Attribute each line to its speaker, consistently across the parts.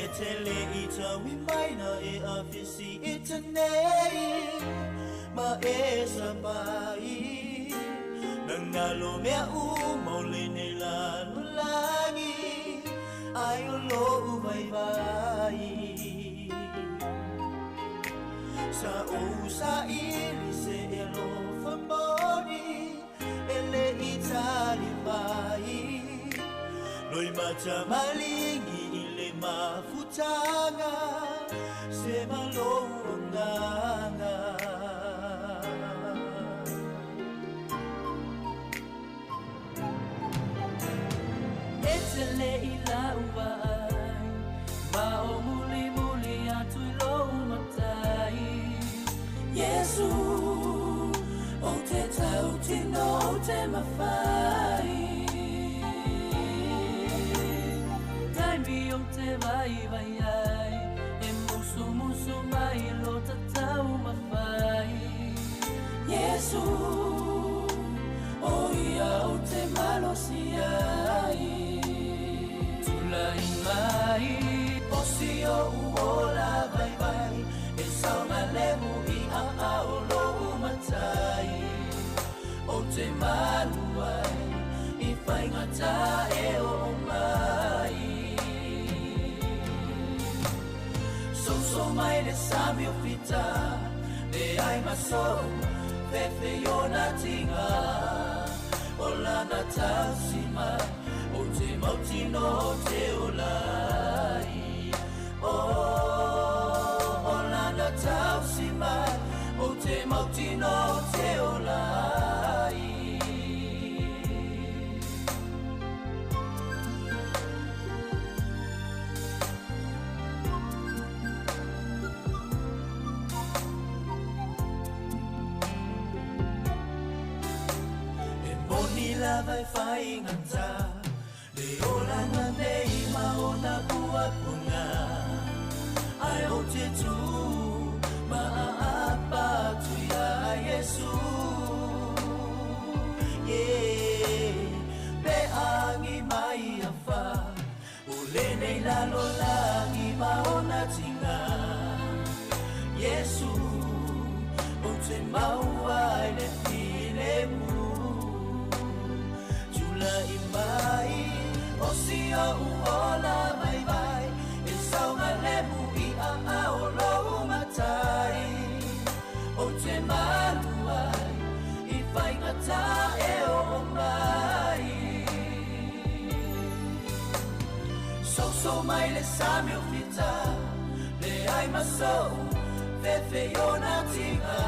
Speaker 1: E te le i tau i maina e awhisi i te nei ma e sapai. Nangalo mea u le nei lalo langi ai o lo vai vai. Sa o sa ili se e lo famoni e le i tali mai. Loi mata malingi i le mafutanga se malo anganga.
Speaker 2: E te le i lau vai, ma o muli muli atu i lou matai. Yesu, o te tau tino o te mawhai. Taimi o te vai vai ai, e musu musu mai lo tatau mawhai. Yesu, o ia o te malosi ai. Tulai mai,
Speaker 1: o si o uola vai vai, e saunga lemu i a ao lo matai. O te maluai, i whaingata e o mai. So mai le sami o fita, le ai maso, fefe yona tinga. O lana tausi mai, o te mautino o te olai. O lana tausi mai, o te mautino o te olai. Moni la vai whai ngata, le oranga nei maona pua punga. Ai o te tū, ma a apa tu ia Yesu. Yeah, pe angi mai a wha, o le nei lalo langi maona tinga. Yesu, o te maua i le file mu. I mai, o si o uola vai vai, e saunga lemu i a ao lo matai. O te maluai, i whaingata e o mai. So mai le sami o fita, le ai maso, fefe yona tinga.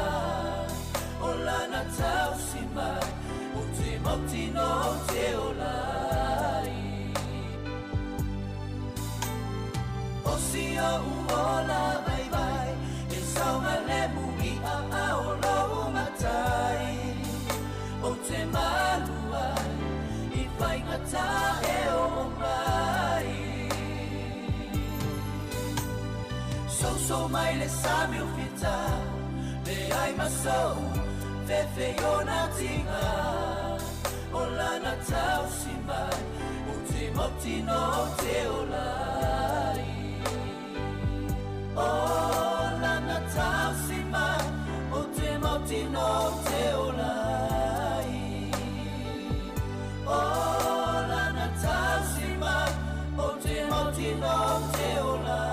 Speaker 1: O lana tausi mai, o te mautino o te olai. O si o uola vai vai, e saunga lemu i a ao lo matai. O te maluai, i whaingata e o mai. So mai le sami o fita, le ai maso, fefe yona tinga. O lana tausi mai, o te mautino o te olai. O lana tausi mai, o te mautino o te olai. O lana tausi mai, o te mautino o te olai.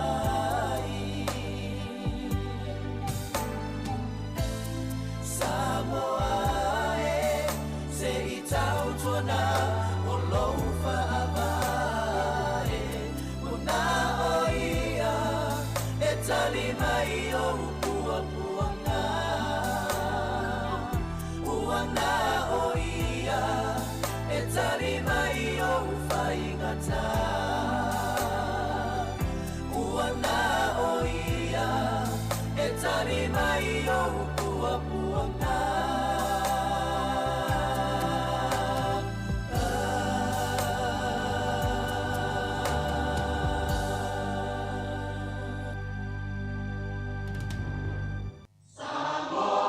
Speaker 1: Samoa e, se i tautuana o lou whaavae. Mona o ia, e tali mai o upuapuanga. Uanga o ia, e tali mai o uwhaingata. Uanga o ia, e tali mai o upuapuanga.
Speaker 3: Samoa,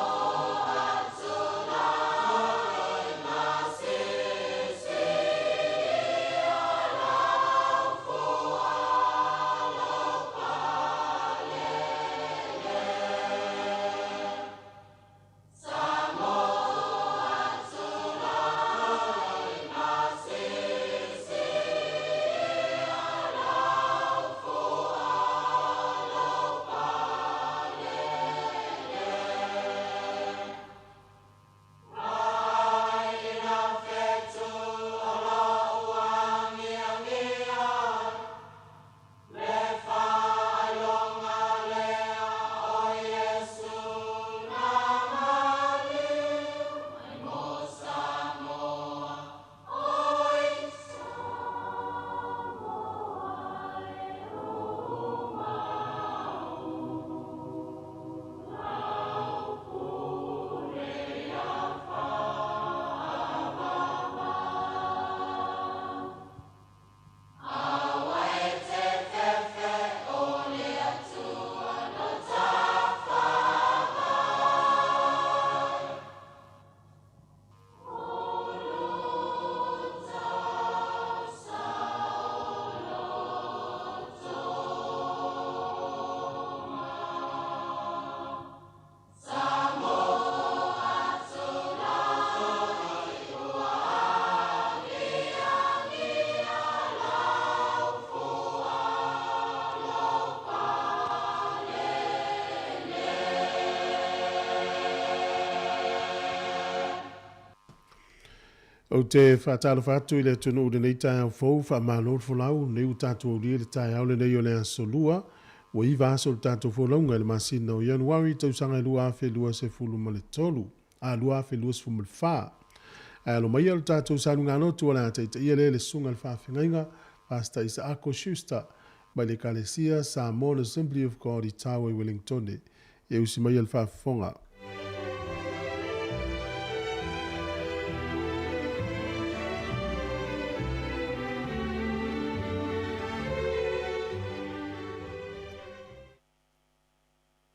Speaker 3: Ou te faatalofa atu i le atunuu i lenei taeao fou, faamalo le folau, lenei ua tatou aulia le taeao lenei o le aso Lua, ua 9 aso le tatou folauga i le masina o Ianuari tausaga 2023, a 2024. Ae alo maia le tatou salugalotu o le a taitaia lea le susuga i le faafegaiga Pastor Isaako Schuster mai le Ekalesia Samoan Assembly of God i Tawa i Wellingtone. Ia usi maia le faafofoga.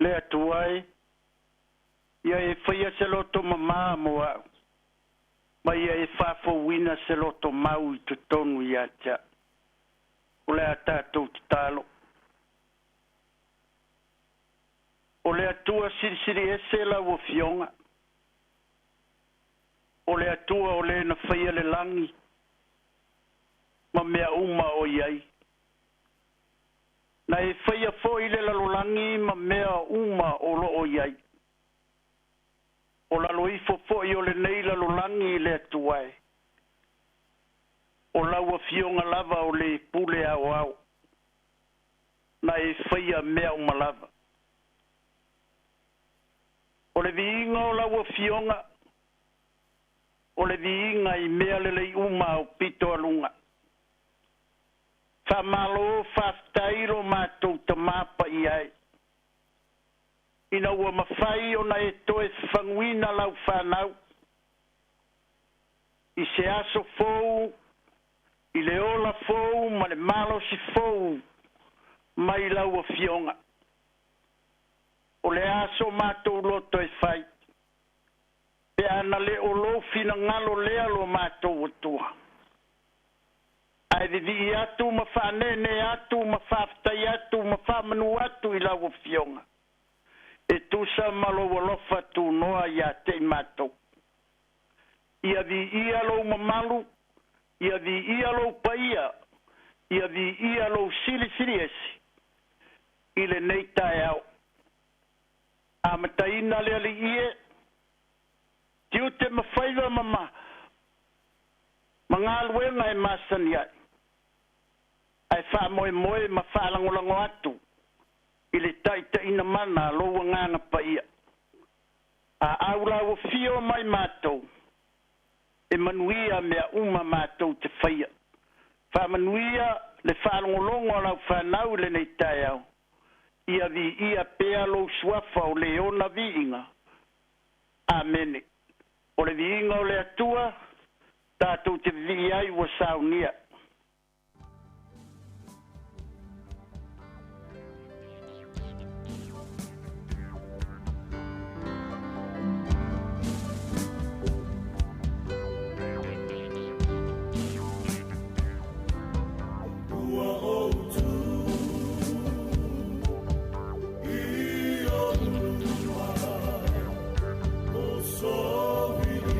Speaker 4: Le Atua e, ia e faia se loto mamā mo a'u, ma ia e faafouina se loto mau i totonu ia te a'u. O le a tatou tatalo. O le Atua Silisili Ese lau Afioga, o le Atua o le na faia le lagi ma mea uma o i ai. Na e faia foi le lalolagi ma mea uma o loo i ai. O lalo ifo foi o lenei lalolagi i le Atua e. O lau Afioga lava o le pule aoao. Na e faia mea uma lava. O le viiga o lau Afioga, o le viiga i mea lelei uma au pito aluga. Faamalo faafetai lo matou Tamā Paia e, ina ua mafai ona e toe faguina lau fanau i se aso fou, i le ola fou ma le malosi fou mai lau Afioga. O le a so matou loto e fai, pe a na le o lou finagalo lea lo matou Atua. Ae vivii atu ma faaneenee atu ma faafetai atu ma faamanu atu i lau Afioga, e tusa ma lou alofa tunoa ia te i matou. Ia viia lou mamalu, ia viia lou paia, ia viia lou silisili ese i lenei taeao. Amataina le Alii e, tiute ma faiva ma ma galuega e masani ai, ae faamoemoe ma faalagolago atu i le taitaiina mana a lou Agaga Paia. A aulauafio mai matou, e manuia mea uma matou te faia. Faamanuia le faalogologo a lau fanau i lenei taeao, ia viia pea lou suafa o le ona viiga. Amene. O le viiga o le Atua tatou te vivii ai ua saunia.
Speaker 1: Ua ou tu i ou luma o soviiga.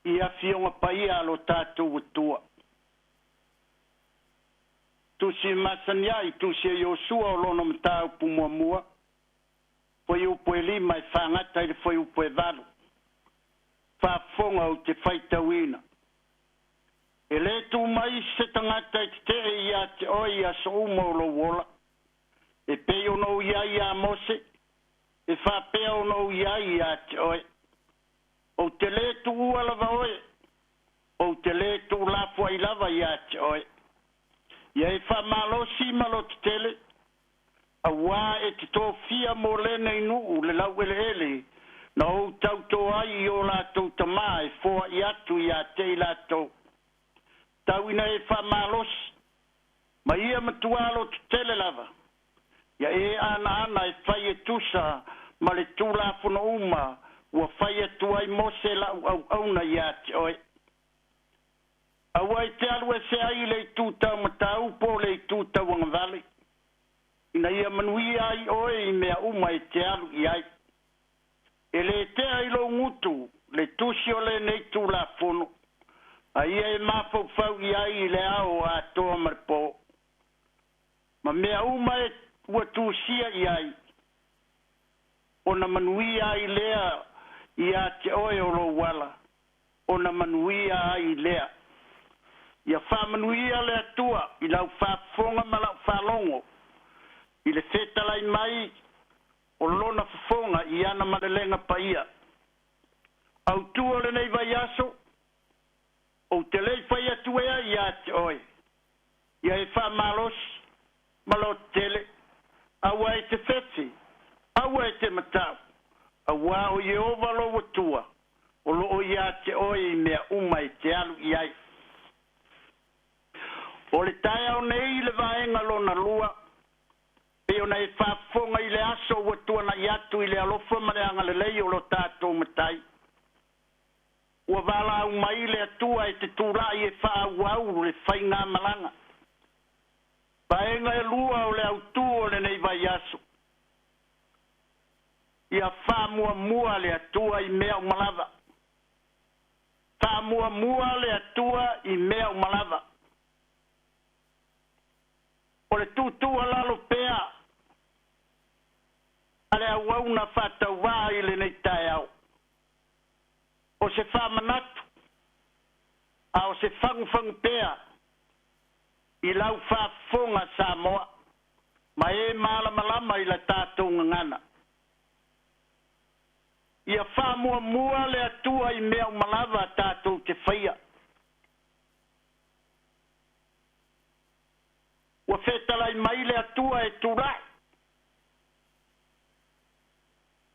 Speaker 4: I afioga paia a lo tatou Atua. Tusi masani ai tusi e Iosua o lona mataupu muamua, fuaiupu e 5 e fagata i le fuaiupu e 8. Faafofoga ou te faitauina. E lē tū mai se tagata e tetee iā te oe i aso uma o lou ola. E pei ona ou i ai iā Mose, e faapea ona ou i ai iā te oe. Ou te lē tuua lava oe, ou te lē tuulafoai lava iā te oe. Ia e faamalosi ma lotetele, auā e te tofia mo lenei nuu le laueleele na ou tautō ai i o latou tamā e foaʻi atu iā te i latou. Tau ina e faamalosi, ma ia matuā lotetele lava, ia e anaana e fai e tusa ma le Tulafono uma ua fai atu ai Mose lau auauna iā te oe. Aua e te alu ese ai i le itu taumatau po o le itu tauagavale, ina ia manuia ai oe i mea uma e te alu i ai. E lē tea i lou gutu le tusi o lenei Tulafono, a ia e mafaufau i ai i le ao atoa ma le pō, ma mea uma e ua tusia i ai, ona manuia ai lea iā te oe o lou ala, ona manuia ai lea. Ia faamanuia le Atua i lau faafofoga ma lau faalogo i le fetalai mai o lona fofoga i ana malelega paia. Autū o lenei vaiaso, ou te le i fai atu ea iā te oe, ia e faamalosi ma lotetele, aua e te fefe, aua e te matau, auā o Ieova lou Atua, o loo iā te oe i mea uma e te alu i ai. O le taeao nei i le vaega lona lua, pei ona e faafofoga i le aso ua tuanaʻi atu i le alofa ma le agalelei o lo tatou Matai. Ua valaau mai le Atua e te tulaʻi e faaauau le faigamalaga. Vaega e lua o le autū o lenei vaiaso. Ia faamuamua le Atua i mea uma lava. Faamuamua le Atua i mea uma lava. O le tuutuualalo pea a le auauna faatauvaa i lenei taeao. O se faamanatu, a o se fagufagu pea i lau faafofoga Samoa, ma e malamalama i la tatou gagana. Ia faamuamua le Atua i mea uma lava tatou te faia. Ua fetalai mai le Atua e tulaʻi,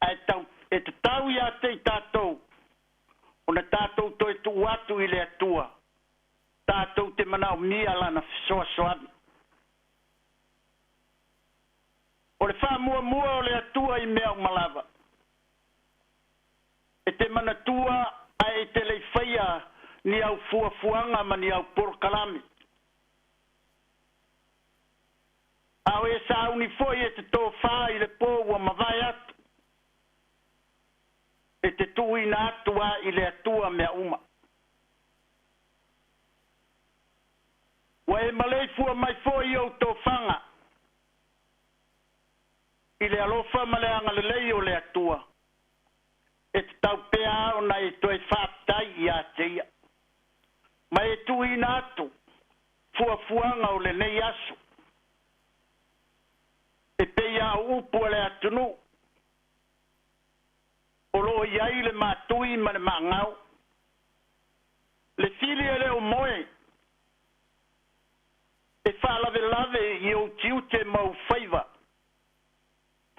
Speaker 4: ae tau, e tatau iā te i tatou ona tatou toe tuu atu i le Atua, tatou te manaomia lana fesoasoani. O le faamuamua o le Atua i mea uma lava. E te manatua ae e te le i faia ni au fuafuaga ma ni au polokalame. A o e sauni foi e te tofā i le pō ua mavae atu, e te tuuina atu lava i le Atua mea uma. Ua e maleifua mai foi i ou tofaga i le alofa ma le agalelei o le Atua, e tatau pea ona e toe faafetai iā te ia, ma e tuuina atu fuafuaga o lenei aso. E pei lava o upu a le atunuu, o loo i ai le matui ma le maagau. Le fili e le o moe, e faalavelave i ou tiute ma ou faiva,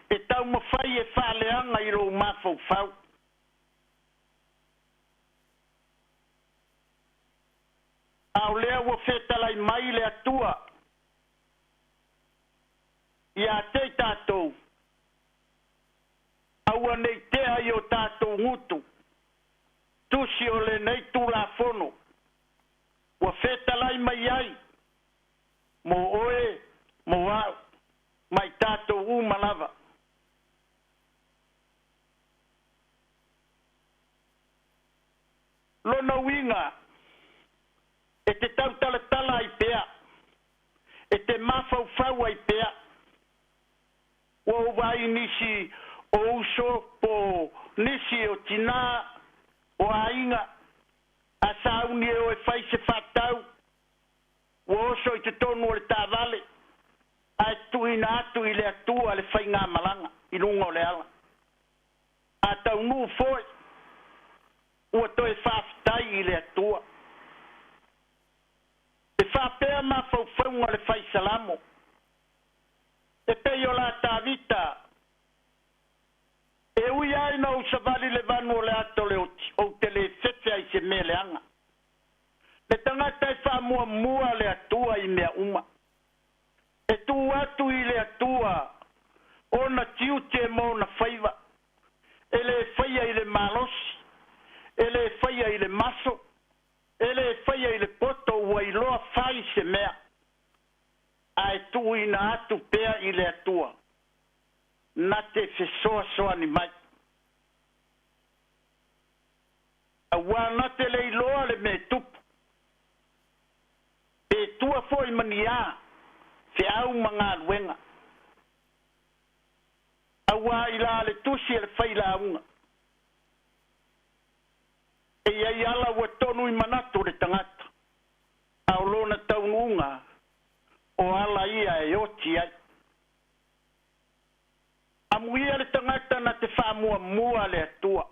Speaker 4: e taumafai e faaleaga i lou mafaufau. A o lea ua fetalai mai le Atua iā te i tatou, aua ne i tea i o tatou gutu tusi o lenei Tulafono ua fetalai mai ai mo oe, mo au, ma i tatou uma lava. Lona uiga. mafaufau ai pea. Ua ou vaai i nisi o uso po o nisi o tinā o aiga a sauni e o e fai se faatau, ua oso i totonu o le taavale ae tuuina atu i le Atua le faigamalaga i luga o le ala. A taunuu foi, ua toe faafetai i le Atua. E faapea mafaufauga o le Fai Salamo, e pei o la Tavita, E ui lava ina ou savali i le vanu o le ata o le oti, ou te le fefe ai i se mea leaga. Le tagata e faamuamua le Atua i mea uma. E tuu atu i le Atua ona tiute ma ona faiva. E le faia i le malosi, e le faia i le maso, e le faia i le poto ua iloa fai se mea, ae tuuina atu pea i le Atua na te fesoasoani mai. Aua na te le iloa le mea e tupu, pe tua foi ma ni a feau ma galuega. Aua i la le tusi a le failauga, e i ai ala ua tonu i manatu o le tagata, a o lona taunuuga o ala ia e oti ai. Amuia le tagata na te faamuamua le Atua.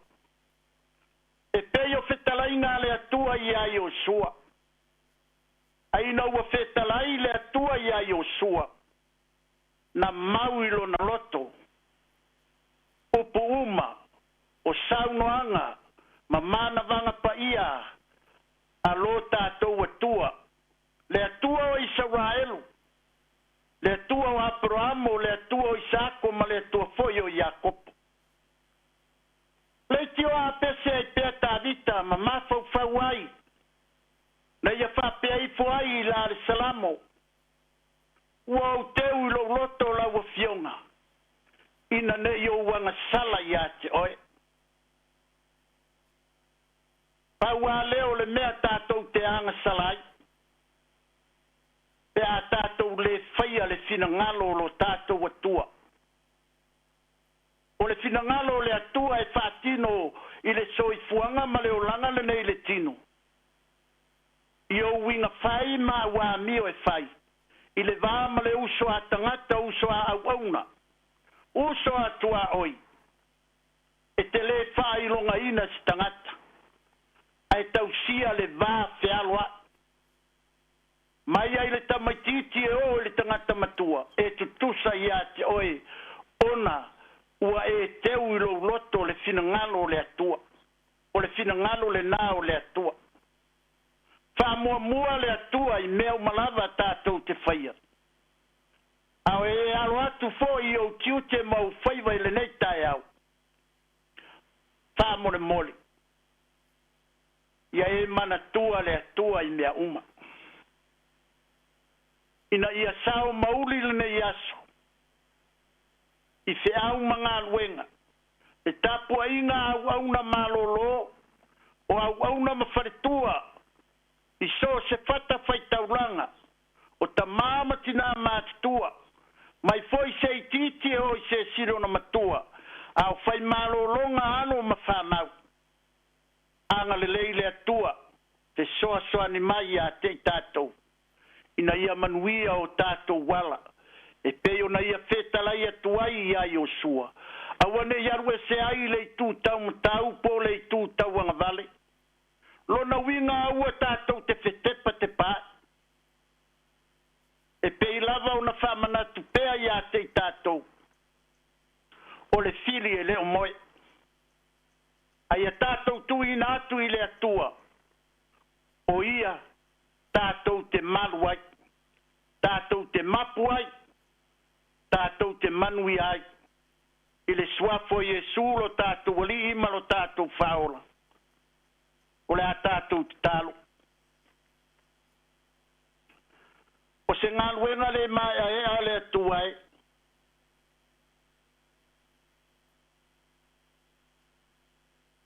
Speaker 4: E pei o fetalaiga a le Atua iā Iosua. A ina ua fetalai le Atua iā Iosua, na mau i lona loto upu uma o saunoaga ma manavaga paia a lo tatou Atua, le Atua o Isaraelu, le Atua o Aperamo, le Atua o Isaako ma le Atua foi o Iakopo. Leitioa a pese ai pea Tavita ma mafaufau ai, na ia faapea ifo ai i la le Salamo, Ua ou teu i lou loto lau Afioga, ina ne i ou agasala ia te oe. Pau a lea o le mea tatou te agasala ai, pe a tatou le faia le finagalo o lo tatou Atua. O le finagalo o le Atua e faatino i le soifuaga ma le olaga lenei i le tino, i ou uiga fai ma au amio e fai, i le va ma le uso a tagata, uso a auauna, uso a tuaoi, e te le faailogaina se tagata, ae tausia le va fealoai. Mai ai le tamaitiiti e oo i le tagata matua, e tutusa ia te oe, ona ua e teu i lou loto le finagalo o le Atua. O le finagalo lenā o le Atua. Faamuamua le Atua i mea uma lava tatou te faia. A o e alo atu foi i ou tiute ma ou faiva i lenei taeao, faamolemole, ia e manatua le Atua i mea uma. Ina ia sao mauli lenei aso i feau ma galuega, le tapuaiga a auauna malōlō, o auauna ma faletua i so o se fatafaitaulaga, o tamā ma tinā matutua, mai foi se itiiti e oo i se sili ona matua, a o fai malōlōga alo ma fanau. Agalelei le Atua, fesoasoani mai ia te i tatou, ina ia manuia o tatou ala, e pei ona ia fetalai atu ai iā Iosua, aua ne i alu ese ai i le itu taumatau po o le itu tauagavale. Lona uiga aua tatou te fetepatepaai. E pei lava ona faamanatu pea ia te i tatou, o le fili e le o moe. A ia tatou tuuina atu i le Atua, o Ia tatou te malu ai, tatou te mapu ai, tatou te manuia ai, i le Suafa o Iesu lo tatou Alii ma lo tatou Faaola. O le a tatou tatalo. O se galuega le maeaea a le Atua e.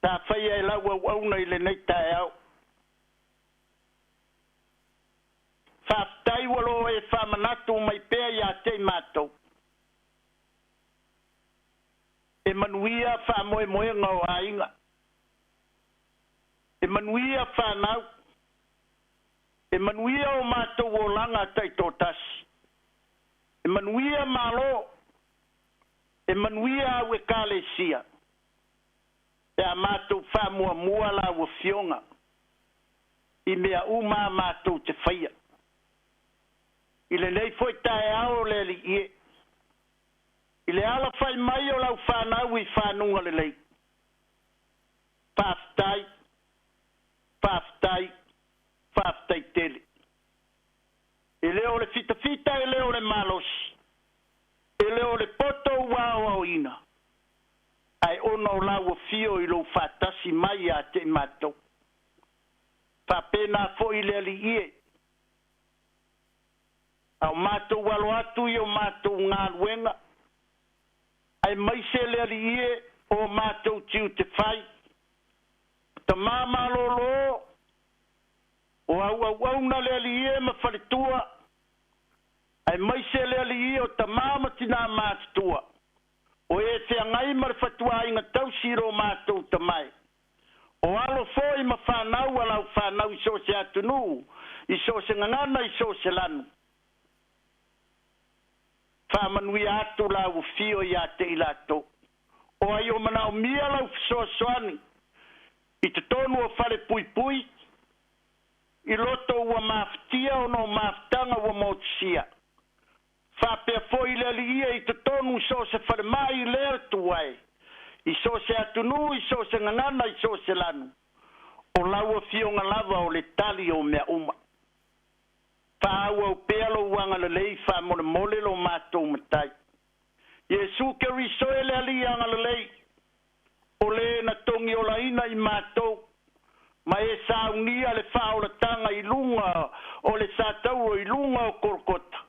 Speaker 4: Sa faia e lau auauna i lenei taeao. Faafetai ua loo e faamanatu mai pea iā te i matou. E manuia faamoemoega o aiga. E manuia whanau. E manuia o mātou olaga taitoatasi. E manuia malo. E manuia au ekalesia. Pe a mātou faamuamua lau afioga i mea uma a matou te faia. I lenei foi taeao o le Alii e. I le alafai mai o lau fanau i fanuga lelei. Faafetai, faafetai, faafetai tele. E le o le fitafita, e le o le malosi, e le o le poto ua aoaoina, ae ona o lau afio i lou faatasi mai ia te i matou. Faapena foi le Alii e. A o matou alo atu i o matou galuega, aemaise le Alii e o matou tiute fai, tamā malōlō, o auauauna le Alii e ma faletua, aemaise le Alii o tamā ma tinā matutua, o e feagai ma le fatuaiga tausi i lo matou tamae. O alo foi ma fanau a lau fanau i so o se atunuu, i so o se gagana, i so o se lanu. Faamanuia atu lau afio ia te i latou. O ai o manaomia lau fesoasoani i totonu o fale puipui, i loto ua mafatia ona o mafutaga ua motusia. Faapea foi le Alii e i totonu i so o se falemai i le atu ai, i so o se atunuu, i so o se gagana, i so o se lanu. O lau afioga lava o le tali o mea uma. Faaauau pea lou agalelei faamolemole lo matou Matai. Iesu Keriso e le Alii agalelei, o le na togiolaina i matou, ma e saunia le faaolataga i luga o le satauro i luga o Kolokota.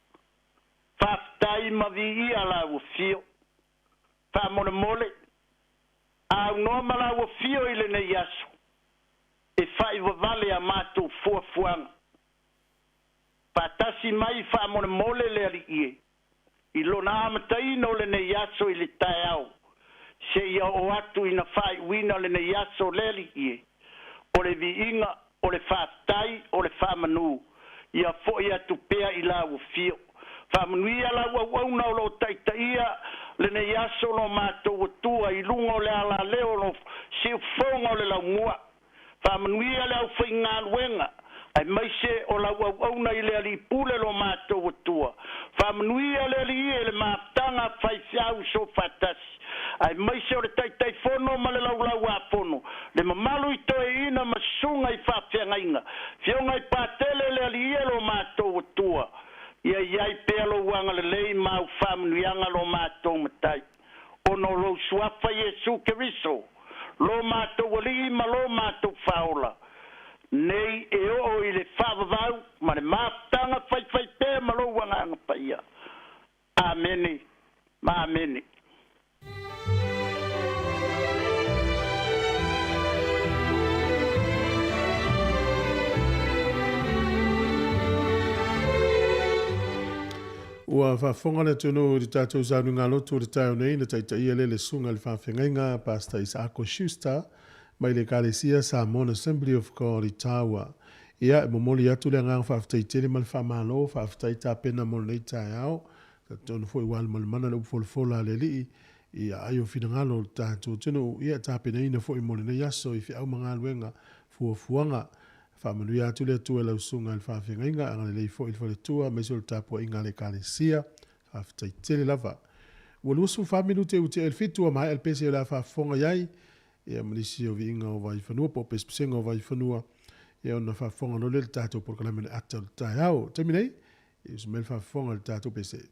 Speaker 4: Faafetai ma viia lau afio. Faamolemole, aunoa ma lau afio i lenei aso, e faivavale a matou fuafuaga. Faatasi mai faamolemole le Alii e, i lona amataina o lenei aso i le taeao, seia oo atu ina faaiuina lenei aso le Alii e, o le viiga, o le faafetai, o le faamanu, ia foi atu pea i lau afio. Faamanuia lau auauna o loo taitaia lenei aso lo matou Atua i luga o le alaleo o lo siufofoga o le laumua. Faamanuia le aufaigaluega, aemaise o lau auauna i le Alii Pule lo matou Atua. Faamanuia le Alii e le mafutaga faifeau soofaatasi, aemaise o le Taitaifono ma le Laulauafono, le mamalu i toeaiina ma susuga i faafeagaiga, fioga i patele le Alii e lo matou Atua. Ia iai pea lou agalelei ma au faamanuiaga lo matou Matai, ona o lou suafa Iesu Keriso, lo matou Alii ma lo matou Faaola, nei e oo i le faavavau ma le mafutaga faifaipea ma lou Agaga Paia. Amene ma amene.
Speaker 3: Ua faafofoga le atunuu i le tatou saunoaga lotu o le taeao nei na taitaia lea le susuga i le faafeagaiga Pastor Isaako Schuster mai le Ekalesia Samoan Assembly of God i Tawa. Ia, e momoli atu le agaga faafetai tele ma le faamalo, faafetai tapena mo lenei taeao. Talitonu foi ua alumalemana le upu folafola a le Alii i aai o finagalo o le tatou atunuu, ia tapenaina foi mo lenei aso i feau ma galuega fuafuaga. Faamanuia atu le Atua i lau susuga i le faafeagaiga, agalelei foi i le faletua aemaise o le tapuaiga a le Ekalesia. Faafetai tele lava. Ua 24 minute ua tea i le 7, ua maea le pese o le a faafofoga i ai ia ma nisi o viiga o Vaifanua po o pesepesega o Vaifanua, ia ona faafofoga loa lea i le tatou polokalame o le ata o le taeao. Taimi nei, ia usu mai le faafofoga i le tatou pese.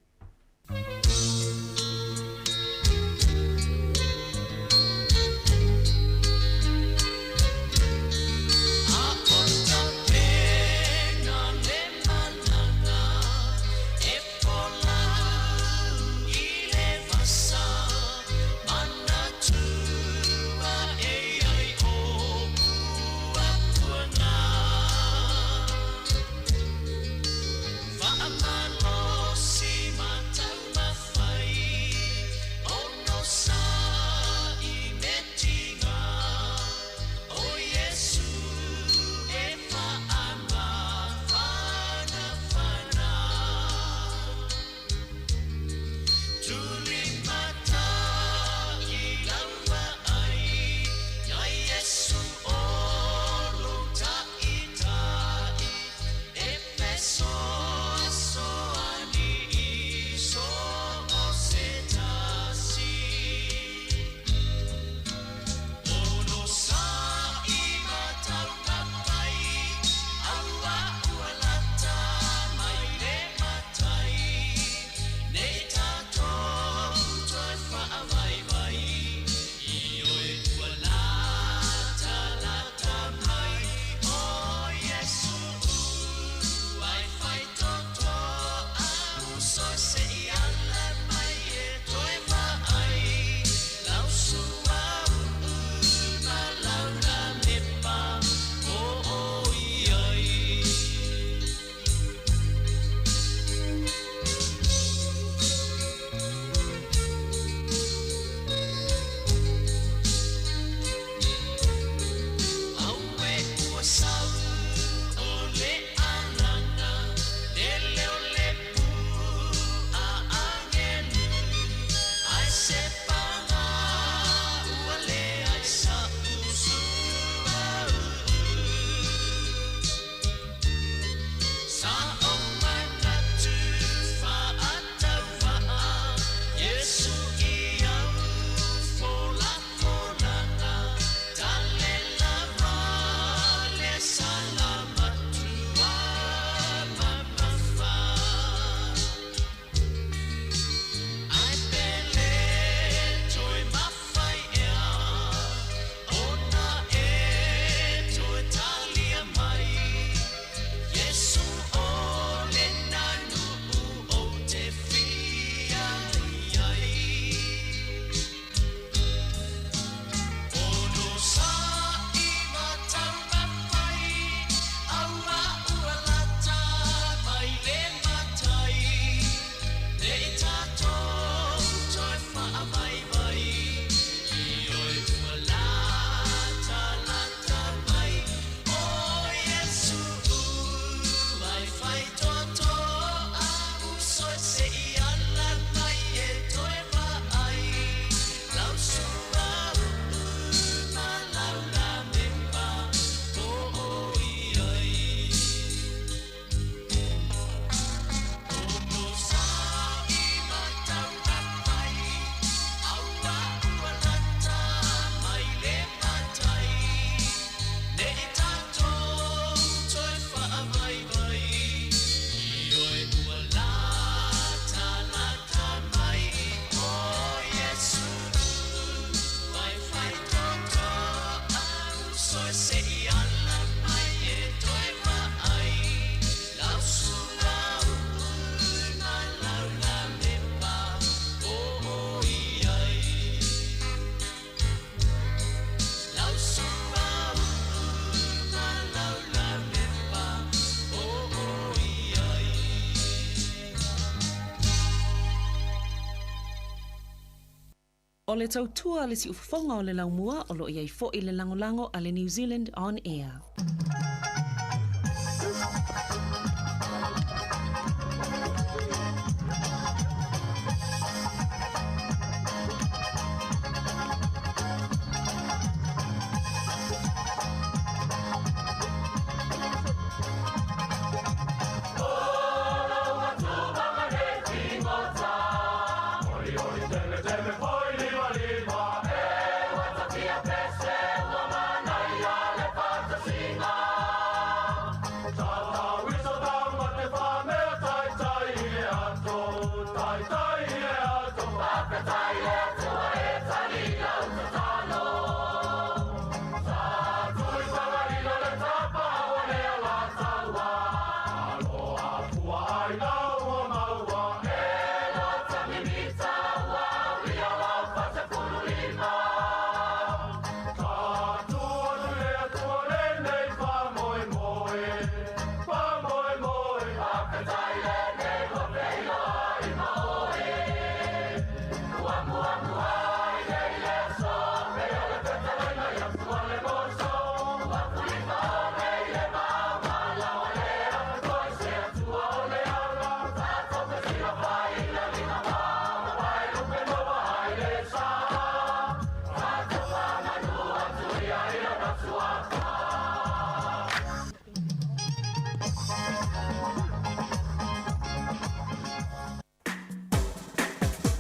Speaker 5: O le tautua le siufofoga o le laumua o loo iai fo'i le lagolago a le New Zealand On Air.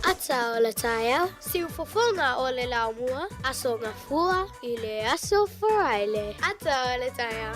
Speaker 6: Ata o le taeao, siufofoga o le laumua, Aso Gafua i le Aso Faraile. Ata o le taeao.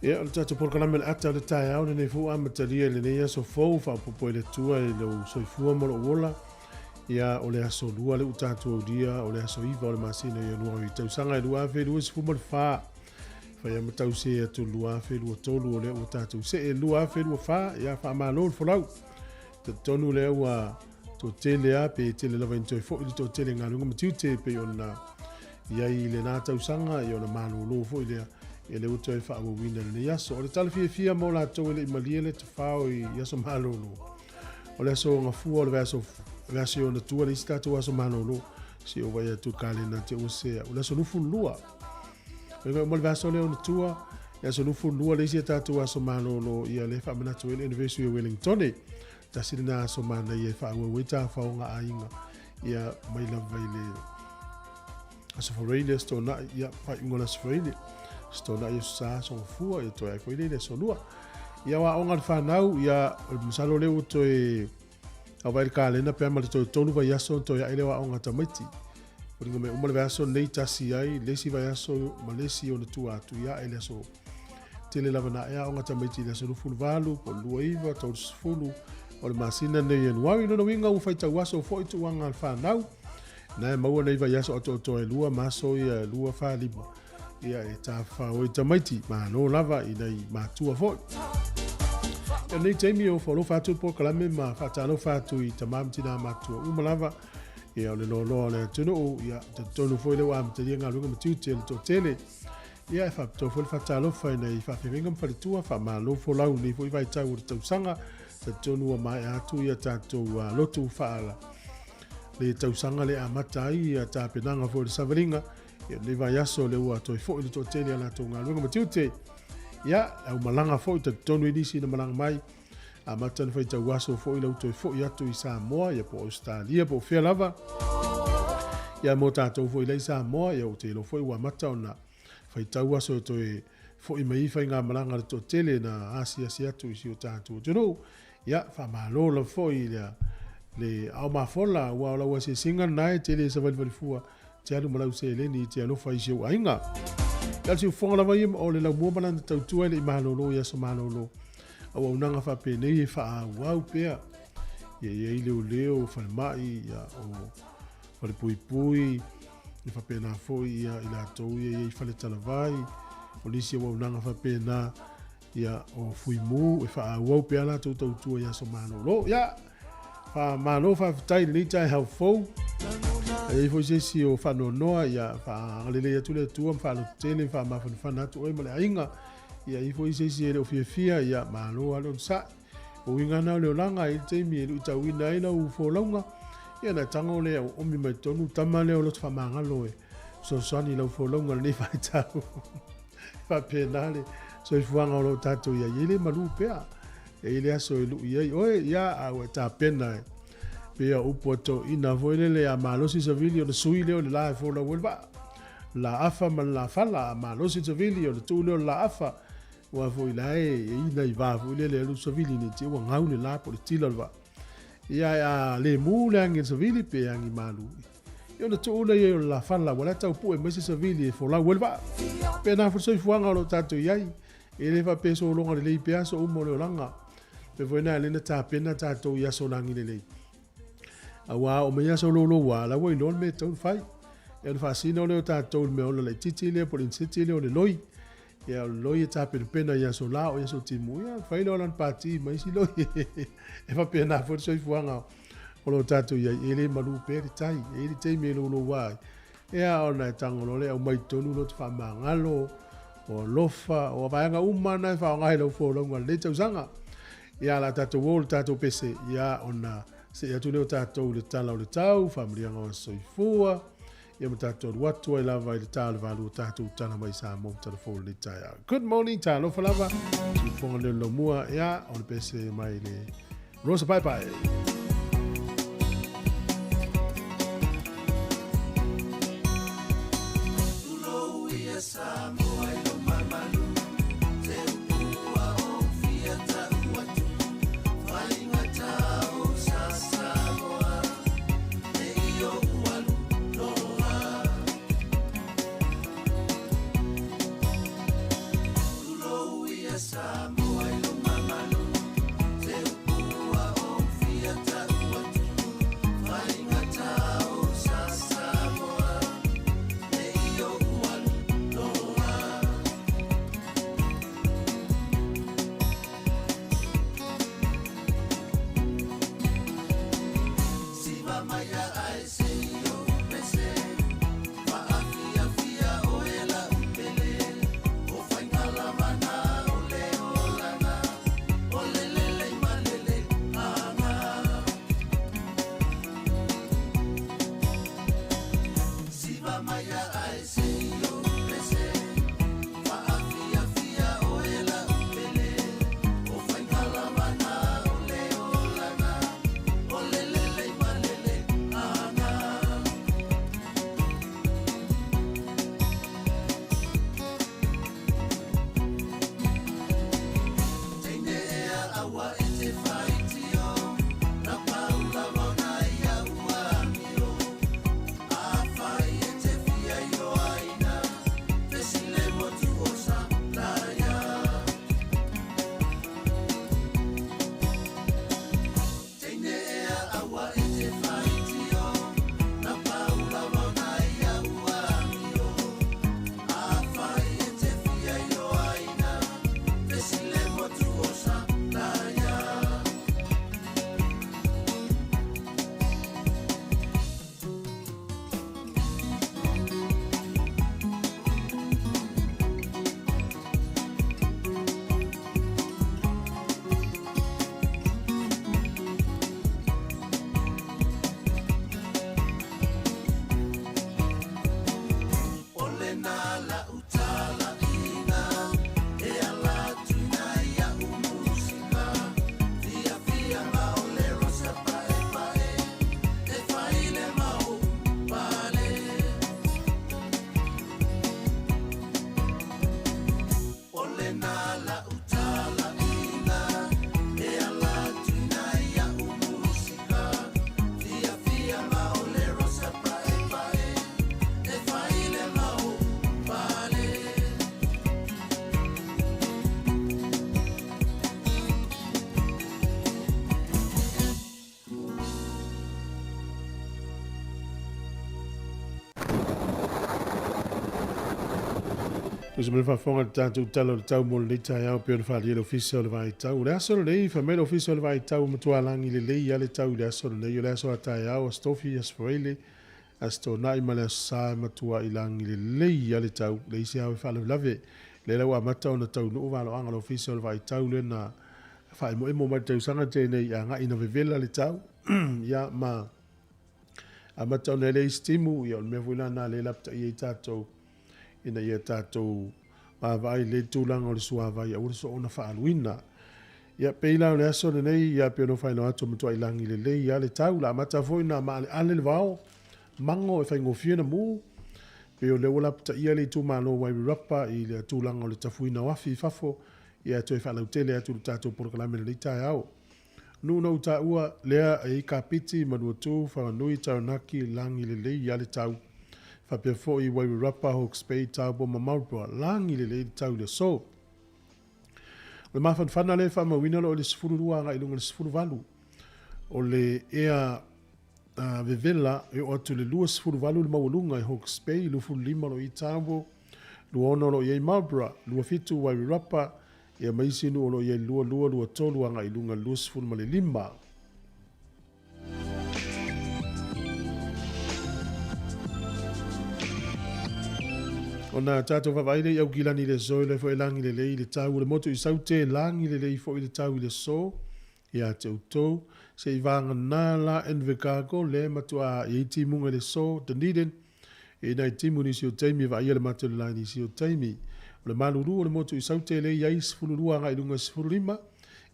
Speaker 3: Ia, o le tatou polokalame o le ata o le taeao lenei foi ua amatalia i lenei aso fou, faaopoopo e le Atua i lou soifua ma lou ola. Ia, o le aso lua lea ua tatou aulia, o le aso 9 o le masina o Ianuari, tausaga e 2024. Fai ma tau se atu 2023, o lea ua tatou see 2024, ia faamalo le folau. Talitonu lea ua toatele lava pe tele lava ina toe foi le toatele i galuega ma tiute e pei ona i ai i lena tausaga, ia ona malolo foi lea, ia lea ua toe faaauauina i lenei aso. O le tala fiafia mo latou e le i malie le tafao i aso malolo, o le aso Gafua o le vaiaso, vaiaso i ona tua le isi tatou aso malolo, se i ou vaai atu i le kalena te ua sea, o le aso 22. Oi uma le vaiaso lea ona tua, le aso 22 le isi a tatou aso malolo, ia lea e faamanatu ai le anniversary o Wellingtone. Tasi lena aso manaia e faaauau ai tafaoga aiga, ia mai lava i le aso Faraile, aso Toonai, ia faaiuga o le aso Faraile, aso Toonai, aso Sa, aso Gafua, ia toe ai foi lea i le aso Lua. Ia o aoga a le fanau, ia masalo lea ua toe au vaai i le kalena pe a ma le toe 3 vaiaso ona toe ae lea o aoga a tamaiti. Foliga mai uma le vaiaso lenei tasi ai, le isi vaiaso ma le isi ona tua atu, ia ae le aso tele lava na ae aoga tamaiti i le aso 28, po o le 29, 30 o le masina lenei o Ianuari. Lona uiga ua faitau aso foi tuuaga a le fanau. Na e maua nei vaiaso atoatoa e lua ma aso ia e 2, 4, 5. Ia e tafafao ai tamaiti, malo lava i nai matua foi. Ia nei taimi o faalofa atu le polokalame ma faatalofa atu i tama ma tina matua uma lava. Ia o le loaloa o le atunuu, ia talitonu foi lea ua amatalia galuega ma tiute le toatele. Ia e faapitoa foi le faatalofa i nai faafeagaiga ma faletua, faamalo folau i lenei foi vaitau o le tausaga. Talitonu ua maea atu ia tatou lotu faala le tausaga le amata ai ia tapenaga foi o le savaliga. Ia lenei vaiaso lea ua toe foi le toatele a latou galuega ma tiute. Ia, au malaga foi, talitonu i nisi na malaga mai, amata ona faitau aso foi lau toe foi atu i Samoa, ia po o Australia, po o fea lava. Ia mo tatou foi la i Samoa, ia ou te iloa foi ua amata ona faitau aso e toe foi mai ai faigamalaga a le toatele na asiasi atu i si o tatou atunuu. Ia, faamalo lava foi i le ao mafola, aua o lau asiasiga lena e te le savalivali fua, te alu ma lau seleni e te alofa i si ou aiga. Ia o le siufofoga lava ia o le laumua ma lana tautua e le i malolo i aso malolo. Auaunaga faapenei e faaauau pea. Ia i ai leoleo, falemai, ia, o falepuipui, e faapena foi ia i latou ia i ai faletalavai, o nisi auaunaga faapena, ia, o Fuimu, e faaauau pea latou tautua i aso malolo. Ia, faamalo faafetai i lenei taeao fou. A i ai foi se isi o faanoanoa, ia, faaagalelei atu le Atua ma faalototele ma faamafanafana atu oe ma le aiga. Ia, i ai foi se isi e le o fiafia, ia, malo lava le onosai. O uiga na o le olaga, e i ai le taimi e luitauina ai lau folauga, ia ona e tago lea ua omi mai totonu le tama lea o loto faamagalo e fesoasoani i lau folauga i lenei vaitau. E faapena le soifuaga o lo o tatou i ai, e le malu pea. E i ai le aso e lui ai oe, ia, a ua e tapena e pei o upu a toeaiina foi lele, a malosi savili ona sui lea o le la e folau ai le vaa. La afa ma le la fala, a malosi le savili ona tuu lea o le la afa. Aua foi la e i ai nai va foi lele e alu savili nei te i ua gau le la po o le tila o le vaa. Ia a le mu le agi a le savili pe agi malu. Ia ona tuu lea i ai o le la fala ua la tau pue mai se savili e folau ai le vaa. Pena foi le soifuaga o lo o tatou i ai. E le faapea sologa lelei pea aso uma o le olaga. Mea foi lena e ala ai ona tapena tatou i aso lagi lelei. Aua a oo mai aso louloua, la ua iloa le mea e tatau ona fai. Ia ona faasino lea o tatou i le mea ola laitiiti lea po o le inseti lea o le loi. Ia o le loi e tapenapena i aso la o i aso timu, ia fai lea o lana pati ma isi loi. E faapena foi le soifuaga o lo o tatou i ai, e le malu pea le tai, e i ai le taimi e louloua ai. Ia ona e tago loa lea e aumai i totonu loto faamagalo, o alofa, o vaega uma na e faaaoga i lau folauga i lenei tausaga. Ia o le a tatou o i le tatou pese, ia ona see atu lea o tatou i le tala o le tau, faamanuiaga o aso soifua, ia ma tatou alu atu ai lava i le ta o le 8 o tatou tala mai Samoa ma tala fou i lenei taeao. Good morning, talofa lava, siufofoga leo laumua, ia o le pese mai le Rosa Paepae.
Speaker 1: Tulou ia Samoa i lou mamalu, te upu ua ou fia tau atu, faigata o sa Samoa, ne i ou alu loa. Tulou ia.
Speaker 3: Tusa mai le faafofoga i le tatou Tala o le Tau mo lenei taeao pei ona faaalia e le Ofisa o le Vaai Tau. O le aso lenei, fai mai le Ofisa o le Vaai Tau, ua matua lagi lelei lava le tau i le aso lenei. O le aso a taeao, Aso Tofi, Aso Faraile, Aso Toonai ma le Aso Sa e matuai lagi lelei lava le tau. Leai se ao e faalavelave. Lea la ua amata ona taunuu valoaga o le Ofisa o le Vaai Tau lea na faaemoemo mai le tausaga tenei agai ina vevela le tau. Ia ma amata ona ele isi timu, ia o le mea foi lena lea e lapataia ai tatou ina ia tatou vaavaai lelei le tulaga o le suavai aua le soona faaaluina. Ia pei la o le aso lenei, ia pei ona ou faailoa atu, matuai lagi lelei lava le tau. La amata foi ona maaleale le vao, mago e faigofie ona mu. Pei o lea ua lapataia le itumalo o Wairarapa i le tulaga o le tafuina o afi i fafo, ia toe faalautele atu i le tatou polokalame i lenei taeao. Nuu na ou taua lea e i Kapiti, Manuatu, Whanganui, Taranaki, lagi lelei lava le tau. Faapea foi Wairarapa, Hawke's Bay, Taupo ma Marlborough, lagi lelei le tau i le aso. O le mafanafana lea e faamauina o lo o i le 12 agai i luga i le 18. O le ea vevela e oo atu i le 28 le maualuga i Hawke's Bay, 25 o lo o i Taupo, 26 o lo o i ai Marlborough, 27 Wairarapa, ia ma isi nuu o lo o i ai 22, 23 agai i luga i le 25. Ona tatou vaavaai lea i Aukilani i le aso, e foi e lagi lelei i le tau o le motu i Saute, lagi lelei foi le tau i le aso ia te outou. Se i vagana la Invercargill, lea e matua i ai timuga i le aso, Dunedin, e nai timu nisi o taimi e vaaia le mate o le la i nisi o taimi. O le malulu o le motu i Saute lea e i ai 12 agai i luga 15,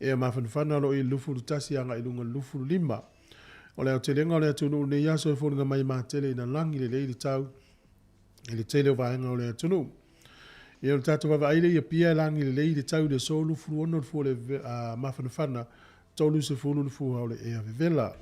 Speaker 3: ea mafanafana o lo o i le 21 agai i luga 25. O le aotelega o le atunuu i lenei aso e foliga mai e matele ina lagi lelei le tau i le tele o vaega o le atunuu. Ia o le tatou vaavaai lea i Apia e lagi lelei le tau i le aso 26 le fua o le mafanafana, 30 le fua o le ea vevela.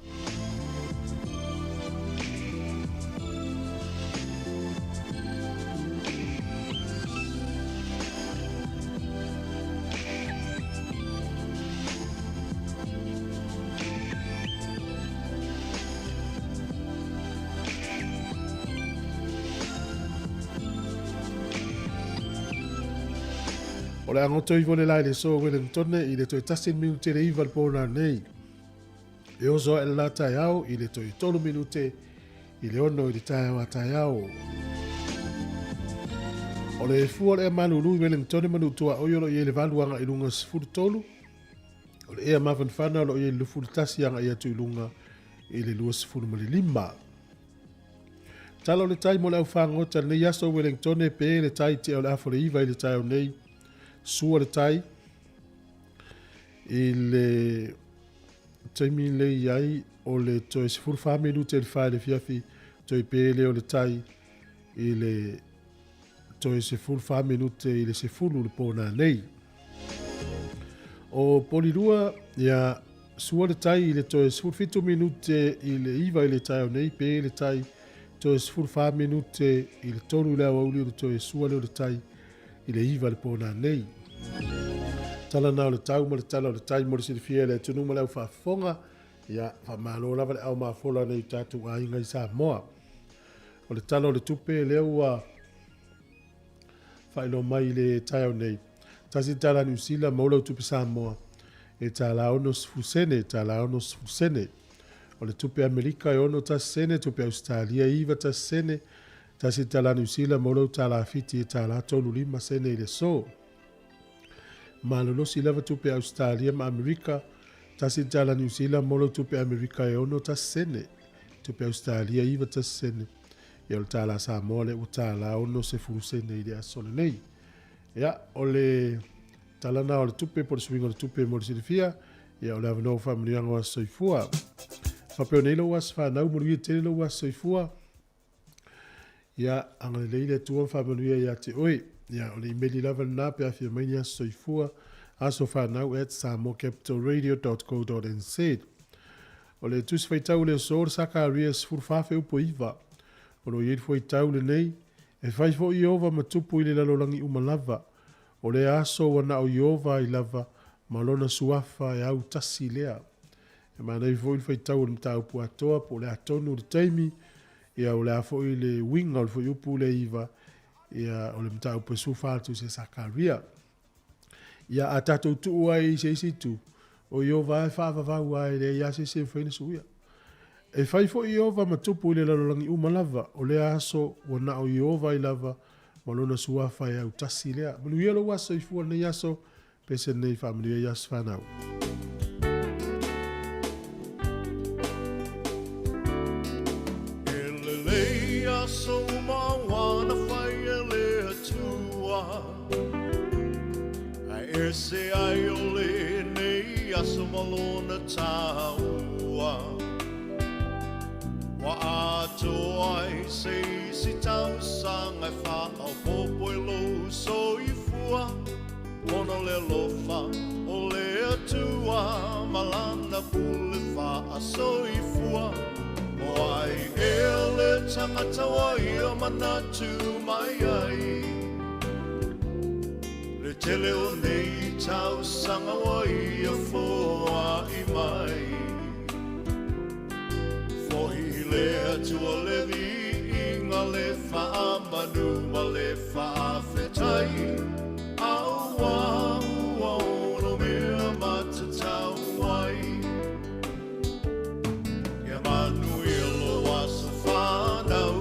Speaker 3: O le a goto ifo le la i le aso Wellingtone i le toe tasi le minute le iva le pō nei. E oso ae le la taeao i le toe tolu minute i le ono i le taeao a taeao. O le fua o le ea malulu i Wellingtone ma Nuutuaoi o lo o i ai le valu agai i luga 13. O le ea mafanafana o lo o i ai le 21 agai atu i luga i le 25. Tala o le tai mo le au fagota lenei aso Wellingtone pe le tai tea o le afo le iva i le taeao nei. Sua le tai i le taimi le i ai o le toe 14 minute i le whae le fiafi toe pe le o le tai i le toe 14 minute i le 10 le pō nei. O Polirua, ia, sua le tai i le toe 17 minute i le iva i le taeao nei, pe le tai toe 14 minute i le tolu i le aoauli o le toe sua lea o le tai i le iva le pō nei. Tala na o le tau ma le tala o le tai mo le silafia e le atunuu ma le au faafofoga, ia, faamalo lava le au mafola nei tatou aiga i Samoa. O le tala o le tupe lea ua faailoa mai i le taeao nei. Tasi le tala Niu Sila maua lau tupe Samoa e tala 60 sene, tala 60 sene. O le tupe Amerika e 61 sene, tupe Ausetalia e 91 sene. Tasi le tala Niu Sila maua lau tala Fiti e tala 35 sene i le aso. Malolosi lava tupe Ausetalia ma Amerika. Tasi le tala Niu Sila maua lau tupe Amerika e 61 sene, tupe Ausetalia 91 sene. Ia o le tala Samoa lea ua tala 60 sene i le aso lenei. Ia, o le tala na o le tupe po o le suiga o le tupe mo le silafia, ia o le avanoa o faamanuiaga o aso soifua. Faapea nei lou aso fanau, manuia tele lou aso soifua. Ia, agalelei le Atua ma faamanuia ia te oe. Ia, o le imeli lava lena pe afia mai ni aso soifua, asofanau@samoacapitalradio.co.nz. O le tusi faitau o le aso o le Sakaria 14 feupo 9. O lo o i ai le fuaitau lenei, e fai foi Ieova ma tupu i le lalolagi uma lava. O lea aso ua na o Ieova ai lava ma lona suafa e autasi lea. E manaia foi le faitau o le mataupu atoa po o le a tonu le taimi, ia o le a foi le uiga o le fuaiupu lea iva. Ia, o le mataupu e 14 le tusi a Sakaria. Ia, a tatou tuu ai i se isi itu, o Ieova e faavavau lava, e leai lava se isi e mafai ona suia. E fai foi Ieova ma tupu i le lalolagi uma lava, o lea aso ua na o Ieova ai lava ma lona suafa e autasi lea. Manuia lou aso soifua lenei aso, pese lenei faamanuia i aso fanau.
Speaker 1: E lelei aso uma ua na fai e le Atua, Ae ese ai o lenei aso ma lona taua. Ua atoa ai se isi tausaga e faaopoopo i lou soifua, Ona o le alofa o le Atua ma Lana pule faasoifua. O ai ea le tagata ua ia manatu mai ai? Le tele o nei tausaga ua ia foai mai. Fohi i le Atua le viiga, le faamanu ma le faafetai, Aua ua ono mea matatau ai. Ia manuia lou aso fanau,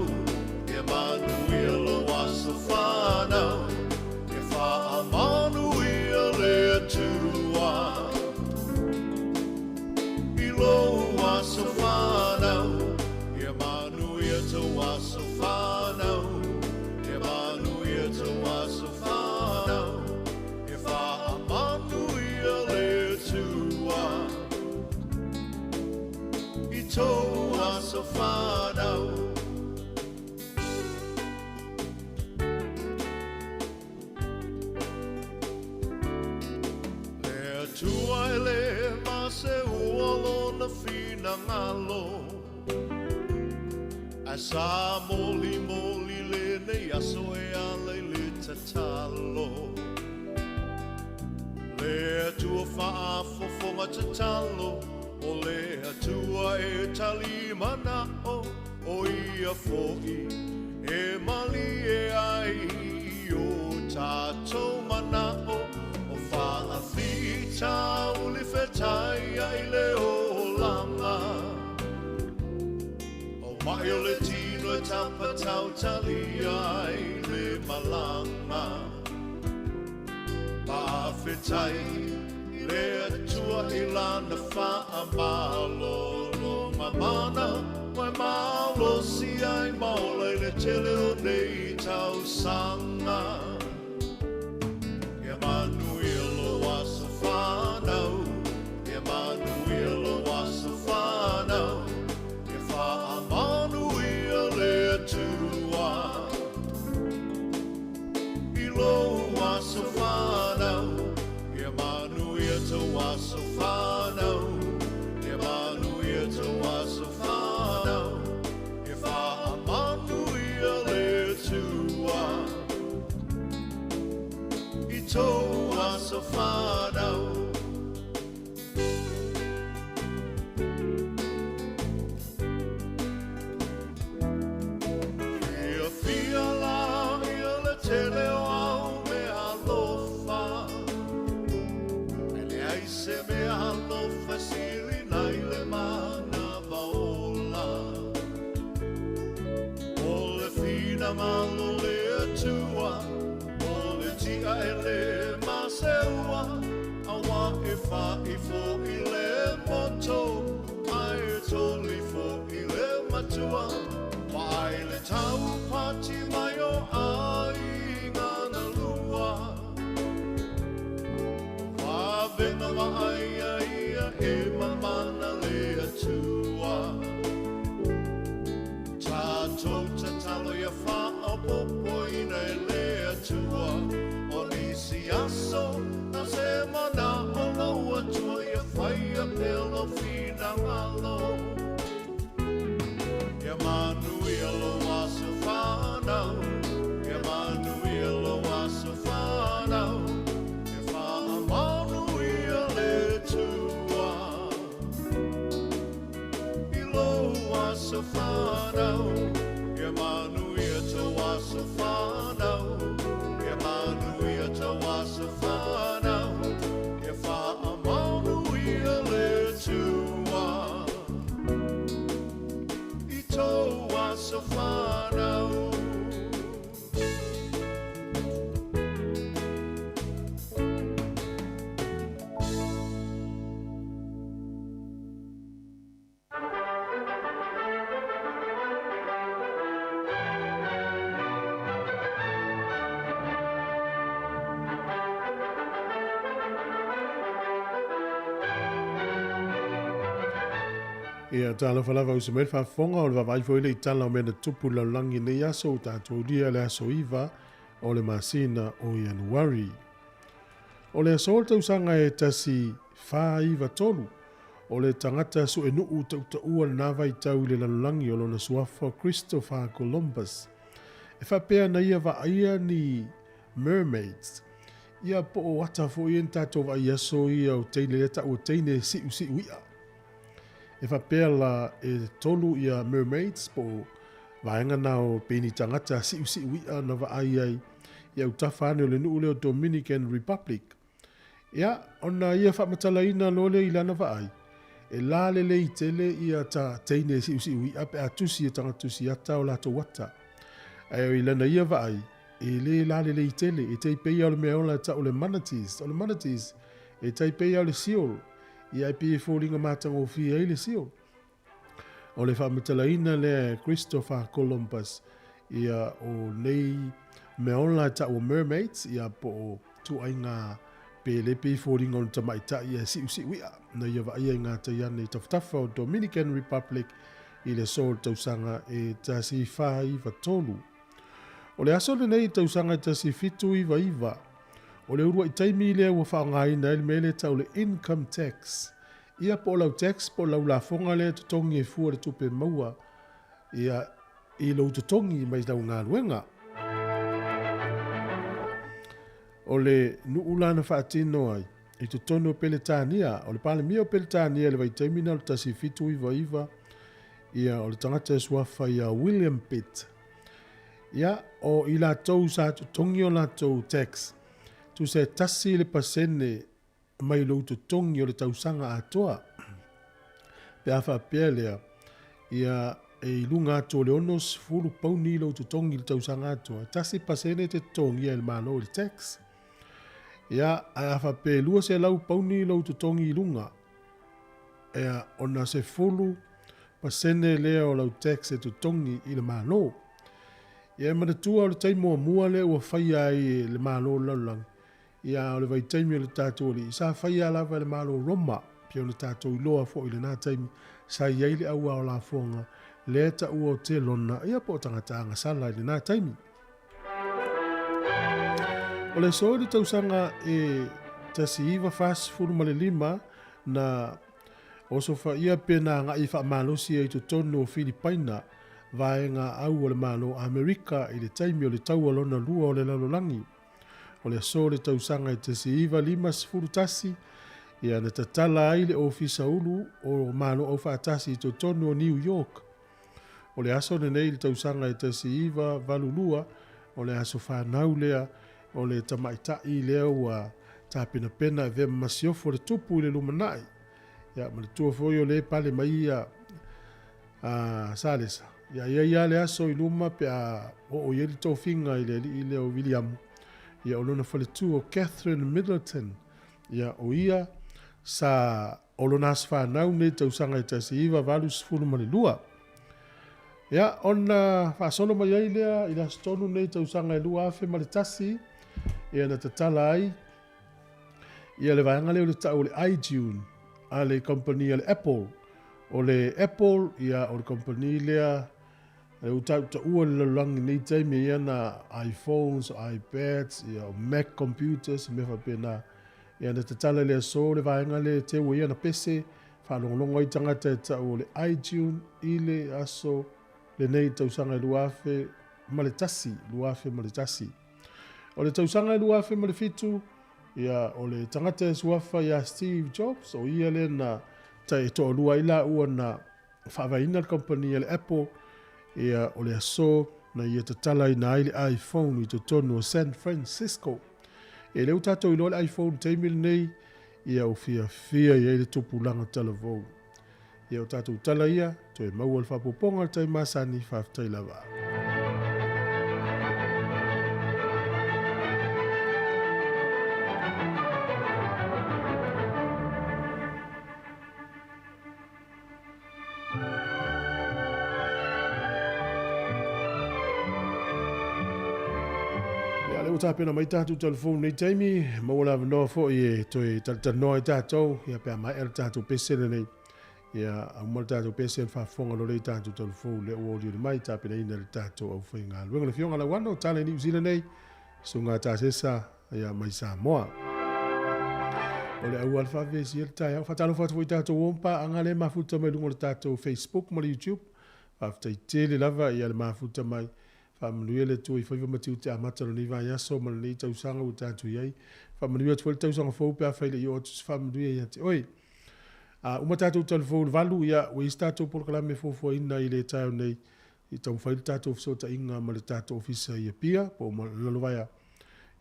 Speaker 1: Ia manuia lou aso fanau, Ia faamanuia le Atua i lou aso fanau, Ia manuia tou aso fanau, Ia manuia tou aso fanau, Ia faamanuia le Atua i tou aso fanau. Le Atua e le maseua lona finagalo, Ae sa molimoli lenei aso e ala i le tatalo. Le Atua faafofoga tatalo, O le Atua e tali manao, O ia foi e malie ai i o tatou manao, O faafitauli fetai ai le olaga. O mai o le tino e tapatautalia ai le malaga. Faafetai i le Atua i Lana faamalologa mana, ua e malosi ai ma ola i le tele o nei tausaga. Ia manuia lou aso fanau, Ia manuia lou aso fanau, Ia faamanuia le Atua i lou aso fanau, Ia manuia tou aso fanau, Ia manuia tou aso fanau, Ia faamanuia le Atua i tou aso fanau. Fiafia la ia le tele o au mea alofa, Ae leai se mea alofa e sili nai le manava ola. O le finagalo o le Atua, o le tia e le maseua, Aua e faaifo i le moto, Ae tolifo i le matua, Vaai le taupati mai o aiga na lua. Vavena vaaia ia e mamana le Atua. Tatou tatalo ia faaopoopoina e le Atua o nisi aso na se manao lou Atua ia faia pea lou finagalo. Ia manuia lou aso fanau, Ia manuia lou aso fanau, Ia faamanuia le Atua i lou aso fanau, Ia manuia tou aso fanau.
Speaker 3: Ia, talofa lava uso mai le faafofoga, o le vaavaai foi lea i tala o mea na tupu i le lalolagi i lenei aso ua tatou aulia le aso 9 o le masina o Ianuari. O le aso o le tausaga e 1493, o le tagata suenuu tautaua lena vaitau i le lalolagi o lona suafa o Christopher Columbus. E faapea na ia vaaia ni mermaids, ia po o ata foi ia na tatou vaai i aso ia o teine lea taua teine e siusiu i'a. E faapea la e tolu ia mermaids po o vaega na o pei ni tagata siusiu i'a na vaai ai i autafa ane o le nuu lea o Dominican Republic. Ia, ona ia faamatalaina loa lea i lana vaai, e la lelei tele ia ta teine e siusiu i'a pe a tusi e tagata tusi ata o latou ata. Ae i lana ia vaai, e le la lelei tele, e tai pei a o le mea ola e tau o le manatees. O le manatees, e tai pei a o le seal, ia e pei e foliga matagofie ai le seal. O le faamatalaina lea e Christopher Columbus, ia o nei mea ola e tau o mermaids, ia po o ituaiga pele pei e foliga o ni tamaitai ae siusiu i'a, na ia vaaia i ngā tai ane i tafatafa o Dominican Republic i le aso o le tausaga e 1493. O le aso lenei i le tausaga e 1799, o le uluai taimi lea ua faaaogaina ai le mea lea e tau o le income tax, ia po o lau tax po o lau lafoga lea e totogi e fua le tupe maua ia i lou totogi mai lau galuega. O le nuu la na faatino ai i totonu o Peretania, o le Palemia o Peretania i le vaitaimi na o le 1799, ia o le tagata e suafa ia William Pitt. Ia, o i latou sa totogi o latou tax, tusa e 1% mai lou totogi o le tausaga atoa. Pe a faapea lea, ia e i luga atu o le 60 pauni lou totogi i le tausaga atoa, e 1% e te totogia e le Malo i le tax. Ia, ae a faapea e 200 pauni lou totogi i luga, ea, ona 10% lea o lau tax e totogi i le Malo. Ia e manatua o le taimi muamua lea ua faia ai e le Malo o le lalolagi, Ia, o le vaitaimi o le tatou Alii, sa faia lava e le Malo o Roma, pei ona tatou iloa foi i lena taimi, sa i ai le auā o lafoga, lea e taua o Telona, ia po o tagata agasala i lena taimi. O le aso i le tausaga e 1945 na osofaia pe na agai faamalosi ai i totonu o Filipaina, vaega au o le Malo o Amerika i le taimi o le Taua Lona Lua o le Lalolagi. O le aso o le tausaga e 1951, ia na tatala ai le Ofisa Ulu o Malo Aufaatasi i totonu o New York. O le aso lenei i le tausaga e 1982, o le aso fanau lea o le tamaitai lea ua tapenapena e avea ma masiofo le tupu i le lumanai. Ia, manatua foi o lea e pale mai ia a Salesa. Ia i ai lava le aso i luma pe a oo i ai le tofiga i le alii lea o Viliamu, ia o lona faletua o Catherine Middleton, ia o ia sa o lona aso fanau nei tausaga e 1982. Ia ona faasolo mai ai lea i le aso tonu nei tausaga e 2001, ia na tatala ai ia le vaega lea o le tau o le iTunes a le kamupani a le Apple. O le Apple, ia, o le kamupani lea e ua tautaua i le lalolagi i nei taimi e i ai ana iPhones, iPads, ia, o Mac computers, mea faapena. Ia, na tatala i le aso le vaega lea e teu ai ana pese, faalogologo ai tagata e tau o le iTunes i le aso lenei tausaga e 2001, 2001. O le tausaga e 2007, ia, o le tagata e suafa ia Steve Jobs, o ia lea na tai e toalua ai laua na faavaeina le kamupani a le Apple, ia, o le aso na ia tatalaina ai le iPhone i totonu o San Francisco. E lea ua tatou iloa le iPhone i le taimi lenei, ia ua fiafia i ai le tupulaga talavou. Ia o tatou tala ia, toe maua le faaopoopoga o le tai masani, faafetai lava. Ia, lea ua tapena mai tatou telefoni nei taimi, maua le avanoa foi e toe talatalanoa ai tatou, ia pe a maea le tatou pese lenei. Ia, a uma le tatou pese ona faafofoga loa lea i tatou talufou lea ua olioli mai tapenaina le tatou aufaigaluega. Le Afioga Lauano, tala i Niu Sila nei, Susuga Tasesa, ia, mai Samoa. O le auala faavesia le taeao. Faatalofa atu foi i tatou uo ma paaga lea e mafuta mai luga o le tatou Facebook ma le YouTube. Faafetai tele lava ia le mafuta mai. Faamanuia le Atua i faiva ma tiute amata o lenei vaiaso ma lenei tausaga ua tatou i ai. Faamanuia atu foi le tausaga fou pe afai le i oo atu se faamanuia ia te oe. A uma tatou talufou i le 8, ia, ua i ai se tatou polokalame fuafuaina i le taeao nei i taumafai le tatou fesootaiga ma le tatou ofisa i Apia po o Lalovaea.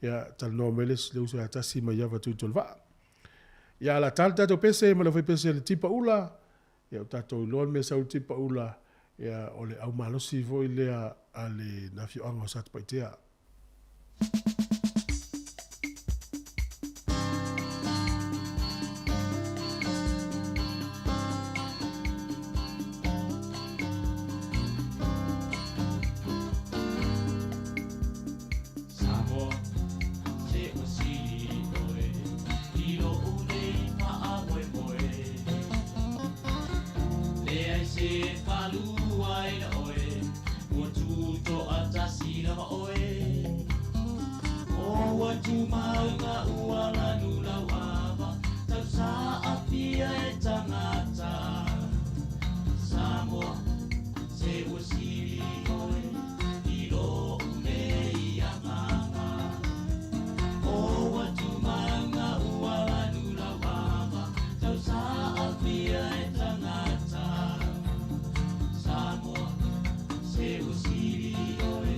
Speaker 3: Ia, talanoa mai le le uso ia Tasi mai Ava Tuitolevaa. Ia, ala ta le tatou pese ma le aufaipese le Tipa Ula. Ia, ua tatou iloa le mea e sau i le Tipa Ula, ia, o le aumalosi foi lea a le afioaga o Satupaitea.
Speaker 2: Samoa, se ua sili oe i lou nei faamoemoe. Leai se faaluaina oe, ua tutoatasi lava oe. O ua tumauga ua lanu lau ava, tausaafia e tagata. Samoa, se ua sili oe i lou nei agaga. O ua tumauga ua lanu lau ava, tausaafia e tagata. Samoa, se ua sili oe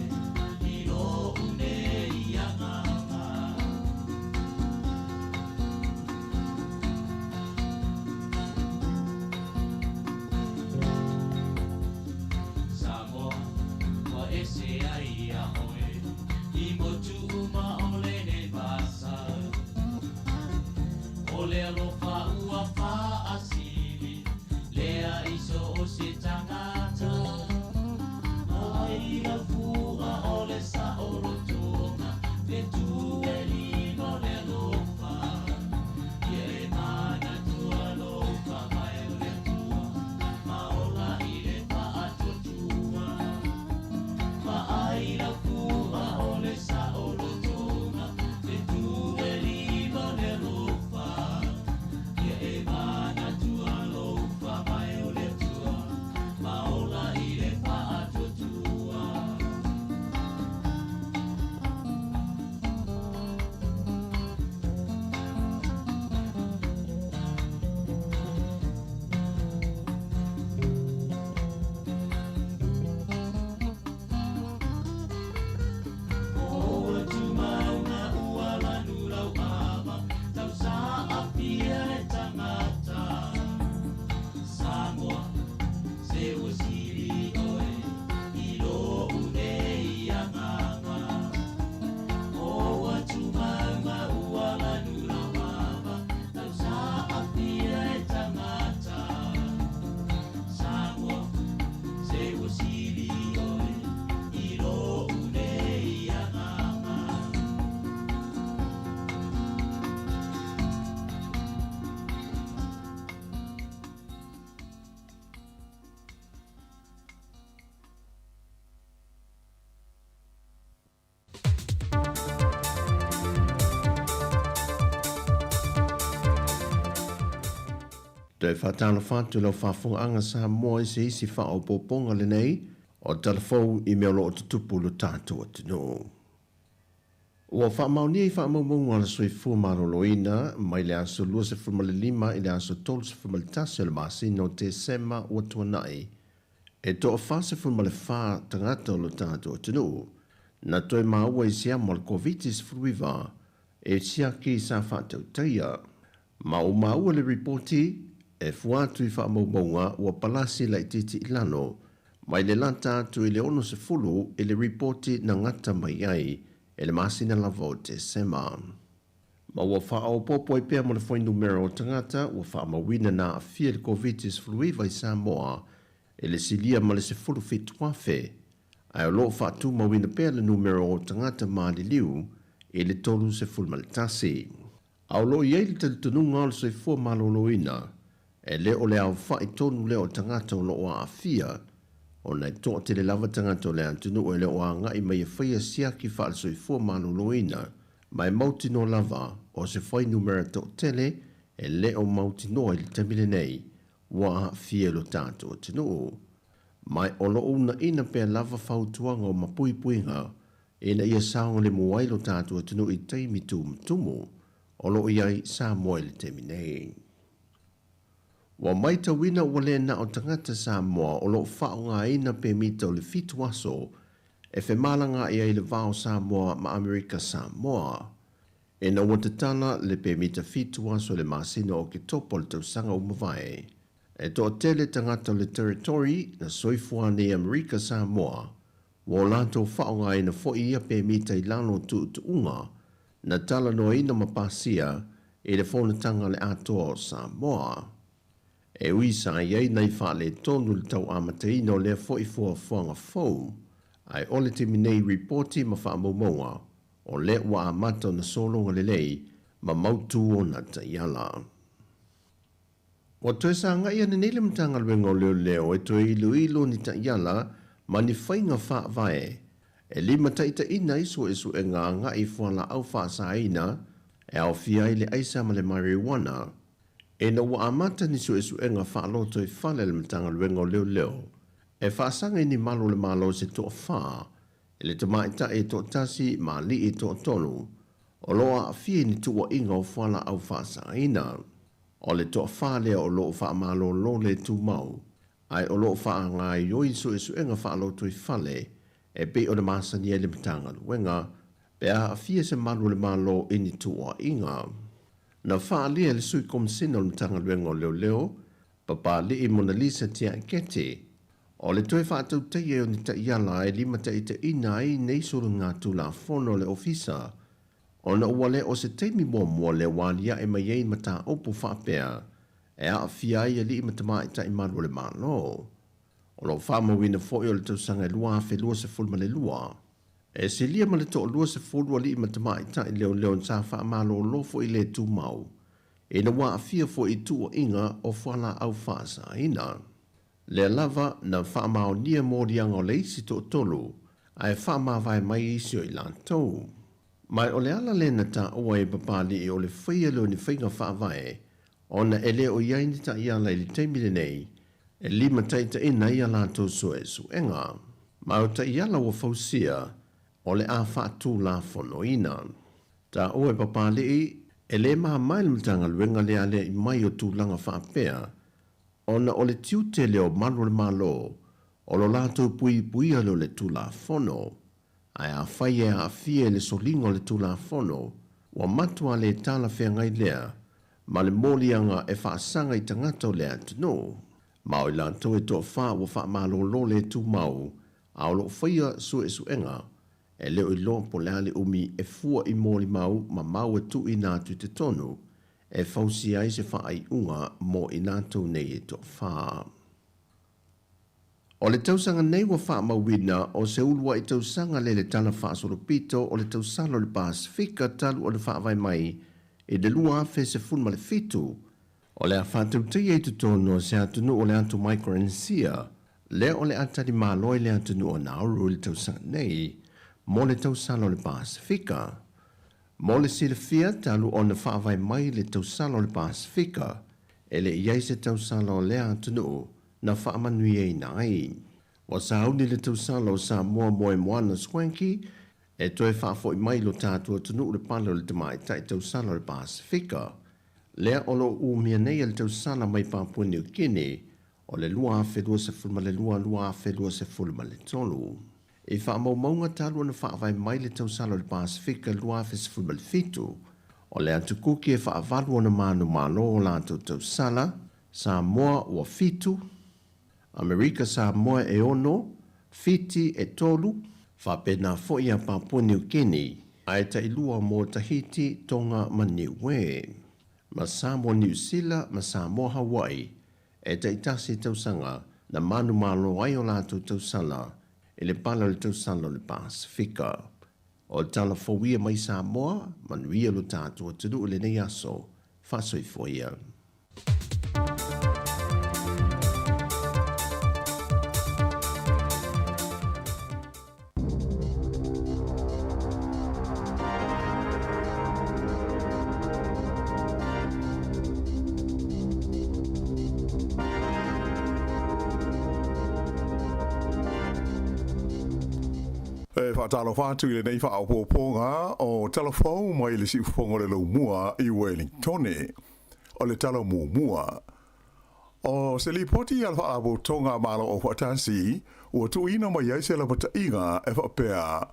Speaker 2: i lou nei agaga. Samoa, ua ese ai ia oe i motu uma o lenei vasa. O le alofa ua faasili lea i so o se tagata. Mai lau fua o le saolotoga, fetu e lima o le alofa. Ia e manatua lou faavae o le Atua, ma ola i le faatuatua. Vaai lau fua o le saolotoga, fetu e lima o le alofa. Ia e manatua lou faavae o le Atua, ma ola i le faatuatua. O ua tumauga ua lanu lau ava, tausaafia e tagata. Samoa, se ua sili oe i lou nei agaga. O ua tumauga ua lanu lau ava, tausaafia e tagata. Samoa, se ua sili oe i lou nei agaga.
Speaker 7: Toe faatalofa atu i lau faafofogaaga Samoa i se isi faaopoopoga lenei o tala fou i mea o lo o tutupu i lo tatou atunuu. Ua faamaonia i faamaumauga a le Soifua Maloloina mai le aso 25 i le aso 31 o le masina o Tesema ua tuanai, e toa-44 tagata o lo tatou atunuu na toe maua i se amo o le Koviti-19 e siaki sa faatautaia. Ma ua maua le ripoti, e fua atu i faamaumauga ua palasi laitiiti i lalo mai le lata atu i le 60 i le ripoti na gata mai ai e le masina lava o Tesema. Ma ua faaopoopo ai pea mo le fuainumera o tagata ua faamauina na aafia i le Koviti-19 i Samoa e le silia ma le 17,000, ae o lo o faatumauina pea le numera o tagata maliliu i le 31. A o lo o i ai le talitonuga o le soifua maloloina, E le o le aofa'i tonu lea o tagata o lo o aafia, ona e toatele lava tagata o le atunuu e le o aga'i mai e faia siaki faale-soifua maloloina, ma e mautinoa lava o se fuainumera toatele e le o mautinoa i le taimi lenei ua aafia i lo tatou atunuu. Ma o lo o uunaina pea lava fautuaga o mapuipuiga ina ia saogalemu ai lo tatou atunuu i taimi tumutumu o lo o i ai Samoa i le taimi nei. Ua matauina ua le na o tagata Samoa o lo o faaaogaina pemita o le 7 aso e femalagaai ai le va o Samoa ma Amerika Samoa. Ina ua tatala le pemita 7 aso i le masina o Oketopa o le tausaga ua mavae, e toatele tagata o le Territory na soifua nei i Amerika Samoa ua o latou faaaogaina foi ia pemita i lalo o tuutuuga na talanoaina ma pasia i le Fonotaga a le Atoa o Samoa. E ui sa i ai nai faaletonu i le tau amataina o lea foi fuafuaga fou, ae o le taimi nei ripoti ma faamaumauga o lea ua amata ona sologa lelei ma mautu ona taiala. Ua toe sagai ane nei le Matagaluega o Leoleo e toe iloilo ni taiala ma ni faiga faavae e limataitaiina ai suesuega agai i fualaau faasaina e aofia ai le aisa ma le marijuana. Ina ua amata ni suesuega faalotoifale a le Matagaluega o Leoleo e faasaga i ni malu o le Malo se toafa i le tamaitai e toatasi ma alii e toatolu o lo o aafia i ni tuuaiga o fualaau faasaina. O le toafa lea o lo o faamalolo le tumau, ae o lo o faagaoioi suesuega faalotoifale e pei ona masani ai le Matagaluega pe a aafia se malu o le Malo i ni tuuaiga. Na faaalia e le Sui Komisina o le Matagaluega o Leoleo, Papali'i Monalisa Tiaikete, o le toe faatautaia o ni taiala e limataitaiina ai nei soligatulafono a le Ofisa, ona ua le o se taimi muamua lea ua aliae mai ai mataupu faapea e aafia ai alii ma tamaitai malu o le Malo. O lo o faamauina foi o le tausaga e 2022, e silia ma le toa-20 alii ma tamaitai leoleo sa faamalolo foi le tumau ina ua aafia foi i tuuaiga o fualaau faasaina. Lea lava na faamaonia moliaga o le isi toatolu ae faamavae mai isi o i latou. Ma o le ala lea na taua e Papali'i o le faia lea o ni faiga faavae ona e le o i ai ni taiala i le taimi lenei e limataitaiina ai a latou suesuega. Ma o taiala ua fausia o le a faatulafonoina. Taua e Papali'i e le mama i le Matagaluega le alia'i mai o tulaga faapea ona o le tiute lea o malu o le Malo o lo latou puipuia lea o le Tulafono. Ae afai e aafia i le soliga o le Tulafono, ua matua le talafeagai lea ma le moliaga e faasaga i tagata o le atunuu. Ma o i latou e toafa ua faamalolo le tumau, a o lo o faia suesuega, e le o iloa po o le a le umi e fua i molimau ma mau e tuuina atu i totonu e fausia ai se faaiuga mo i latou nei e toafa. O le tausaga nei ua faamauina o se uluai tausaga le le tala faasolopito o le tausala o le Pasefika talu ona faavae mai i le 2017, o le a faatautaia i totonu o se atunuu o le atu Micronesia lea o le a talimalo ai le atunuu o Nauru i le tausaga nei mo le tausala o le Pasefika. Mo le silafia, talu ona faavae mai le tausala o le Pasefika, e le i ai se tausala o lea atunuu na faamanuiaina ai. Ua sauni le tausala o Samoa Moemoana Swanky e toe faafoi mai lo tatou atunuu le pale o le tamaitai tausala o le Pasefika. Lea o lo o umia nei e le tausala mai Papua New Guinea o le 2022 2023. I faamaumauga talu ona faavae mai le tausala o le Pasefika 2017, o le atu Kuki e faavalu ona manumalo o latou tausala, Samoa ua 7, Amerika Samoa e 6, Fiti e 3, faapena foi ia Papua New Guinea, ae tailua mo Tahiti, Tonga ma Niue, ma Samoa Niu Sila ma Samoa Hawaii e taitasi tausaga na manumalo ai o latou tausala i le pale o le tausala o le Pasefika. O le tala fou ia mai Samoa, manuia lo tatou atunuu i lenei aso. Faasoifua ia.
Speaker 8: Toe faatalofa atu i lenei faaopoopoga o Tala Fou mai le Siufofoga o le Laumua i Uelingtone. O le tala muamua, o se lipoti a le Faalapotopotoga a Malo Aufaatasi ua tuuina mai ai se lapataiga e faapea,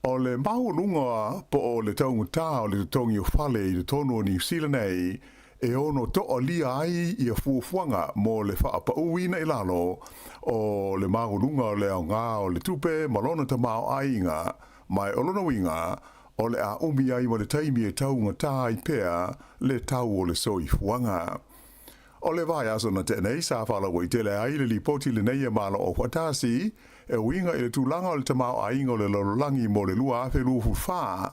Speaker 8: o le maualuga po o le taugata o le totogi o fale i totonu o Niu Sila nei e ono toalia ai ia fuafuaga mo le faapauina i lalo o le maualuga o le aoga o le tupe ma lona tamaoaiga, ma o lona uiga, o le a umi ai ma le taimi e taugata ai pea le tau o le soifuaga. O le vaiaso na tea nei sa faalauaitele ai le lipoti lenei a Malo Aufaatasi e uiga i le tulaga o le tamaoaiga o le lalolagi mo le 2024,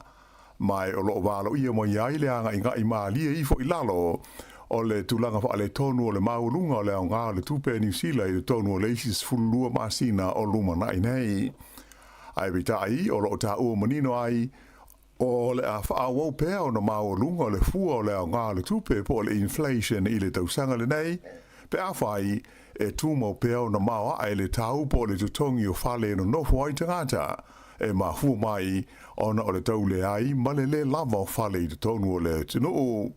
Speaker 8: ma o lo o valoia mai ai le agaigai malie ifo i lalo o le tulaga faaletonu o le maualuga o le aoga o le tupe a Niu Sila i totonu o le isi 12 masina o lumanai nei. Ae peitai, o lo o taua manino ai, o le a faaauau pea ona maualuga o le fua o le aoga o le tupe po o le inflation i le tausaga lenei, pe afai e tumau pea ona maoae le tau po o le totogi o fale e nonofo ai tagata, e mafua mai ona o le tauleai ma le lē lava o fale i totonu o le atunuu.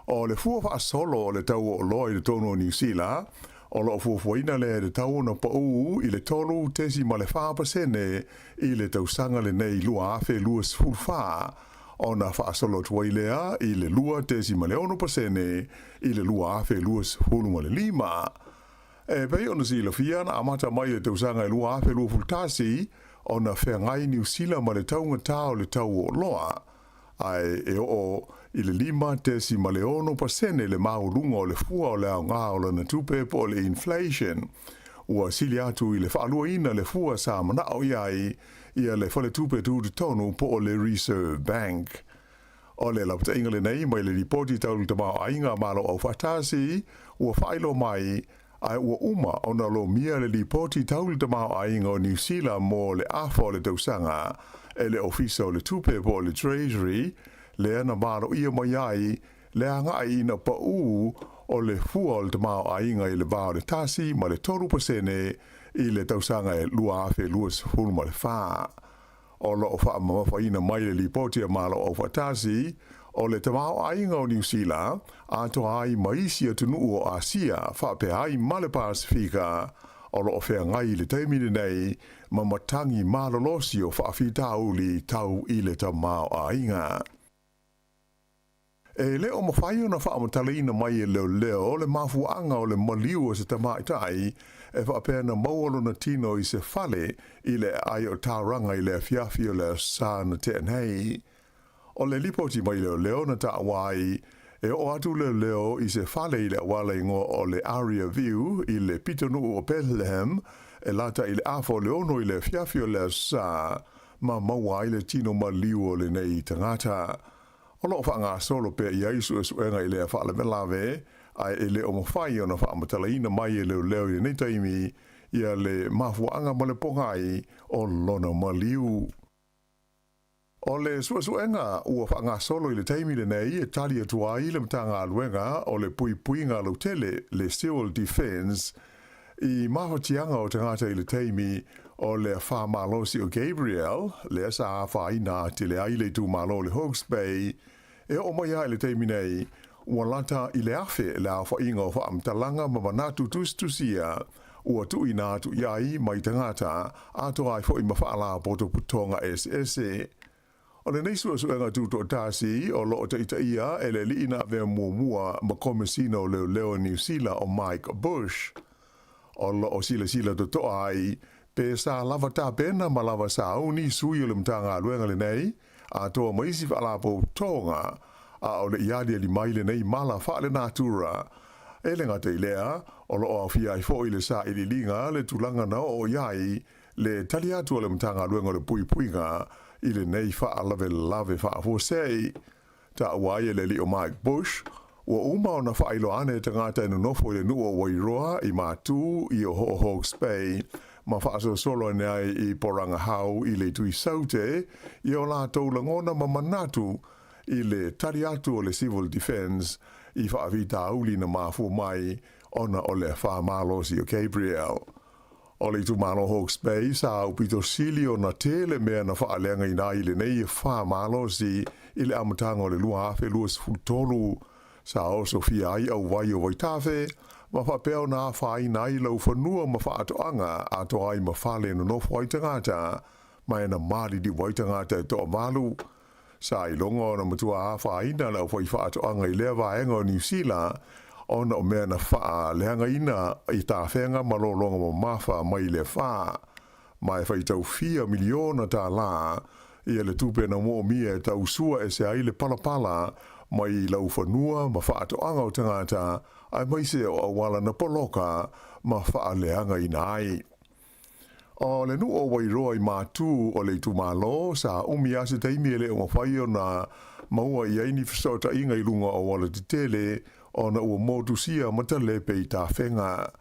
Speaker 8: O le fua faasolo o le tau o oloa i totonu o Niu Sila, o lo o fuafuaina lea e tatau ona pau i le 3.4% i le tausaga lenei 2024, ona faasolo atu ai lea i le 2.6% i le 2025. E pei ona silafia na amata mai le tausaga e 2021 ona feagai Niu Sila ma le taugata o le tau o oloa, ae e oo i le 5.6% le maualuga o le fua o le aoga o lana tupe po o le inflation. Ua sili atu i le faaluaina le fua sa manao i ai ia le faletupe tutotonu po o le Reserve Bank. O le lapataiga lenei mai le lipoti tau le tamaoaiga a Malo Aufaatasi ua faailoa mai, ae ua uma ona lomia le lipoti tau le tamaoaiga o Niu Sila mo le afa o le tausaga e le Ofisa o le Tupe po o le Treasury, lea na valoia mai ai le agai ina pau o le fua o le tamaoaiga i le va o le 1 ma le 3% i le tausaga e 2024. O lo o faamamafaina mai le lipoti a Malo Aufaatasi, o le tamaoaiga o Niu Sila, atoa ai ma isi atunuu o Asia faapea ai ma le Pasefika, o lo o feagai i le taimi lenei ma matagi malolosi o faafitauli tau i le tamaoaiga. E le o mafai ona faamatalaina mai e leoleo le mafuaaga o le maliu o se tamaitai e faapea na maua lona tino i se fale i le aai o Tauranga i le afiafi o le Aso Sa na tea nei. O le lipoti mai leoleo na taua ai, e oo atu leoleo i se fale i le auala igoa o le Aria View i le pitonuu o Bethlehem e lata i le 5:30 i le afiafi o le Aso Sa ma maua ai le tino maliu o lenei tagata. O lo o faagasolo pea i ai suesuega i lea faalavelave, ae e le o mafai ona faamatalaina mai e leoleo i lenei taimi ia le mafuaaga ma le pogai o lona maliu. O le suesuega ua faagasolo i le taimi lenei e tali atu ai le Matagaluega o le Puipuiga Lautele, le Civil Defence, i mafatiaga o tagata i le taimi o le afa malosi o Gabrielle, lea sa afaina atili ai le itumalo o le Hawke's Bay, e oo mai lava i le taimi nei, ua lata i le 1,000 le aofaiga o faamatalaga ma manatu tusitusia ua tuuina atu i ai mai tagata, atoa ai foi ma faalapotopotoga eseese. O lenei suesuega tutoatasi o lo o taitaia e le alii na avea muamua ma Komesina o Leoleo o Niu Sila o Mike Bush. O lo o silasila totoa ai pe sa lava tapena ma lava sauni sui o le Matagaluega lenei atoa ma isi faalapotopotoga a o le i aliali mai lenei mala faalenatura. E le gata i lea, o lo o aofia ai foi le sailiiliga le tulaga na oo i ai le tali atu a le Matagaluega o le Puipuiga i lenei faalavelave faafuasei. Taua ai e le alii o Mike Bush, ua uma ona faailoa ane tagata e nonofo i le nuu o Wairoa i Matū i o Hawke's Bay ma faasolosolo ane ai i Porangahau i le itu i Saute i o latou lagona ma manatu i le tali atu o le Civil Defence i faafitauli na mafua mai ona o le afa malosi o Gabrielle. O le itumalo Hawke's Bay sa aupito sili ona tele mea na faaleagaina ai i lenei afa malosi i le amataga o le 2023, sa osofia ai auvai o Vaitafe ma faapea ona afaina ai laufanua ma faatoaga atoa ai ma fale e nonofo ai tagata ma e na maliliu ai tagata e toavalu. Sa iloga ona matua afaina le aufaifaatoaga i lea vaega o Niu Sila ona o mea na faaleagaina i tafega ma lologa mamafa mai le afa, ma e faitau fia miliona tālā ia le tupe na moomia e tausua ese ai le palapala mai laufanua ma faatoaga o tagata aemaise o auala na poloka ma faaleagaina ai. O le nuu o Wairoa i Matū o le itumalo, sa umi lava se taimi e le o mafai ona maua i ai ni fesootaiga i luga o auala tetele ona ua motusia ma talepe i tafega.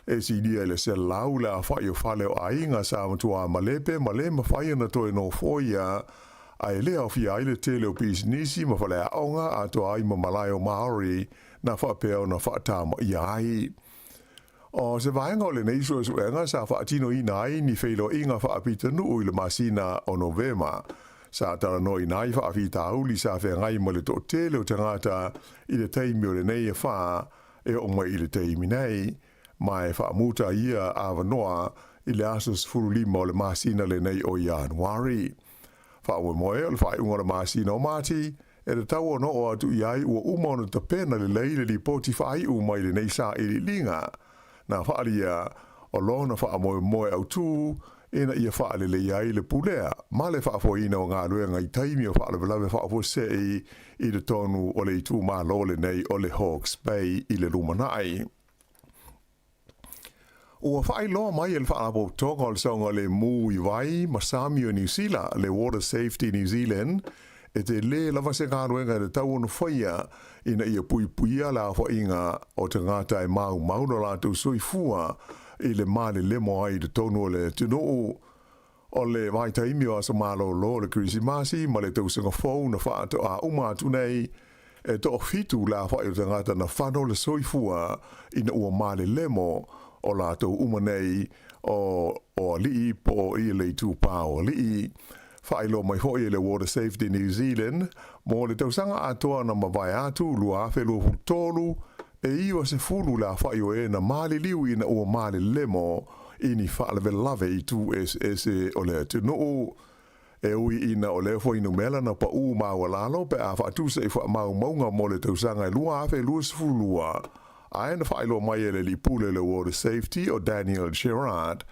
Speaker 8: E silia i le 100 le aofai o fale o aiga sa matua malepe ma le mafai ona toe nofoia, a e le aofia ai le tele o pisinisi ma faleaoga atoa ai ma malae o Māori na faapea ona faatamaia ai. O se vaega o lenei suesuega sa faatinoina ai ni feiloaiga faapitanuu i le masina o Novema, sa talanoaina ai faafitauli sa feagai ma le toatele o tagata i le taimi o lenei afa e oo mai i le taimi nei, ma e faamuta ia avanoa i le aso 15 o le masina lenei o Ianuari. Faamoemoe o le faaiuga o le masina o Mati, e tatau ona oo atu i ai ua uma ona tapena lelei le lipoti faaiu mai lenei sailiiliga na faaalia o lona faamoemoe autū ina ia faaleleia ai le pulea ma le faafoeina o galuega i taimi o faalavelave faafuasei i totonu o le itumalo lenei o le Hawke's Bay i le lumanai. Ua faailoa mai e le Faalapotopotoga o le Saogalemu i Vai ma Sami o Niu Sila, le Water Safety New Zealand, e tele lava se galuega e tatau ona faia ina ia puipuia le aofaiga o tagata e maumau lo latou soifua i le malelemo ai i totonu o le atunuu. O le vaitaimi o aso malolo o le Kerisimasi ma le tausaga fou na faatoa uma atu nei, e toafitu le aofai o tagata na fano le soifua ina ua malelemo o latou uma nei o o alii po o i le itupa o alii. Faailoa mai foi e le Water Safety New Zealand mo le tausaga atoa na mavae atu 2023, e 90 le aofai o e na maliliu ina ua malelemo i ni faalavelave i itu eseese o le atunuu. E ui ina o lea fuainumera na paʻū maualalo pe a faatusa i faamaumauga mo le tausaga e 2022, ae na faailoa mai e le alii pule o le Water Safety o Daniel Gerrard,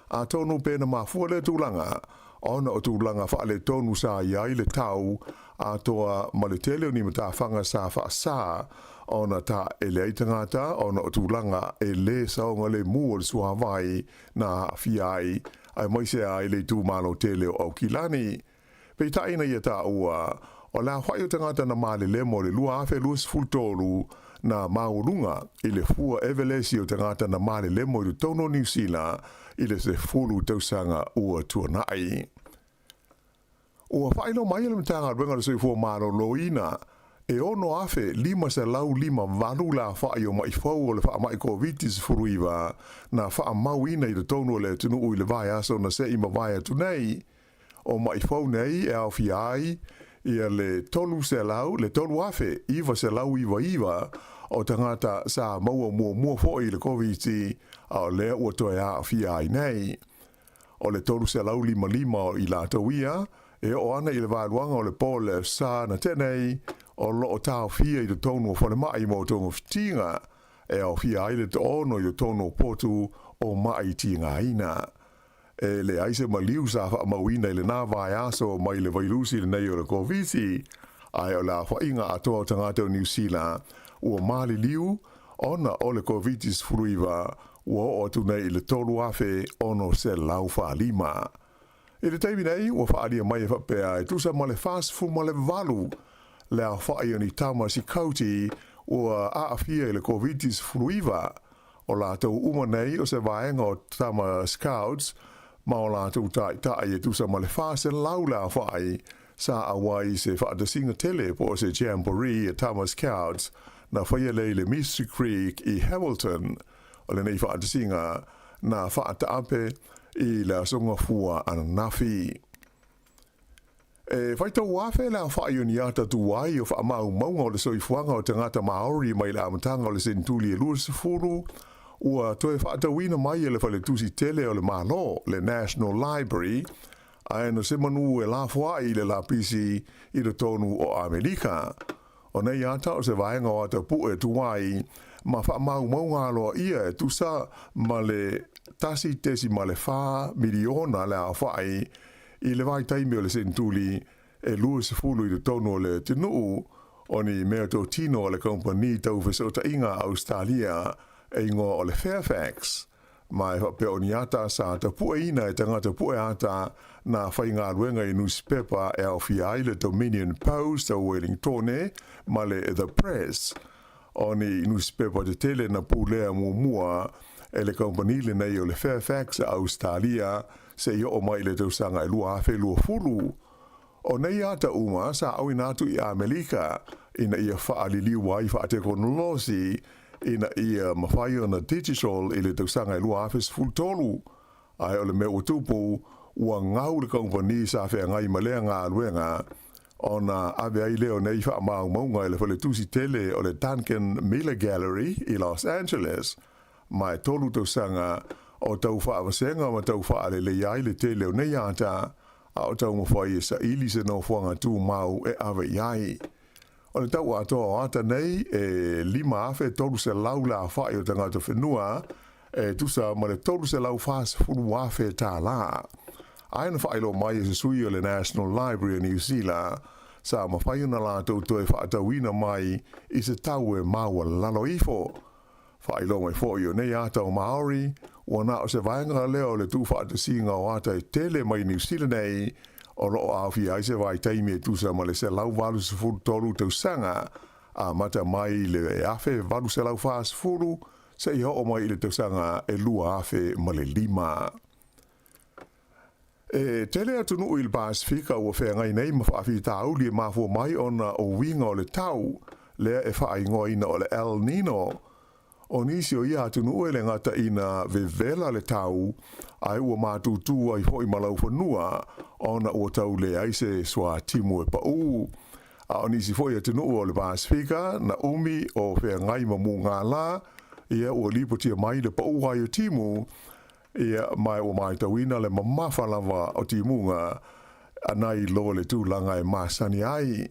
Speaker 8: Atonu pe na mafua lea tulaga ona o tulaga faaletonu sa i ai le tau atoa ma le tele o ni matafaga sa faasa ona taele ai tagata ona o tulaga e le saogalemu o le suavai na aafia ai aemaise ai le itumalo tele o Aukilani. Peitai ina ia taua, o le aofai o tagata na malelemo i le 2023 na maualuga i le fua evelesi o tagata na malelemo i totonu o Niu Sila i le 10 tausaga ua tuanai. Ua faailoa mai e le Matagaluega o le Soifua Maloloina e 6,558 le aofai o ma'i fou o le faamai Koviti-19 na faamauina i totonu o le atunuu i le vaiaso na se i mavae atu nei. O ma'i fou nei e aofia ai ia le 300, le 3,999 o tagata sa maua muamua foi i le Koviti, a o lea ua toe aafia ai nei. O le 355 o i latou ia, e oo ana i le vaeluaga o le po le sa na tea nei, o lo o taofia i totonu o falemai mo togafitiga, e aofia ai le 6 i totonu o potu o ma'i tigaina. E leai se maliu sa faamauina i lena vaiaso mai le vailusi lenei o le Koviti, ae o le aofaiga atoa o tagata o Niu Sila ua maliliu ona o le Koviti-19 ua oo atu nei i le 3,645. I le taimi nei, ua faaalia mai e faapea e tusa ma le 48 le aofai o ni tama sikauti ua aafia i le Koviti-19. O latou uma nei o se vaega o Tama Scouts ma o latou taitai e tusa ma le 400 le aofai sa auai i se faatasiga tele po o se jamboree a Tama Scouts na faia lea i le Mystery Creek i Hamilton. O lenei faatasiga na faataape i le Aso Gafua ananafi. E faitau afe le aofa'i o ni ata tuai o faamaumauga o le soifuaga o tagata Maori mai le amataga o le senetuli e 20 ua toe faatauina mai e le Faletusi Tele o le Malo, le National Library, ae na se manu e lafoa'i i le lapisi i totonu o Amerika. O nei ata o se vaega o ata pu'e tuai ma faamaumauga aloa'ia e tusa ma le 1.4 miliona le aofa'i i le vaitaimi o le senetuli e 20 i totonu o le atunuu, o ni meatotino a le kamupani tau fesootaiga a Ausetalia e igoa o le Fairfax. Ma e faapea o ni ata sa tapu'eina e tagata pu'e ata na faigaluega i nusipepa e aofia ai le Dominion Post a Uelingtone ma le The Press, o ni nusipepa tetele na pulea muamua e le kamupani lenei o le Fairfax a Ausetalia seia oo mai i le tausaga e 2020. O nei ata uma sa auina atu i Amelika ina ia faaliliu ai faatekonolosi ina ia mafai ona digital i le tausaga e 2013, ae o le mea ua tupu, ua gau le kamupani sa feagai ma lea galuega ona ave ai lea o nei faamaumauga i le faletusi tele o le Duncan Miller Gallery i Los Angeles, ma e 3 tausaga o tau faavasega ma tau faaleleia ai le tele o nei ata, a o taumafai e saili se nofoaga tumau e ave i ai. O le tau atoa o ata nei e 5,300 le aofa'i o tagata whenua e tusa ma le 340,000 tālā. Ae na faailoa mai e se sui o le National Library o Niu Sila, sa mafai ona latou toe faatauina mai i se tau e maualalo ifo. Faailoa mai fo'i o nei ata o Maori, ua na o se vaega lea o le tuufaatasiga o ata e tele mai Niu Sila nei, o loo aofia ai se vaitaimi e tusa ma le 183 tausaga, amata mai le 1840 seia oo mai i le tausaga e 2005. E tele atunuu i le Pasefika ua feagai nei ma faafitauli e mafua mai ona o uiga o le tau, lea e faaigoaina o le El Nino. O nisi o ia atunuu e le gata ina vevela le tau, ae ua matutu ai foi ma laufanua ona ua tau leai se suatimu e paū. A o nisi foi atunuu o le Pasefika na umi o feagai ma mugālā, ia ua lipotia mai le paū ai o timu, ia ma ua matauina le mamafa lava o timuga ana i lo le tulaga e masani ai.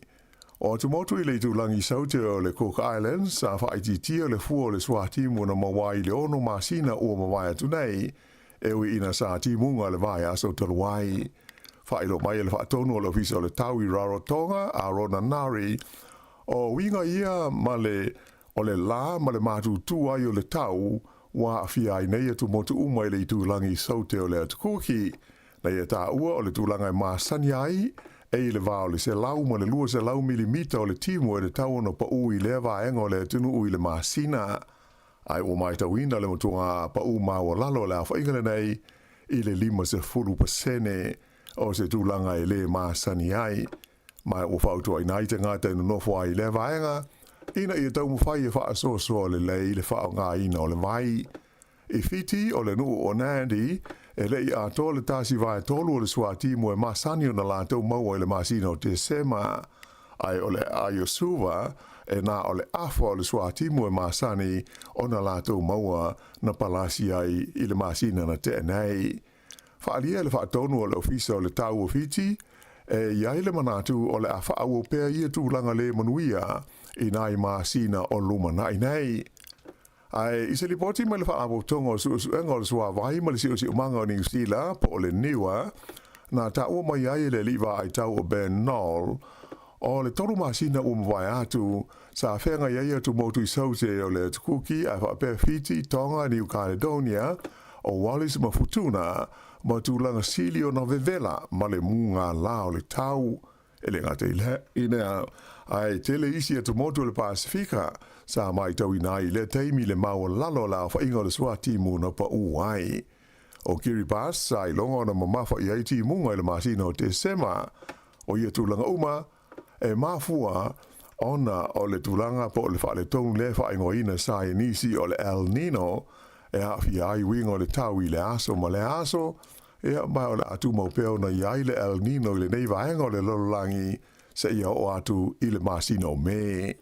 Speaker 8: O atumotu i le itulagi saute o le Cook Islands, sa faaitiitia le fua o le suatimu na maua ai i le 6 masina ua mavae atu nei, e ui ina sa timuga le vaiaso talu ai. Faailoa mai e le faatonu o le Ofisa o le Tau i Rarotonga, a Rona Nari, o uiga ia ma le o le lā ma le matutu ai o le tau ua aafia ai nei atumotu uma i le itulagi saute o le Atukuki. Na ia taua o le tulaga e masani ai, e i le va o le 100 ma le 200 milimita o le timu e tatau ona paū i lea vaega o le atunuu i le masina. Ae ua matauina le matuā paū maualalo o le aofaiga lenei i le 50% o se tulaga e lē masani ai. Ma ua fautuaina ai tagata e nonofo ai i lea vaega ina ia taumafai e faasoasoa lelei le faaaogaina o le vai. I Fiti, o le nuu o Nadi, e le'i atoa le 1/3 o le suatimu e masani ona latou maua i le masina o Tesema. Ae o le aai o Suva, e na o le afa o le suatimu e masani ona latou maua na palasi ai i le masina na tea nei. Faaalia e le faatonu o le Ofisa o le Tau o Fiti, e i ai le manatu o le a faaauau pea ia tulaga lē manuia i nai masina o lumana'i nei. Ae i se lipoti mai le Faalapotopotoga o Suesuega o le Suavai ma le Siosiomaga o Niu Sila, po o le NIWA, na taua mai ai e le alii vaai tau o Ben Knoll, o le 3 masina ua mavae atu, sa feagai ai atumotu i saute o le Atukuki ae faapea Fiti, Tonga, New Caledonia, o Wallis ma Futuna, ma tulaga sili ona vevela ma le mugālā o le tau. E le gata i lea, ae tele isi atumotu o le Pasefika sa matauina ai i lea taimi le maualalo o le aofaiga o le suatimu na paū ai. O Kiribati sa iloga ona mamafa i ai timuga i le masina o Tesema. O ia tulaga uma e mafua ona o le tulaga po o le faaletonu lea e faaigoaina saienisi o le El Nino, e aafia ai uiga o le tau i le aso ma le aso, ia ma o le a tumau pea ona i ai le El Nino i lenei vaega o le lalolagi seia oo atu i le masina o Me.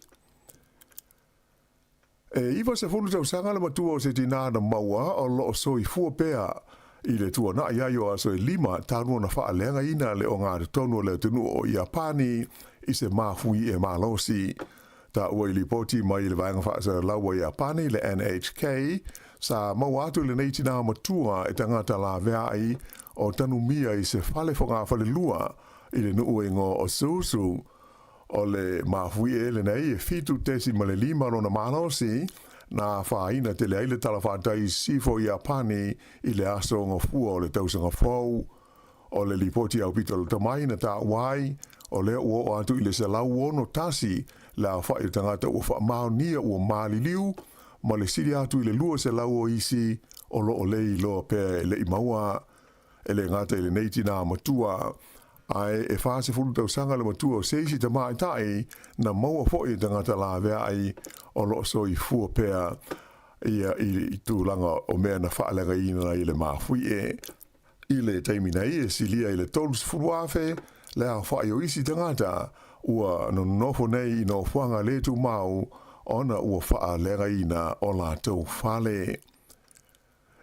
Speaker 8: E 90 tausaga le matua o se tinā na maua o lo o soifua pea i le tuanai ai o aso e lima talu ona faaleagaina le ogatotonu o le atunuu o Iapani i se mafuie malosi. Taua i lipoti mai le vaega faasalalau a Iapani le NHK, sa maua atu lenei tinā matua e tagata laveai o tanumia i se fale fogafalelua i le nuu e igoa o Suzu. O le mafuie lenei e 7.5 lona malosi, na afaina tele ai le talafatai i sisifo o Iapani i le aso Gafua o le tausaga fou. O le lipoti aupito lata mai na taua ai, o lea ua oo atu i le 161 le aofai o tagata ua faamaonia ua maliliu, ma le sili atu i le 200 o isi o lo o le iloa pea e le i maua. E le gata i lenei tinā matua, ae e 40 tausaga le matua o se isi tamaitai na maua foi e tagata laveai o lo o soifua pea ia i tulaga o mea na faaleagaina i le mafuie. I le taimi nei, e silia i le 30,000 le aofai o isi tagata ua nonofo nei i nofoaga le tumau ona ua faaleagaina o latou fale.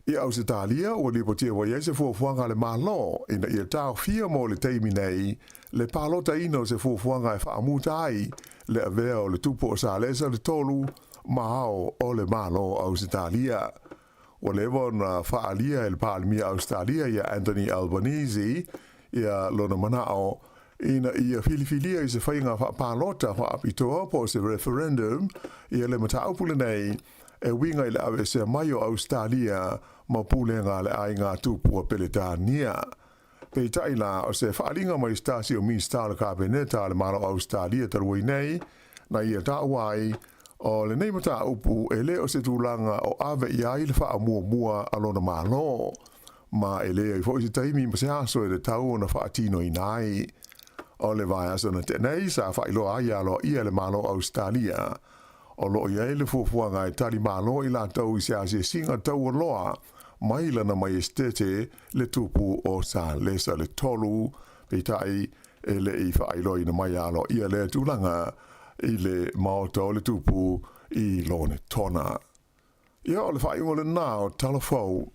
Speaker 8: I Ausetalia, ua lipotia ua i ai se fuafuaga a le Malo ina ia taofia mo le taimi nei le palotaina o se fuafuaga e faamuta ai le avea o le tupu o Salesa le tolu ma ao o le Malo o Ausetalia. Ua leva ona faaalia e le Palemia Ausetalia ia Anthony Albanese ia lona manao ina ia filifilia i se faiga faapalota faapitoa po o se referendum ia le mataupu lenei e uiga i le aveesea mai o Ausetalia ma pulega a le aiga tupua Peretania. Peitai la, o se faaaliga mai se tasi o Minisita o le Kapeneta a le Malo o Ausetalia talu ai nei, na ia taua ai, o lenei mataupu e le o se tulaga o ave i ai le faamuamua a lona Malo, ma e leai foi se taimi ma se aso e tatau ona faatinoina ai. O le vaiaso na tea nei, sa faailoa ai aloaia e le Malo o Ausetalia, o lo o i ai le fuafuaga e tali malo i latou i se asiasiga taualoa mai lana Maiestete le Tupu o Salesa le Tolu, peitai e le i faailoaina mai aloaia lea tulaga i le Maota o le Tupu i Lonetona. Ia, o le faaiuga lena o Tala Fou.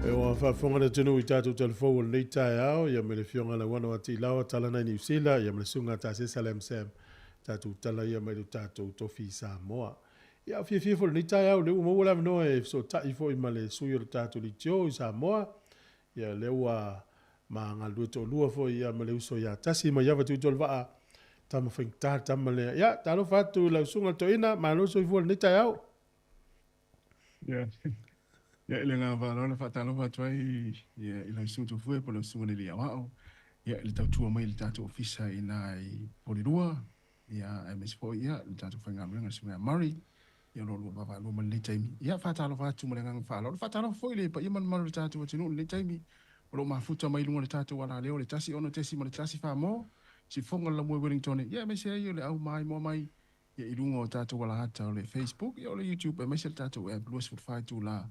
Speaker 3: E ua faafofoga le atunuu i tatou talafou o lenei taeao, ia ma le Afioga Lauana o Atiilaoa, Talana i Niu Sila, ia ma le Susuga Tasesa Lam Sam, tatou tala ia mai lo tatou tofi i Samoa. Ia, fiafia foi lenei taeao, lea ua maua le avanoa e fesootai foi ma le sui o le tatou leitio i Samoa. Ia, lea ua ma galulue toalua foi ia ma le uso ia Tasi mai Ava Tuitolovaa, tama faigata le tama lea. Ia, talofa atu i lau susuga le toeaina, malo le soifua i lenei taeao.
Speaker 9: Ia, ia i le agaga faaaloalo faatalofa atu ai ia i lau susuga Tufue po o lau susuga Lelei Aoao, ia i le tautua mai i le tatou ofisa i ina i Porirua, ia aemaise foi ia le tatou faigaluega le susuga ia Murray, ia o lo o lua vaavaalua mai lenei taimi. Ia faatalofa atu ma le agaga faaaloalo. Faatalofa foi i le paia ma le mamalu o le tatou atunuu i lenei taimi o lo o mafuta mai i luga o le tatou alaleo le 16.1 Samoa, Sifoga o le Laumua i Wellington, ia aemaise ai o le au maimoa mai ia i luga o tatou alahata o le Facebook, ia o le YouTube aemaise le tatou app 24 itula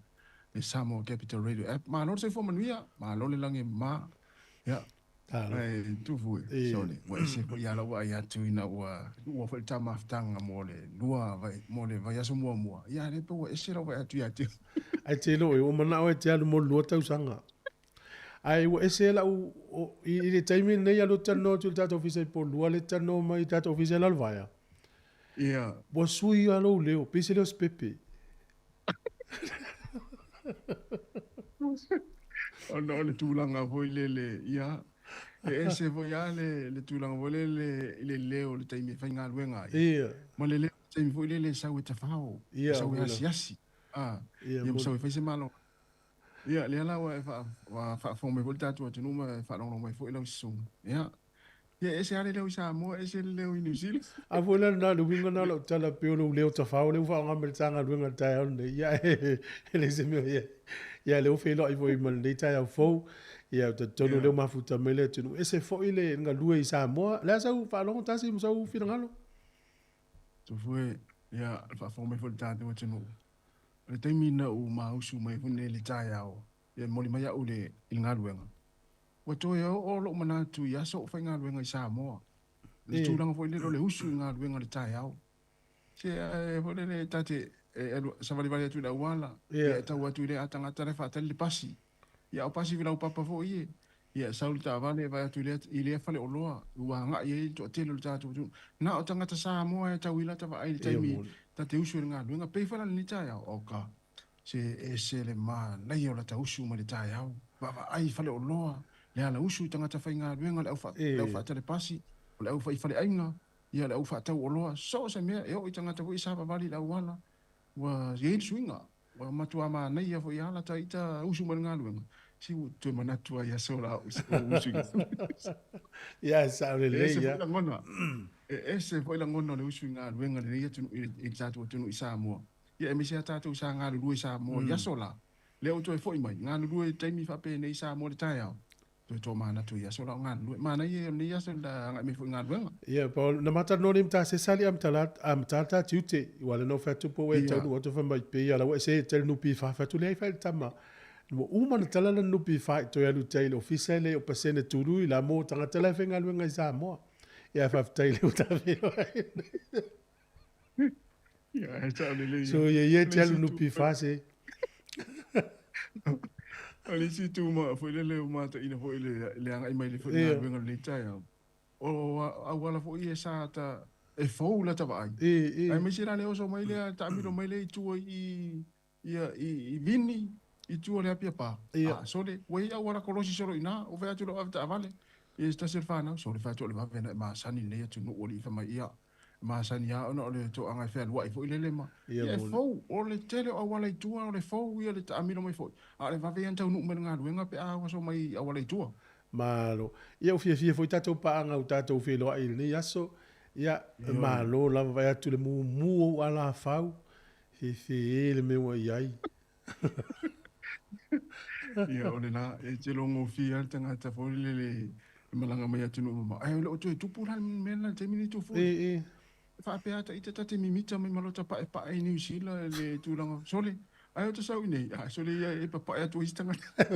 Speaker 9: le Samoa Capital Radio app. Malo le soifua manuia, malo le lagi e mama. Ia, Ae tufu e, sole, ua ese foi ia lau vaai atu ina ua ua foi le ta mafutaga mo le lua vai, mo le vaiaso muamua. Ia lea pe ua ese lau vaai atu ia te.
Speaker 3: Ae te lo e, ua manao e te alu mo le lua tausaga. Ae ua ese lau, i le taimi lenei alu talanoa atu i le tatou ofisa i Porirua, le talanoa mai i le tatou ofisa i Lalovaea.
Speaker 9: Ia.
Speaker 3: Ua sui lava lou leo, pei se leo se pepe.
Speaker 9: Ona o le tulaga foi lele, ia, e ese foi lava le tulaga foi lele i le leo o le taimi e faigaluega ai.
Speaker 3: Ia.
Speaker 9: Ma le leo o le taimi foi lele e sau e tafao, e sau e asiasi, a, ia ma sau e fai se malo. Ia, lea la ua e faafofoga mai foi le tatou atunuu ma e faalogologo mai foi lau susuga. Ia. Ia, e ese lava le leo i Samoa, ese le leo i New Zealand.
Speaker 3: A foi la lena, le uiga lena o lau tala pei o lou leo tafao lea ua faaaoga mai le Matagaluega i le taeao lenei. Ia, e leai se mea o i ai. Ia, lea ua feiloai foi ma lenei taeao fou. Ia, ou te talitonu o lea ua mafuta mai le atunuu. E ese foi le galue i Samoa. O le a sau faalogo Tasi ma sou finagalo?
Speaker 9: Tofue, ia, le faafofoga mai foi i le tatou atunuu. O le taimi na ou mausu mai ai foi nei i le taeao, ia e momoli mai au i le i le galuega, ua toe oo lou manatu i aso o faigaluega i Samoa. I le tulaga foi lele o le usu i galuega i le taeao. Se ae foi lele ta te e alu savalivali atu i le auala, ia e tau atu i le tagata la e faatali le pasi. Ia a o pasi laupapa foi ie. Ia sau le taavale e vaai atu i lea i lea faleoloa ua agai ai le toatele o le tatou atunuu. Na o tagata Samoa e tau i lata vaai i le taimi ta te usu ai i le galuega. Pei foi la lenei taeao, oka, se ese le manaia o lata usu mai le taeao. Vaavaai i faleoloa, le ala usu i tagata faigaluega, le au le au faatali pasi, o le au fai faleaiga, ia le au faatau oloa, so o se mea e oo i tagata foi ia savavali i le auala. Ua i ai le suiga. Ua matua manaia foi lava lata ita usu mai le galuega, se ua toe manatu ai aso la o usu i galuega.
Speaker 3: Ia, e sao lelei.
Speaker 9: E ese foi lagona, e ese foi lagona o le usu i galuega i lenei atunuu, i le tatou atunuu i Samoa. Ia aemaise lava tatou sa galulue i Samoa i aso la, lea ua toe foi mai, galulue i taimi faapenei i Samoa i le taeao. Toe tomanatu i aso la o galulue. Manaia ia o lenei aso le agai mai foi i galuega.
Speaker 3: Ia, pa na mata no ni mta se sali am tala am tata tiute wala no fatu po e taunu o fa mai pe ia la wa se tel nu pi fa fatu le fa tama. Mo uma na tala na nu pi fa to ya lu tai le ofisa le o pasene tulu i la mo tanga tala fe galuega i Samoa. Ia fa tai le uta fe.
Speaker 9: Ia, e sao lelei.
Speaker 3: So ia ia te alu nu pi fa se.
Speaker 9: O le isi itu ma foi lele ua mataina foi le le agai mai le foi galuega o lenei taeao. O auala foi ia sa ta e fou lata vaai. Aemaise la le oso mai lea taamilo mai lea i tua i ia i Vini i tua o le Apia Pa. A sole ua i ai auala kolosi solo i ina ua fai atu lau ave taavale. Ia se tasi o le fanau sole fai atu o le vave na e masani lenei atunuu alii fai mai ia masani lava ona o le toaga e fealuai foi lele ma ia e fou o le tele o auala i tua o le fou ia le taamilo mai foi a o le vave ia ona taunuu mai le galuega pe a oso mai i auala i tua.
Speaker 3: Malo. Ia ua fiafia foi tatou paaga ua tatou feiloai i lenei aso. Ia, malo lava vaai atu le mumu o ou alafau. Fefe e le mea ua i ai.
Speaker 9: Ia, o lena, e te logofie lava le tagata foi lele e malaga mai atunuu mamao. Ae le o toe tupu la le mea lena i le taimi lenei Tufue.
Speaker 3: E, e.
Speaker 9: E faapea lava ita ta te mimita mai ma lota paepae i Niu Sila i le tulaga sole. Ae ou te sau i nei, a sole ia e papae atu ai isi tagata.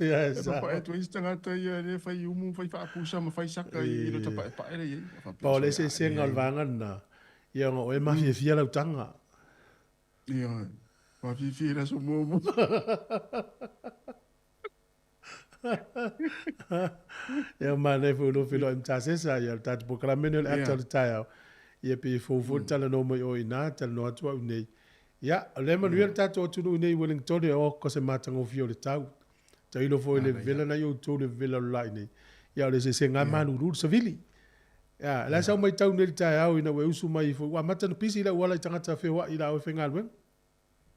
Speaker 3: Ia, e
Speaker 9: E
Speaker 3: sao.
Speaker 9: papae atu ai isi tagata ia lea e fai umu, fai faapusa ma fai saka i lota paepae la e i ai. Faapea
Speaker 3: Pau le
Speaker 9: sole, a
Speaker 3: eseesega o le
Speaker 9: leai.
Speaker 3: vaega lena, Ia ona o e mafiafia lau taga.
Speaker 9: Ia, mafiafia i le aso muamua.
Speaker 3: Ia manaia foi o lou feiloai ma Tasesa, ia o le tatou polokalame lenei o le ata o le taeao. Ia pei e fou foi le talanoa mai oe i ina, talanoa atu au nei. Ia, o lea e manuia le tatou atunuu i nei i Wellingtone, oh, ko se matagofie o le tau. Tailo foi i le vevela na i outou le vevela o le la i nei. Ia o le eseesega lava malulu le savili. Ia, o le a sau matau nei i le taeao ina ua e usu mai ifo, ua amata ona pisi le auala i tagata feoai i la oe faigaluega?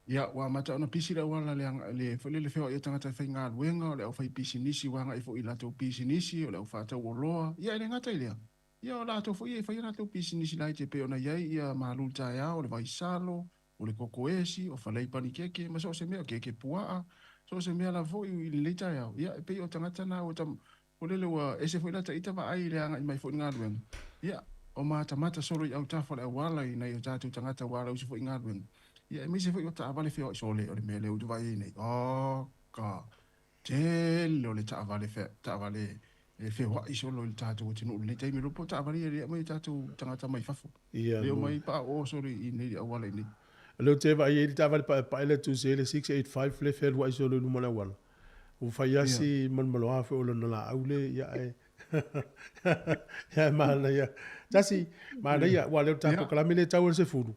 Speaker 9: Ia, ua amata ona pisi le auala le, le, foi lele feoai o tagata faigaluega, o le aufaipisinisi ua agai foi i latou pisinisi, o le aufaatau oloa, ia e le gata i lea, ia o latou foi ia e fai a latou pisinisi laiti e pei ona i ai ia malu i le taeao, o le vaisalo, o le kokoesi, o falei panikeke ma so o se mea, o keke puaa, so o se mea lava foi i lenei taeao. Ia, e pei o tagata na ua o lele ua ese foi lata ita vaai i le agai mai foi i le galuega. Ia, o matamata solo i autafa o le auala i nai o tatou tagata ua alausi foi i galuega. Ia, aemaise foi o taavale feoai sole o le mea lea ou te vaai ai nei. Oka! Tele o le taavale taavale e feoai solo i le tatou atunuu i lenei taimi, iloa po o taavale ia lea e aumai e tatou tagata mai fafo.
Speaker 3: Ia,
Speaker 9: Lea e omai paoo solo i nei auala i nei.
Speaker 3: O lea ou te vaai ai i le taavale paepae lea tu se le 685 lea e fealuai solo i luma o le auala. Ua fai lava si malomaloa foi o lona laau le, ia ae ia ae manaia. Tasi, manaia, aua o lea o le tatou polokalame lea e tau o le 10.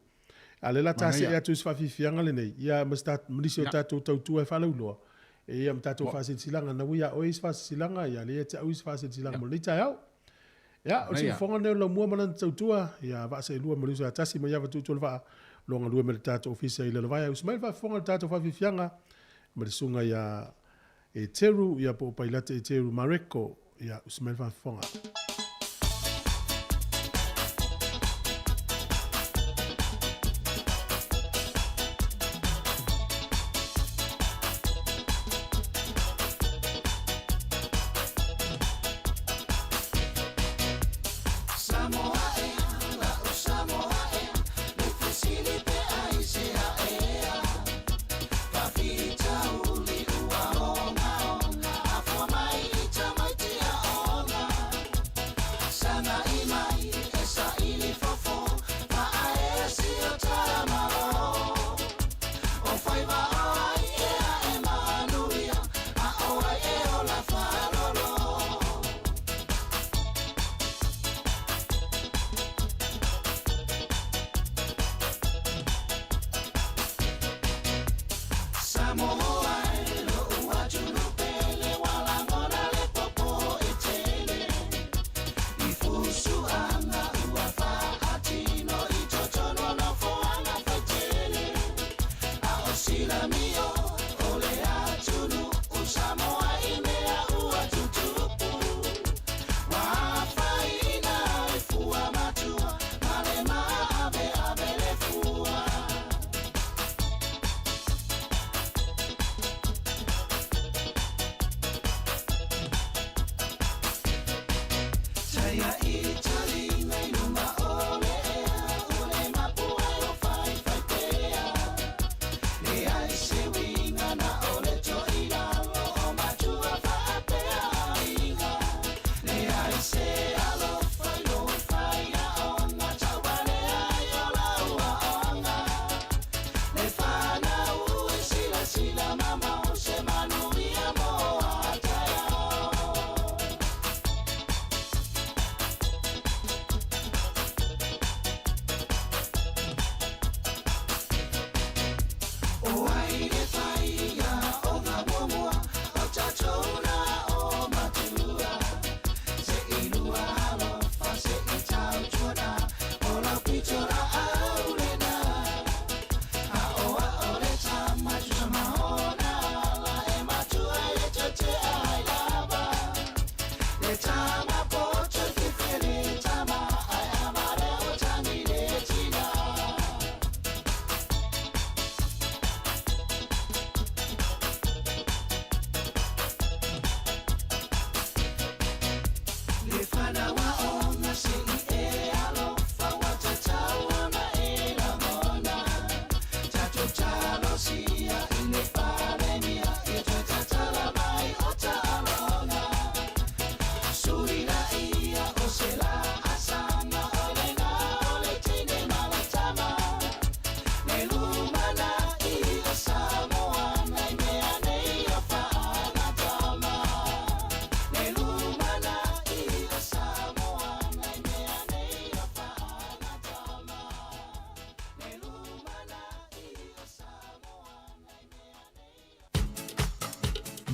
Speaker 3: A o lea o le a ta see atu i se faafiafiaga lenei, ia ma se ma nisi o tatou tautua e faalauiloa, ia ma tatou faasilasilaga. Na ua ia oe isi faasilasilaga, ia lea ia te au isi faasilasilaga mo lenei taeao. Ia, o le siufofoga lenei o le laumua ma lana tautua, ia vaaseelua ma le uso ia tasi mai Avatutualevaa, o lo o galue mai le tatou ofisa i Lalovaea. Usu mai le faafofoga i le tatou faafiafiaga ma le susuga ia Eteru, ia po o Pailate Eteru Mareko. Ia, usi mai le faafofoga.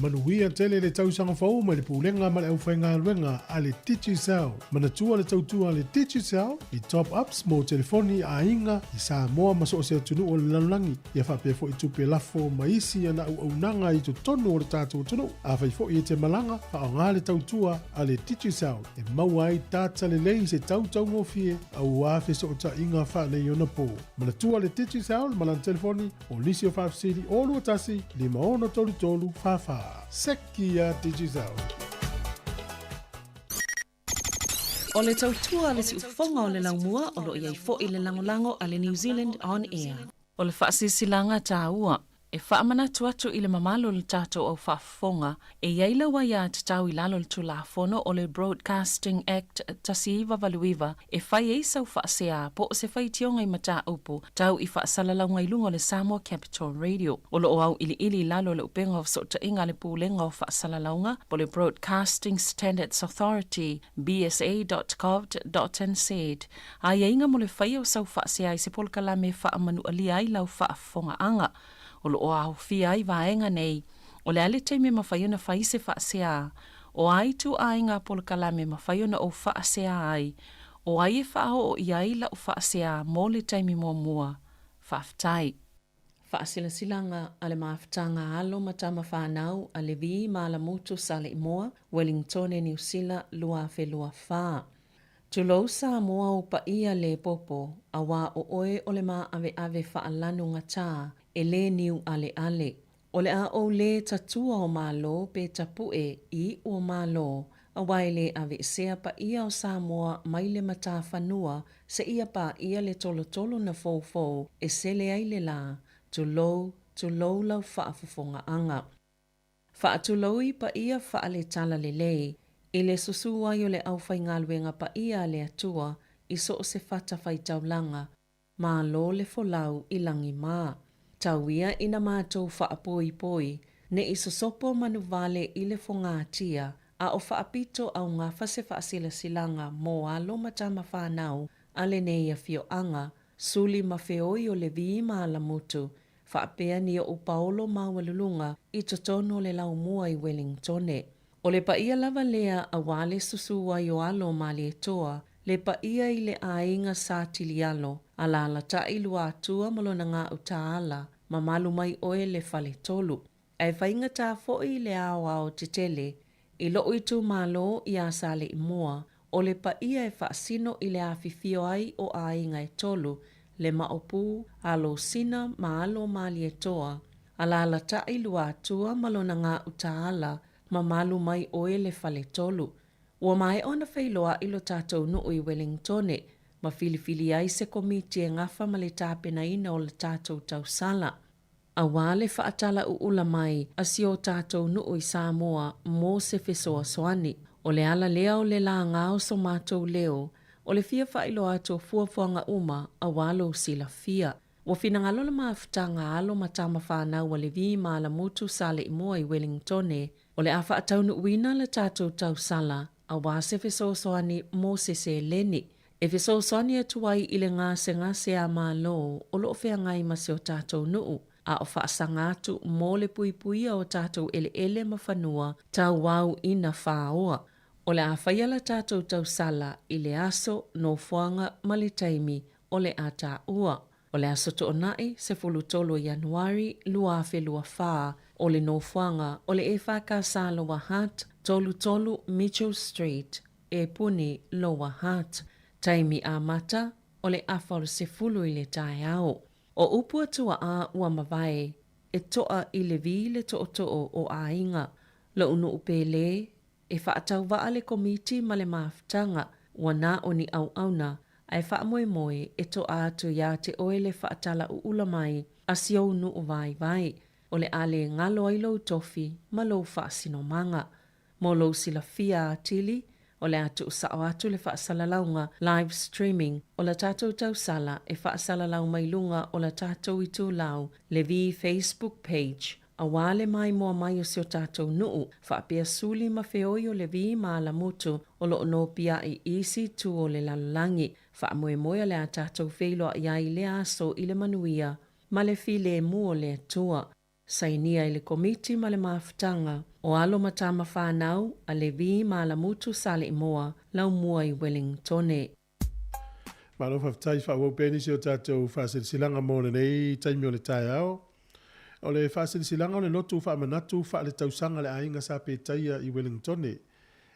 Speaker 3: Manuia tele le tausaga fou mai le Pulega ma le Aufaigaluega a le Digicel. Manatua le tautua a le Digicel i top-ups mo telefoni a aiga i Samoa ma so o se atunuu o le lalolagi, ia faapea foi tupe lafo ma isi ana auaunaga i totonu o le tatou atunuu. Afai foi e te malaga, faaaoga le tautua a le Digicel e maua ai data lelei i se tau taugofie aua fesootaiga faaneionapo. Manatua le Digicel ma lana telefoni o nisi o faafesili 021 5633 44. Seki ia Digicel.
Speaker 5: O le tautua a le siufofoga o le laumua o lo o i ai foi le lagolago a le New Zealand On Air. O le faasilasilaga taua e faamanatu atu i le mamalu o le tatou au faafofoga e i ai lau aiatatau i lalo o le Tulafono o le Broadcasting Act 1989 e fai ai sau faasea po o se faitioga i mataupu tau i faasalalauga i luga o le Samoa Capital Radio. O lo o auiliili i lalo o le upega o fesootaiga a le Pulega o Faasalalauga po o le Broadcasting Standards Authority, bsa.govt.nz, aiaiga mo le faia o sau faasea i se polokalame e faamanualia ai lau faafofogaaga. O lo o aofia ai vaega nei, o le a le taimi e mafai ona fai se faasea, o a ituaiga polokalame e mafai ona ou faasea ai, o ai e faaoo i ai lau faasea mo le taimi muamua. Faafetai. Faasilasilaga a le Mafutaga a Alo ma Tama Fanau a Levi ma Alamutu Saleimoa, Welingtone Niu Sila 2024. Tulou Samoa o paia lē popo, auā o oe o le māʻaveʻave faʻalanu gatā e lē niu ʻaleʻale. O le a ou lē tatua o Malo pe tapuʻe i iʻu o Malo, auā e lē aveʻesea paia o Samoa mai le matafanua seia paʻia le tolotolo na foufou e sele ai le lā, tulou, tulou lau faafofogaaga. Faatulou i paia faale-talalelei, i le susū ai o le aufaigaluega paia a le Atua i so o se fatafaitaulaga, malo le folau i lagi mā. Tau ia ina matou faapoipoi, ne i sosopo manuvale i le fogatia, a o faapito augafa se faasilasilaga mo alo ma tama fanau a lenei afioaga, suli ma feoi o Levi ma Alamutu, faapea ni oʻu paolo maualuluga i totonu o le laumua i Welingtone. O le paia lava lea auā le susū ai o alo o Malietoa, le paia i le aiga Sa Tilialo, alaalatai Luatua ma lona gauta ala, mamalu mai oe le Faletolu. Ae faigata foi le aoao tetele i loʻu itumalo iā Saleimoa, o le paia e faasino i le afifio ai o aiga e tolu, le Maopu, alo o Sina ma alo o Malietoa, alaalatai Luatua ma lona gauta ala, mamalu mai oe le Faletolu. Ua maea ona feiloai lo tatou nuu i Welingtone ma filifili ai se komiti e gafa ma le tapenaina o le tatou tausala. Auā le faatalaʻuʻula mai a si o tatou nuu i Samoa mo se fesoasoani. O le ala lea o le lāgā o so matou leo, o le fia faailoa atu o fuafuaga uma auā lou silafia. Ua finagalo le mafutaga a alo ma tama fanau a Levi ma Alamutu Saleimoa i Welingtone, o le a faataunuuina le tatou tausala auā se fesoasoani mo se seleni e fesoasoani atu ai i le gasegase a Malo o lo o feagai ma si o tatou nuu, a o faasaga atu mo le puipuia o tatou eleele ma fanua tauau ina faoa. O le a faia la tatou tausala i le aso, nofoaga ma le taimi o le a taua. O le Aso Toonai, 13 o Ianuari, 2024, o le nofoaga o le EFKS Lower Hutt, 33 Mitchell Street, Epuni, Lower Hutt. Taimi amata, o le afa o le 10 i le taeao. O upu a tuaʻa ua mavae, e toʻa i le wī le toʻotoʻo o aiga. Loʻu nuʻu pele, E faatauvaʻa le komiti ma le mafutaga, ua na o ni ʻauʻauna, a e faamoemoe e toʻa atu iā te ʻoe le faatalaʻuʻula mai a si ou nuʻu waiwai, o le a lē galo ai lou tofi ma lou faasinomaga. Mo lou silafia atili, o le a tuusaʻo atu le faasalalauga, live streaming, o la tatou tausala e faasalalau mai luga o la tatou itulau, le vi Facebook page, Auā le maimoa mai o si o tatou nuu, faapea suli ma feoi o Levi ma Alamutu o loo nopiaʻi i isi itu o le lalolagi. Faamoemoe o le a tatou feiloaʻi ai i lea aso i le manuia ma le filemu o le Atua. Sainia i le Komiti ma le Mafutaga o Alo ma Tama Fanau a Levi ma Alamutu Saleimoa, Laumua i Welingtone.
Speaker 3: Malo faafetai faaauau pea nisi o tatou faasilasilaga mo lenei taimi o le taeao. O le faasilasilaga o le lotu faamanatu faaletausaga a le aiga Sa Petaia i Welingtone.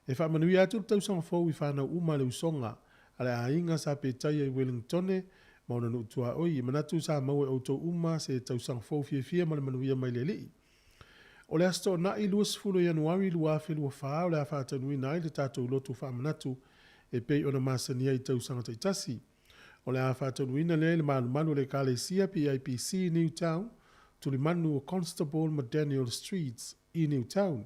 Speaker 3: E faamanuia atu le tausaga fou i fanau uma a le usoga a le aiga Sa Petaia i Welingtone ma ona nuu tuaoi. E manatu sa maua e outou uma se tausaga fou fiafia ma le manuia mai le Alii. O le Aso Toonai 20 o Ianuari 2024 o le a faataunuuina ai le tatou lotu faamanatu e pei ona masani ai i tausaga taitasi. O le a faataunuuina lea i le malumalu o le Ekalesia PIPC i Newtown, tulimanu o Constable ma Daniel Streets i Newtown.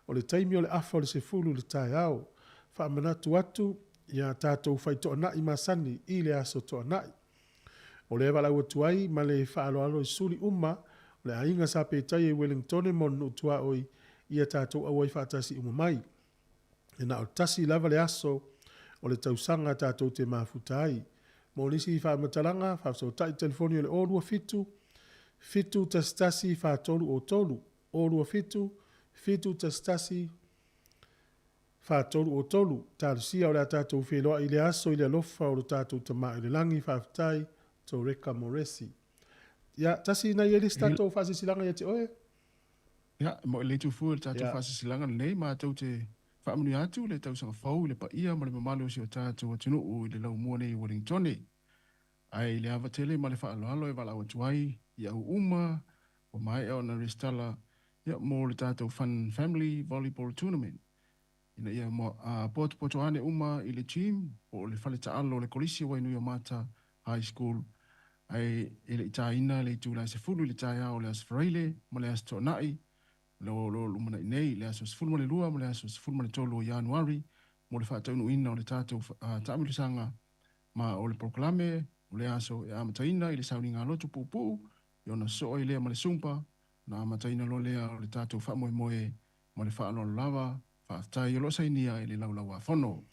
Speaker 3: O le taimi o le afa o le 10 i le taeao. Faamanatu atu ia tatou faitoanai masani i le Aso Toonai. O lea e valaau atu ai ma le faaaloalo i suli uma o le aiga sa petaia i Welingtone ma ona nuu tuaoi ia tatou auai faatasi uma mai. E na o tasi lava le aso o le tausaga tatou te mafuta ai. Mo nisi faamatalaga, faafesootai telefoni o le 027 711 4303, 027 711 4303. Talosia o le a tatou feiloai i le aso i le alofa o lo tatou Tama i le Lagi. Faafetai. Toreka Moresi. Ia, tasi ina ia le se tatou faasilasilaga ia te oe.
Speaker 9: Ia, e moe lelei tufue le tatou faasilasilaga lenei, matou te faamanuia atu le tausaga fou i le paia ma le mamalu o si o tatou atunuu i le laumua nei i Uelingitone. Ae i le ava tele ma le faaaloalo e valaau atu ai i au uma ua maea ona resitala ia mo le tatou Fun Family Volleyball Tournament ina ia potopoto ane uma i le gym po o le fale taalo o le Kolisi o Wainuiomata High School ae e le i taina le itula e 10 i le taeao o le Aso Faraile ma le Aso Toonai o lo o lumanai nei, le aso 12 ma le aso 13 o Ianuari mo le faataunuuina o le tatou taamilosaga ma o le polokalame o le aso e amataina i le sauniga lotu puupuu i ona sosoo ai lea ma le Zumba ona amataina loa lea o le tatou faamoemoe ma le faaaloalo lava. Faafetai o lo o sainia i le Laulau-a-Fono.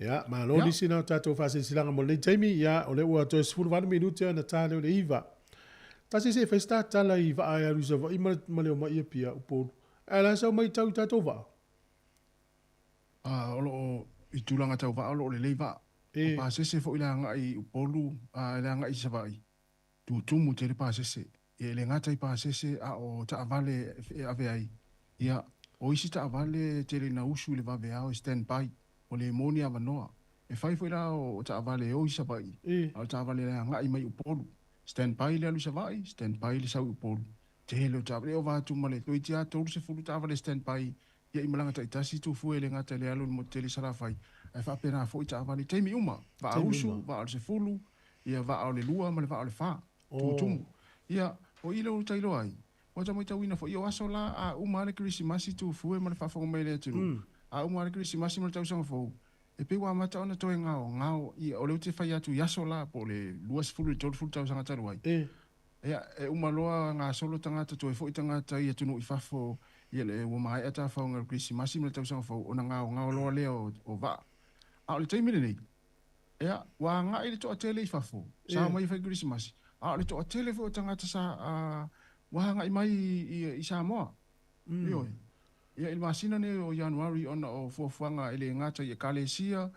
Speaker 3: Ia, malo nisi na o tatou faasilasilaga mo lenei taimi. Ia, o lea ua toe 18 minute ona ta lea o le 9. Tasi se i fai se ta tala i vaa e alu i Savaii ma le, ma le omai i Apia, Upolu. Ae o le a sau matau i tatou vaa?
Speaker 9: A, o lo o, i tulaga tau vaa o lo o lelei vaa. O pasese foi le agai i Upolu, a, le agai i Savaii, tutumu tele pasese. Ia e le gata i pasese a o taavale e ave ai. Ia, o isi taavale e tele ina usu i le vaveao e stand by, ua le maua ni avanoa. E fai foi la o taavale e o i Savaii, a o le taavale e agai mai i Upolu. Stand by le alu i Savaii, stand by le sau i Upolu. Tele o taavale, e ova atu ma le toeitiiti lava 30 taavale stand by ia i malaga taitasi Tufue e le gata i le alu i le motu tele i Salafai, ae faapena foi taavale i taimi uma, vaa usu, vaa o le 10, ia vaa o le 2 ma le vaa o le 4. Tutumu. Ia, o i lea ua tailoa ai, ua ta matauina foi o aso la a uma lava le Kerisimasi Tufue ma le faafofoga mai a le atunuu, a uma lava le Kerisimasi ma le tausaga fou, e pei ua amata ona toe gaogao, ia, o lea ou te fai atu i aso la po o le 20 i le 30 tausaga talu ai, ia, e uma loa gasolo tagata, toe foi tagata i atunuu i fafo, ia, le, ua maea tafaoga o le Kerisimasi ma le tausaga fou, ona gaogao loa lea o vaa. A o le taimi lenei, Ia, ua agai le toatele i fafo, sa omai e fai Kerisimasi, a o le toatele foi o tagata sa, ua agai mai i Samoa. Ioe. Ia, i le masina nei o Ianuari ona o fuafuaga e le gata i Ekalesia,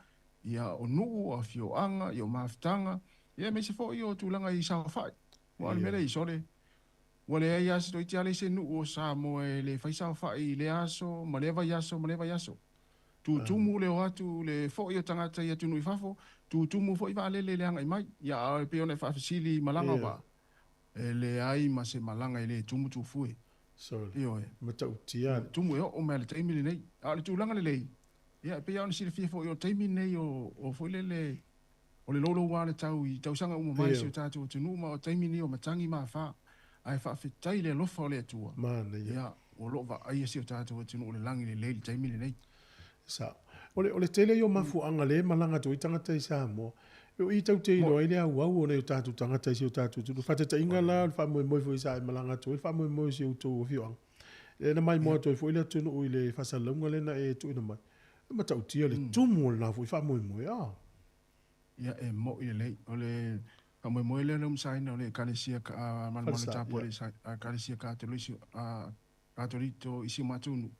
Speaker 9: ia, o nuu, o afioaga, ia, o mafutaga, ia, aemaise foi o tulaga i saofai. Aua o le mea lea i sole, ua leai lava se toeitiiti lava leai se nuu o Samoa e le fai saofai i lea aso ma lea vaiaso ma lea vaiaso. Tutumu le o atu, le foi o tagata i atunuu i fafo, tutumu foi vaalele i le agai mai. Ia, a e pei ona e faafesili i malaga o vaa, e leai ma se malaga e le tumu Tufue.
Speaker 3: Ioe. Matautia.
Speaker 9: Tumu e oo mai lava i le taimi lenei. A o le tulaga lelei, ia, e pei lava ona silafia foi, o le taimi lenei o foi lele, o le louloua o le tau i tausaga uma mai i si o tatou atunuu, ma o le taimi lenei o matagi ma afa. Ae faafetai i le alofa o le Atua, ia, o lo o vaaia si o tatou atunuu i le lagi lelei i le taimi lenei.
Speaker 3: Sao. O le, o le tele ia o mafuaaga lea e malaga atu ai tagata i Samoa, o i tatou te iloa ai le auau o nai o tatou tagata i si o tatou atunuu. Faataitaiga la, o le faamoemoe foi sa e malaga atu ai, le faamoemoe o si outou afioaga, lea na maimoa atu ai foi le atunuu i le faasalalauga lea na e tuuina mai. E matautia le tumu o lena foi faamoemoe, a.
Speaker 9: Ia, e moʻi lelei. O le faamoemoe lea o le umusaina o le Ekalesia Malumalu Tapu a le Ekalesia Katoliko i si o matou nuu,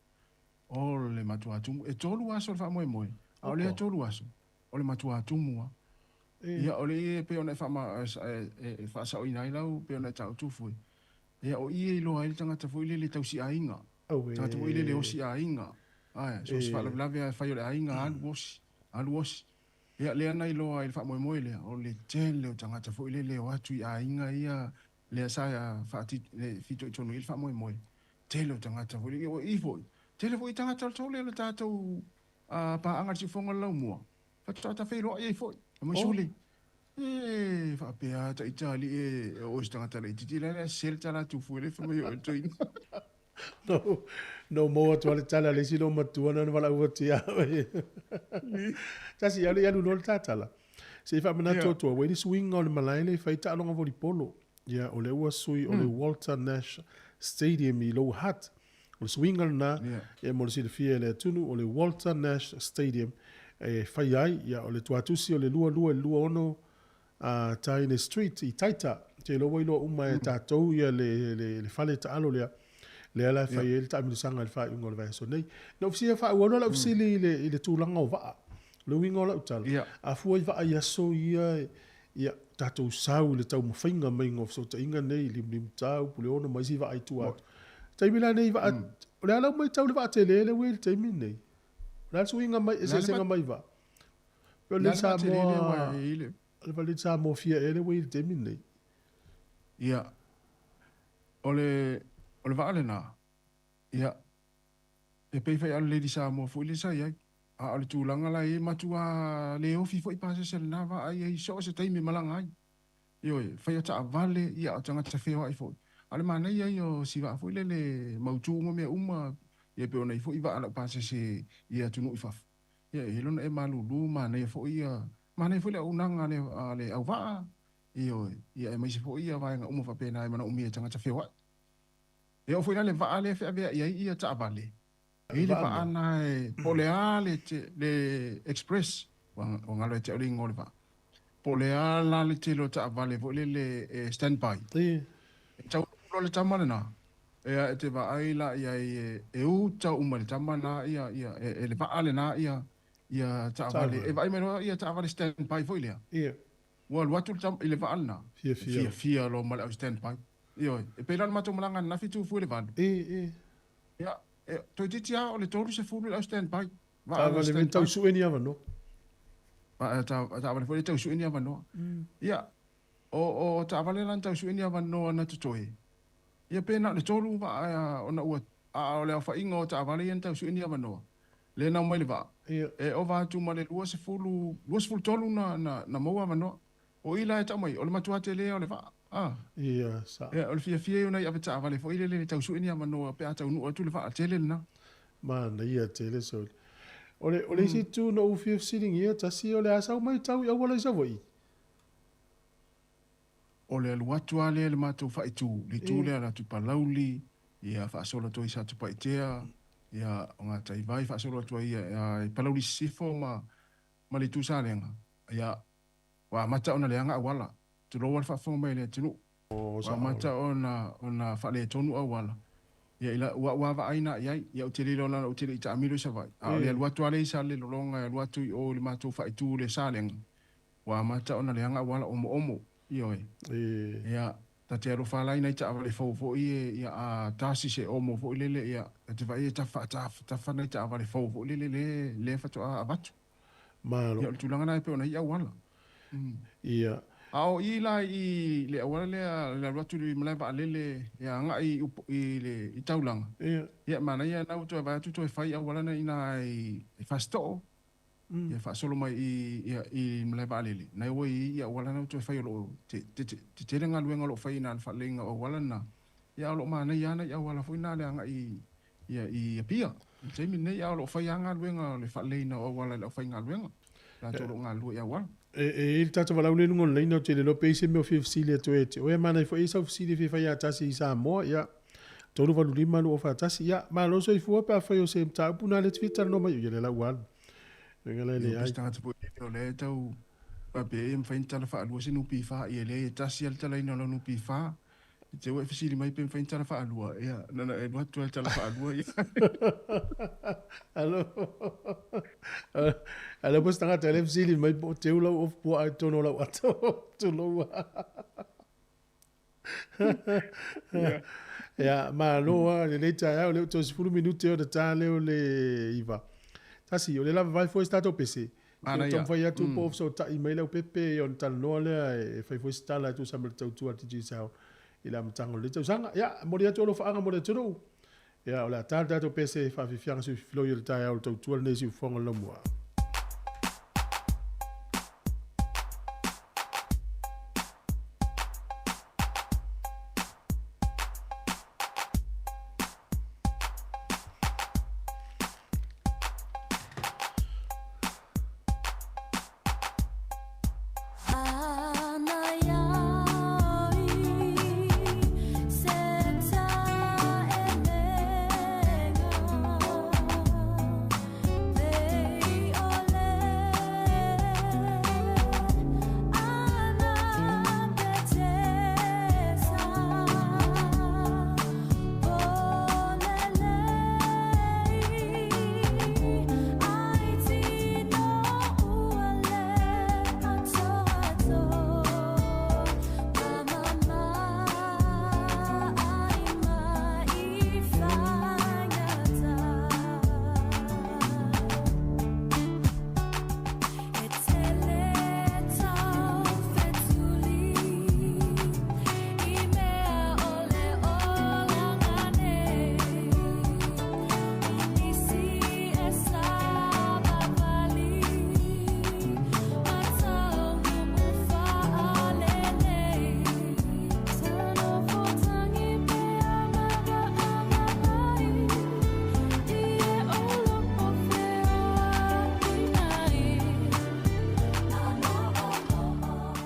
Speaker 9: o le matua tumu. E tolu aso o le faamoemoe, a o lea tolu aso, o le matua tumu lava. Ia, o le i e pei ona e faasaoina ai lau, pei ona e taua Tufue, ia, o i e iloa ai le tagata foi lele tausi aiga, tagata foi lele osi aiga. Ae, so o se faalavelave lava e fai o le aiga, alu osi, alu osi. Ia, lea na iloa ai le faamoemoe lea, o le tele o tagata foi lele e o atu i aiga ia lea sa fitoitonu i ai le faamoemoe. Tele o tagata foi lele, o i foi, tele foi tagata o le tole o le tatou paaga i le siufofoga o le laumua, faatoa tafeiloai ai foi. E mai sole, e faapea lava ita alii e o oe se tagata laitiiti, la le sel tala atu fua le fai mai o oe le toeaina.
Speaker 3: No maua atu le tala le isi lou matua na valaau atu ia oe. Tasi ia le alu loa le tatala. Se i faamanatu atu ua i le suiga o le malae lea e fai taaloga volipolo. Ia o lea ua sui o le Walter Nash Stadium i Lower Hutt. O le suiga lena ia mo le silafia e le atunuu o le Walter Nash Stadium e fai ai ia o le tuatusi o le 22 i le 26 a Tyne Street i Taita. Te iloa ua iloa uma e tatou ia le fale taalo lea, lea la e fai ai le taamilosaga i le faaiuga o le vaiaso nei. Na ou fesili faaauau loa lau fesili i le tulaga o vaa. O le uiga o lau tala, a fua i vaa i aso ia Ia, tatou sau i le taumafaiga maiga o fesootaiga nei i Limulimutau, Puleono ma isi vaa i tua atu. Taimi la nei vaa, o le a lau matau i le vaa tele lea ua i ai i le taimi lenei? O le a le suiga mai, eseesega mai vaa? Pe o le Samoa, o le Samoa fia ea lea ua i ai i le taimi lenei?
Speaker 9: Ia, o le, o le vaa lena, ia, e pei foi lava o le Lady Samoa foi lea sa i ai. A o le tulaga la e i ai, e matua le ofi foi pasese lena vaa ia i so o se taimi e malaga ai. Ioe, fai o taavale, ia o tagata feoai foi. A o le manaia ia o si vaa foi lele mautu uma mea uma, ia pei ona i ai foi vaa laupasese i atunuu i fafo. Ia e i ai lona e malulu, manaia foi ia, manaia foi le auaunaga a le, a le auvaa, ioe, ia aemaise foi ia vaega uma faapena e manaomia e tagata feoai. E oo foi la i le vaa lea e feaveai ai ia taavale, e i ai le vaa na e, po o le a le, le express, ua galo ia te au le igoa o le vaa, po o le a la le tele o taavale foi lele e stand by. E tau loa le tama lena, e te vaai la i ai e uta uma e le tama lena ia, ia, e le vaa lena ia, ia taavale. E vaai mai loa ia taavale stand by foi lea. Ua alu atu le tama i le vaa lena, fiafia loa ma le au stand by. Ioe, e pei la o le matou malaga ananafi tu fua i le 8. Ia, e, toeitiiti lava o le 30 le au stand by.
Speaker 3: Vaa le stand by. Tau sue ni avanoa.
Speaker 9: Vaa, taavale foi le tau sue ni avanoa. Ia, o, o taavale la na tau sue ni avanoa na totoe. Ia pe na o le tolu vaa ona ua, a o le aofaiga o taavale ia na tau sue ni avanoa. Lea na omai le vaa. E ova atu ma le 20, 23 na, na, na maua avanoa. O i la e tau mai, o le matua tele o le vaa. A.
Speaker 3: Ia, sa.
Speaker 9: Ia, o le fiafia ia o nai avetaavale foi lele e tau sue ni avanoa pe a taunuu atu le vaa tele lena.
Speaker 3: Manaia tele sole. O le, o le isi itu na ou fia fesiligia, tasi o le a sau mai tau i auala i Savaii?
Speaker 9: O le alu atu lava lea i le matou faaitu, le itu lea alu atu i Palauli, ia faasolo atu ai i Satupaitea, ia o Gataivai faasolo atu ai i Palauli Sisifo ma, ma le itu Salega, ia Ua amata ona leaga auala, tulou a le faafofoga mai a le atunuu. Ua amata ona ona faaletonu auala. Ia ila ua ua vaai na i ai, ia ou te le iloa leaga ou te le i taamilo i Savaii. A o le alu atu lava lea i Salelologa e alu atu i o i le matou faaitu i le Salega, ua amata ona leaga auala omoomo. Ioe. Ia, ta te alofa la i nai taavale fou foi e, ia a tasi se omo foi lele, ia, ta te vaai e tafa tafa nai taavale fou foi lele le lea faatoa avatu.
Speaker 3: Malo.
Speaker 9: Ia, o le tulaga lena e pei ona i ai auala.
Speaker 3: Ia.
Speaker 9: A o i la i le auala lea le alu atu i le malae vaalele e agai i i le i taulaga.
Speaker 3: Ia.
Speaker 9: Ia, manaia lena ua toe vaai atu toe fai auala na i ina i Fasito'o. Ia faasolo mai i ia i malae vaalele. Na ua i ai auala na ua toe fai o lo o tetele galuega o lo o fai i ina i le faaleleiga o auala na. Ia a o lo o manaia lava nai auala foi na le agai i ia i Apia i le taimi lenei, a o lo o fai lava galuega o le faaleleiina o auala e le aufaigaluega, latou o lo o galulue i auala.
Speaker 3: E i ai le tatou valaau lea i luga o le laina, ou te le iloa pe i ai se mea o fia fesili atu ai ia te oe. Manaia foi e i ai sau fesili e fia fai ia tasi i Samoa, ia, 385 241, ia, malo soifua pe afai o se mataupu lena lea e te fia talanoa mai ai, ia lea la ua alu. Uiga la e
Speaker 9: leai. Pe se tagata foi o lea e tau faapea e mafai ona tala faalua se NPF, ia leai e tasi lava le talaina o lau NPF, I te ua e fesili mai pe mafai ona tala faalua, ia, na ona e alu atu lava e tala faalua ia.
Speaker 3: Alo. Alo po se tagata e le fesili mai po o teu lau ofu puaa i totonu o lau ato. Tulou. Ia, malo lava lenei taeao, lea ua toe 10 minute ona ta lea o le 9. Tasi, o lea lava vae foi se tatou pese. Manaia. Taumafai atu po o fesootai mai le aupepe ona talanoa lea e fai foi se tala e tusa ma le tautua a le Digicel i le amataga o lenei tausaga. Ia, momoli atu alofaaga mo le atunuu. Ia, o le a ta le tatou pese faafiafiaga siufifiloi o le taeao o le tautua lenei siufofoga o le laumua.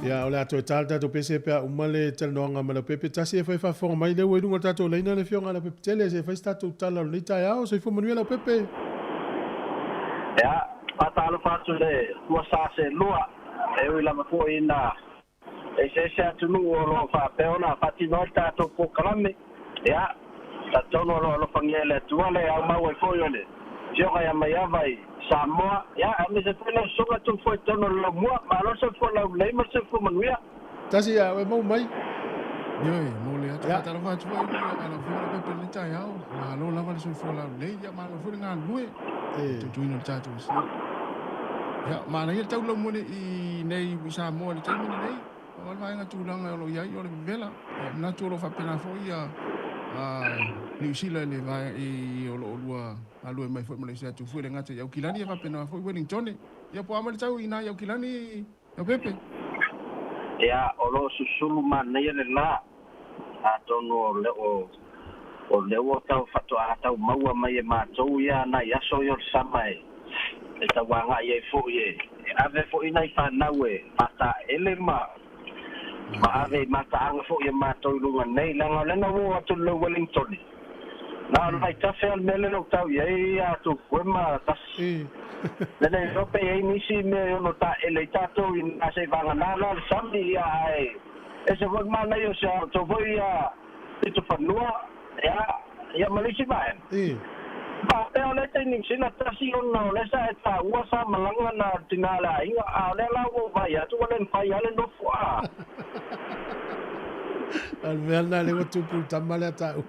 Speaker 3: Ia, o le a toe tā le tatou pese pe a uma le talanoaga ma Leaupepe. Tasi e fai faafofoga mai lea ua i luga o le tatou laina le afioga a Leaupepe-tele se i fai se tatou tala o lenei taeao. Soifua manuia Leaupepe.
Speaker 10: Ia, faatalofa atu i le ua sa selua, e ui lava foi ina eseese atunuu o loo faapea ona faatino ai le tatou polokalame. Ia, talitonu o loo alofagia e le Atua le aumau ai foi o le afioga ia Maiava i Samoa. Ia, aemaise foi lau susuga Tufua i totonu o le laumua. Malo le soifua laulelei ma le soifua manuia.
Speaker 3: Tasi ia e mau mai.
Speaker 9: Ioe, mo le atu faatalofa atu foi i lau Afioga Leaupepe i lenei taeao. Malo lava le soifua laulelei, ia malo foi le galulue i le tautuaina o le tatou atunuu. Ia, manaia le tau laumua i nei i Samoa i le taimi lenei. Pau lava le vaega tulaga o lo o i ai o le vevela. Ia, manatu o lo o faapena foi ia Niu Sila i le vaega i o lo o lua galulue mai foi ma le isi atu foi le gata i Aukilani ia faapena foi Wellingtone. Ia po o a mai le tau i ina i Aukilani Leaupepe?
Speaker 10: Ia, o lo o susulu manaia le la, atonu o le o o lea ua tau faatoa tau maua mai e matou ia nai aso ia o le sama e e tau agai ai foi e e ave foi nai fanau e mataele ma ma ave i mataaga foi e matou i luga nei, leaga o lea na ua oo atu i le Wellingtone, na o le vaitafe lava le mea lea na ou tau i ai a Tupue ma Tasi. Le le iloa pe i ai nisi mea e ono taele ai tatou ina se i vagana la le sami, ia ae ese foi le manaia o si a outou foi ia pito fanua, ia, ia ma le isi vaega. Faapea o lea e Niu Sila tasi ona o lea sa e taua sa malaga na o le tina o le aiga, a o lea la ua ou vaai atu ua le mafai lava le nofo a.
Speaker 3: O le mea lena lea ua tupu i le tama lea taua.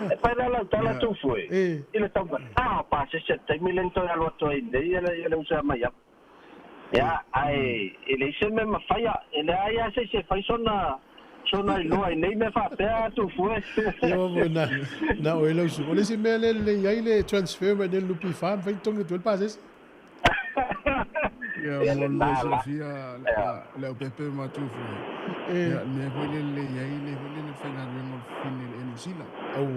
Speaker 10: E fai la lau tala Tufue i le taugata o pasese i le taimi lea na toe alu atu ai nei ia le uso ia Maiava. Ia, ae e leai se mea e mafaia, e leai lava se isi e fai sona sona iloa i nei mea faapea Tufue.
Speaker 3: Ia ua foi na, na oe lau susuga. O le isi mea lea e lelei ai le transfer mai nei i le NPF, mafai ona togi atu ai le pasese.
Speaker 9: Ia, mo le silafia Leaupepe ma Tufue. Ia, le mea foi lele e i ai le foi lele faigaluega o le fafine i le Air New Zealand.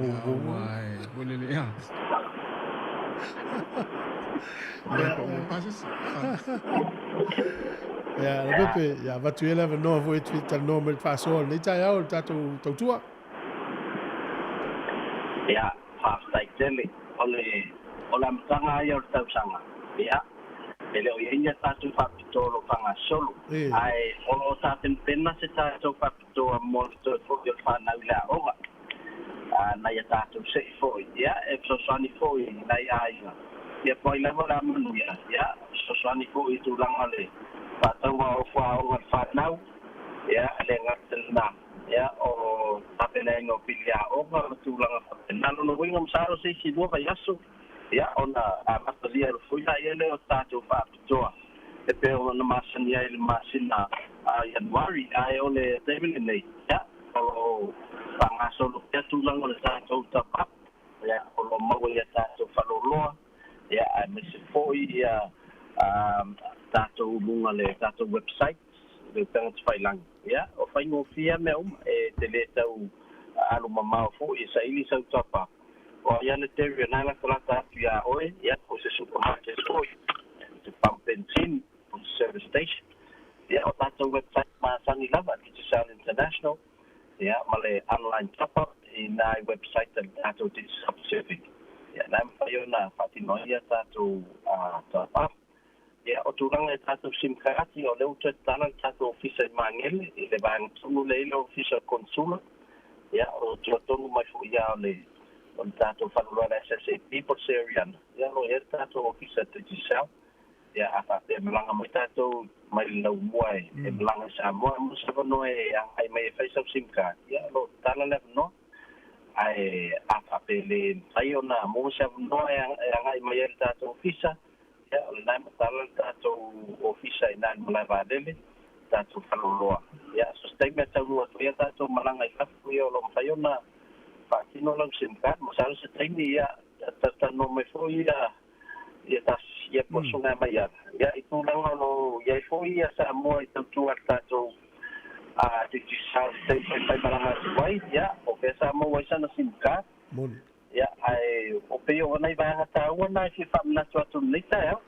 Speaker 9: Ia, aua e foi lele, ia. Ia, pa ua pasese.
Speaker 3: Ia, Leaupepe, ia avatu ia le avanoa foi e te talanoa mai i le faasoa o lenei taeao i le tatou tautua.
Speaker 10: Ia, faafetai tele. O le, o le amataga lava ia o le tausaga, ia, e le o i ai ni a tatou faapitoa o lo o faagasolo, ae o lo o tapenapena se tatou faapitoa mo le toe foi o le fanau i le aoga, a, nai a tatou se'i foi, ia, e fesoasoani foi i nai aiga, ia, po o ai lava o le a manuia, ia, fesoasoani foi i tulaga o le faatauga o fuaoga a le fanau, ia, e le gata i lena. Ia, o tapenaina o pili aoga ma tulaga faapena. Lona uiga masalo se isi lua vaiaso, ia, ona amatalia foi laia lea o tatou faapitoa e pei ona masani ai i le masina a Ianuari. Ae o le taimi lenei, ia, o lo o faagasolo pea tulaga o le tatou top up, ia, o lo o maua i a tatou faaloloa, ia, aemaise foi ia tatou luga le tatou website. Le tagata failangi. Ia, o faigofie lava mea uma, e te le tau alu mamao foi e saili sau tapa. O ai ana Terry o na e latalata atu iā oe, ia, po o se supermarket foi, se pump benzin, po o se service station. Ia, o tatou website masani lava, Digicel International, ia, ma le online top up i nai website a le tatou Digicel Pacific. Ia, na e mafai ona faatino ai ia tatou top up. Ia, o tulaga i tatou sim karati, o lea ua toe tatala le tatou ofisa i Magele, i le vaega tonu lea i le ofisa o le Konesula. Ia, o tua tonu mai foi ia o le o le tatou faleoloa le SSAP po o le Seriana. Ia, o lo o i ai le tatou ofisa Digicel. Ia, a faapea e malaga mai tatou mai le laumua e e malaga i Samoa, mo se avanoa e agai mai e fai sau sim card, ia, o lo o tatala le avanoa. Ae a faapea e le mafai ona maua se avanoa e agai mai ai i le tatou ofisa, Ia, o lena e matala le tatou ofisa i ina i le malae vaalele, tatou faleoloa. Ia, so se taimi a taunuu atu ai a tatou malaga i fafo, ia o lo o mafai ona faatino lau sim card. Masalo se taimi, ia, talatalanoa mai foi ia ia tasi, ia po o susuga ia Maiala. Ia, i tulaga o lo o i ai foi ia Samoa i tautua i le tatou Digicel i taimi foi e faimalaga atu ai, ia, o fea sa maua ai sana sim card.
Speaker 3: Moni.
Speaker 10: Ia, ae o pei o nai vaega taua na e fia faamanatu atu i lenei taeao.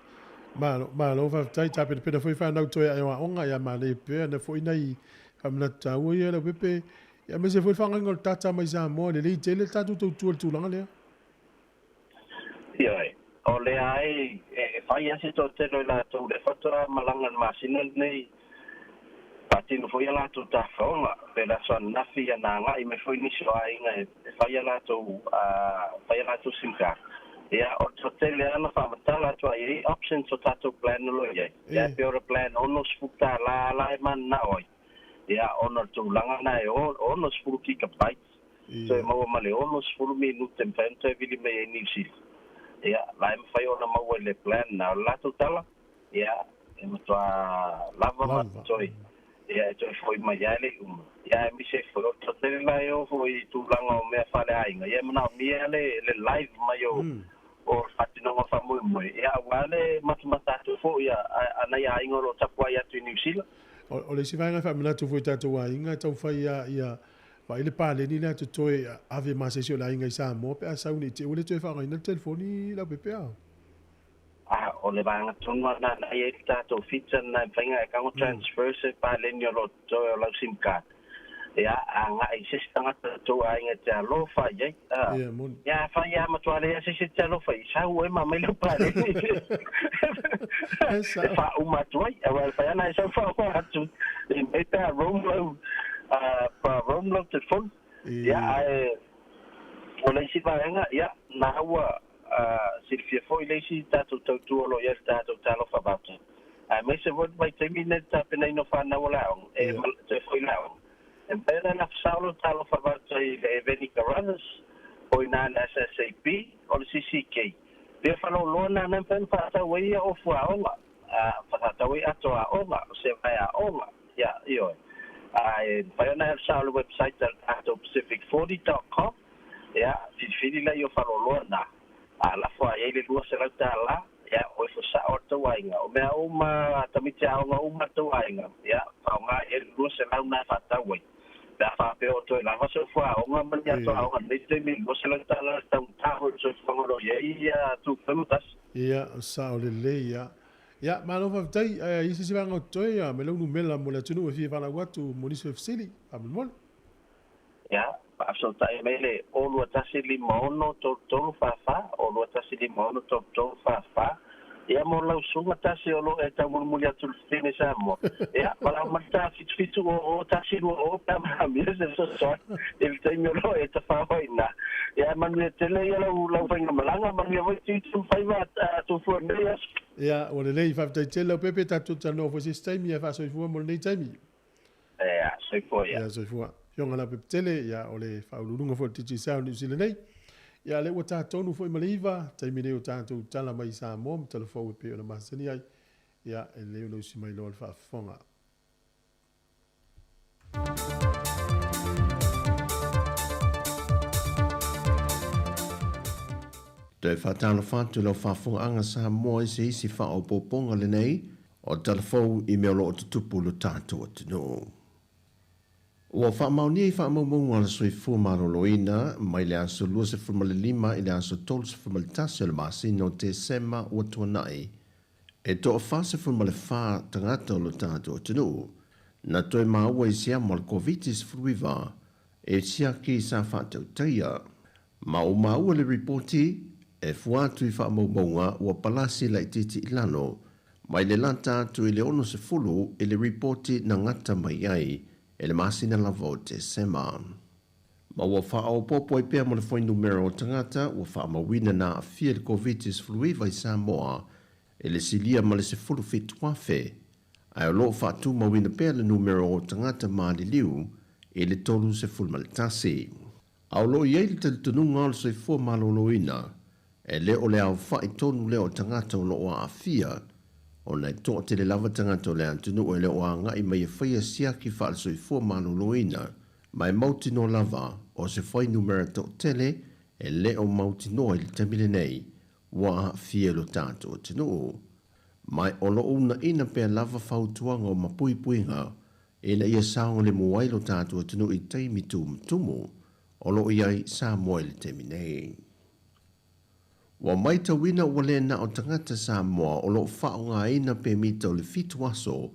Speaker 3: Malo, malo faafetai tapenapena foi fanau toe ae o aoga ia malē pea na foʻi nai faamanatu taua ia Leaupepe ia aemaise foi le faagaoiga o le tata mai Samoa lelei tele le tatou tautua i le tulaga lea.
Speaker 10: Ioe, o lea ai e fai lava se toatele o i latou lea faatoa malaga i le masina lenei, faatino foi a latou tafaoga, pe le aso ananafi ia na agai mai foi nisi o aiga e fai a latou fai a latou sim card. Ia, o le toatele lava na faamatala atu ai i options o tatou plan o lo o i ai. Ia, e pei o le plan $60 la e mananao ai. Ia, ona o le tulaga lena e 60 gigabytes, toe maua ma le 60 minute e mafai ona toe vili mai ai i Niu Sila. Ia, la e mafai ona maua i le plan lena. O le latou tala, ia, e matua lava ma toe, ia, e toe foi mai lava e le i uma. Ia, aemaise ai foi, o le toatele la e o foi i tulaga o mea faaleaiga, ia e manaomia le live mai o o le faatinoga faamoemoe, ia, aua le matamata atu foi a nai aiga o lo o tapuai atu i Niu Sila.
Speaker 3: O le isi vaega e faamanatu foi i tatou aiga, e taufai ia ia vaai le paleni lea totoe ave ma se isi o le aiga i Samoa pe a sau nei te ua le toe faaaogaina le telefoni Leaupepe a.
Speaker 10: A o le vaega tonu lava lena na i ai le tatou feature lena e mafai ona e tago transfer se paleni o lo o totoe o lau sim card ia agai i se isi tagata o le tou aiga e te alofa i ai.
Speaker 3: Ia moni.
Speaker 10: Ia afai lava matua leai se isi e te alofa i ai, sau oe ma aumai lau paleni e faauma atu ai. Aua e mafai lava ona e sau faauma atu i mea pe a roam lau pa roam lau telefoni. Ia ae o le isi vaega, ia na ua silafia foi le isi tatou tautua o lo o i ai le tatou Talofa Voucher. Aemaise foi le vaitaimi lenei i le tapenaina o fanau o le aoga, e toe foi i le aoga. E mafai ona lafo sao lau Talofa Voucher i le Eveni Carruthers, o i ina le SSAB, o le CCK. Pei o faleoloa na e mafai ona faatau ai ia ofu aoga, faatau ai ato aoga, o se vae aoga, ia, ioe. Ae mafai ona alu sao i le website a le tatou pacific40.com, ia, filifili laia o faleoloa na, a lafo lava i ai le $200, ia, o ifo sao a le tou aiga. O mea uma, tamaiti aoga uma a le tou aiga, ia, faaaoga i ai le 200 na e faatau ai. Pe a faapea o toe lava se ofu aoga ma ni ato aoga i lenei taimi, $200 le taugata foi o le soifuaga o lo o i ai ia tupe ma tasi.
Speaker 3: Ia, sao lelei ia. Ia, malo faafetai. Ae i se isi vaega o totoe, ia, me lau numela mo le atunuu e fia valaau atu mo nisi o fesili. Faamolemole.
Speaker 10: Ia, faafesootai mai le 0 21 56 33 44, 0 21 56 33 44. Ia, mo lau susuga tasi o lo o e taumulimuli atu i le fafine Samoa, ia, valaau mai le ta 77 00 120 pe a manaomia se fesoasoani i le taimi o lo o e tafao ai i ina. Ia, manuia tele ia lau lau faigamalaga, manuia foi tiute ma faiva a tuafua i lenei aso.
Speaker 3: Ia, ua lelei, faafetai tele Leaupepe, tatou talanoa foi i se isi taimi, ae faasoifua mo lenei taimi.
Speaker 10: Ia, soifua ia.
Speaker 3: Ia, soifua. Afioga Leaupepe tele, ia, o le faauluuluga foi o le Digicel Niu Sila nei. Ia, lea ua ta tonu foi ma le 9, taimi nei o tatou tala mai i Samoa ma Talafou e pei ona masani ai. Ia, e lelei ona usi mai loa le faafofoga.
Speaker 7: Toe faatalofa atu i lau faafofogaaga Samoa i se isi faaopoopoga lenei o Talafou i mea o lo o tutupu i lo tatou atunuu. Ua faamaonia i faamaumauga a le Soifua Maloloina mai le aso 25 i le aso 31 o le masina o Tesema ua tuanai, e toa-44 tagata o lo tatou atunuu na toe maua i se amo a le Koviti-19 e siaki sa faatautaia. Ma ua maua le ripoti, e fua atu i faamaumauga ua palasi laitiiti i lalo, mai le lata atu i le 60 i le ripoti na gata mai ai i le masina lava o Tesema. Ma ua faaopoopo ai pea ma le fuainumera o tagata ua faamauina na aafia i le Koviti-19 i Samoa i le silia ma le 17,000, ae o lo o faatumauina pea le numera o tagata maliliu i le 31. A o lo o i ai le talitonuga o le soifua maloloina, e le o le aofai tonu lea o tagata o lo o aafia, ona e toatele lava tagata o le atunuu e le o agai mai e faia siaki faale-soifua maloloina, ma e mautinoa lava o se fuainumera toatele e le o mautinoa i le taimi lenei ua aafia i lo tatou atunuu. Ma o lo o uunaina pea lava fautuaga o mapuipuiga ina ia saogalemu ai lo tatou atunuu i taimi tumutumu o lo o i ai Samoa i le taimi nei. Ua matauina ua le na o tagata Samoa o loo faaaogāina pemita o le 7 aso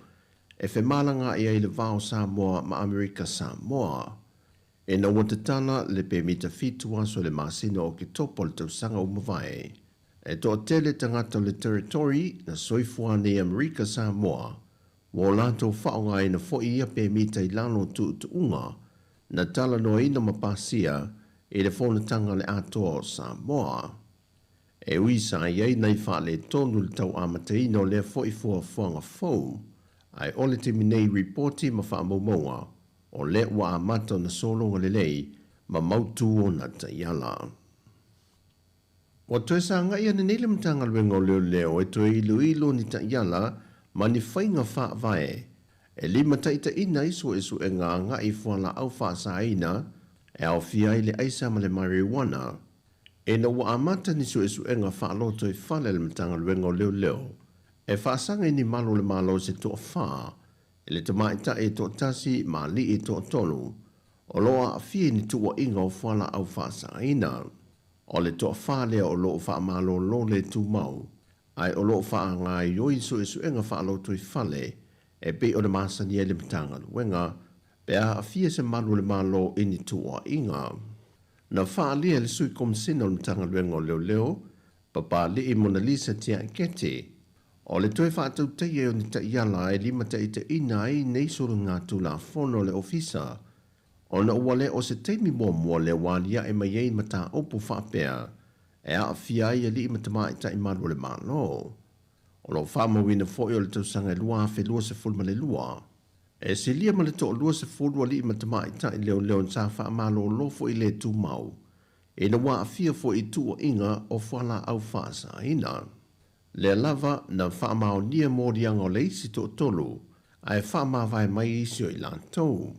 Speaker 7: e femalagaai ai le va o Samoa ma Amerika Samoa. Ina ua tatala le pemita 7 aso i le masina o Oketopa o le tausaga ua mavae, e toatele tagata o le Territory na soifua nei i Amerika Samoa ua o latou faaaogāina foi ia pemita i lalo o tuutuuga na talanoaina ma pasia i le fonotaga a le Atoa o Samoa. E ui sa i ai nai faaletonu i le tau amataina o lea foi fuafuaga fou, ae o le taimi nei i ripoti ma faamaumauga, o lea ua amata ona sologa lelei ma mautu ona taiala. Ua toe sagai ananei le Matagaluega o Leoleo e toe iloilo ni taiala ma ni faiga faavae e limataitaiina ai suesuega agai i fualaau faasaina e aofia ai le aisa ma le marijuana. Ina ua amata ni suesuega faalotoifale a le Matagaluega o Leoleo e faasaga i ni malu o le Malo se toafa i le tamaitai e toatasi ma alii e toatolu o lo o aafia i ni tuuaiga o fualaau faasaina. O le toafa lea o lo o faamalolo le tumau, ae o lo o faagaoioi suesuega faalotoifale e pei ona masani ai le Matagaluega pe a aafia se malu o le Malo i ni tuuaiga. Na faaalia e le Sui Komisena o le Matagaluega o Leoleo, Papali'i Monalisa Tiaiketi, o le toe faatautaia o ni taiala e limataitaiina ai nei soligatulafono a le Ofisa, ona ua le o se taimi muamua lea ua aliae mai ai mataupu faapea e aafia ai alii ma tamaitai malu o le Malo. O lo o faamauina foi o le tausaga e 2022, e silia ma le toa-20 alii ma tamaitai leoleo sa faamalolo foi le tumau ina ua aafia foi i tuuaiga o fualaau faasaina. Lea lava na faamaonia moliaga o le isi toatolu ae faamavae mai isi o i latou.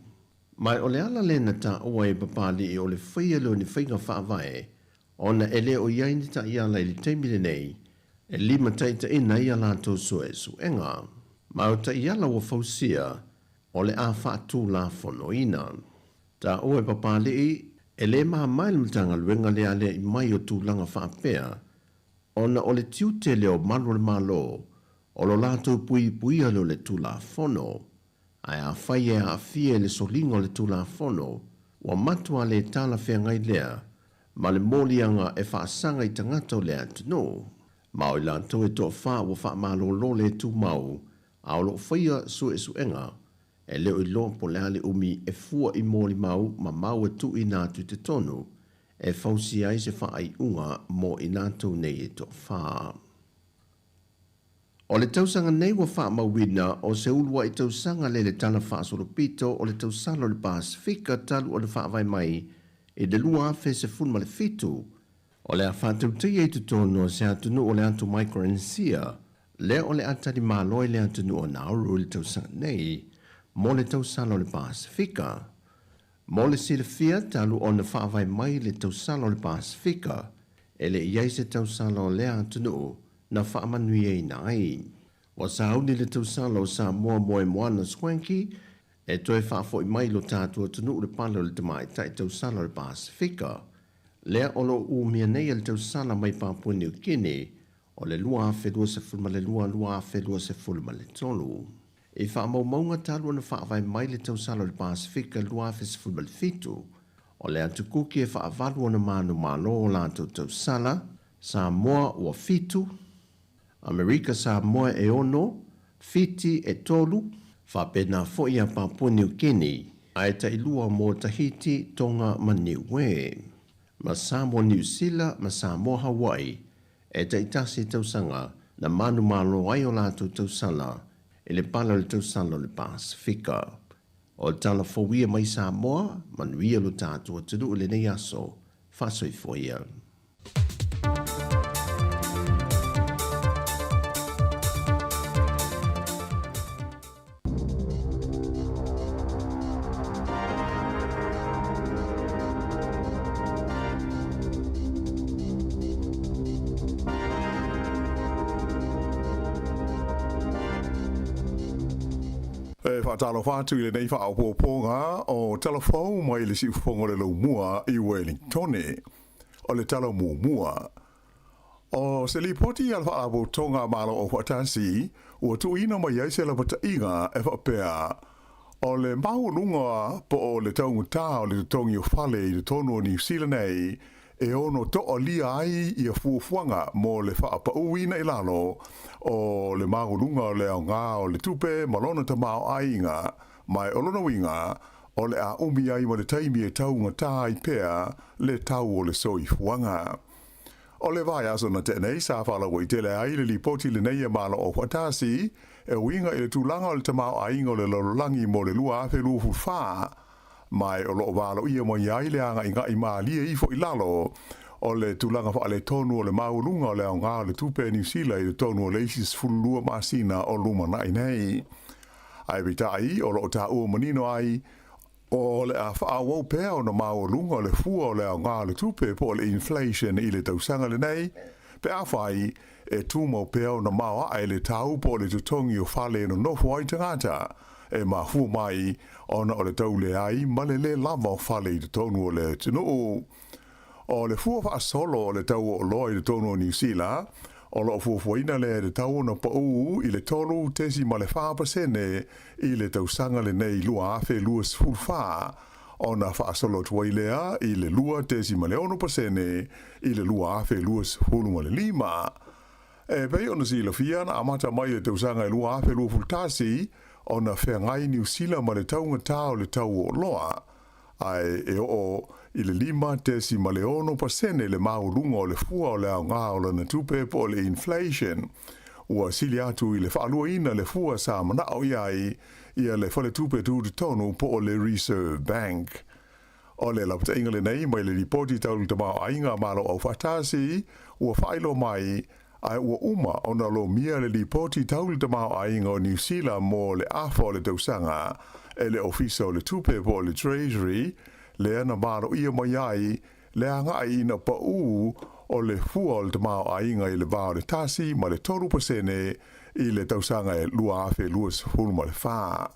Speaker 7: Ma o le ala lea na taua e Papali'i o le faia lea o ni faiga faavae ona e le o i ai ni taiala i le taimi lenei e limataitaiina ai a latou suesuega. Ma o taiala ua fausia o le a faatulafonoina. Taua e Papali'i e le mama i le Matagaluega le alia'i mai o tulaga faapea ona o le tiute lea o malu o le Malo o lo latou puipuia lea o le Tulafono. Ae afai e aafia i le soliga o le Tulafono, ua matua le talafeagai lea ma le moliaga e faasaga i tagata o le atunuu. Ma o i latou e toafa ua faamalolo le tumau, a o lo o faia suesuega, e le o iloa po o le a le umi e fua i molimau ma mau e tuuina atu i totonu e fausia ai se faaiuga mo i latou nei e toafa. O le tausaga nei ua faamauina o se uluai tausaga lea i le Tala Faasolopito o le Tausala o le Pasefika talu ona faavae mai i le 2017, o le a faatautaia i totonu o se atunuu o le atu Micronesia lea o le a talimalo ai le atunuu o Nauru i le tausaga nei mo le Tausala o le Pasefika. Mo le silafia, talu ona faavae mai le Tausala o le Pasefika, e le i ai se tausala o lea atunuu na faamanuiaina ai. Ua sauni le tausala o Samoa Moemoana Swanky e toe faafoi mai lo tatou atunuu le pale o le tamaitai tausala o le Pasefika, lea o lo o umia nei e le tausala mai Papua New Guinea o le 2022 2023. I faamaumauga talu ona faavae mai le tausala o le Pasefika 2017, o le atu Kuki e faavalu ona manumalo o latou tausala, Samoa ua 7, Amerika Samoa e 6, Fiti e 3, faapena foi ia Papua New Guinea, ae tailua mo Tahiti, Tonga ma Niue, ma Samoa Niu Sila ma Samoa Hawaii e taitasi tausaga na manumalo ai o latou tausala i le pale o le tausala o le Pasefika. O le tala fou ia mai Samoa, manuia lo tatou atunuu i lenei aso. Faasoifua ia.
Speaker 8: E faatalofa atu i lenei faaopoopoga o tala fou mai le siufofoga o le Laumua i Wellingtone. O le tala muamua. O se lipoti a le Faalapotopotoga a Malo Aufaatasi ua tuuina mai ai se lapataiga e faapea, o le maualuga po o le taugata o le totogi o fale i totonu o Niu Sila nei e ono toalia ai ia fuafuaga mo le faapauina i lalo o le maualuga o le aoga o le tupe ma lona tamaoaiga, ma o lona uiga o le a umi ai ma le taimi e taugata ai pea le tau o le soifuaga. O le vaiaso na tea nei sa faalauaitele ai le lipoti lenei a Malo Aufaatasi e uiga i le tulaga o le tamaoaiga o le lalolagi mo le 2024, ma o lo o valoia mai ai le agaigai malie ifo i lalo o le tulaga faaletonu o le maualuga o le aoga o le tupe a Niu Sila i totonu o le isi 12 masina o lumanai nei. Ae peitai o lo o taua manino ai o le a faaauau pea ona maualuga o le fua o le aoga o le tupe po o le inflation i le tausaga lenei, pe afai e tumau pea ona maoae le tau po o le totogi o fale e nonofo ai tagata, e mafua mai ona o le tauleai ma le lē lava o fale i totonu o le atunuu. O le fua faasolo o le tau o oloa i totonu o Niu Sila, o lo o fuafuaina lea e tatau ona pau i le 3.4% i le tausaga lenei 2024, ona faasolo atu ai lea i le 2.6% i le 2025. E pei ona silafia na amata mai le tausaga e 2021 ona feagai Niu Sila ma le taugata o le tau o oloa, ae e oo i le 5.6% le maualuga o le fua o le aoga o lana tupe po o le inflation. Ua sili atu i le faaluaina le fua sa manao i ai ia le faletupe tutotonu po o le Reserve Bank. O le lapataiga lenei mai le lipoti tau le tamaoaiga a Malo Aufaatasi ua faailoa mai, ae ua uma ona lomia le lipoti tau le tamaoaiga o Niu Sila mo le afa o le tausaga e le Ofisa o le Tupe po o le Treasury, lea na maloia mai ai le agai ina pau o le fua o le tamaoaiga i le va o le 1 ma le 3% i le tausaga e 2024.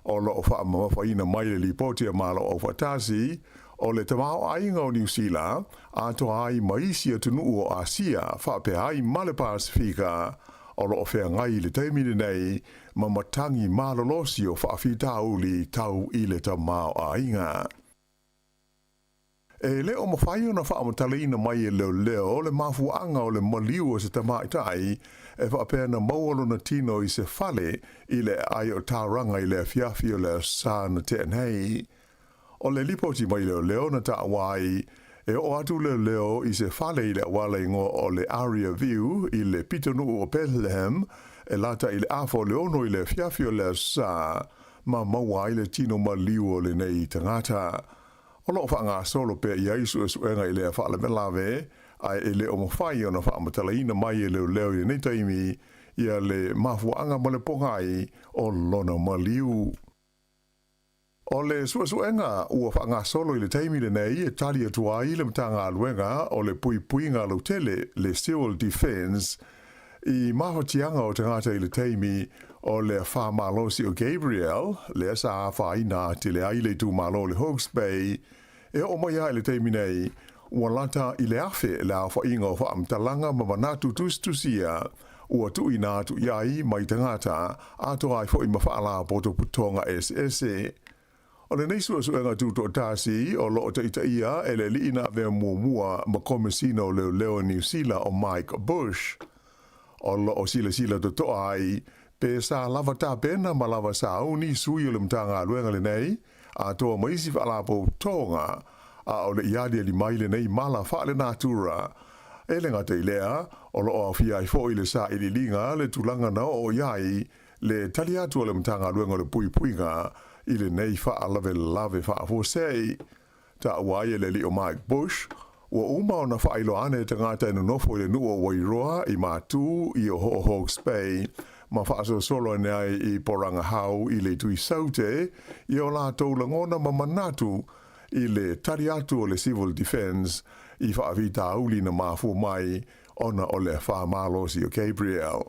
Speaker 8: O lo o faamamafaina mai le lipoti a Malo Aufaatasi, o le tamaoaiga o Niu Sila atoa ai ma isi atunuu o Asia faapea ai ma le Pasefika o lo o feagai i le taimi lenei ma matagi malolosi o faafitauli tau i le tamaoaiga. E le o mafai ona faamatalaina mai e leoleo le mafuaaga o le maliu o se tamaitai e faapea na maua lona tino i se fale i le aai o Tauranga i le afiafi o le Aso Sa na tea nei. O le lipoti mai leoleo na taua ai e oo atu leoleo i se fale i le auala igoa o le Aria View i le pitonuu o Bethlehem e lata i le 5:30 i le afiafi o le Aso Sa ma maua ai le tino maliu o lenei tagata. O lo o faagasolo pea i ai suesuega i lea faalavelave, ae e le o mafai ona faamatalaina mai e leoleo i lenei taimi ia le mafuaaga ma le pogai o lona maliu. O le suesuega ua faagasolo i le taimi lenei e tali atu ai le Matagaluega o le Puipuiga Lautele, le Civil Defence, i mafatiaga o tagata i le taimi o le afa malosi o Gabrielle, lea sa afaina atili ai le itumalo o le Hawke's Bay, e oo mai lava i le taimi nei, ua lata i le 1,000 le aofaiga o faamatalaga ma manatu tusitusia ua tuuina atu i ai mai tagata atoa ai foi ma faalapotopotoga eseese. O lenei suesuega tutoatasi o lo o taitaia e le alii na avea muamua ma Komesina o Leoleo o Niu Sila o Mike Bush. O lo o silasila totoa ai pe sa lava tapena ma lava sauni sui o le Matagaluega lenei atoa ma isi faalapotopotoga a o le i aliali mai lenei mala faalenatura. E le gata i lea, o lo o aofia ai foi le sailiiliga le tulaga na oo i ai le tali atu a le Matagaluega o le Puipuiga i lenei faalavelave faafuasei. Taua ai e le alii o Mike Bush, ua uma ona faailoa ane tagata e nonofo i le nuu o Wairoa i Matū i o Hawke's Bay ma faasolosolo ane ai i Porangahau i le itu i Saute i o latou lagona ma manatu i le tali atu o le Civil Defence i faafitauli na mafua mai ona o le afa malosi o Gabrielle.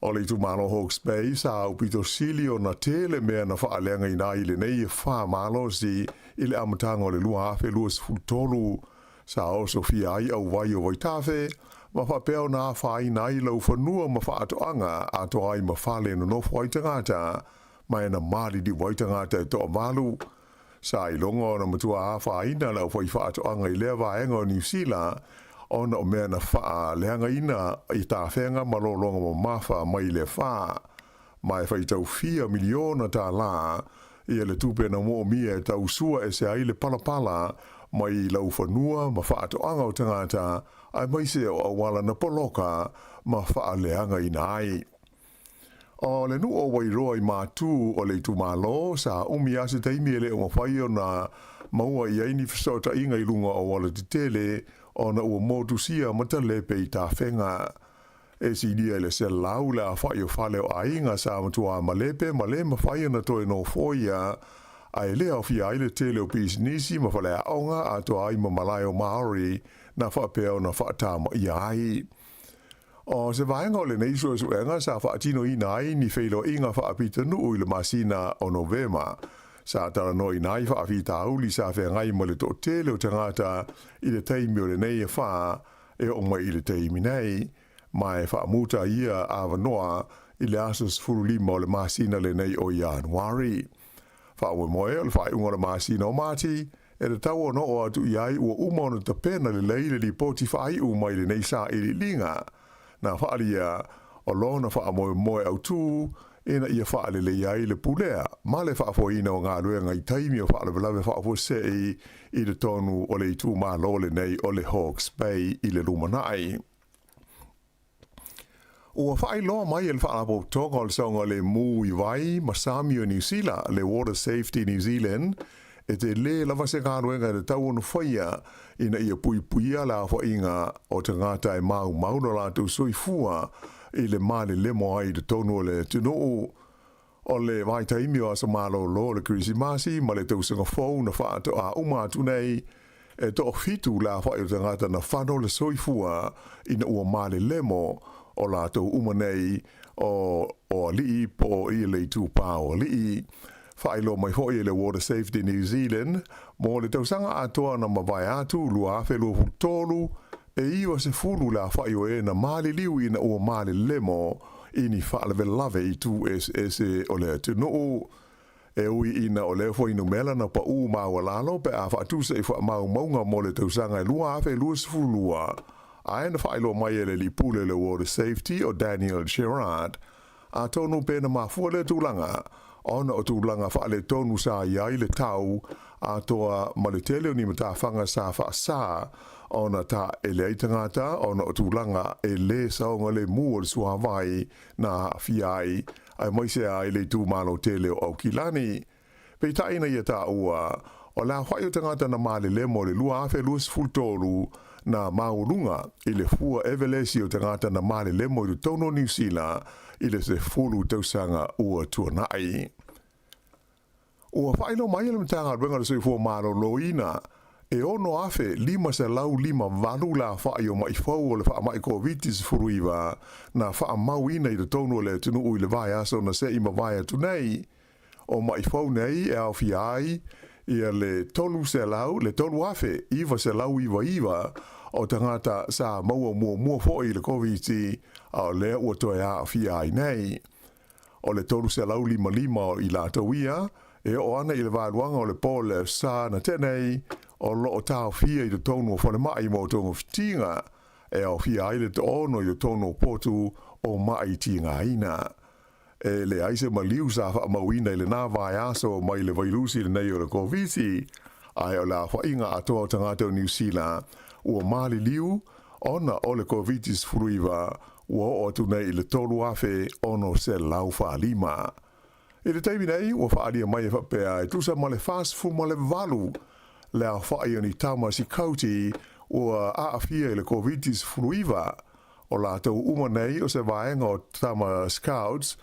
Speaker 8: O le itumalo Hawke's Bay sa aupito sili ona tele mea na faaleagaina ai lenei afa malosi i le amataga o le 2023, sa osofia ai auvai o Vaitafe. ma faapea ona afaina ai laufanua ma faatoaga atoa ai ma fale e nonofo ai tagata ma e na maliliu ai tagata e toavalu. Sa iloga ona matua afaina le aufaifaatoaga i lea vaega o Niu Sila ona o mea na faaleagaina i tafega ma lologa mamafa mai le afa, ma e faitau fia miliona tālā ia le tupe na moomia e tausua ese ai le palapala mai laufanua ma faatoaga o tagata aemaise o auala na poloka ma faaleagaina ai. O le nuu o Wairoa i Matū o le itumalo, sa umi lava se taimi e le o mafai ona maua i ai ni fesootaiga i luga o auala tetele ona ua motusia ma talepe i tafega. E silia i le 100 le aofai o fale o aiga sa matua malepe ma le mafai ona toe nofoia, a e le aofia ai le tele o pisinisi ma faleaoga atoa ai ma malae o Māori na faapea ona faatamaia ai. O se vaega o lenei suesuega sa faatinoina ai ni feiloaiga faapitanuu i le masina o Novema, sa talanoaina ai faafitauli sa feagai ma le toatele o tagata i le taimi o lenei afa e oo mai i le taimi nei, ma e faamuta ia avanoa i le aso 15 o le masina lenei o Ianuari. Faamoemoe o le faaiuga o le masina o Mati, e tatau ona oo atu i ai ua uma ona tapena lelei le lipoti faaiu mai lenei sailiiliga na faaalia o lona faamoemoe autū ina ia faaleleia ai le pulea ma le faafoeina o galuega i taimi o faalavelave faafuasei i totonu o le itumalo lenei o le Hawke's Bay i le lumanai. Ua faailoa mai e le Faalapotopotoga o le Saogalemu i Vai ma Sami o Niu Sila, le Water Safety New Zealand, e telē lava se galuega e tatau ona faia ina ia puipuia le aofaiga o tagata e maumau lo latou soifua i le malelemo ai i totonu o le atunuu. O le vaitaimi o aso malōlō o le Kerisimasi ma le tausaga fou na faatoa uma atu nei, e toafitu le aofai o tagata na fano le soifua ina ua malelemo o latou uma nei o o alii po o ia le itupa o alii. Faailoa mai foi e le Water Safety New Zealand mo le tausaga atoa na mavae atu 2023, e 90 le aofai o e na maliliu ina ua malelemo i ni faalavelave i itu eseese o le atunuu. E ui ina o lea fuainumera na paʻū maualalo pe a faatusa i faamaumauga mo le tausaga e 2022, ae na faailoa mai e le alii pule o le Water Safety o Daniel Gerrard, atonu pe na mafua lea tulaga ona o tulaga faaletonu sa i ai le tau atoa ma le tele o ni matafaga sa faasā ona taele ai tagata ona o tulaga e lē saogalemu o le suāvai na aafia ai aemaise ai le itumalo tele o Aukilani. Peitai ina ia taua, o le aofai o tagata na malelemo i le 2023 na maualuga i le fua evelesi o tagata na malelemo i totonu o Niu Sila i le 10 tausaga ua tuanai. Ua faailoa mai e le Matagaluega o le Soifua Maloloina, e 6,558 le aofai o ma'i fou o le faamai Koviti-19 na faamauina i totonu o le atunuu i le vaiaso na se i mavae atu nei. O ma'i fou nei e aofia ai ia le 300, le 3,999 o tagata sa maua muamua foi i le Koviti, a o lea ua toe aafia ai nei. O le 355 o i latou ia, e oo ana i le vaeluaga o le po le sa na tea nei, o lo o taofia i totonu o falemai mo togafitiga, e aofia ai le 6 i totonu o potu o ma'i tigaina. E leai se maliu sa faamauina i lena vaiaso mai le vailusi lenei o le Koviti, ae o le aofaiga atoa o tagata o Niu Sila ua maliliu ona o le Koviti-19 ua oo atu nei i le 3,645. I le taimi nei, ua faaalia mai e faapea e tusa ma le 48 le aofai o ni tama sikauti ua aafia i le Koviti-19, O latou uma nei o se vaega o Tama Scouts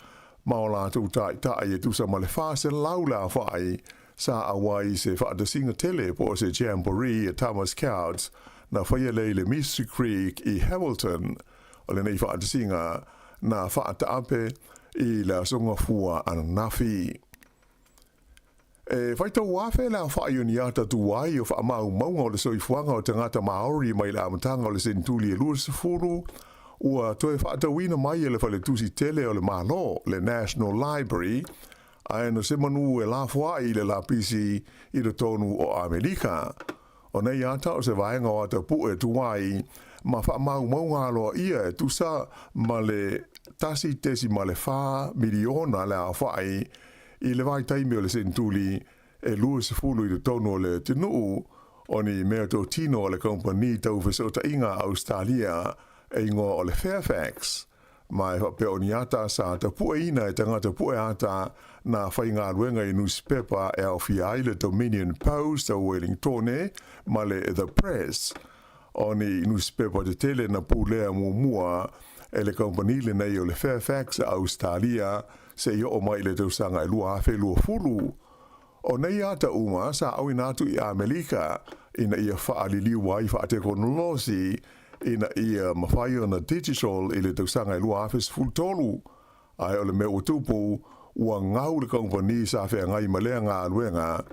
Speaker 8: ma o latou taitai e tusa ma le 400 le aofai sa auai i se faatasiga tele po o se jamboree a Tama Scouts na faia lea i le Mystery Creek i Hamilton. O lenei faatasiga na faataape i le Aso Gafua ananafi. E faitau afe le aofa'i o ni ata tuai o faamaumauga o le soifuaga o tagata Maori mai le amataga o le senetuli e 20, ua toe faatauina mai e le Faletusi Tele o le Malo, le National Library, ae na se manu e lafoa'i i le lapisi i totonu o Amerika. O nei ata o se vaega o ata pu'e tuai ma faamaumauga aloa'ia e tusa ma le 1.4 miliona le aofa'i i le vaitaimi o le senetuli e 20 i totonu o le atunuu, o ni meatotino a le kamupani tau fesootaiga a Ausetalia e igoa o le Fairfax, ma e faapea o ni ata sa tapu'eina e tagata pu'e ata na faigaluega i nusipepa e aofia ai le Dominion Post a Wellingtone ma le The Press, o ni nusipepa tetele na pulea muamua e le kamupani lenei o le Fairfax a Ausetalia seia oo mai i le tausaga e 2020. O nei ata uma sa auina atu i Amelika ina ia faaliliu ai faatekonolosi ina ia mafai ona digital i le tausaga e 2013, ae o le mea ua tupu, ua gau le kamupani sa feagai ma lea galuega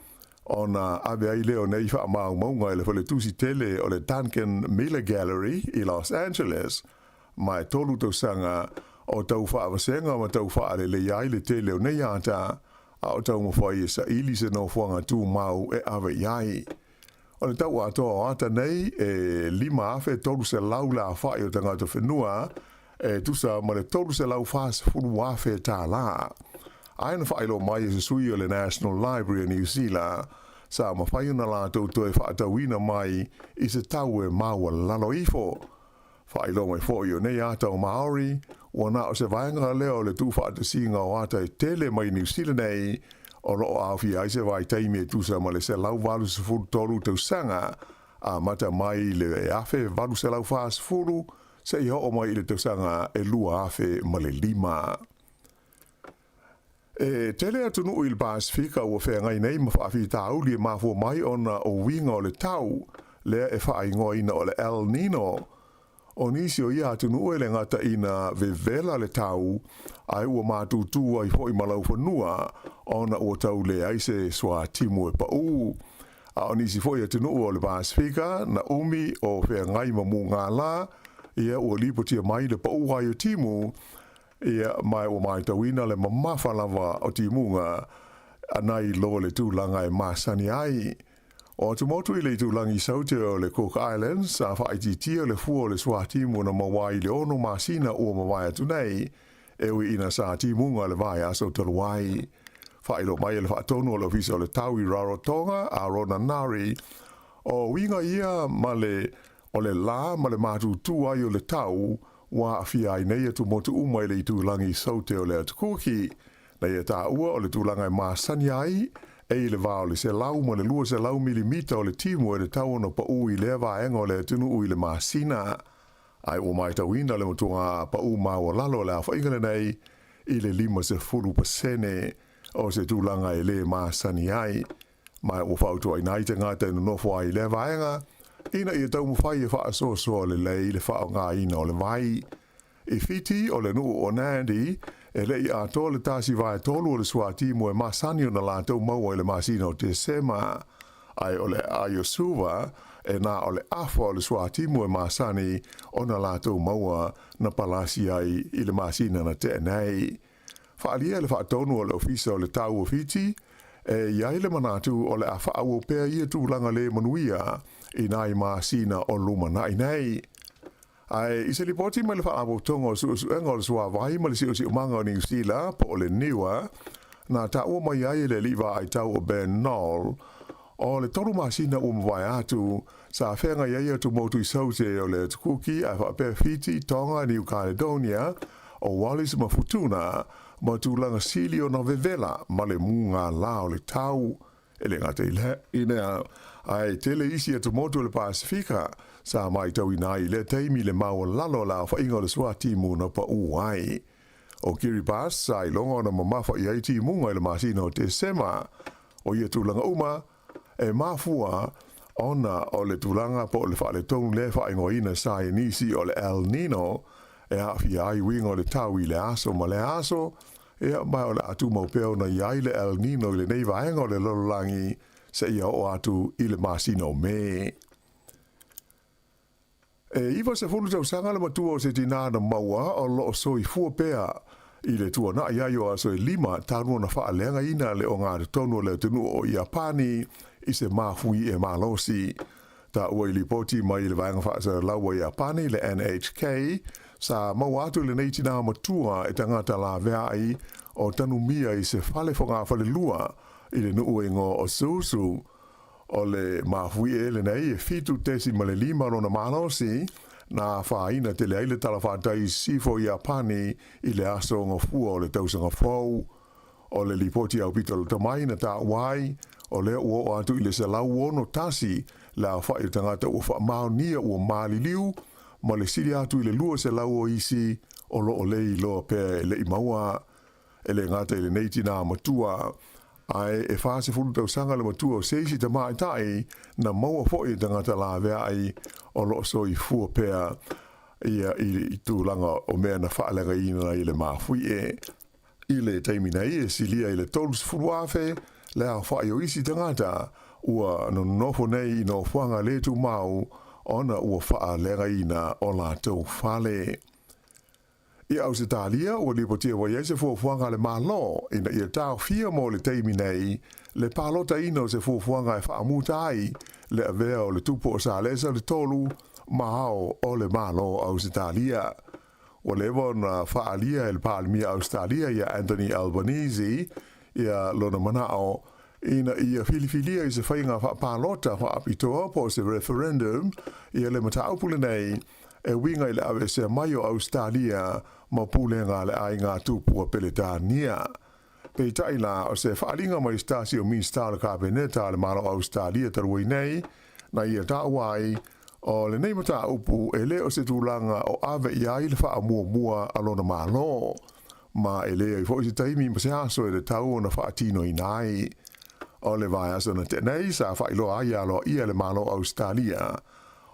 Speaker 8: ona ave ai lea o nei faamaumauga i le faletusi tele o le Duncan Miller Gallery i Los Angeles, ma e 3 tausaga o tau faavasega ma tau faaleleia ai le tele o nei ata, a o taumafai e saili se nofoaga tumau e ave i ai. O le tau atoa o ata nei e 5,300 le aofa'i o tagata whenua e tusa ma le 340,000 tālā. Ae na faailoa mai e se sui o le National Library o Niu Sila, sa mafai ona latou toe faatauina mai i se tau e maualalo ifo. Faailoa mai fo'i o nei ata o Maori, ua na o se vaega lea o le tuufaatasiga o ata e tele mai Niu Sila nei, o loo aofia ai se vaitaimi e tusa ma le 183 tausaga, amata mai le 1840 seia oo mai i le tausaga e 2005. E tele atunuu i le Pasefika ua feagai nei ma faafitauli e mafua mai ona o uiga o le tau, lea e faaigoaina o le El Nino. O nisi o ia atunuu e le gata ina vevela le tau, ae ua matutu ai fo'i ma laufanua ona ua tau leai se suatimu e pa'ū. A o nisi fo'i atunuu o le Pasefika na umi o feagai ma mugālā, ia ua lipotia mai le pa'ū ai o timu, Ia, ma ua matauina le mamafa lava o timuga nai lo le tulaga e masani ai. O atumotu i le itulagi saute o le Cook Islands, sa faaitiitia le fua o le suatimu na maua ai i le 6 masina ua mavae atu nei, e ui ina sa timuga le vaiaso talu ai. Faailoa mai e le faatonu o le Ofisa o le Tau i Rarotonga, a Rona Nari, o uiga ia ma le o le lā ma le matutu ai o le tau ua aafia ai nei atumotu uma i le itulagi saute o le Atukuki. Nei e taua o le tulaga e masani ai, e i le va o le 100 ma le 200 milimita o le timu e le tau ona pa'ū i lea vaega o le atunuu i le masina. Ae ua matauina le matuaga pa'ū maualalo o le aofaiga lenei i le 50% o se tulaga e lē masani ai. Ma ua fautuaina ai tagata e nonofo ai i lea vaega, ina ia taumafai e faasoasoa lelei le faaaogaina o le vai. I Fiti, o le nuu o Nandi, e le i atoa le 1/3 o le suatimu e masani ona latou maua i le masina o Tesema. Ae o le aai o Suva, e na o le afa o le suatimu e masani ona latou maua na palasi ai i le masina na tea nei. Faaalia le faatonu o le Ofisa o le Tau o Fiti, e i ai le manatu o le a faaauau pea ia tulaga lē manuia i nai masina o lumana'i nei. Ae i se lipoti mai le Faalapotopotoga o Suesuega o le Suavai ma le Siosiomaga o Niu Sila, po o le NIWA, na taua mai ai e le alii vaai tau o Ben Knoll, o le 3 masina ua mavae atu, sa feagai ai atumotu i Saute o le Atukuki ae faapea Fiti, Tonga, New Caledonia, o Wallis ma Futuna, ma tulaga sili ona vevela ma le mugālā o le tau. E le gata i lea, ae tele isi atumotu o le Pasefika sa matauina ai i lea taimi le maualalo o le aofaiga o le suatimu na pa'ū ai. O Kiribati sa iloga ona mamafa i ai timuga i le masina o Tesema. O ia tulaga uma, e mafua ona o le tulaga po o le faaletonu lea e faaigoaina saienisi o le El Nino e aafia ai uiga o le tau i le aso ma le aso. Ia, ma o le a tumau pea ona i ai le El Nino i lenei vaega o le lalolagi seia oo atu i le masina o Me. E 90 tausaga le matua o se tinā na maua o lo o soifua pea i le tuanai ai o aso e 5 talu ona faaleagaina le ogatotonu o le atunuu o Iapani i se mafuie malosi. Taua i lipoti mai le vaega faasalalau a Iapani le NHK, sa maua atu lenei tinā matua e tagata laveai o tanumia i se fale fogafalelua i le nuu e igoa o Suzu. O le mafuie lenei e 7.5 lona malosi, na afaina tele ai le talafatai i sisifo o Iapani i le aso Gafua o le tausaga fou. O le lipoti aupito lata mai na taua ai, o lea ua oo atu i le 161 le aofai o tagata ua faamaonia ua maliliu, ma le sili atu i le 200 o isi o lo o le iloa pea e le i maua. E le gata i lenei tinā matua, ae e 40 tausaga le matua o se isi tamaitai na maua foi e tagata laveai o lo o soifua pea ia i tulaga o mea na faaleagaina i le mafuie. I le taimi nei e silia i le 30,000 le aofai o isi tagata ua nonofo nei i nofoaga le tumau ona ua faaleagaina o latou fale. I Ausetalia, ua lipotia ua i ai se fuafuaga a le Malo ina ia taofia mo le taimi nei le palotaina o se fuafuaga e faamuta ai le avea o le tupu o Salesa le tolu ma ao o le Malo o Ausetalia. Ua leva ona faaalia e le Palemia Ausetalia ia Anthony Albanese ia lona manao ina ia filifilia i se faiga faapalota faapitoa po o se referendum ia le mataupu lenei e uiga i le aveesea mai o Ausetalia ma pulega a le aiga tupua Peretania. Peitai la, o se faaaliga mai se tasi o Minisita o le Kapeneta a le Malo o Ausetalia talu ai nei, na ia taua ai, o lenei mataupu e le o se tulaga o ave i ai le faamuamua a lona Malo, ma e leai foi se taimi ma se aso e tatau ona faatinoina ai. O le vaiaso na tea nei, sa faailoa ai aloaia e le Malo o Ausetalia,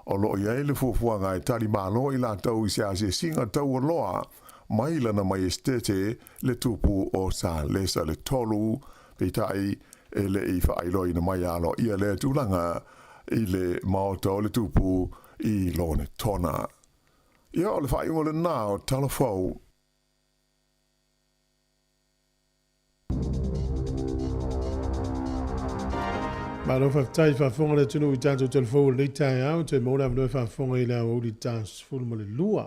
Speaker 8: O lo o i ai le fuafuaga e tali malo i latou i se asiasiga taualoa mai lana Maiestete le Tupu o Salesa le Tolu, peitai e le i faailoaina mai aloaia lea tulaga i le Maota o le Tupu i Lonetona. Ia, o le faaiuga lena o Tala Fou.
Speaker 3: Malo faafetai faafofoga le atunuu i tatou telefou o lenei taeao, toe maua le avanoa e faafofoga i le aoauli ta 12.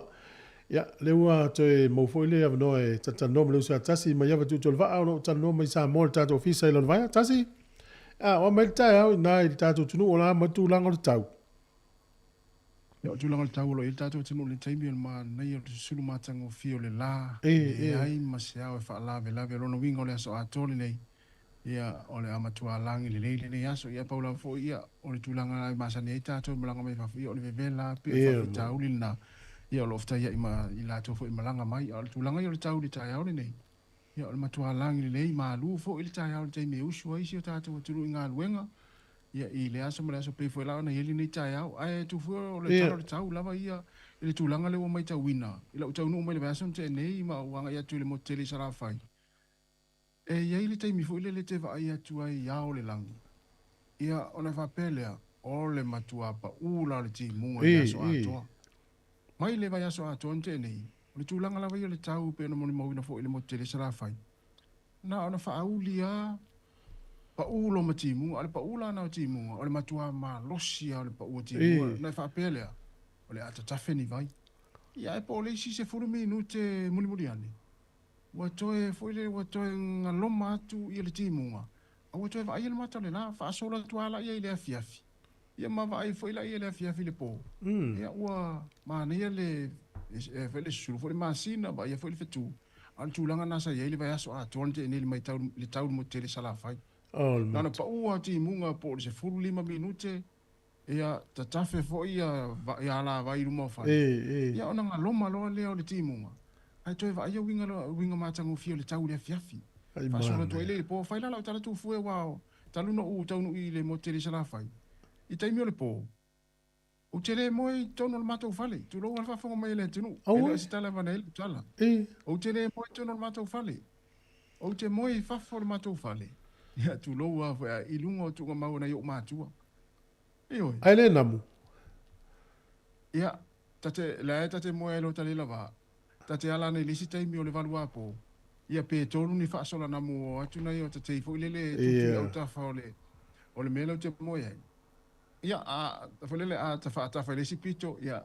Speaker 3: Ia, lea ua toe maua foi le avanoa e talatalanoa ma le uso a Tasi mai Ava Tuutualevaa o lo o talanoa mai Samoa i le tatou ofisa i Lalovaea. Tasi, a, o a mai le taeao i ina i le tatou atunuu o le a mai le tulaga o le tau?
Speaker 9: Ia, o le tulaga o le tau o lo o i ai le tatou atunuu i le taimi o le manaia o le susulu matagofie o le la, e leai ma se ao e faalavelave. O lona uiga o le aso atoa lenei, ia, o le a matua lagi lelei lenei aso. Ia, pau lava foi, ia, o le tulaga e masani ai tatou e malaga mai fafo, ia, o le vevela lava, pei o le faafitauli lena, ia, o lo o fetaiai ma i latou foi e malaga mai. A o le tulaga ia o le tau i le taeao lenei, ia, o le matua lagi lelei, malu foi le taeao i le taimi e usu ai si o tatou atunuu i galuega, Ia, i le aso ma le aso, pei foi la ona i ai lenei taeao. Ae Tufue, o le tala o le tau lava ia i le tulaga lea ua maitauina i lau taunuu mai i le vaiaso na tea nei ma ou agai atu i le motu tele i Salafai. E i ai le taimi foi lele e te vaai atu ai i ao o le lagi, ia, ona faapea lea, o le matua pau la o le timuga i le aso atoa. Mai le vaiaso atoa na tea nei, o le tulaga lava ia o le tau pei ona molimauina foi i le motu tele i Salafai, Na ona faauli lava, pau loa ma timuga. A o le pau la na o timuga, o le matua malosi lava o le pau o timuga. Ona e faapea lea, o le a tatafe ni vai. Ia ae po o le isi 10 minute mulimuli ane, ua toe foi lele, ua toe galoma atu ia le timuga, a ua toe vaaia le mata o le la, faasolo atu lava laia i le afiafi. Ia ma vaai foi laia i le afiafi i le po, ia ua manaia le, foi le susulu foi le masina, vaaia foi le fetu. A o le tulaga lena sa i ai le vaiaso atoa na tea nei i le tau i le motu tele i Salafai. Na ona pau lava o timuga po o le 15 minute, ia tatafe foi ia alavai i luma o fale, ia ona galoma loa lea o le timuga, ae toe vaaia uiga matagofie o le tau i le afiafi. Faasolo atu ai lea i le po. Fai la lau tala Tufue aua talu ona ou taunuu i le motu tele i Salafai, i taimi o le po, Ou te le moe i totonu o le matou fale. Tulou lava le faafofoga mai a le atunuu. E le o se tala e avane ai lau tala. Ou te le moe i totonu o le matou fale. Ou te moe i fafo o le matou fale, ia tulou lava foi ae i luga o tuugamau a nai ou matua. Ioe.
Speaker 3: Ae le namu.
Speaker 9: Ia, ta te, la e ta te moe ai loa ta le lava, ta te ala ana i le isi taimi o le valu apo, ia pe tolu ni faasola namu o atu nai o tatei foi lele e tutu i autafa o le, o le mea lea ou te moe ai. Ia, a, foi lele, a ta faatafa i le isi pito, ia,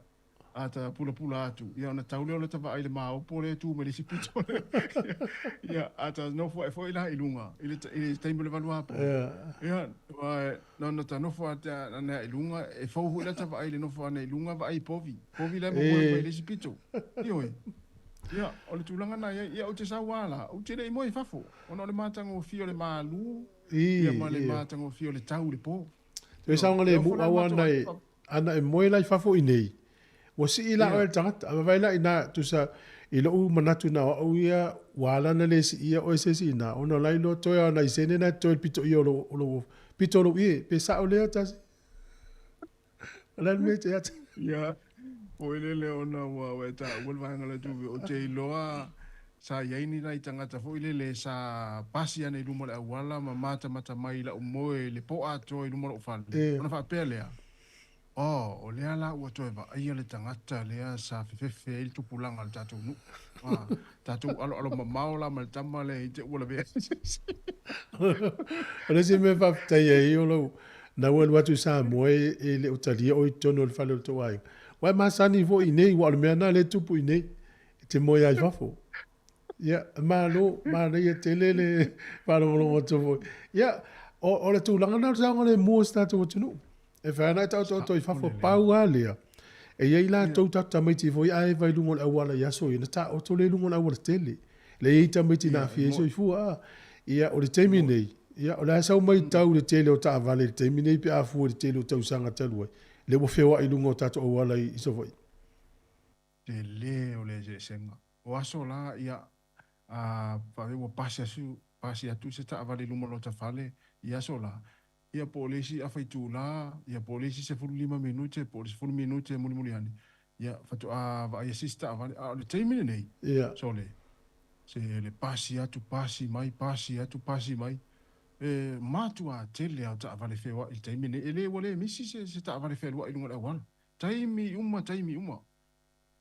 Speaker 9: a ta pulapula atu, ia ona tau lea o lota vaai i le maopo lea e tu mai le isi pito. Ia, a ta nofo ae foi la i luga, i le, i le taimi o le valuapo. Ia, ua, na ona ta nofo ate ana i luga, e fou foi lata vaai i le nofo ana i luga, vaai i povi. Povi la e momoe mai le isi pito. Ioe. Ia, o le tulaga na i ai. Ia, ou te sau lava la, ou te le i moe i fafo, ona o le matagofie o le malu, ia ma le matagofie o le tau i le po.
Speaker 3: Toe saogalemu au ana e, ana e moe la i fafo i nei. Ua sii la oe le tagata, a vavae la ina, tusa, i lou manatu na o au ia, ua ala ona le siia oe se isi ina, ona o la iloa toe ana i sene na toe pito ia o lou, o lou, pito o lou ie, pe sao lea tasi. O le a le mea e te ata.
Speaker 9: Ia, o elele ona ua ua e taua le vaega lea tupe, ou te iloa sa i ai ni nai tagata foi lele sa pasi ane i luma o le auala ma matamata mai i lau moe i le po atoa i luma o lou fale, ona faapea lea, Oh, o lea la ua toe vaaia le tagata lea sa fefefe ai le tupulaga o le tatou nuu. Ah, tatou aloalo mamao la ma le tama lea i te ua lavea ai se isi.
Speaker 3: O le isi mea faafetai ai o lou na ua alu atu i Samoa e le o talia oe i totonu o le fale o le tou aiga. Ua e masani foi i nei, ua o le mea na lea e tupu i nei, e te moe ai i fafo. Ia, malo, manaia tele le faalogologo atu foi. Ia, o le tulaga lena o le saogalemu o si tatou atunuu. E fai ana e taotaoto i fafo, pau lava lea, e i ai latou tatou tamaiti foi a eva i luga o le auala i aso ia, na taoto lea i luga o le auala tele. Lea e i ai tamaiti na aafia ai soifua. A. Ia, o le taimi nei, ia, o le a sau matau i le tele o taavale i le taimi nei pe a fua i le tele o tausaga talu ai, lea ua feoai i luga o tatou auala i Savaii.
Speaker 9: Tele o le eseesega. O aso la, ia, a, faapea ua pasi asu, pasi atu se taavale i luma o lota fale i aso la, ia po o le isi afa itula, ia po o le isi 15 minute, po o le 10 minute mulimuli ane, ia faatoa vaai asi isi taavale. A o le taimi lenei, sole, se le pasi atu, pasi mai, pasi atu, pasi mai, e matua tele lava o taavale feoai i le taimi lenei. E le, ua le misi se, se taavale fealuai i luga o le auala. Taimi uma, taimi uma.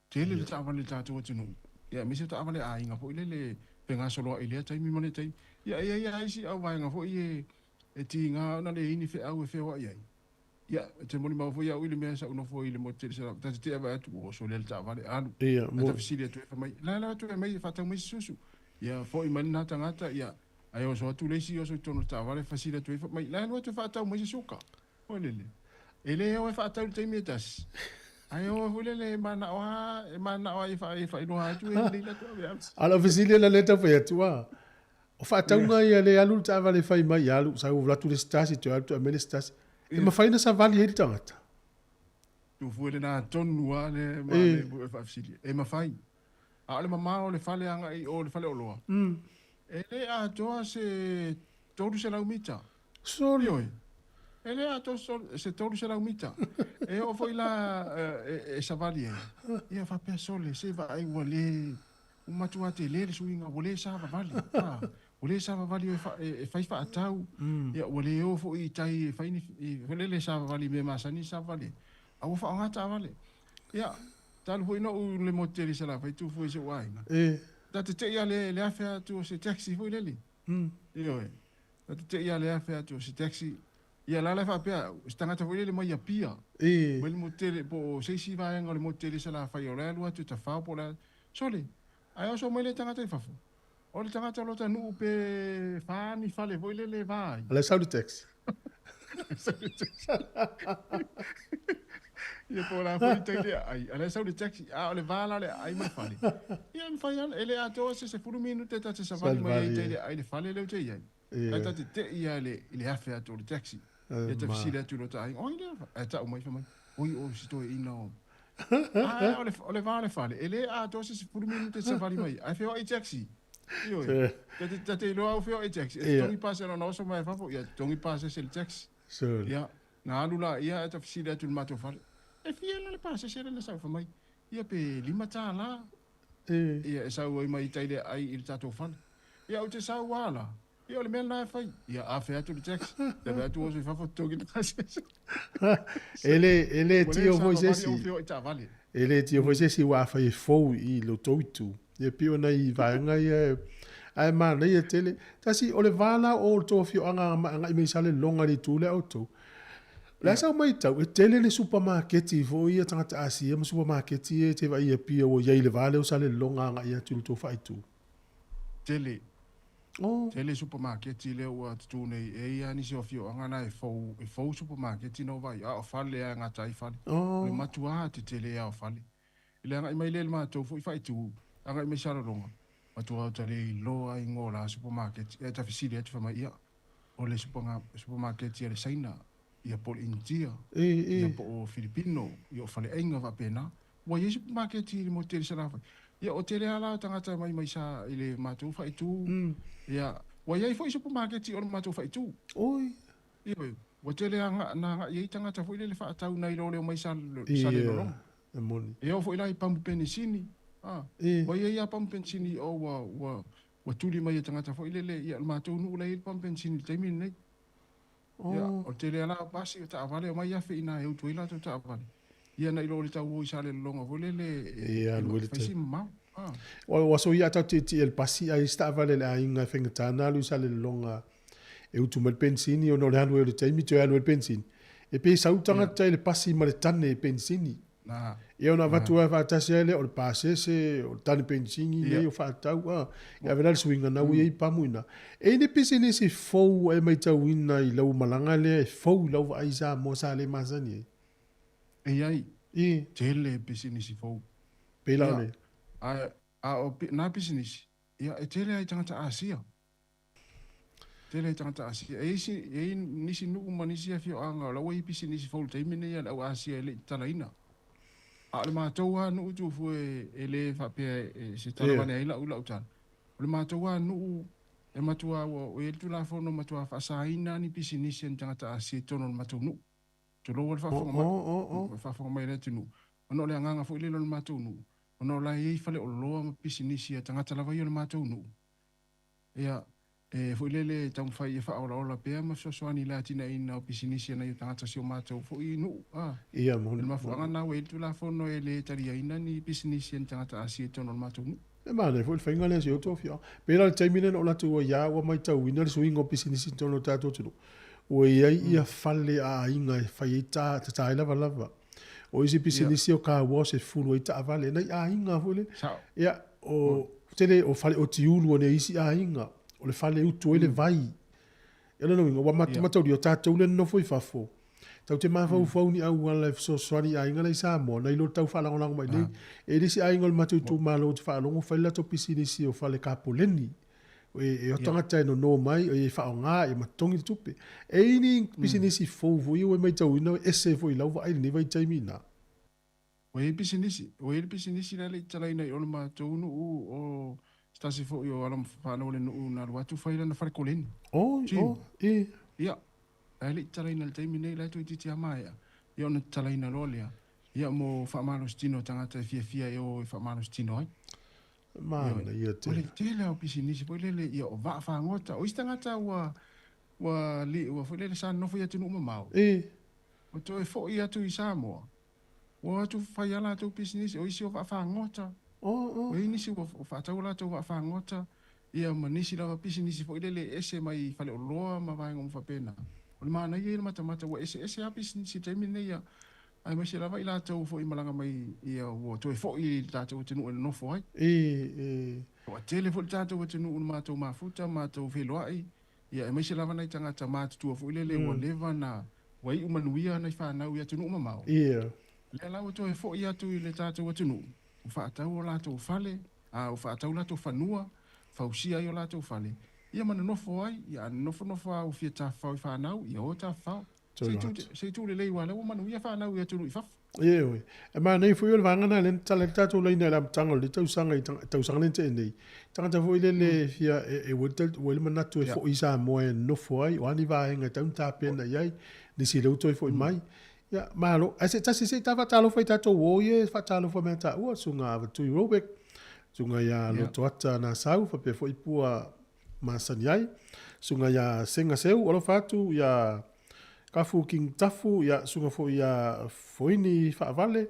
Speaker 9: Tele le taavale i le tatou atunuu, ia aemaise o taavale a aiga foi lele fegasoloai i lea taimi ma lea taimi. Ia e i ai lava isi auvaega foi e e tiga ona leai ni feau e feoai ai. Ia, e te molimau foi au i le mea sa ou nofo ai i le motu tele sa ta te tea vaai atu ua oso lea le taavale, alu. Ae ta fesili atu ai fai mai, la la atu e aumai e faatau mai se susu. Ia foi mai lena tagata, ia ae oso atu le isi oso i totonu o le taavale fesili atu ai fai mai, la alu atu e faatau mai se suka. Foi lele. E le o e faatau i le taimi e tasi. Ae o foi lele e manao a, e manao a e faailoa atu e lelei la atu ave ave.
Speaker 3: A o lau fesili ela lea e tau fai atu a, o faatauga ia le alu le taavale e fai mai, alu, sau alu atu le isi tasi, toe alu toe aumai le isi tasi. E mafai ona savali ai le tagata?
Speaker 9: Tufue lena tonu a le ma le e faafesili. E mafai. A o le mamao o le fale agai i o le faleoloa. E le atoa se 300 mita.
Speaker 3: Sole.
Speaker 9: Ioe. E le atoa se 300 mita. E oo foi la e savali ai. Ia faapea sole, se vaai ua le, ua matua tele le suiga, ua le savavali. Ua le savavali e fai faatau. Ia ua le o foi i tai e fai ni, foi lele savavali i mea masani e savavali ai. A ua faaaoga taavale. Ia, talu foi na ou i le motu tele i Salafai, tu foi i si ou aiga. Ta te tei lava le afe atu o se taxi foi lele. Ioe. Ta te tei lava le afe atu o se taxi. Ia la la e faapea, o se tagata foi lele mai Apia. Mai le motu tele, po o se isi vaega o le motu tele i Salafai, o la e alu atu e tafao po o le a. Sole, ae oso mai le tagata i fafo. O le tagata o lota nuu pe fa ni fale foi lele e va ai.
Speaker 3: O la e sau le taxi.
Speaker 9: Ia po o le a foi le tai le aai, a o la e sau le taxi, a o le va la o le aai ma le fale. Ia e mafai lava, e le atoa se 10 minute ta te savali mai ai i tai le aai i le fale lea ou te i ai. Ae ta te tei lava i le afe atu o le taxi. Ia ta fesili atu i lota aiga, o ai lea? Ae tau mai fai mai, oi o si toeaina o. Ae o le va o le fale, e le atoa se 10 minute te savali mai, ae feoai i taxi. Ioe. Ta te iloa au feoai i taxi. E totogi pasi ana oso mai fafo, ia totogi pasese i le taxi. Ia, na alu la ia ae ta fesili atu i le matou fale. E fia la le pasese lea na sau fai mai? Ia pe $5. Ia e sau ai mai tai le ai i le tatou fale. Ia ou te sau lava la. Ia o le mea lena e fai. Ia afe atu le taxi. Leve atu oso i fafo totogi le pasese.
Speaker 3: E le, e le tio foi se isi. E le tio foi se isi ua afai e fou i lo tou itu. Ia pei o nai vaega ia e, ae manaia tele. Tasi, o le va la o le tou afioaga agai mai i Salelologa i le itu lea a outou. O le a sau matau, e tele le supamaketi foi ia tagata Asia ma supamaketi ia e te vaai i Apia ua i ai i le va lea o Salelologa agai atu i le tou faaitu.
Speaker 9: Tele. Oh. Tele supamaketi lea ua tutū nei, e i ai lava nisi o afioaga na e fou, e fou supamaketi na ou vaai, a o fale lava e gata ai fale. Oh. O le matua tetele lava o fale. I le agai mai lea i le matou foi faaitu, agai mai Salelologa, matua ou ta le iloa igoa o la supamaketi. Ae ta fesili atu fai mai, ia, o le supamaketi a le Saina, ia po o le Initia, ia po o Filipino, ia o faleaiga faapena. Ua i ai supamaketi i le motu tele i Salafai. Ia o tele lava la o tagata mai mai sa i le matou faaitu. Ia, ua i ai foi supamaketi o le matou faaitu.
Speaker 3: Oi.
Speaker 9: Ioe, ua tele lava na agai ai tagata foi lele faatau nai lo le omai Salelologa.
Speaker 3: Ia, e moni.
Speaker 9: E oo foi la i pamu penisini, a, ua i ai lava pamu penisini i o ua, ua, ua tuli mai e tagata foi lele, ia, o le matou nuu la e i ai le pamu penisini i le taimi lenei. Ia, o le tele lava la o pasi, o taavale, omai afe i ina e utu ai latou taavale. Ia, nai lo le tau o i Salelologa foi lele
Speaker 3: e fai si mamao. O aso ia tatou tietie i le pasi ai isi taavale a le aiga e faigata ona alu i Salelologa e utu mai le penisini ona o le alu ai o le taimi toe alu ai le penisini. E pei e sau tagata i le pasi ma le tane penisini. Ia ona avatu ai faatasi ai lea o le pasese, o le tane penisini nei o faatau, a. Ia ave la le suiga na ua i ai pamu i ina. E i ai ni pisinisi fou ua e matauina i lau malaga lea e fou i lau vaai i Samoa sa le masani ai?
Speaker 9: E i ai. Tele pisinisi fou.
Speaker 3: Pei la o le.
Speaker 9: A o nā pisinisi, ia e tele ai tagata Asia. Tele ai tagata Asia. E isi, e i ai nisi nuu ma nisi afioaga o la ua i ai pisinisi fou i le taimi lenei a le au Asia e le i tatalaina. A o le matou lava nuu Tufue e le faapea e se tala vale ai lau i lau tala. O le matou lava nuu e matua ua i ai le Tulafono matua faasaina ni pisinisi a ni tagata Asia i totonu o le matou nuu. Tulou le faafofoga mai, le faafofoga mai a le atunuu, ona o le agaga foi lele o le matou nuu, ona o la e i ai faleoloa ma pisinisi a tagata lava ia o le matou nuu. Ia, e foi lele e taumafai ia faaolaola pea ma fesoasoani i le atinaeina o pisinisi a nai o tagata o si o matou foi nuu. A,
Speaker 3: Ia, o
Speaker 9: le mafuaaga lena ua i ai le Tulafono e le taliaina ni pisinisi a ni tagata Asia i totonu o le matou nuu.
Speaker 3: E manaia foi le faiga lea e si ou toafia. Pei la o le taimi lea na ou alu atu ai lava ua matauina le suiga o pisinisi i totonu o le tatou atunuu. Ua i ai ia fale a aiga e fai ai ta, tata ai lavalava. O isi pisinisi o car wash e fulu ai taavale, nai aiga foi lele. Ia, o tele o fale otiulu o nai isi aiga, o le fale e utu ai le vai. Ia lona uiga, ua mataulia, o tatou lea e nonofo i fafo, tatou te mafaufau ni auala e fesoasoani i aiga la i Samoa, nai lo le tau faalagolago mai nei. E le isi aiga o le matou itumalo ou te faalogo fai le latou pisinisi o fale kapoleni. E o tagata e nono mai, e faaaoga, e matogi le tupe. E i ai ni pisinisi fou foi ia ua e matauina e ese foi i lau vaai i lenei vaitaimi i ina?
Speaker 9: Ua i ai pisinisi, ua i ai le pisinisi la e le i tatalaina i o le matou nuu, o se tasi foi o alo ma fanau o le nuu na alu atu fai lana fale koleni.
Speaker 3: Oi,
Speaker 9: Gym.
Speaker 3: o, e.
Speaker 9: Ia, la e le i tatalaina i le taimi nei, la e toeitiiti lava maea, ia ona tatalaina loa lea, ia mo faamalositino o tagata e fiafia e o e faamalositino ai.
Speaker 3: Manaia
Speaker 9: tele. O le tele lava o pisinisi foi lele, ia o vaa fagota, o isi tagata ua, ua, ua foi lele sa nonofo i atunuu mamao.
Speaker 3: E.
Speaker 9: Ua toe foi atu i Samoa. Ua o atu fai a latou pisinisi, o isi o vaafagota, ua i ai nisi ua faatau a latou vaafagota, ia ma nisi lava pisinisi foi lele e ese mai faleoloa ma vaega uma faapena. O le manaia ia o le matamata, ua eseese lava pisinisi i le taimi lenei, ia, aemaise lava i latou foi e malaga mai, ia, ua toe foi i le tatou atunuu e nonofo ai. Ua tele foi le tatou atunuu i le matou mafuta, matou feiloai, Ia, aemaise lava nai tagata matutua foi lele ua leva na, ua iu manuia nai fanau i atunuu mamao.
Speaker 3: Ia.
Speaker 9: Lea la ua toe foi atu i le tatou atunuu, ua faatau o latou fale, a ua faatau latou fanua, fausia ai o latou fale, ia ma nonofo ai, ia a nofonofo lava ua fia tafafao i fanau, ia o tafafao. Se i tu lelei aua o lea ua manuia fanau i atunuu i fafo.
Speaker 3: Ioe. E manaia foi o le vaega lena lea na tatala ai le tatou laina i le amataga o lenei tausaga i tausaga lea na tea nei. Tagata foi lele e fia, e ua i le manatu e foi i Samoa e nonofo ai, o a ni vaega e tatau ona tapena i ai, nisi lea ua toe foi mai. Ia, malo. Ae se tasi se i ta faatalofa i tatou uo ia e faatalofa mai ia taua, Susuga Avatui Robeck, Susuga ia Lotoata Nasau, faapea foi Pua. masani ai. Susuga ia Senga Seu, alofa atu, ia Kafu King Tafu, ia susuga foi ia Foini Faavale,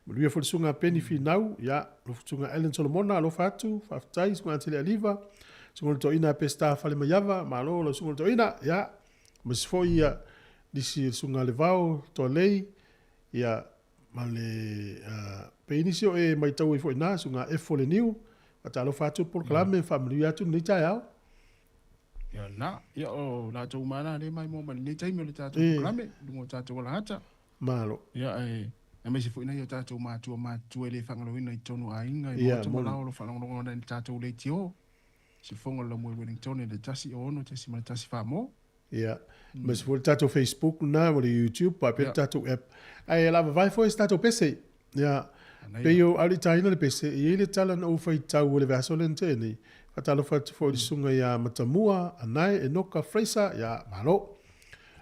Speaker 3: manuia foi le susuga Peni Finau, ia susuga Ellen Solomona, alofa atu, faafetai, susuga Antele Aliva, susuga le Toeaina Peseta Falemaiava, malo lau susuga le Toeaina, ia aemaise foi ia nisi susuga Levao Toalei, ia ma le pei nisi o e maitau ai foi na, susuga Efo Leniu, faatalofa atu le polokalame, faamanuia atu lenei taeao.
Speaker 9: Ia na, ia o latou uma lava na lea maimoa mai lenei taimi o le tatou polokalame, i luga o tatou alahata.
Speaker 3: Malo.
Speaker 9: Ia e aemaise foi nai o tatou matua matutua e le faagaloina i totonu o aiga, i maota ma laoa o lo o faalogologo i le tatou leitio, Siufofoga o le Laumua i Wellington i le 106.1 Samoa.
Speaker 3: Ia, aemaise foi le tatou Facebook lena ma le YouTube faapea le tatou app. Ae o le a vavae foi se tatou pese. Ia, pei o a o le i taina le pese, e i ai le tala na ou faitau i le vaiaso lea na tea nei. Faatalofa atu foi i le susuga ia Matamua, Anae, Enoka, Fraser, ia, malo.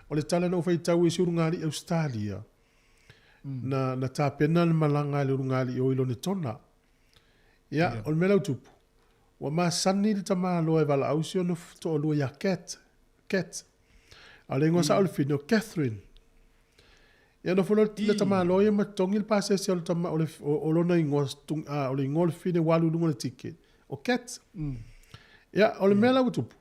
Speaker 3: O le tala na ou faitau i si ulugalii Ausetalia, na, na tapena le malaga a le ulugalii o i Lonetona. Ia, o le mea la ua tupu, Ua masani le tamaloa e valaau si ona toalua ia Kat, Kat. A o le igoa sao o le fine o Catherine. Ia nofo loa le tamaloa ia ma totogi le pasese o le tama, o le, o lona igoa, o le igoa o le fine ua alu i luga o le ticket, o Kat. Ia, o le mea la ua tupu,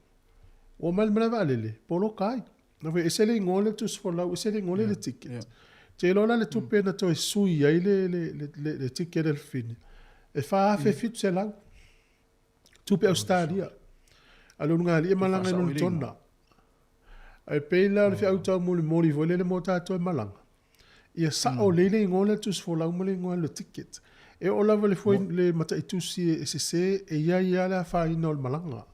Speaker 3: ua omai i le malae vaalele, poloka ai. Na fai ese le igoa le tusi folau, ese le igoa le ticket. Te iloa la le tupe na toe sui ai le ticket a le fine, e 4,700 tupe Ausetalia. A le ulugalii e malaga i Lonetona. Ae pei la o le feau taumolimoli foi lele mo tatou e malaga, ia sao lelei le igoa le tusi folau ma le igoa le ticket. E oo lava le foi le mataitusi e sese, e i ai lava le afaina o le malaga.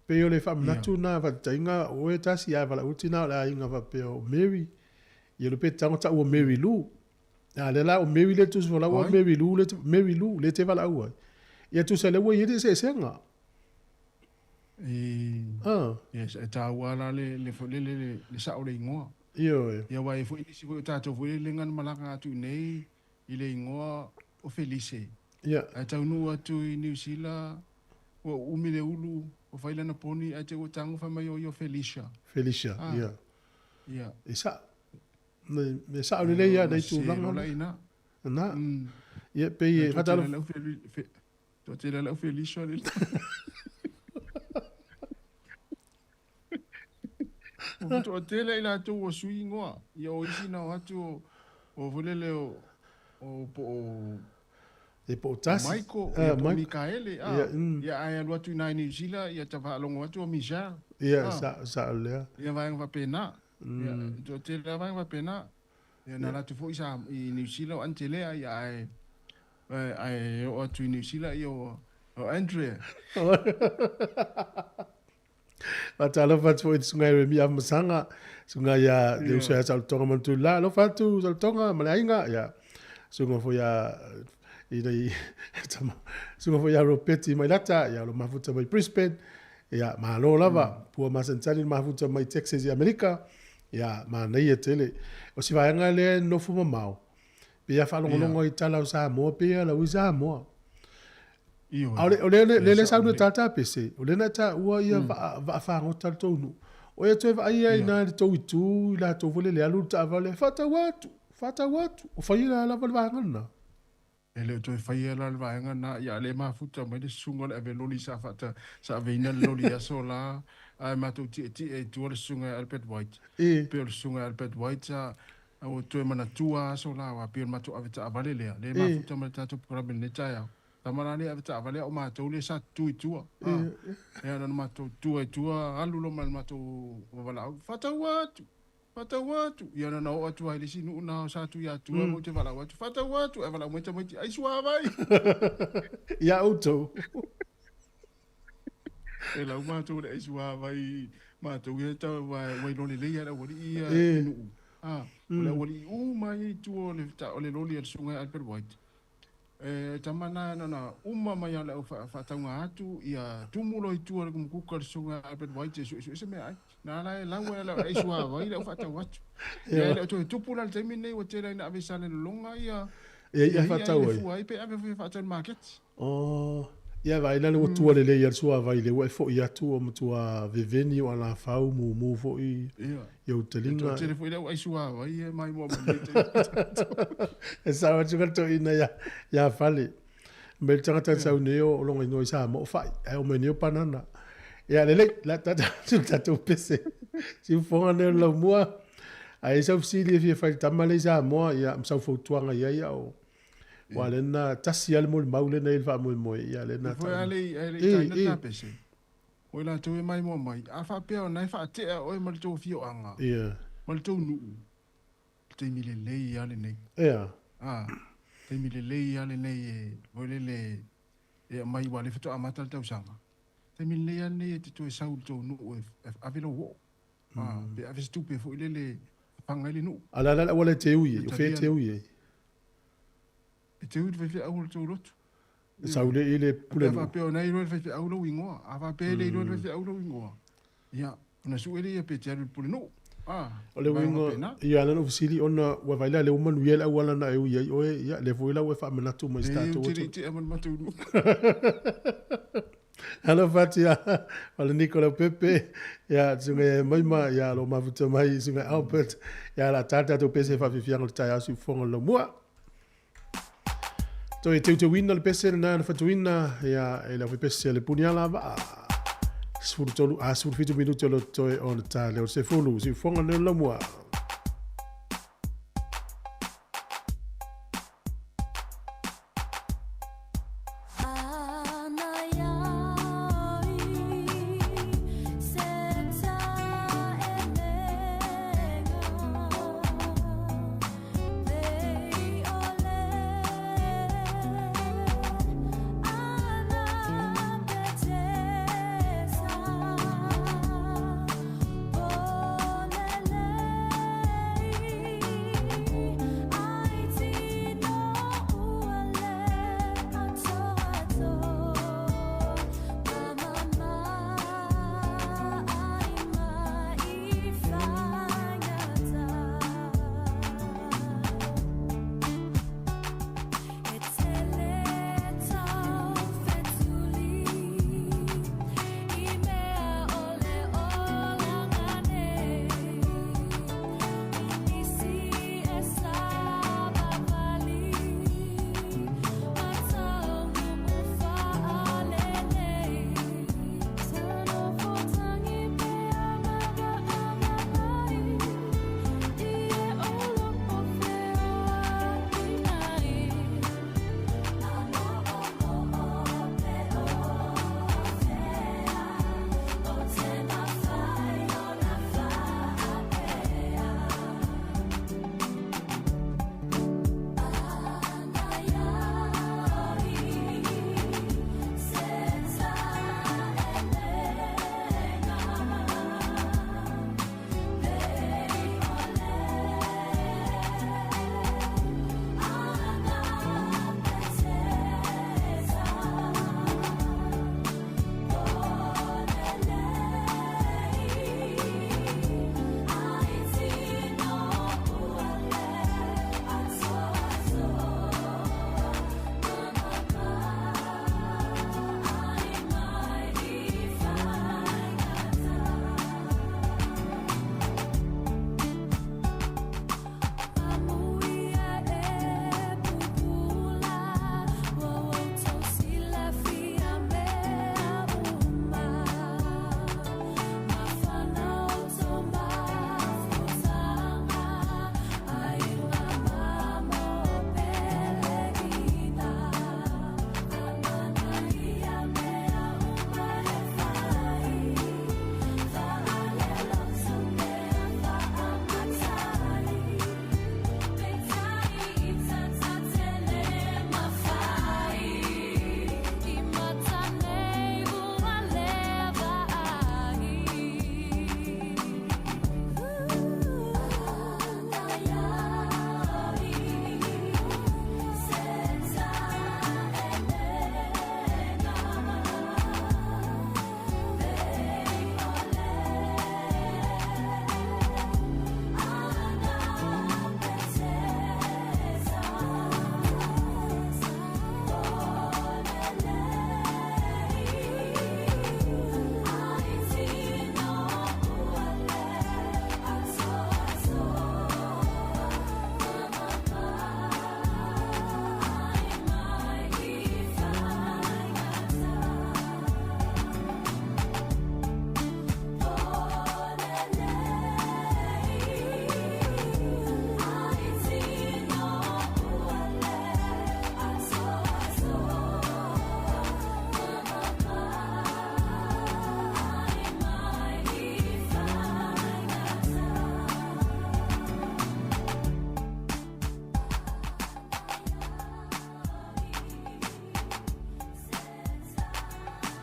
Speaker 3: Pei o le faamanatu lena faataitaiga, o oe tasi ae valaau tina o le aiga faapea o Mary, ia le pe tago taua Mary Lou. A lea la o Mary le tusi folau o Mary Lou le Mary Lou le te valaau ai. Ia tusa lea ua i ai le eseesega.
Speaker 9: E, yes, e taua la le le le le le sao le igoa.
Speaker 3: Ioe.
Speaker 9: Ia aua e foi nisi foi o tatou foi le na malaga atu i nei i le igoa o Felice.
Speaker 3: Ia.
Speaker 9: Ae taunuu atu i Niu Sila, ua uumi le ulu, ua fai lana poni, ae te ua tago fai mai o ia o Felicia.
Speaker 3: Felicia, ia. Ia. E sao. E sao lelei lava nai tulaga.
Speaker 9: La ina.
Speaker 3: Na. Ia, pei e
Speaker 9: faatalofa. Toatele lau Felicia le. Ua toatele i latou ua sui igoa. Ia o isi na o atu o foi lele o po o
Speaker 3: E po o tasi.
Speaker 9: Michael, ia po o Mikaele. Ia ae alu atu i ina i Niu Sila, ia ta faalogo atu o Michelle.
Speaker 3: Ia, sao lea.
Speaker 9: Ia vaega faapena. Ia, toatele lava vaega faapena. Ia na alu atu foi sa i Niu Sila o Antelea, ia ae ae oo atu i Niu Sila ia o Andrea.
Speaker 3: Faatalofa atu foi i le susuga ia Remi Afamasaga, susuga ia le uso ia Saolotoga Manutulila, alofa atu Saolotoga ma le aiga, ia susuga foi ia i nei susuga foi ia Ropeti Mailata, ia o lo mafuta mai Brisbane, ia malo lava, pua masanisani le mafuta mai Texas i Amerika, ia manaia tele. O si vaega lea e nofo mamao, pei a faalogologo i tala o Samoa, pei a lau i Samoa. A o le lea sau le tata pese, o lea na taua ia vaa fagota le tou nuu. O e toe vaai ai na le tou itu i latou foi lele alu le taavale, faatau atu, faatau atu. O faia la lava le vaega lena.
Speaker 9: E le o toe faia la le vaega lena, ia a le mafuta mai le susuga o le ave loli sa faata, sa aveina le loli i aso la, ae matou tietie i tua le susuga ia Albert White. Pei o le susuga ia Albert White sa, ua toe manatua aso la, aua pei o le matou ave taavale lea, lea e mafuta mai le tatou polokalame i lenei taeao. Tama la lea ave taavale a o matou lea sa tutu i tua. Ia na ona matou tutu ai i tua, alu loa ma le matou vavalaau, faatau atu, faatau atu. Ia na ona oo atu lava i le isi nuu na sa tu ia tua, ou te valaau atu, faatau atu, ae valaau mai tamaiti, ai suavai.
Speaker 3: Ia outou.
Speaker 9: E lau matou le ai suavai, matou ia tau ua iloa lelei lava e le aualii ia i nuu. O le aualii uma ia i tua o le loli a le susuga ia Albert White. E tama na na ona uma mai lava o le au faatauga atu, ia tumu loa i tua i le kumukuka le susuga ia Albert White e suesue se meaai. Na ala e lau ai le ai suavai le au faatau atu. Ia e le o toe tupu la i le taimi lenei ua tele ai ina ave i Salelologa ia
Speaker 3: ia i'a faatau
Speaker 9: ai. Fua ai pe ave foi e faatau i le maketi.
Speaker 3: Oh. Ia vaai la le ua tua lelei ai le suavai lea ua e fo'i atu ua matua veveni o alafau mumu fo'i i ou taliga.
Speaker 9: Toatele foi le au ai suavai ia e maimoa mai nei taimi.
Speaker 3: E sao atu ka le toeaina ia Fale. Mai le tagata sau nei o lona igoa i Samoa o Fa'i ae oo mai nei o Panana. Ia lelei, la tatou le tatou pese. Siufofoga nei o le laumua. A i ai sau fesili e fia fai i le tama lea i Samoa, ia ma sau fautuaga i ai a o Ua lea na tasi lava le molimau lea na i ai le faamoemoe, ia lea na
Speaker 9: tau. A le i taina le ta pese, o i latou e maimoa mai, a faapea o na e faatea oe ma le tou afioaga, ma le tou nuu, le taimi lelei lava lenei. A, taimi lelei lava lenei e, foi lele, e aumai aua o lea faatoa amata le tausaga. Taimi lelei lava lenei e te toe sau i le tou nuu e ave lou oo. A, pe ave se tupe foi lele e fafaga ai le nuu.
Speaker 3: A o le a la le auala e te ui ai? O fea e te ui ai?
Speaker 9: E te ui i le faifeau o le tou lotu.
Speaker 3: E sau le i le
Speaker 9: pule nuu. A faapea o na e iloa e le faifeau lou igoa. A faapea e le iloa e le faifeau lou igoa, ia, ona sue lea pe te alu i le pule nuu. A,
Speaker 3: o le uiga, ia na ou fesili ona ua vaai la lea ua manuia le auala na e ui ai oe, ia lea foi la ua e faamanatu mai i se tatou
Speaker 9: atu. E le i tea ma le matou nuu.
Speaker 3: Alofa atu ia Fale Niko Leaupepe, ia Susuga ia Maima, ia lo mafuta mai Susuga Albert, ia la tā tatou pese faafiafiaga o le taeao siufofoga o le laumua. Toe teuteuina le pese lena na fatuina, ia e le pese le puniala vaa. 13 a 17 minute o le toe o le tā leo se fulu siufofoga le laumua.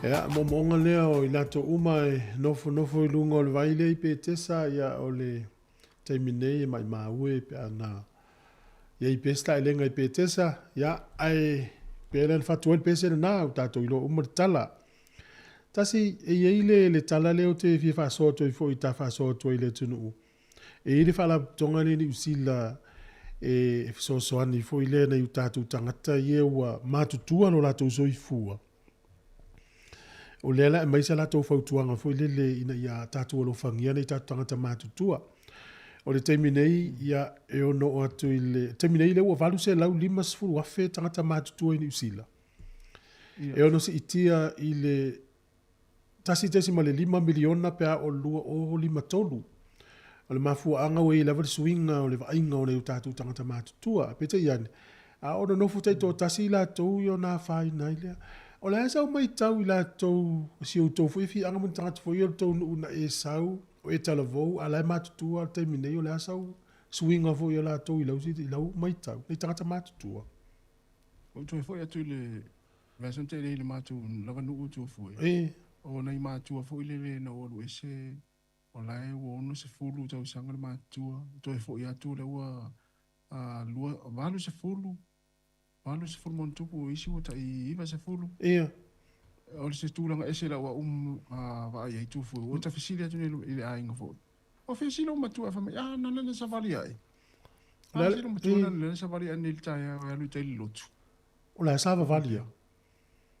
Speaker 3: Ia, moomooga lea o i latou uma e nofonofo i luga o le vai lea i Petesa, ia o le taimi nei e maimau e pe a na iai pea se taelega i Petesa, ia, ae pea lea na fatu ai le pese lena, ua tatou iloa uma le tala. Tasi, e i ai le, le tala lea ou te fia faasoa atu ai foi, ta faasoa atu ai i le atunuu. E i ai le faalapotopotoga lea i Niu Sila e fesoasoani foi lea nai o tatou tagata ia ua matutua lo latou soifua. O lea la e aumai sa latou fautuaga foi lele ina ia tatou alofagia nai tatou tagata matutua. O le taimi nei, ia, e ono oo atu i le taimi nei lea ua 850,000 tagata matutua i Niu Sila. E ono siitia i le 1.5 miliona pe a oo i le 2053. O le mafuaaga ua i ai lava le suiga o le vaaiga o nai o tatou tagata matutua. Peitai ane, a oo nonofo taitoatasi i latou ia ona afaina ai lea. O le a sau maitau i latou, si outou foi afioaga ma ni tagata foi ia o le tou nuu na e sau, o e talavou, a o la e matutua le taimi nei, o le a sau suiga foi o latou i lau, i lau maitau, nai tagata matutua?
Speaker 9: Ua ou toe foi atu i le vaiaso na tea nei i le matou lava nuu o Tuafue. O nai matua foi lele na ou alu ese o la e ua 60 tausaga le matutua, toe foi atu o lea ua 80, 80 ma ona tupu, o isi ua tai 90.
Speaker 3: Ia.
Speaker 9: O se tulaga ese lau au vaai ai Tuafue, ua ta fesili atu nei i le aiga foi. O fea si lou matua e fai mai, ah, na lele savali ae. Ah, si lou matua na lele savali ae nei le taeao e alu i tai le lotu.
Speaker 3: O la e savavali a.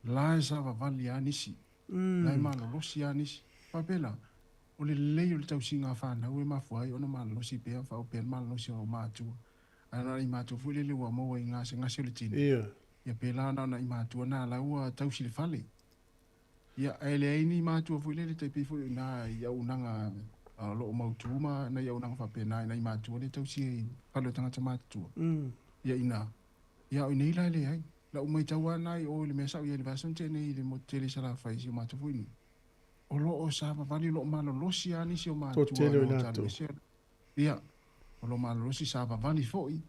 Speaker 9: La e savavali a nisi. La e malolosi a nisi. Faapela, o le lelei o le tausiga a fanau e mafua ai ona malolosi pea, faaoo pea le malolosi o matua. Ae na ona i matua foi lele ua maua i gasegase o le tino. Ia pela na ona i matua na la ua tausi le fale. Ia, ae leai ni matua foi lele tai pei foi o ina i auaunaga o lo o mautu ma nai auaunaga faapena i nai matua lea e tausia i fale o tagata matutua. Ia ina, ia o inei la e leai. Lau maitau lava na i o i le mea sa ou i ai i le vaiaso na tea nei i le motu tele i Salafai i si o matou foi nuu, o lo o savavali, o lo o malolosi lava nisi o matua
Speaker 3: Toatele o i latou.
Speaker 9: Ia, o lo o malolosi savavali foi.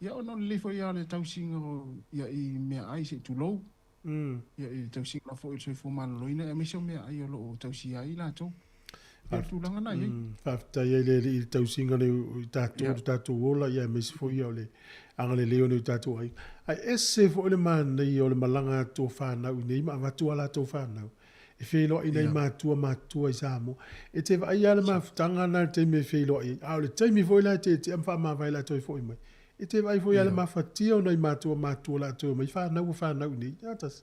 Speaker 9: Ia ona o lelei foi lava o le tausiga o ia i meaai se i tulou. Ia, i le tausiga foi o le soifua maloloina aemaise o meaai o lo o tausia ai i latou. Ia, o le tulaga lena e i ai.
Speaker 3: Faafetai ai le Alii i le tausiga o i tatou, lo tatou ola, ia aemaise foi o le agalelei o nai o tatou aiga. Ae ese foi le manaia o le malaga atu o fanau i inei ma avatu a latou fanau e feiloai nai matua matutua i Samoa. E te vaai lava le mafutaga lena i le taimi e feiloai ai, a o le taimi foi la e tietie ma faamavae latou e foi mai. E te vaai foi lava i le mafatia o nai matua matutua latou e omai fanau ua fanau i inei. A tasi.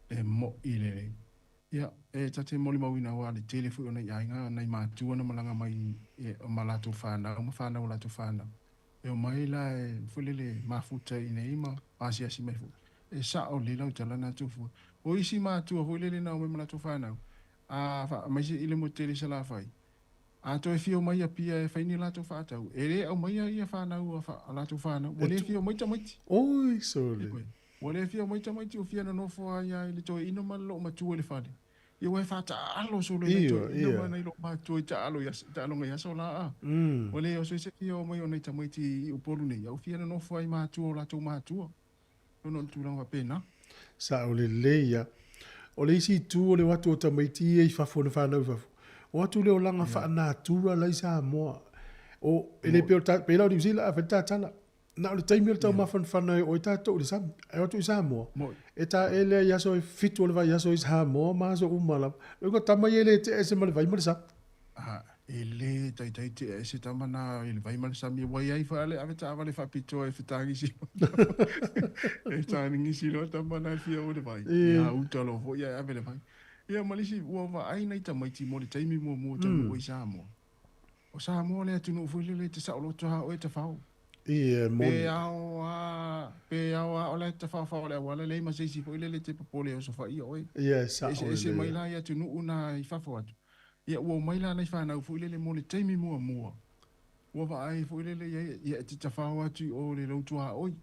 Speaker 9: E moʻi lelei. Ia, e ta te molimauina aua le tele foi o nai aiga, nai matua na malaga mai ma latou fanau ma fanau a latou fanau. E omai la e foi lele mafuta i inei ma asiasi mai foi. E sao lelei lau tala na Tufua. O isi matua foi lele na omai ma latou fanau, a aemaise i le motu tele i Salafai, A toe fia omai Apia e fai ni latou faatau, e le aumaia ia fanau a latou fanau, ua le fia omai tamaiti.
Speaker 3: Oi sole.
Speaker 9: Ua le fia omai tamaiti ua fia nonofo ai lava i le toeaina ma le loomatua i le fale. Ia ua e faataalo solo i nai toeaina ma nai loomatua i taalo i aso, taaloga i aso la a. Ua le oso i se fia omai o nai tamaiti i Upolu nei, a ua fia nonofo ai i matua o latou matua. Ona o le tulaga faapena.
Speaker 3: Sao lelei a. O le isi itu o le o atu o tamaiti ia i fafo na fanau i fafo, o atu le olaga faanatura la i Samoa. O, e le pei o le, pei la o Niu Sila a fai le tatala. Na o le taimi o le taumafanafana e oo ai tatou i le sami. Ae o atu i Samoa, e taele ai i aso e 7 o le vaiaso i Samoa ma aso uma lava. Lona uiga o tama ia e le tea ese ma le vai ma le sami.
Speaker 9: A e le taitai tea ese tama na i le vai ma le sami ua i ai foi a le ave taavale faapitoa e fetagisi e fetagisi loa tama na e fia o i le vai. Ia uta loa foi ae ave le vai. Ia ma le isi ua vaai nai tamaiti mo le taimi muamua taunuu ai i Samoa. O Samoa le atunuu foi lele e te saoloto lava oe e tafao.
Speaker 3: Ia, e moni.
Speaker 9: Pe ao a, pe ao a o la e tafaofao i le auala, leai ma se isi foi lele e te popole e osofaia oe.
Speaker 3: Ia, e sao
Speaker 9: lelei. E eseese mai la i atunuu na i fafo atu. Ia, ua omai la nai fanau foi lele mo le taimi muamua. Ua vaai foi lele i ai, ia e te tafao atu i o i le lou tuaoi.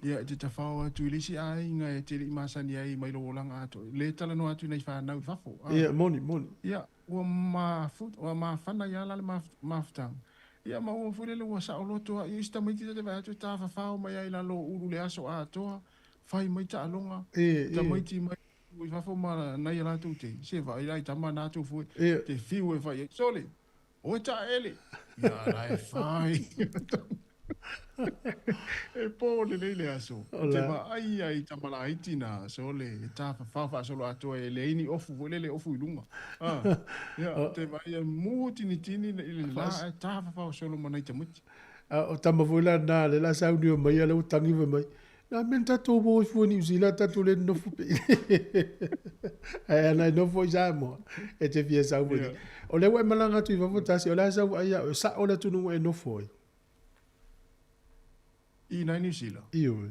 Speaker 9: Ia, e te tafao atu i le isi aiga e te le i masani ai mai lou olaga atoa. Le talanoa atu i nai fanau i fafo.
Speaker 3: Ia, moni, moni.
Speaker 9: Ia, Ua mafu, ua mafana ia la le mafutaga. Ia ma ua foi lele ua saoloto ai isi tamaiti ta te vaai atu e tafafao mai ai i lalo o ulu le aso atoa, fai mai taaloga, tamaiti mai i fafo ma nai a latou te se vaai la i tama na atu fue te fiu e fai ai sole o e taele ia la e fai e po lelei le aso te vaai ai tama laiti na sole e tafafao faasolo atoa e leai ni ofu foi lele ofu i luga ia te vaai ai mu tinitini i le la ae tafafao solo ma nai tamaiti.
Speaker 3: O tama foi la na le la sauni o mai ala o tangi foi mai. Na men tatou o ifo i New Zealand tatou le nofo pe. Ae ana e nofo i Samoa e te fia sau foi. O lea ua e malaga atu i fafo tasi o le a sau ai au sa'o le atunuu ua e nofo ai.
Speaker 9: I nai New Zealand.
Speaker 3: Ioe.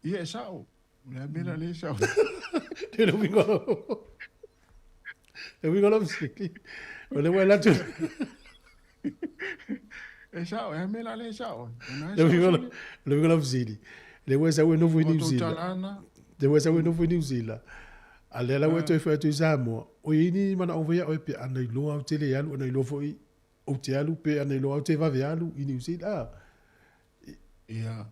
Speaker 9: Ia e sa'o. O le a mea la le sa'o.
Speaker 3: Te le uiga o. Le uiga o lau fesili. O lea ua e alu atu.
Speaker 9: E sa'o, e a mea la le sa'o.
Speaker 3: Le uiga o lau fesili. Lea ua e sau e nofo i New Zealand. Lea ua e sau e nofo i New Zealand. A lea la ua e toe foi atu i Samoa. O i ai ni manaʻo foi ia oe pe ana iloa au te le alu, ana iloa foi ou te alu pe ana iloa au te vave alu i New Zealand.
Speaker 9: Ia,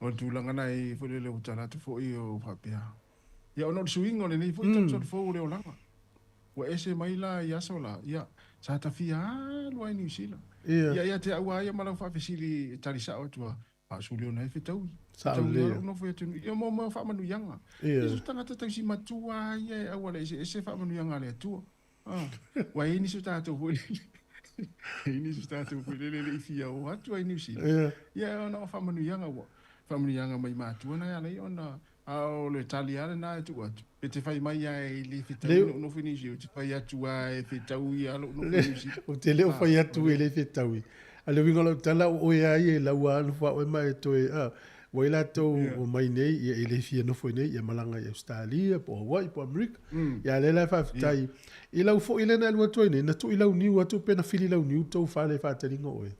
Speaker 9: o le tulaga na e foi lele ua tala atu foi o faapea. Ia, ona o le suiga o lenei foi tausaga fou o le olaga. Ua ese mai la i aso la, ia, sa ta fia alu lava i Niu Sila. Ia, ia te au lava ia ma lau faafesili e tali sao atu a, a o suli ona e fetaui. Fetaui lava lou nofo i atunuu. Ia, mo mea o faamanuiaga. Ia, so tagata tausi matua lava ia e auala eseese faamanuiaga a le Atua. Ua i ai nisi o tatou foi lele, e i ai nisi o tatou foi lele e le i fia o atu ai i Niu Sila. Ia, ona o faamanuiaga ua, faamanuiaga mai matua na e ala ai ona, a o le tali lava lena e tuu atu. Pe te fai mai lava e le fetaui lou nofo i Niu Sila, ou te fai atu lava e fetaui lava lou nofo i Niu Sila.
Speaker 3: Ou te le o fai atu e le fetaui. A o le uiga o lau tala, o oe lava ia i lau lava nofo a oe ma e toe, a. Ua i latou ua mai nei, ia e le fia nofo i nei, ia malaga i Ausetalia, po o Hawaii, po o Amerika. Ia a lea la e faafetai. I lau foi lea na e alu atu ai nei, na tui launiu atu pe na fili launiu tou fale i faataliga o oe?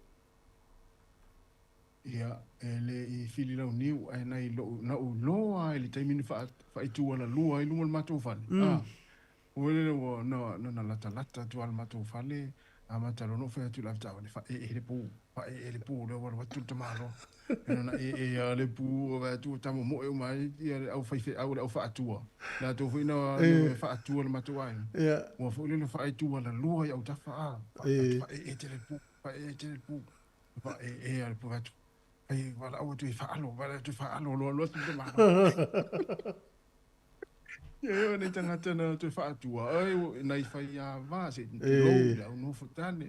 Speaker 9: Ia, e le i fili launiu, ae na i lou, na ou iloa lava i le taimi na faaitu alalua ai luma o le matou fale. A, ua lele ua na, na latalata atu lava le matou fale, amata loa ona ou fai atu i le avetaavale, faaee le pu, faaee le pu, lea ua alu atu le tamaloa. Ia na ee lava le pu, ua vaai atu ua tamomoe uma ai le au faifeau, le au faatua. Latou foi na faatua i le matou aiga. Ua foi lele faaitu alalua i autafa, a, faaee tele le pu, faaee tele le pu, faaee lava le pu, vaai atu, ai, valaau atu e faalo, valaau atu e faalo, loa alu atu le tamaloa. Ia e nei tagata na toe faatua ai nai faiava se tulou le au nofo tane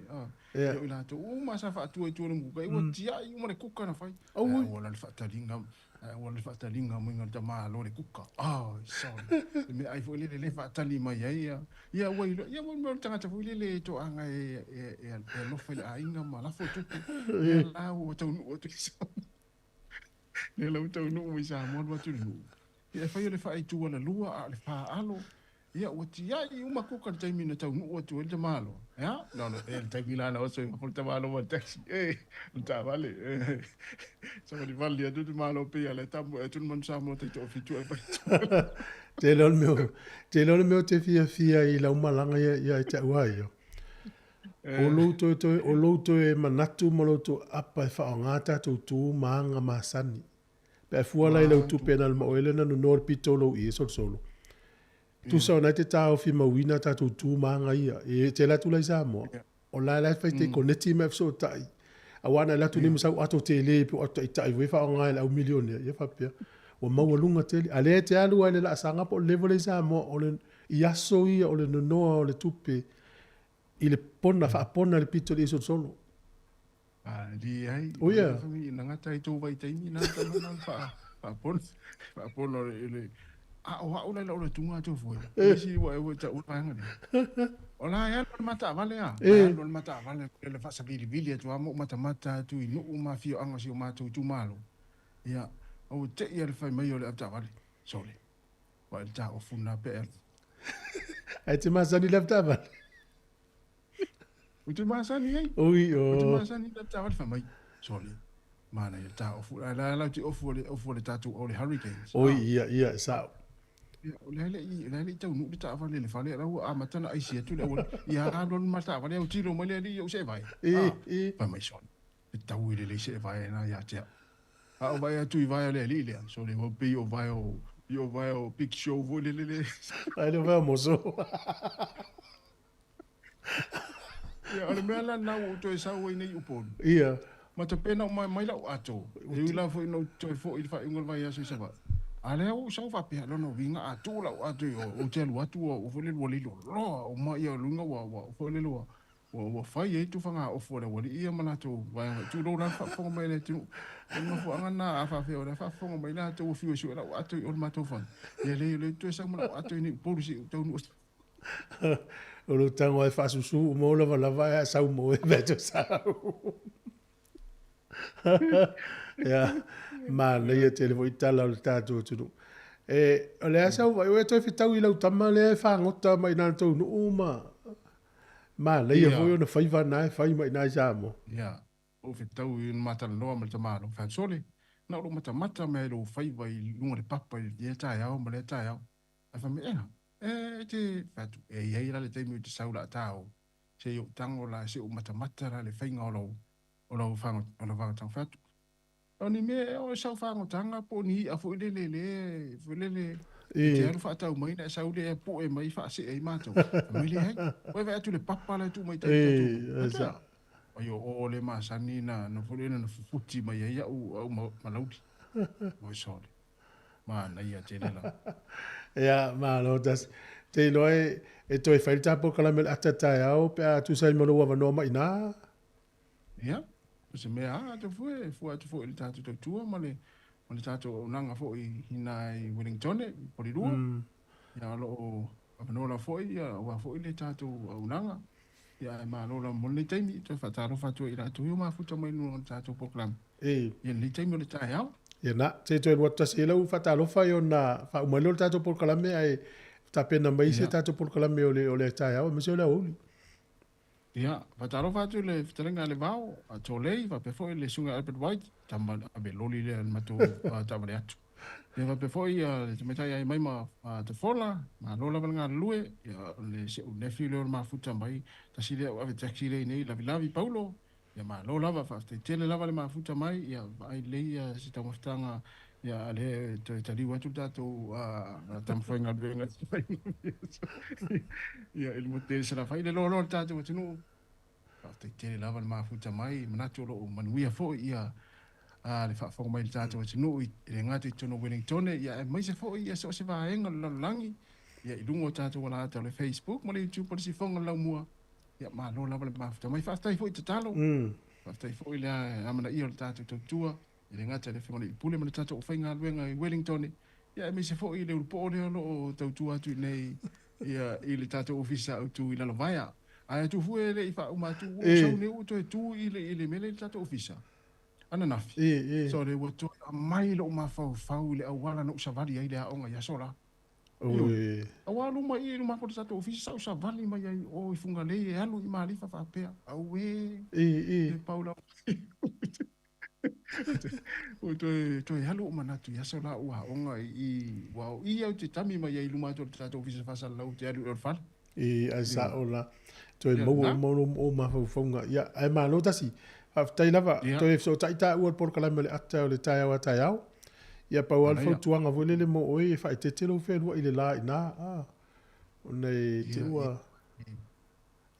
Speaker 9: ia o i latou uma sa faatua i tua o le muka ua tiai uma le kuka na fai ae ua la le faataliga ae ua le faataliga mai le tamalo le kuka ai sorry le mea ai foi lele le faatali mai ai ia ia ua iloa ia ua le tagata foi lele toaga e e alofa i le aiga ma lafo tupe ia la ua taunuu atu i Samoa lea la ua taunuu mai Samoa alu atu i le nuu. Ia e fai o le faaitu alalua a o le faalo. Ia ua tiai uma kuka i le taimi na taunuu atu ai le tamaloa. Ia, no, no, e le taimi la na oso ai le tamaloa ma le taxi. E, le taavale. E, savalivali atu le tamaloa pei a le tamoe atu le manu Samoa taitoafitu ae fai atu.
Speaker 3: Tele o le mea, tele o le mea ou te fiafia i lau malaga ia, ia te au lava ia. O lou toe toe, o lou toe manatu ma lou toe apa e faaaoga tatou tu ma aga masani. Pe a fua la i lau tupe na le maoele na nonoa le pito o lou ie solosolo. Tusa o na e te taofi mauina tatou tu ma aga ia. E te alu atu la i Samoa, o la la e fai te koneti ma e fesootai. Aua ana alu atu nei ma sau ato tele po o ato taitai foi e faaaoga e le au milionea, ia faapea, ua maualuga tele. A lea e te alu lava i le laasaga po o le level lea i Samoa, o le, i aso ia o le nonoa o le tupe i le pona, faapona i le pito o le ie solosolo.
Speaker 9: A leai, o ia. Na gata ai tou vaitaimi na tama na faapona, faapona i le a o au la i lau tunga atu foi. Isi ua e ua tau vaega lea. O la e alu le mataavale a. E alu le mataavale le faasavilivili atu lava ma ou matamata atu i nuu ma afioaga o si o matou itumalo. Ia, ua te i le fai mai o le avetaavale. Sole. Vaai le taofu lena pe alu.
Speaker 3: Ae te masani le avetaavale.
Speaker 9: Ou te masani ai.
Speaker 3: Oi, o.
Speaker 9: Ou te masani le avetaavale fai mai. Sole. Manaia le taofu. La la lau te ofu o le ofu o le tatou o le Hurricanes.
Speaker 3: Oi, ia, ia, e sao.
Speaker 9: Ia, o lea le i, lea le i taunuu le taavale i le fale, la ua amata ona aisi atu le auala. Ia alu alu ma le taavale, autilo mai le alii i ou seevae.
Speaker 3: E, e.
Speaker 9: Fai mai, sole. E tau i le lei seevae na ia te au. A o vaai atu i vae o le alii lea, sole, ua pei o vae o I o vaea o Big Show foi lele le.
Speaker 3: Ai le vaea o Moso.
Speaker 9: Ia, o le mea la lena ua ou toe sau ai nei i Upolu.
Speaker 3: Ia.
Speaker 9: Ma tapena uma mai lau ato. E ui lava foi ina ou toe foi i le faaiuga o le vaiaso i Savaii. A lea ua ou sau faapea, lona uiga a tuu lau ato i o, ou te alu atu ua foi lele ua lilo loa uma ia luga ua ua foi lele ua Ua, ua fai ai tufaga ofu a le aualii ia ma latou vaega. Tulou la le faafofoga mai a le atunuu. O le mafuaaga lena a faapea o la e faafofoga mai latou ua fiu e sue lau ato i o i le matou fale. Ia leai, o lea ou te toe sau ma lau ato i nei Upolu se i ou taunuu atu.
Speaker 3: O lou tago lava e faasusu uma ou lavalava ae a sau ma oe mea toe sau. Ia, manaia tele foi tala o le tatou atunuu. E, o le a sau vai oe toe fetau i lau tama lea e fagota mai i na tou nuu ma manaia foi ona faiva na e fai mai i na i Samoa.
Speaker 9: Ia, ou fetau i ona matalanoa ma le tamaloa fai atu, Sole, na o lou matamata mea i lou faiva i luga o le papa i lea taeao ma lea taeao. Ae fai mai, Ea, e te fai atu, e i ai la le taimi ou te sau la ta o, se i ou tago la, se i ou matamata la le faiga o lau, o lau fagotaga. Fai atu, O ni mea ea o sau fagotaga po o ni i'a foi lele le, foi lele, e te alu faatau mai ona e sau lea e poe mai faasee ai matou. Fai mai, Leai, ua e vaai atu i le papa la e tuu mai tai i tatou. Fai atu, Ea? Ai o o le masani na, na foi lele na fufuti mai ai au, au malauli. Oi sole. Manaia tele lava.
Speaker 3: Ia, malo tasi. Te iloa e, e toe fai le ta polokalame o le ata taeao pe a tusa ai ma lou avanoa mai i ina.
Speaker 9: Ia, o se mea a atu foi, e fua atu foi i le tatou tautua ma le, ma le tatou auaunaga foi i ina i Wellingtone, i Porirua. Ia, o lo o avanoa lava foi, ia, aua foi le tatou auaunaga. Ia, ae malo lava mo lenei taimi, toe faatalofa atu ai i latou ia ua mafuta mai i luga o le tatou polokalame.
Speaker 3: I
Speaker 9: lenei taimi o le taeao.
Speaker 3: Ia na, se toe lua tasi ai lau faatalofa i ona faauma ai lea o le tatou polokalame ae tapena mai se tatou polokalame o le, o le taeao aemaise o le aoauli.
Speaker 9: Ia, faatalofa atu i le fetalaiga a Levao, a Tolei, faapea foi le Susuga Albert White, tama ave loli lea i le matou taavale atu. Ia faapea foi le tamaitai ia Imaima Tafola, malo lava le galulue, ia o le si ou nephew lea o le mafuta mai, tasi lea au ave taxi lea i inei i Lavilavi Paulo, ia malo lava, faafetai tele lava le mafuta mai, ia vaai lelei se taumafataga Ia, a lea e toe taliu atu le tatou tamafaigaluega ia, i le motu tele i Salafai, le loaloa o le tatou atunuu. Faafetai tele lava le mafuta mai, manatu o lo o manuia foi ia le faafofoga mai i le tatou atunuu e le gata i totonu o Wellingtone, ia aemaise foi ia so o se vaega o le lalolagi, ia i luga o tatou alaata o le Facebook ma le YouTube o le Sifoga o le Laumua. Ia malo lava le mafuta mai. Faafetai foi tatalo. Faafetai foi le amanaia o le tatou tautua. E le gata i le Afioga i le Pule ma le tatou aufaigaluega i Wellington, ia aemaise foi i le ulupoo lea o lo o tautua atu i inei ia, i le tatou Ofisa Autu i Lalovaea. Ae atu fua e le i faauma atu, ua ou sau nei ua toe tu i le, i le mea lea i le tatou Ofisa ananafi. Sole, ua toe aumai lou mafaufau i le auala na ou savali ai i le aoga i aso la. Ioe. Aua alu mai i luma atu o le tatou ofisa sa ou savali mai ai i o i Fugalei e alu i Malifa faapea, auē, e pau lau Ua toe, toe alu ou manatu i aso la ou aoga i i, ua o i au te tami mai ai i luma atu o le tatou ofisa faasalalau ou te alu i o i le fale.
Speaker 3: E, ae sao la. Toe maua uma ou mafaufauga. Ia, ae malo tasi. Faafetai lava. Toe fesootai taua i le polokalame o le ata o le taeao a taeao. Ia, pau lava le fautuaga foi lele mo oe, e faaeteete lou fealuai i le la i ina, a, ona e te ua...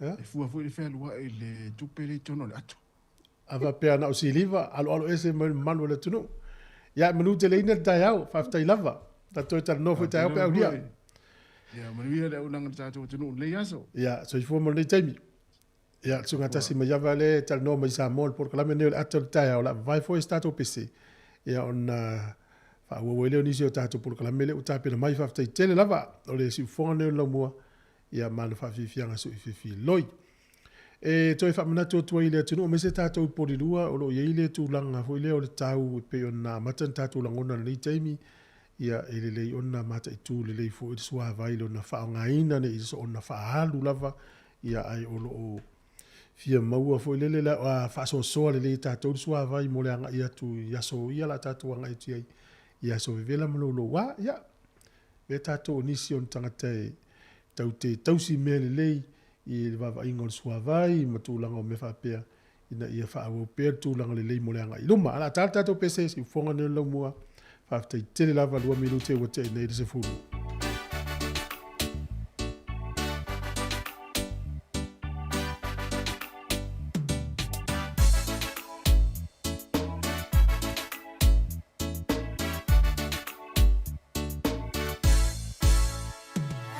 Speaker 9: E fua foi le fealuai i le tupe lea i totonu o le ato.
Speaker 3: A faapea na o siliva, aloalo ese mai le mamalu o le atunuu. Ia, manuteleina le taeao, faafetai lava. Ta toe talanoa foi taeao pe aulia.
Speaker 9: Ia, manuia le auaunaga i le tatou atunuu i lenei aso.
Speaker 3: Ia, soifua mo lenei taimi. Ia, le susuga Tasi Maiava lea e talanoa mai i Samoa i le polokalame lenei o le ata o le taeao, o le a vavae foi se tatou pese, ia ona faaauau ai lea o nisi o tatou polokalame lea ua tapena mai. Faafetai tele lava o le siufofoga lenei o le laumua, ia ma le faafiafiaga soifefiloi. E toe faamanatu atu ai i le atunuu aemaise tatou i Polilua o lo o i ai le tulaga foi lea o le tau e pei ona amata ona tatou lagona i lenei taimi, ia e lelei ona mataitu lelei foi le suavai i lona faaaogaina ne i soona faaalu lava, ia ae o lo o fia maua foi lele le faasoasoa lelei e tatou le suavai mo le agai atu i aso ia la tatou agai atu i ai i aso vevela ma louloua. Ia, avea tatou o nisi o ni tagata e tau te tausi mea lelei i le vaavaaiga o le suavai ma tulaga o mea faapea ina ia faaauau pea le tulaga lelei mo le agai i luma. A o le a ta le tatou pese, siufofoga nei o le laumua. Faafetai tele lava 2 minute ua te'i nei le 10.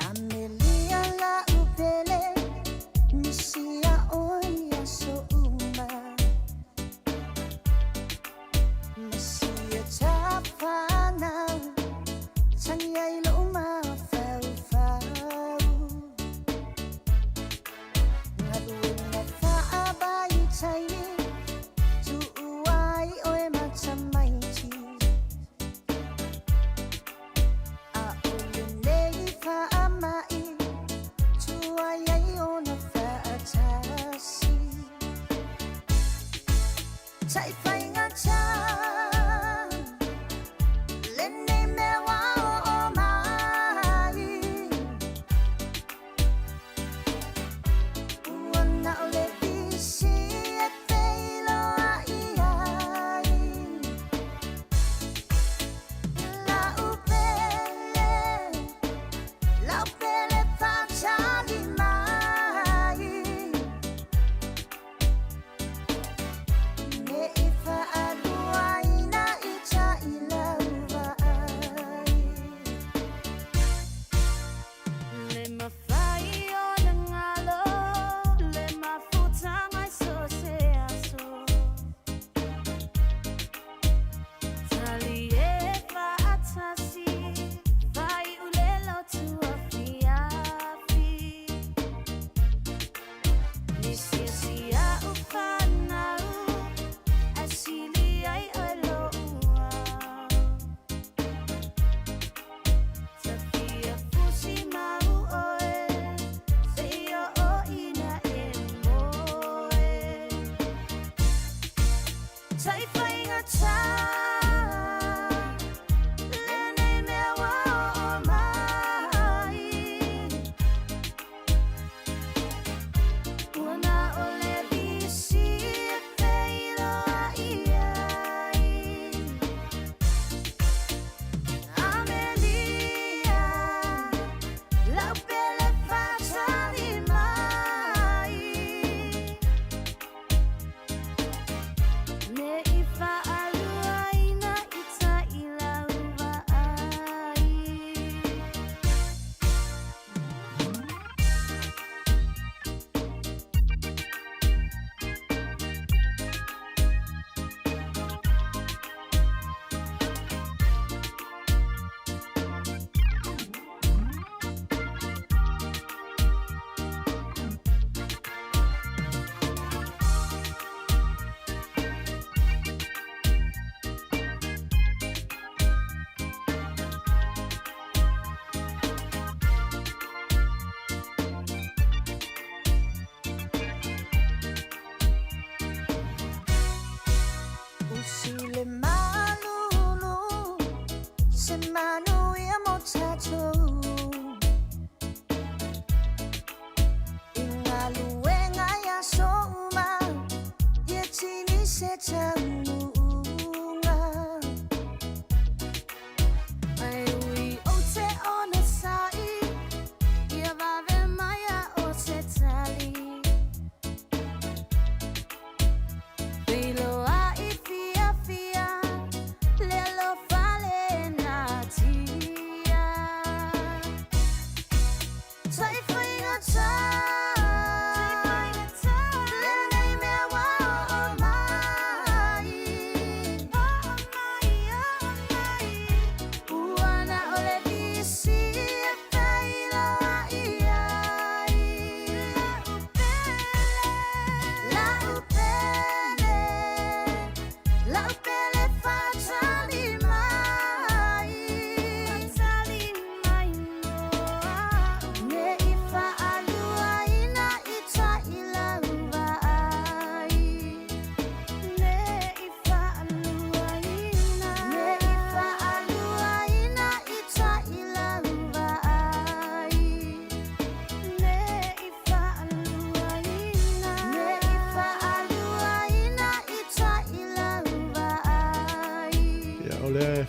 Speaker 11: Amelia la upele misia oi aso uma Masia tapanau tangi ai lo mafaufau Ngaluena faabai taimi Tuuai oe matamaiti A o lenei faamai Tuai ai ona faatasi Taifaiga lenei mea ua oo mai Ua na o le pisi e feiloai ai Lau pele, lau pele faatali mai Me i faaluaina i tailau vaai
Speaker 12: Le mafai o le galo le mafutaga i so se aso Tali e faatasi fai ule lotu afiafi Nisiasia u fanau asili ai oe loua Tafia fusi mau oe Seia o ina e moe Taifaiga tā Lenei mea ua oo mai Ua na o le pisi e feiloai ai Amelia Lau pele faatali mai Me i faaluaina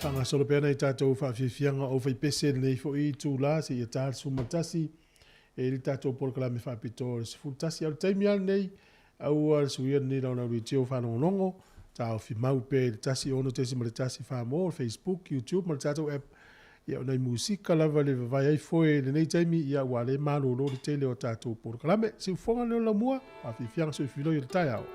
Speaker 3: faagasolo pea nai tatou faafiafiaga o faipese lenei foi itulā seia ta le 11 e i le tatou polokalame faapitoa o le 11. A o le taimi lava lenei, aua le suia lenei laolao leitio faalogologo, taofi mau pea i le 106.1 mo le Facebook, YouTube ma le tatou app. Ia o nai musika lava le vavae ai foe i lenei taimi, ia ua le malolo le tele o tatou polokalame. Siufoga leo lamua, faafiafiaga soifiloi o le taeao.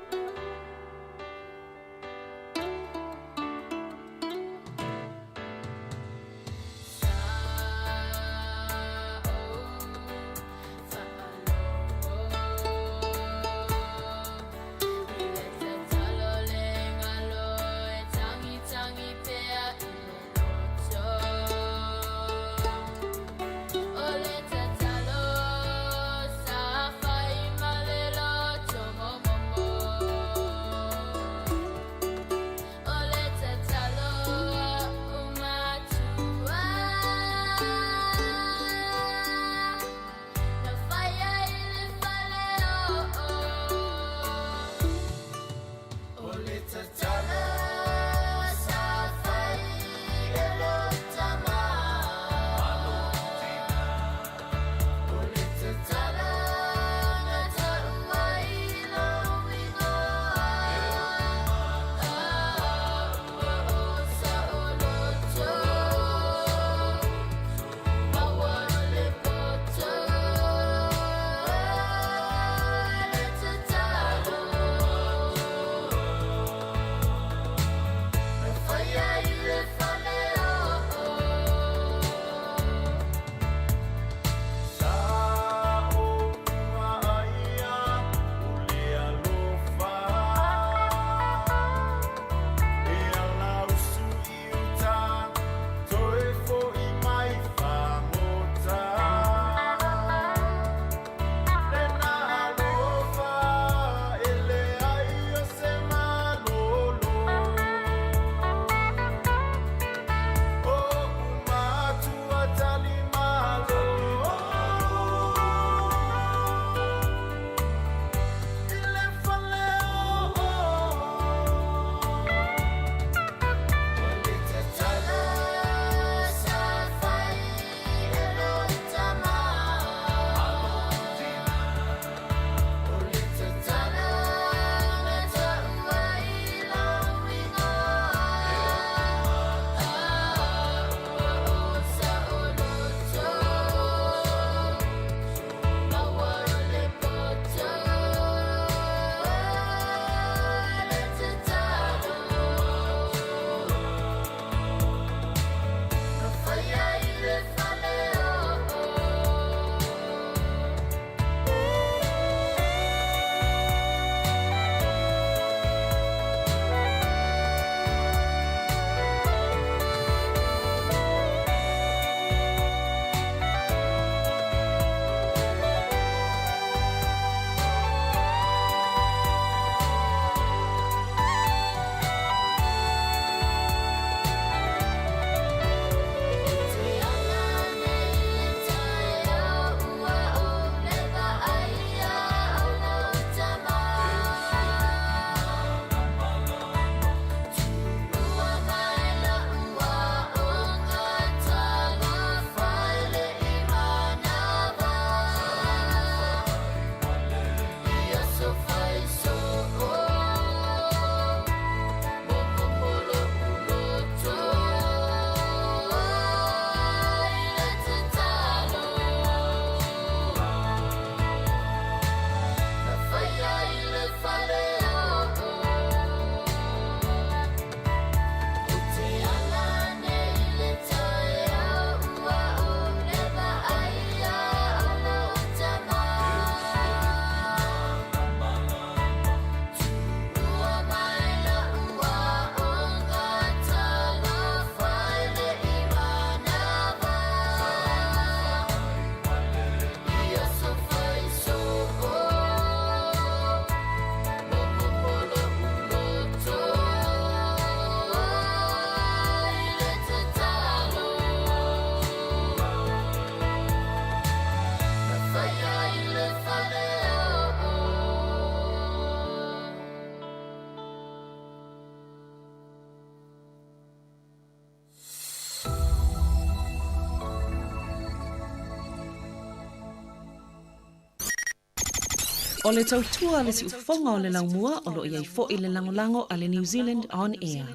Speaker 5: O le tautua a le siufofoga o le laumua o lo o i ai foi le lagolago a le New Zealand On Air.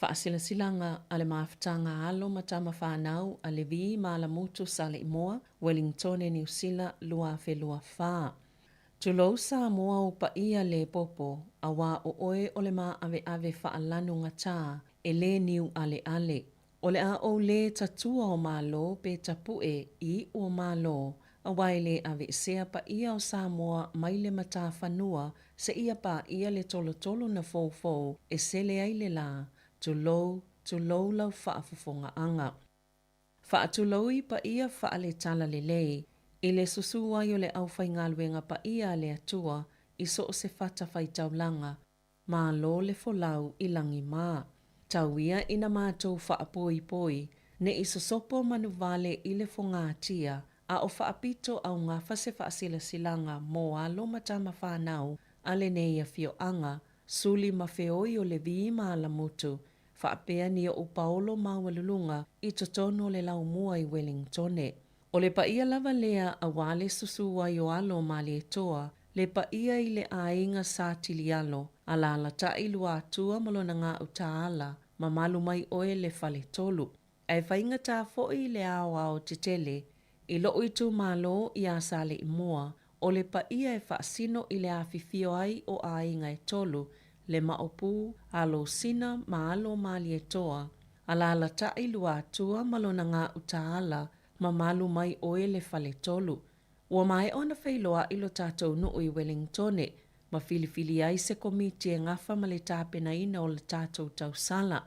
Speaker 5: Faasilasilaga a le Mafutaga a Alo ma Tama Fanau a Levi ma Alamutu Saleimoa, Welingtone, Niu Sila, 2024. Tulou Samoa o paia le popo, auā o oe o le māʻaveʻave faalanu gatā e lē niu ʻaleʻale. O le a ou lē tatua o Malo pe tapuʻe i iʻu o Malo, auā e lē aveesea paia o Samoa mai le matafanua seia paʻia le tolotolo na foufou e sele ai le lā, tulou, tulou lau faafofogaaga. Faatulou i paia faale-talalelei, i le susū ai o le aufaigaluega paia a le Atua i so o se fatafaitaulaga, malo le folau i lagi mā. Tau ia ina matou faapoipoi, ne i sosopo manuvale i le fogatia, a o faapito augafa se faasilasilaga mo alo ma tama fanau a lenei afioaga, suli ma feoi o Levi ma Alamutu, faapea ni oʻu paolo maualuluga i totonu o le laumua i Welingtone. O le paia lava lea auā le susū ai o alo o Malietoa, le paia i le aiga Sa Tilialo, alaalatai Luatua ma lona gauta ala, mamalu mai oe le Faletolu. Ae faigata foi le aoao tetele i loʻu itumalo iā Saleimoa, o le paia e faasino i le afifio ai o aiga e tolu, le Maopu, alo o Sina ma alo o Malietoa, alaalatai Luatua ma lona gauta ala, mamalu mai oe le Faletolu. Ua maea ona feiloai lo tatou nuu i Welingtone ma filifili ai se komiti e gafa ma le tapenaina o le tatou tausala,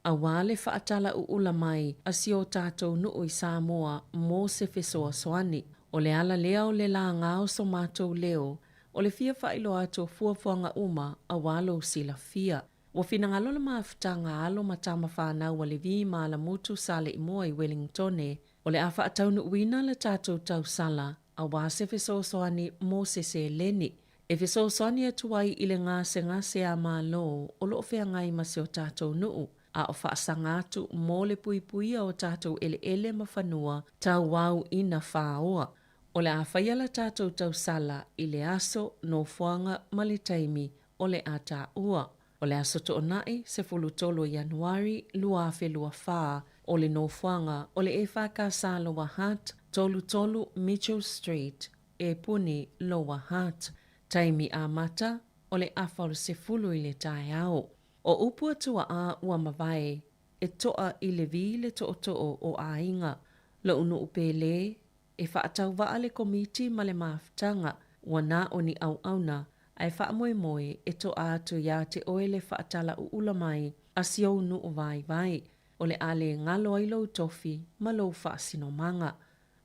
Speaker 5: auā le faatalauula mai a si o tatou nuu i Samoa mo se fesoasoani. O le ala lea o le lagā o so matou leo, o le fia faailoa atu o fuafuaga uma auā lou silafia. Ua finagalo le mafutaga a alo ma tama fanau a Levi ma Alamutu Saleimoa i Welingtone, o le a faataunuuina le tatou tausala auā se fesoasoani mo se seleni e fesoasoani atu ai i le gasegase a Malo o lo o feagai ma si o tatou nuu, a o faasaga atu mo le puipuia o tatou eleele ma fanua tauauina faoa. O le a faia la tatou tausala i le aso, nofoaga ma le taimi o le a taua. O le Aso Toonai, 13 o Ianuari, 2024, o le nofoaga o le EFKS Lower Hutt, 33 Mitchell Street, Epuni, Lower Hutt. Taimi amata, o le afa o le 10 i le taeao. O upu a tuaa ua mavae, e toa i le vī le tootoo o aiga. Loʻu nuu pele, e faatauvaa le komiti ma le mafutaga, ua na o ni auauna, ae faamoemoe e toa atu iā te oe le faatalauula mai a si ou nuu vaivai, o le a lē galo ai lou tofi ma lou faasinomaga.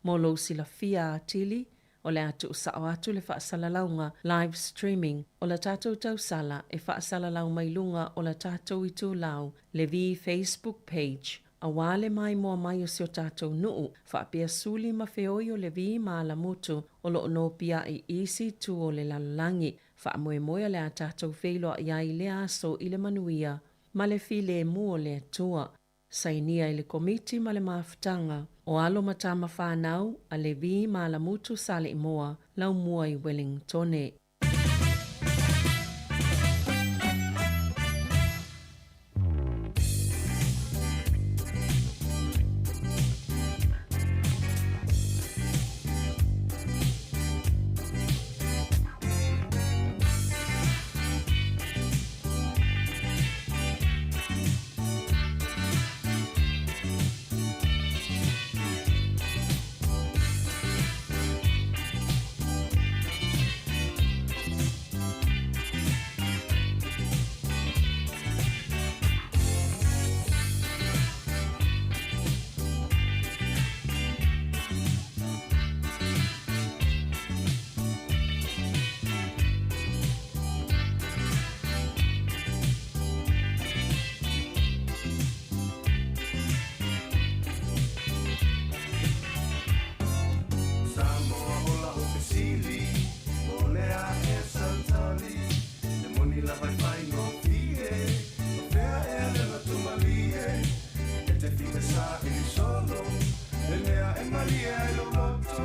Speaker 5: Mo lou silafia atili, o le a tuusao atu le faasalalauga, live streaming, o la tatou tausala e faasalalau mai luga o la tatou itulau, le vi Facebook page, auā le maimoa mai o si o tatou nuu, faapea suli ma feoi o Levi ma Alamutu o lo o nopiai i isi itu o le lalolagi. Faamoemoe o le a tatou feiloai ai i lea aso i le manuia ma le filemu o le Atua. Sainia e le Komiti ma le Mafutaga o Alo ma Tama Fanau a Levi ma Alamutu Saleimoa, Laumua i Welingtone.
Speaker 13: Samoa o lau fesili, o le a e sautali, le moni lava e faigofie, o fea ea le loto malie, e te fia saili solo, le mea e malie ai lou loto,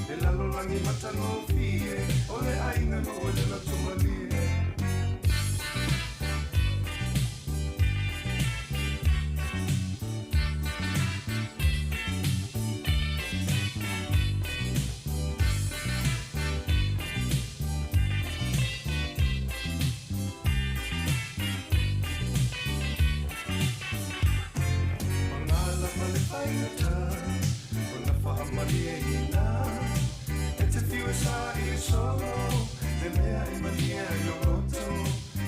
Speaker 13: le lalolagi matagofie, o le aiga nuu e le loto malie. faigata Ona faamalieina E te fiu e saili solo Le mea e malie ai lou loto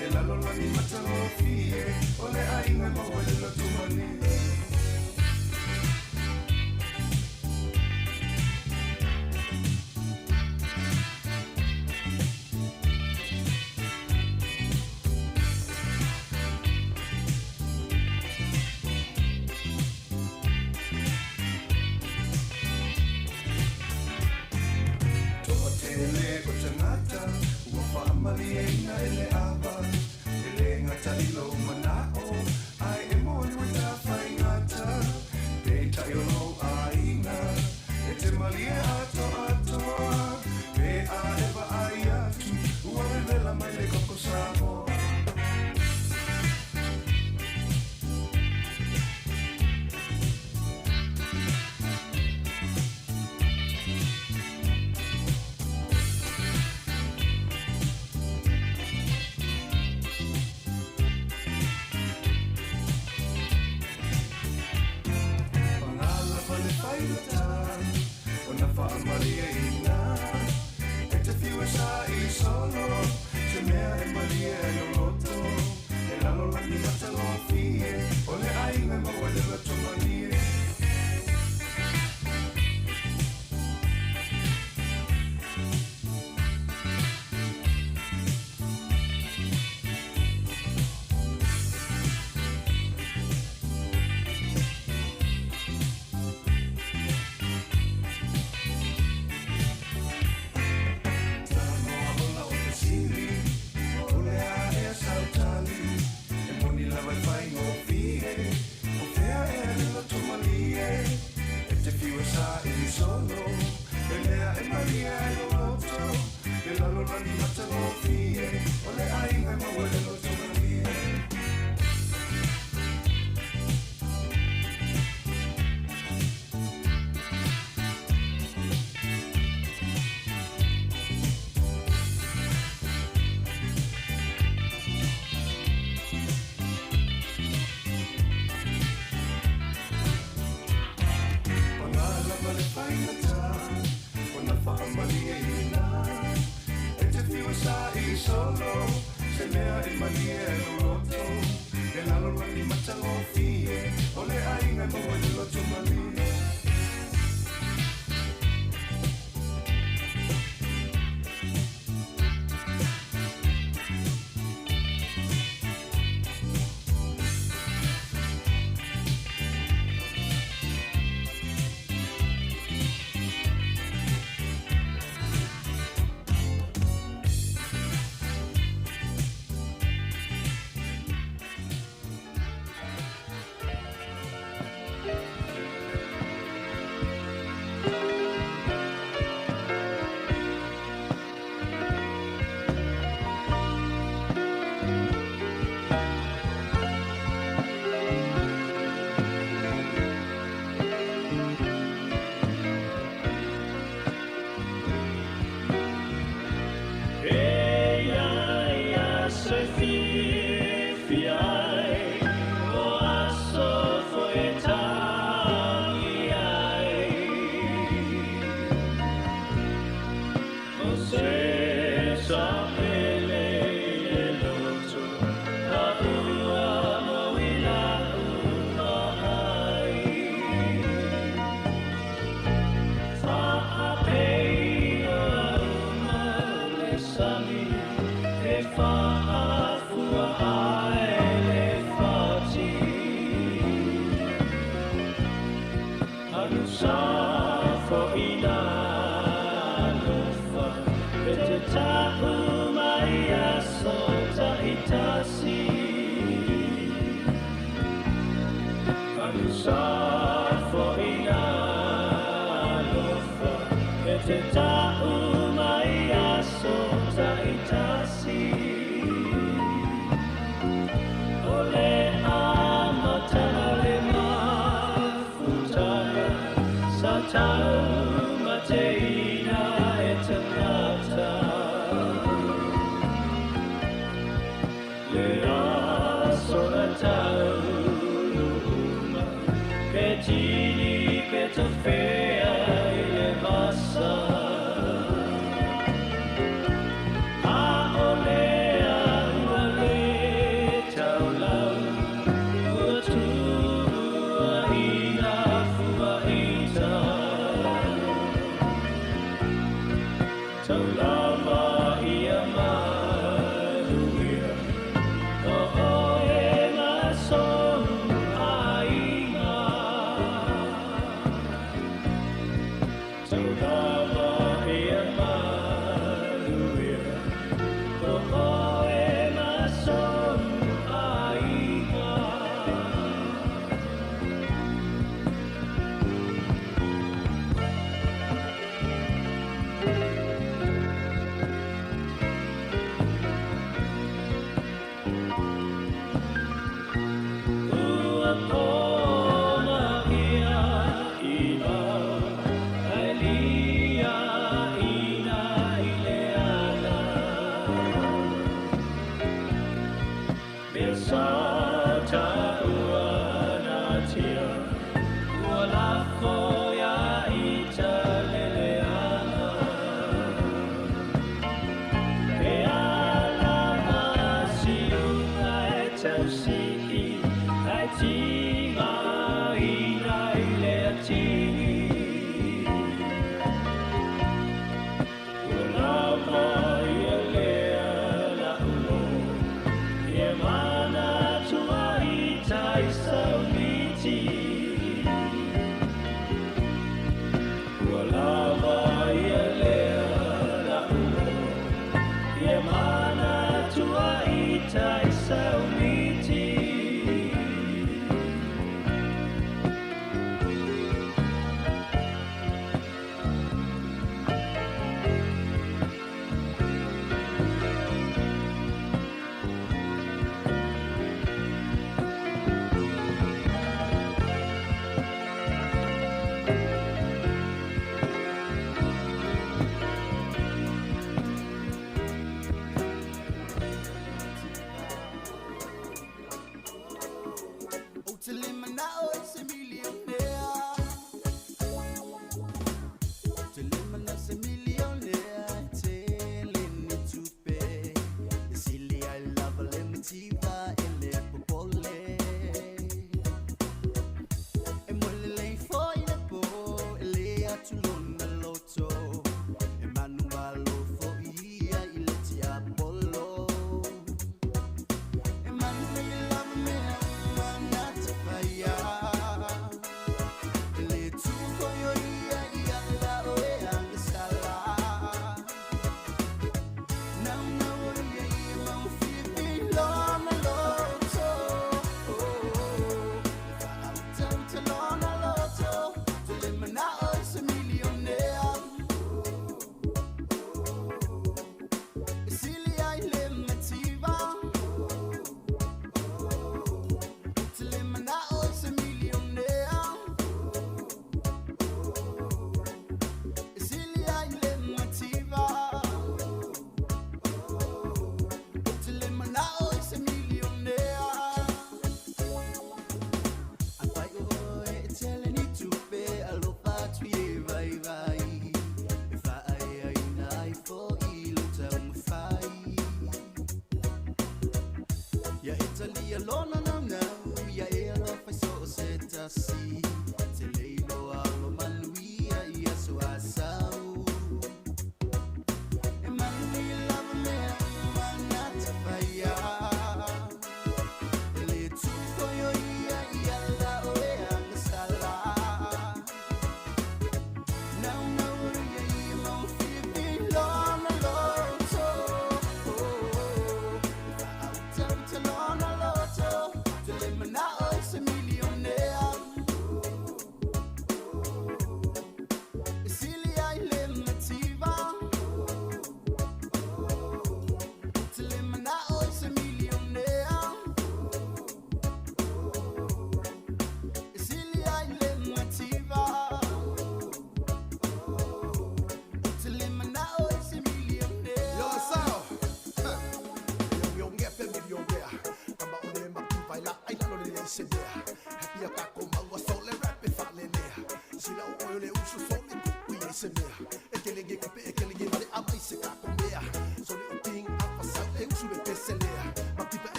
Speaker 13: Le lalolagi matagofie O le aiga e maua i le loto malie. Toatele o tagata ua faamalieina e le ava E lē gata i lou manao Ae e moni ua tafaigata Peitai o lou aiga E te malie atoatoa Pe a e vaai atu Ua vevela mai le koko Samoa. Pagalapa le faigata Ona faamalieina E te fiu e saili solo Se mea e malie ai lou loto Le lalolagi matagofie O le aiga e maua i le loto malie. Samoa ola o fesili O le a ea sautali E moni lava e faigofie O fea ea le loto malie E te fiu e saili solo Le mea e malie ai lou loto Le lalolagi matagofie O le aiga e maua i le loto malie. Pagalapa le faigata Ona faamalieina E te fiu e saili solo Se mea e malie ai lou loto Le lalolagi matagofie O le aiga e maua i le loto malie.
Speaker 2: E ia ia se fifi ai O aso foi e tangi ai O se sa pele le loto Ka ua mo i la uma ai Fa'apei o uma le sami E fa'afua ai le fati Alusa fo'ina alofa E te ta'u mai aso ta'itasi Alusa fo'ina alofa E te ta'u mai aso ta'itasi O le amataga le mafutaga Sa taumateina e tagata Le aso na tauluuma Pe tini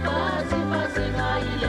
Speaker 14: Pasi pasi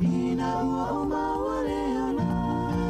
Speaker 2: Ina ua o maua le ola.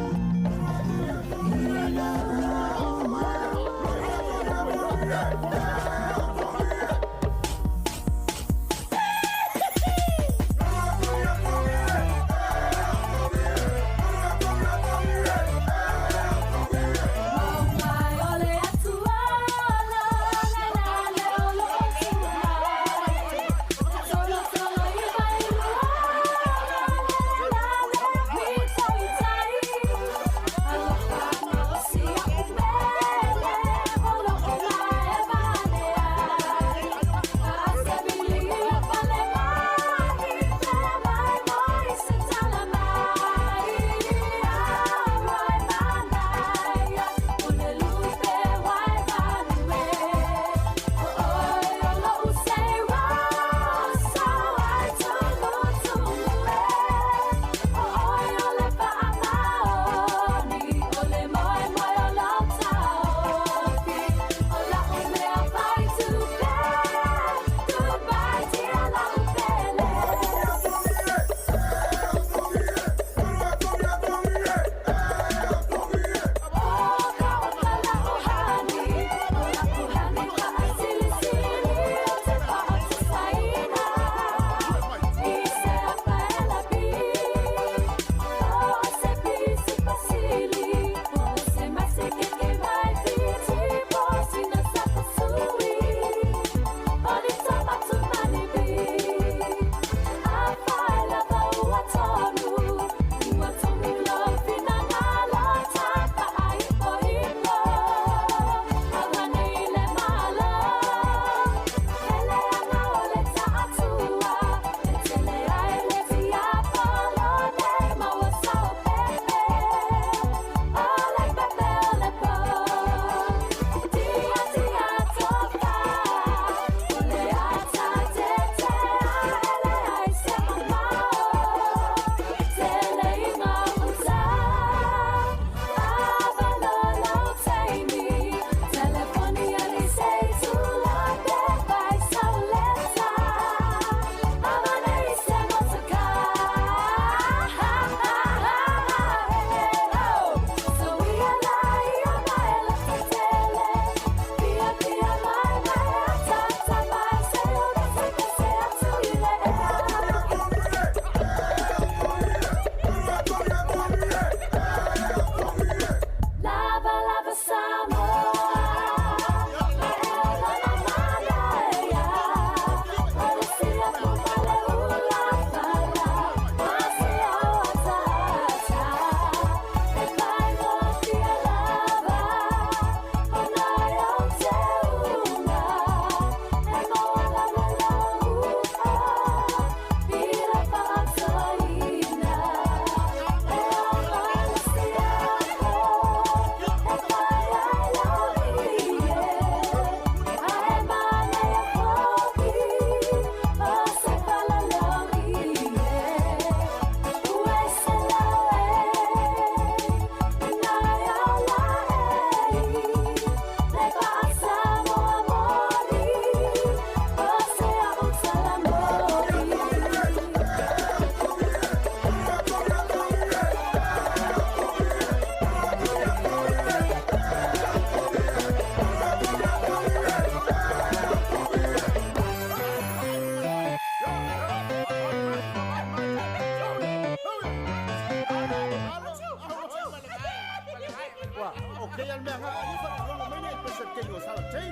Speaker 14: O ke al mea nga i fa lo mai nei pe se te o sala te.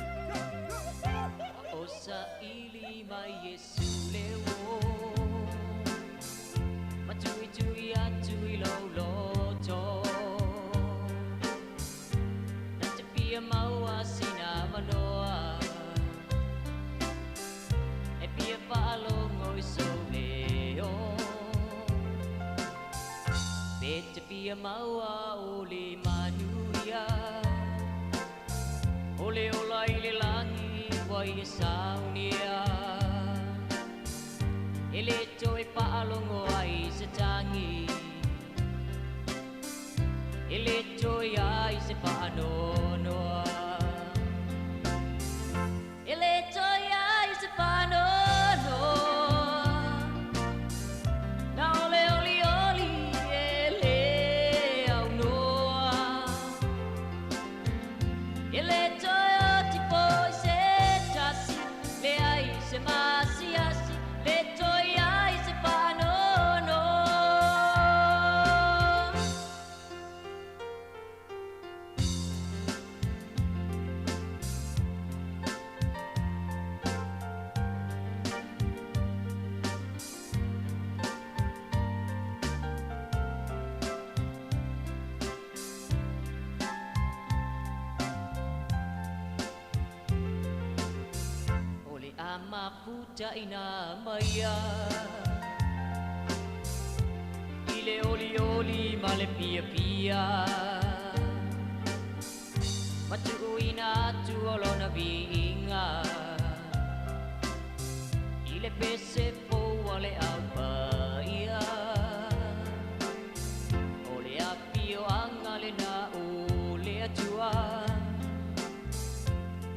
Speaker 2: O sa ili mai Yesu le o Matui tui atu i lo loto Na te pia maua sina manoa E pia whaalongo i so leo Pe te pia maua o le manuia O le ola i le langi wai e saunia E le toe whaalongo ai se tangi E le toe ai se whaanonoa E le toe ai se whaanonoa Na ole oli oli e le au noa E le toe o tipo i se tasi Le ai se masiasi Le toe ai se whaanonoa. O le amafuta ina maia I le oli oli ma le pia pia Matu ina atu o lona viinga I le pese poua le au paia O le apio anga le na o le atua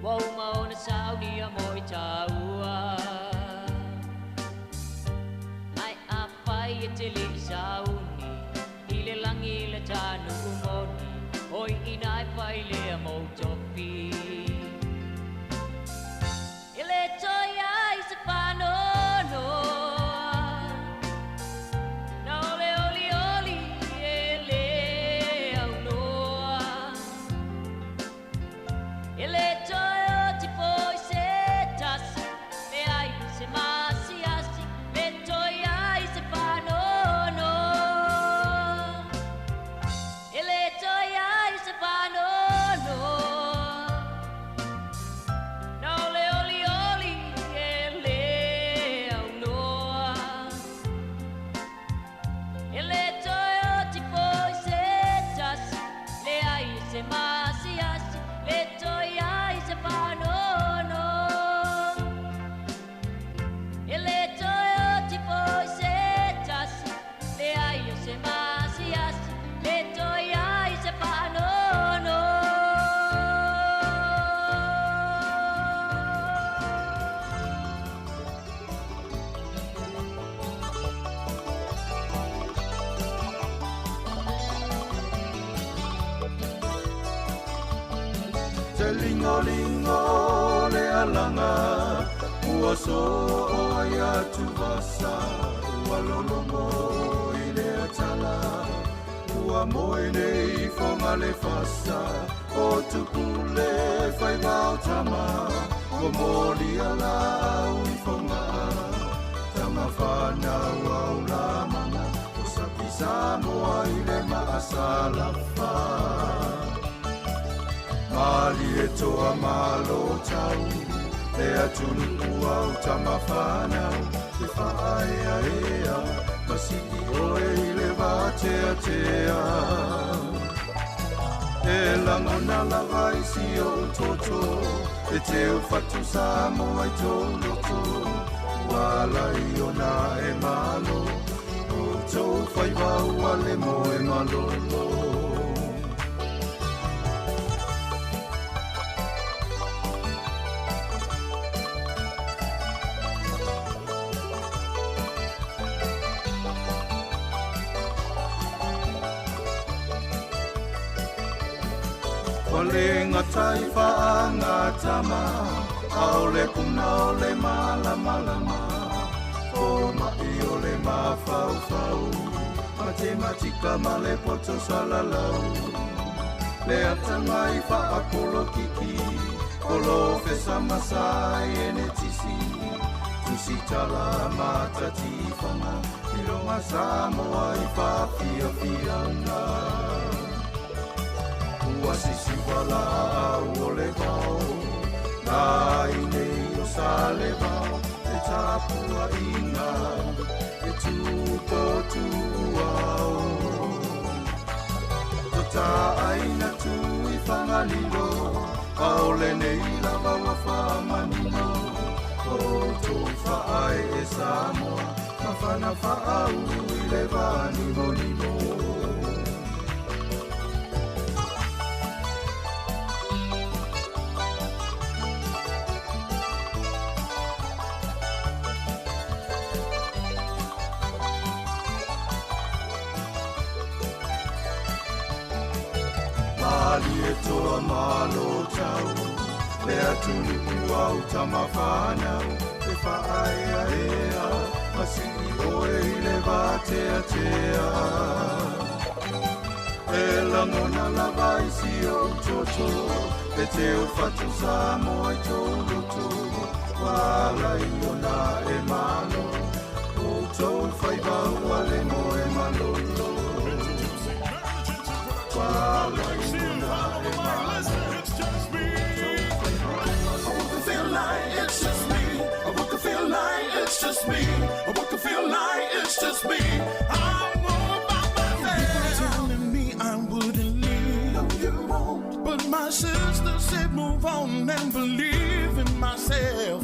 Speaker 2: Wa uma ona saunia mo i taua Ai a whai e te le i sauni I le langi le tanu moni Oi ina e whai lea mo topi E le toi ai se whanonoa Na ole oli oli e le au noa E le toi o tipo i se tasi Le ai se masiasi Le toi ai se whanonoa E le toi ai se whanonoa Na ole oli oli e le au noa E le toi o tipo i se tasi Le ai se masiasi Le toi ai se whanonoa E le toi o tipo i se tasi Le ai se masiasi Le toi ai se whanonoa.
Speaker 13: Te lingo lingo le alanga ua so o ai atu vasa ua lolongo i le atala ua moe nei fonga le fasa o tupule fai vao tama o moli ala au i fonga tama whanau au la mana o sapi Samoa i le maasalafa. Mali e toa malo tau, e atunu au tama whanau, e whaea ea, masiki oe i le vatea tea. E langona lava i si o toto, e te ufatu Samoa i tō loto, wala i ona e malo, o tō whaiwa ua le moe malolo. Walenga taifa anga tama, aole kuna ole malamalama, o mai ole mafaufau, matematika male poto salalau. Le atamai whaakolokiki Polofesa masai ene tisi Tusi tala matatifanga Ilonga Samoa i whaafiafianga Ua sisi wala au o le vao Nā inei o sa le vao Te tapua inga E tūpo tūao Ta aina tu i whangalilo Aole nei lava wa whamanino O tō whaai e Samoa Mawhana whaau i le vānimo nimo. Mali e toa malo tau Le atunu ua utamawhanau E whaaea ea Masini oe i le vatea tea. E langona lava i si o toto E te o fatu Samoa i tō roto Wala i ona e malo O tō whaiva ua le moe malolo. Wala i ona e malo.
Speaker 15: I want to feel like it's just me. I want to feel like it's just me. I want to feel like it's just me. I'm all by myself. People telling me I wouldn't leave. No, you won't. But my sister said move on and believe in myself.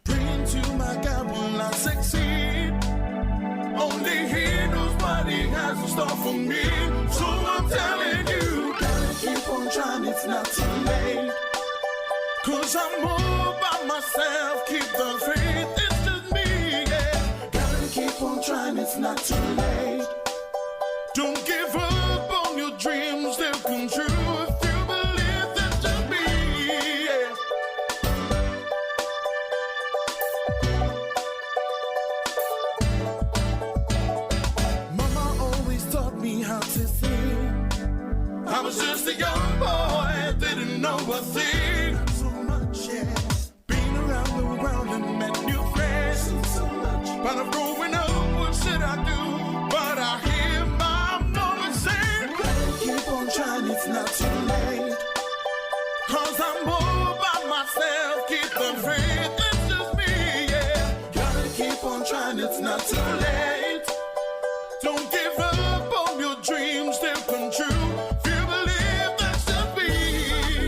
Speaker 15: Praying to my God, will I succeed? Only He knows what He has in store for me. So I'm telling you, gotta keep on trying, it's not too late. 'Cause I'm all by myself, keep the faith, it's just me, yeah. Gotta keep on trying, it's not too late. Don't give up on your dreams, they'll come true if you believe that's just me, yeah. Mama always taught me how to sing. I was just a young boy, didn't know a thing. So much, yeah. Been around the world and met new friends. So much. But I'm growing up, what should I do? But I hear my mama say, gotta keep on trying, it's not too late. 'Cause I'm all by myself, keep the faith, it's just me, yeah. Gotta keep on trying, it's not too late. Don't give up on your dreams, they'll come true. If you believe, that's just me.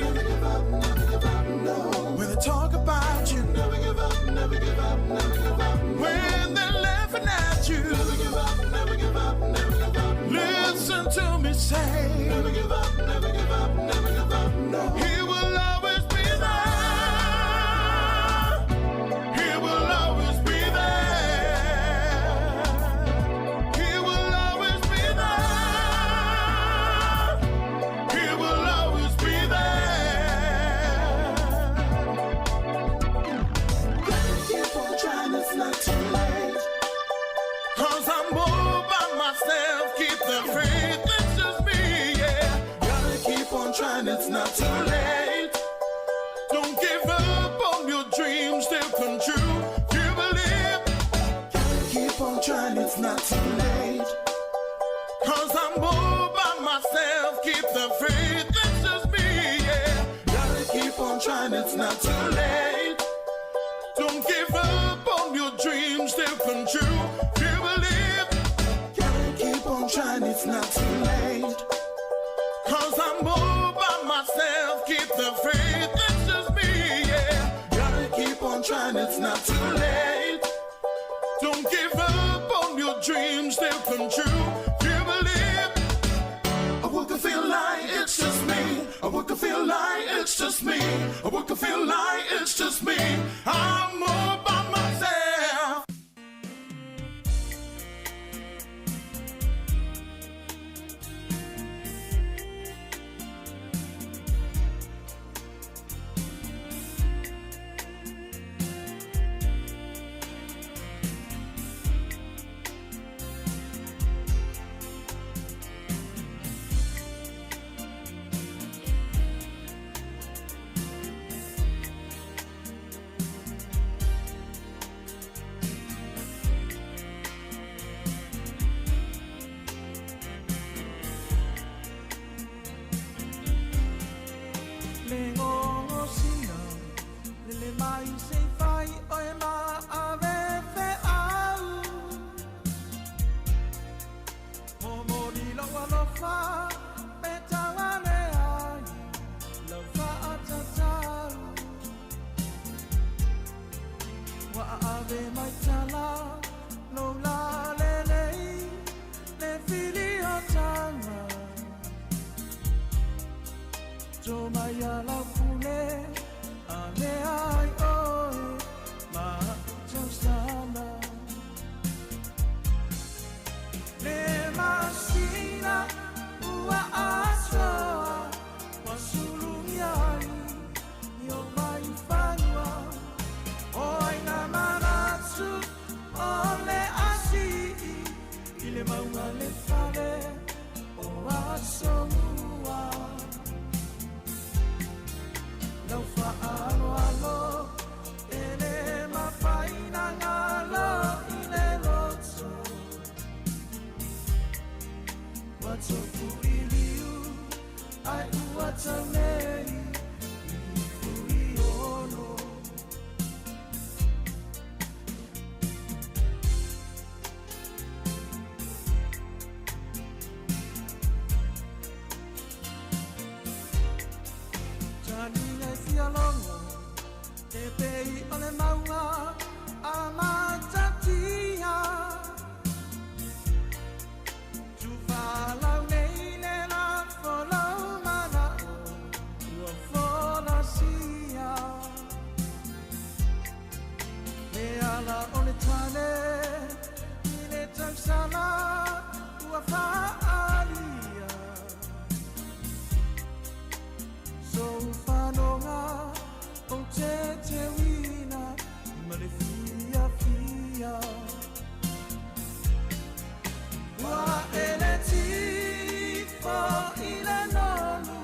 Speaker 15: Never give up, never give up, no. When they talk about you, never give up, never give up, never give up. When they're laughing at you, never give up, never give up, never give up. Listen to me say, never give up, never give up, never give up, no. He will always be there. He will always be there. He will always be there. He will always be there. Gotta keep on trying, it's not too late. 'Cause I'm all by myself, keep the faith, it's just me, yeah. Gotta keep on trying, it's not too late. Don't give up on your dreams, they'll come true. If you believe, gotta keep on trying, it's not too late. 'Cause I'm all by myself, keep the faith, it's just me, yeah. Gotta keep on trying, it's not too late. Don't give up on your dreams, they'll come true. If you believe, gotta keep on trying, it's not too late. 'Cause I'm all by myself, keep the faith, it's just me, yeah. Gotta keep on trying, it's not too late. Don't give up on your dreams, they'll come true. If you believe, I woke up feel like it's just me. I woke up feel like it's just me. I woke up feel like it's just me. I'm all by myself.
Speaker 13: mai se i fai oe ma ave feau. Momoli lou alofa pe tauale ai lau faatatau. Ua aave mai tala lou lalelei le filiotaga. To mai a lau pule a lea ai oe ma tausala. Le masina ua asoa ua sulugia ai i o mai fanua. O ai na manatu o le asii i le mauga le fale o aso mua. Lau faaaloalo e le mafai na galo i le loto. Ua tofu i liu ai ua tau nei i fuiono. Taniga e fialogo e pei o le mauga a matatia. Tufalau nei le lafo lau manao ua folasia. Le ala o le tane i le tausala ua faalia. Sou fanoga o te teuina ma le fiafia. Ua ele tifo i le nonu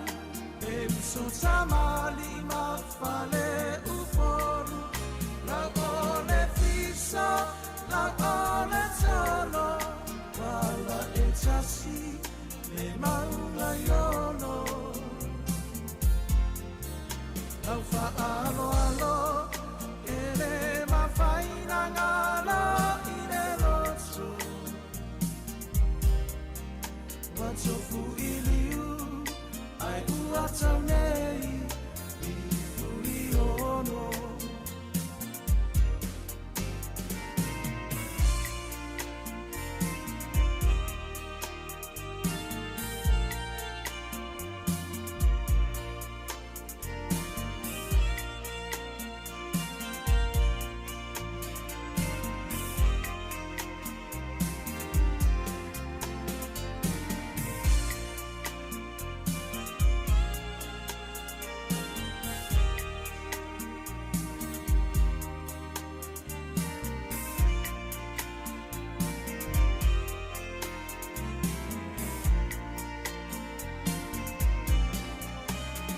Speaker 13: e uso tamali ma fale upolu. Lau o le fiso, lau o le tolo, wala e tasi le maunga iolo. Lau faaaloalo e le mafai na galo i le loto. Ua tofu i liu ai ua tau nei i fuiono.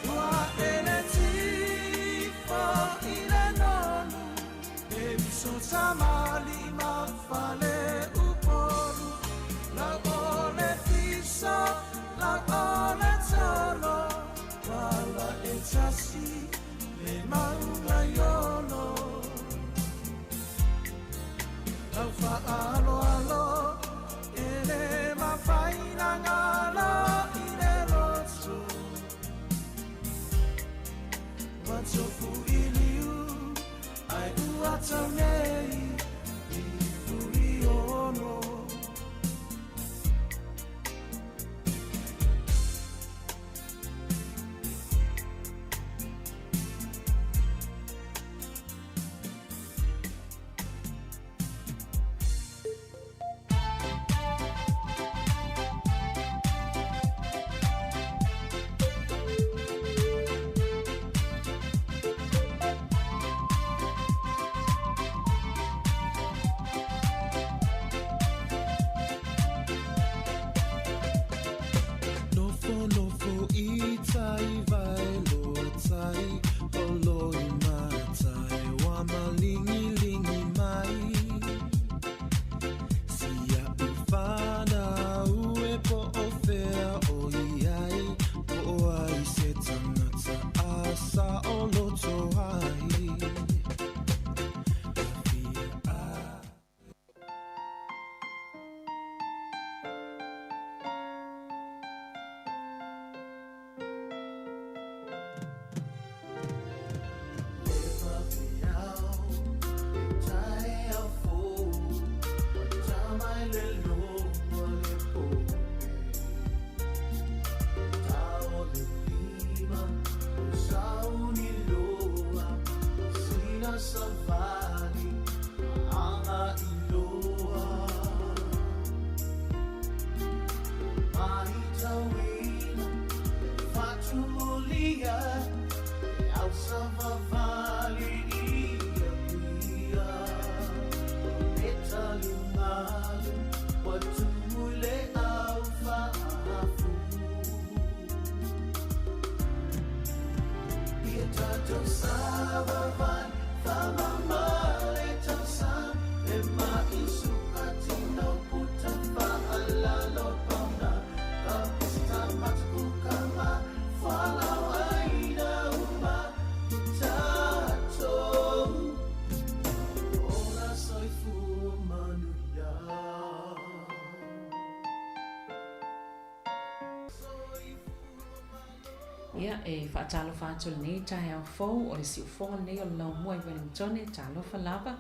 Speaker 13: Ua ele tifo i le nonu e uso tamali ma fale upolu. Lau o le fiso, lau o le tolo, wala e tasi le maunga iolo. Lau faaaloalo e le mafai na galo i le loto. Ua tofu i liu ai ua tau nei i fuiono.
Speaker 1: ia E au savavali i Apia O le taligalu ua tumu i le au faafu Ia tatou savavali faamama le tausaga E ma'i suka tino puta faalalo pauna Ka pista mataku ka ma fualau aina uma i tatou Ola soifua manuia.
Speaker 5: Ia, e faatalofa atu i lenei taeao fou, o le siufogo lenei o le Laumua i Wellingtone, talofa lava.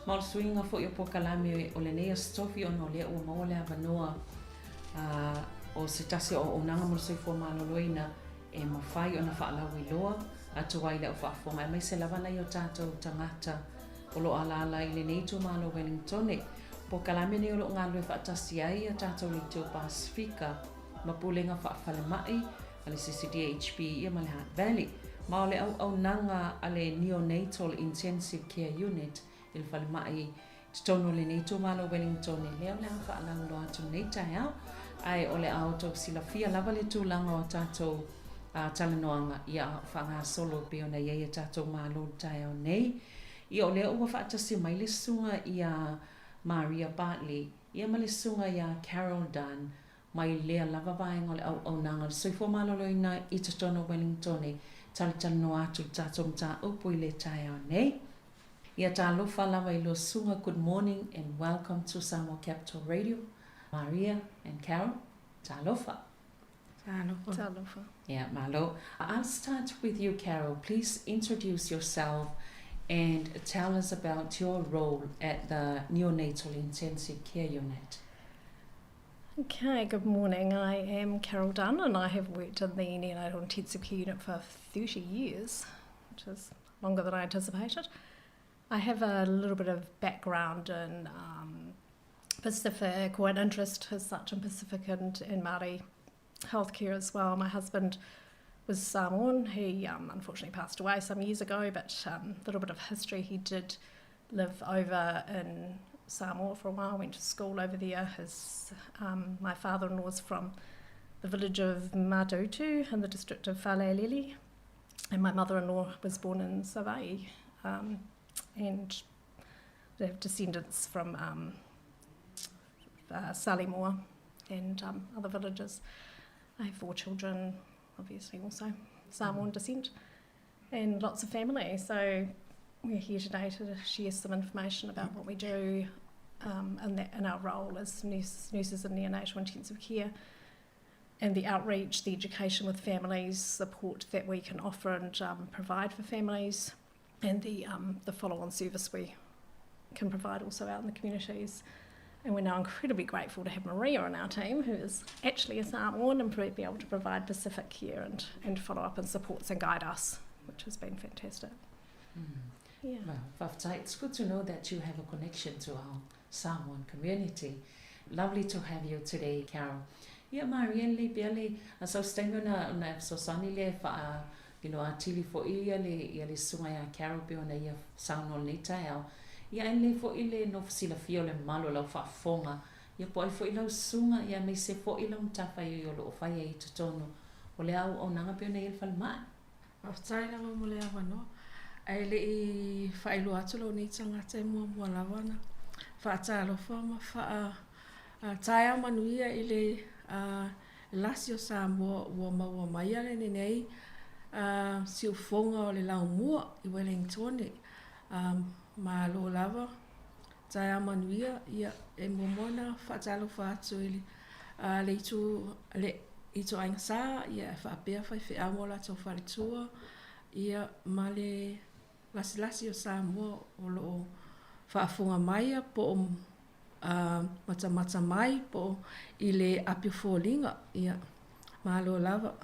Speaker 5: Ma o le suiga foi o polokalame o lenei Aso Tofi ona o lea ua maua le avanoa o se tasi o auaunaga mo le soifua maloloina e mafai ona faalauiloa atu ai i le au faafofoga aemaise lava nai o tatou tagata o lo o alaala i lenei itumalo Wellingtone. Polokalame nei o lo o galulue faatasi ai a tatou Leitio Pasefika ma Pulega Faafalemai a le CCDHB ia ma le Hutt Valley, ma o le auaunaga a le Neonatal Intensive Care Unit i le falemai i totonu o lenei itumalo o Wellingtone, lea o le a faalauiloa atu lenei taeao. Ae o le a outou silafia lava le tulaga o a tatou talanoaga ia a o faagasolo e pei ona i ai a tatou malo i le taeao nei. Ia o lea ua faatasi mai le susuga ia Maria Bartley ia ma le susuga ia Carol Dunn Mai lea lava vaega o le auaunaga o le soifua maloloina i totonu o Wellingtone, talatalanoa atu le tatou mataupu i le taeao nei. Ia talofa lava i lua susuga, good morning and welcome to Samoa Capital Radio, Maria and Carol, talofa.
Speaker 16: Talofa. Talofa.
Speaker 5: Yeah, malo. I'll start with you, Carol. Please introduce yourself and tell us about your role at the Neonatal Intensive Care Unit.
Speaker 16: Okay, good morning. I am Carol Dunn and I have worked in the neonatal intensive care unit for 30 years, which is longer than I anticipated. I have a little bit of background in Pacific, or an interest as such in Pacific and Māori healthcare as well. My husband was Samoan. He unfortunately passed away some years ago, but a little bit of history. He did live over in Samoa for a while, went to school over there. My father-in-law was from the village of Matautu in the district of Falealili, and my mother-in-law was born in Savaii, and they have descendants from Salimoa and other villages. I have 4 children, obviously also Samoan descent, and lots of family. So we're here today to share some information about what we do and our role as nurses in neonatal intensive care, and the outreach, the education with families, support that we can offer and provide for families, and the follow-on service we can provide also out in the communities. And we're now incredibly grateful to have Maria on our team, who is actually a Samoan, and be able to provide Pacific care and follow up and supports and guide us, which has been fantastic. Yeah.
Speaker 5: Well, Faftai, it's good to know that you have a connection to our Samoan community. Lovely to have you today, Carol. Ia, Maria, lelei pea le sau se taimi ona e fesoasoani lea e faa iloa atili foi ia le, ia le susuga ia Carol pei ona ia saunoa i lenei taeao. Ia ae lelei foi le nofo silafia o le mamalu o lau faafofoga, ia po o ai foi lau susuga, ia aemaise foi lau matafaioi o lo o fai ai i totonu o le auaunaga pei ona i ai le falemai.
Speaker 17: Faafetai lava mo le avanoa. Ae le i faailoa atu lou nei tagata e muamua lava ona faatalofa ma faa taeao manuia i le lasi o Samoa ua maua mai a lenei siufofoga o le laumua i Wellingtone. Malo lava, taeao manuia, ia e muamua ona faatalofa atu i le itu le ituaiga sa, ia e faapea faifeau ma o latou faletua, ia ma le lasilasi o Samoa o lo o faafofoga mai po o matamata mai po o i le api o foliga, ia malo lava.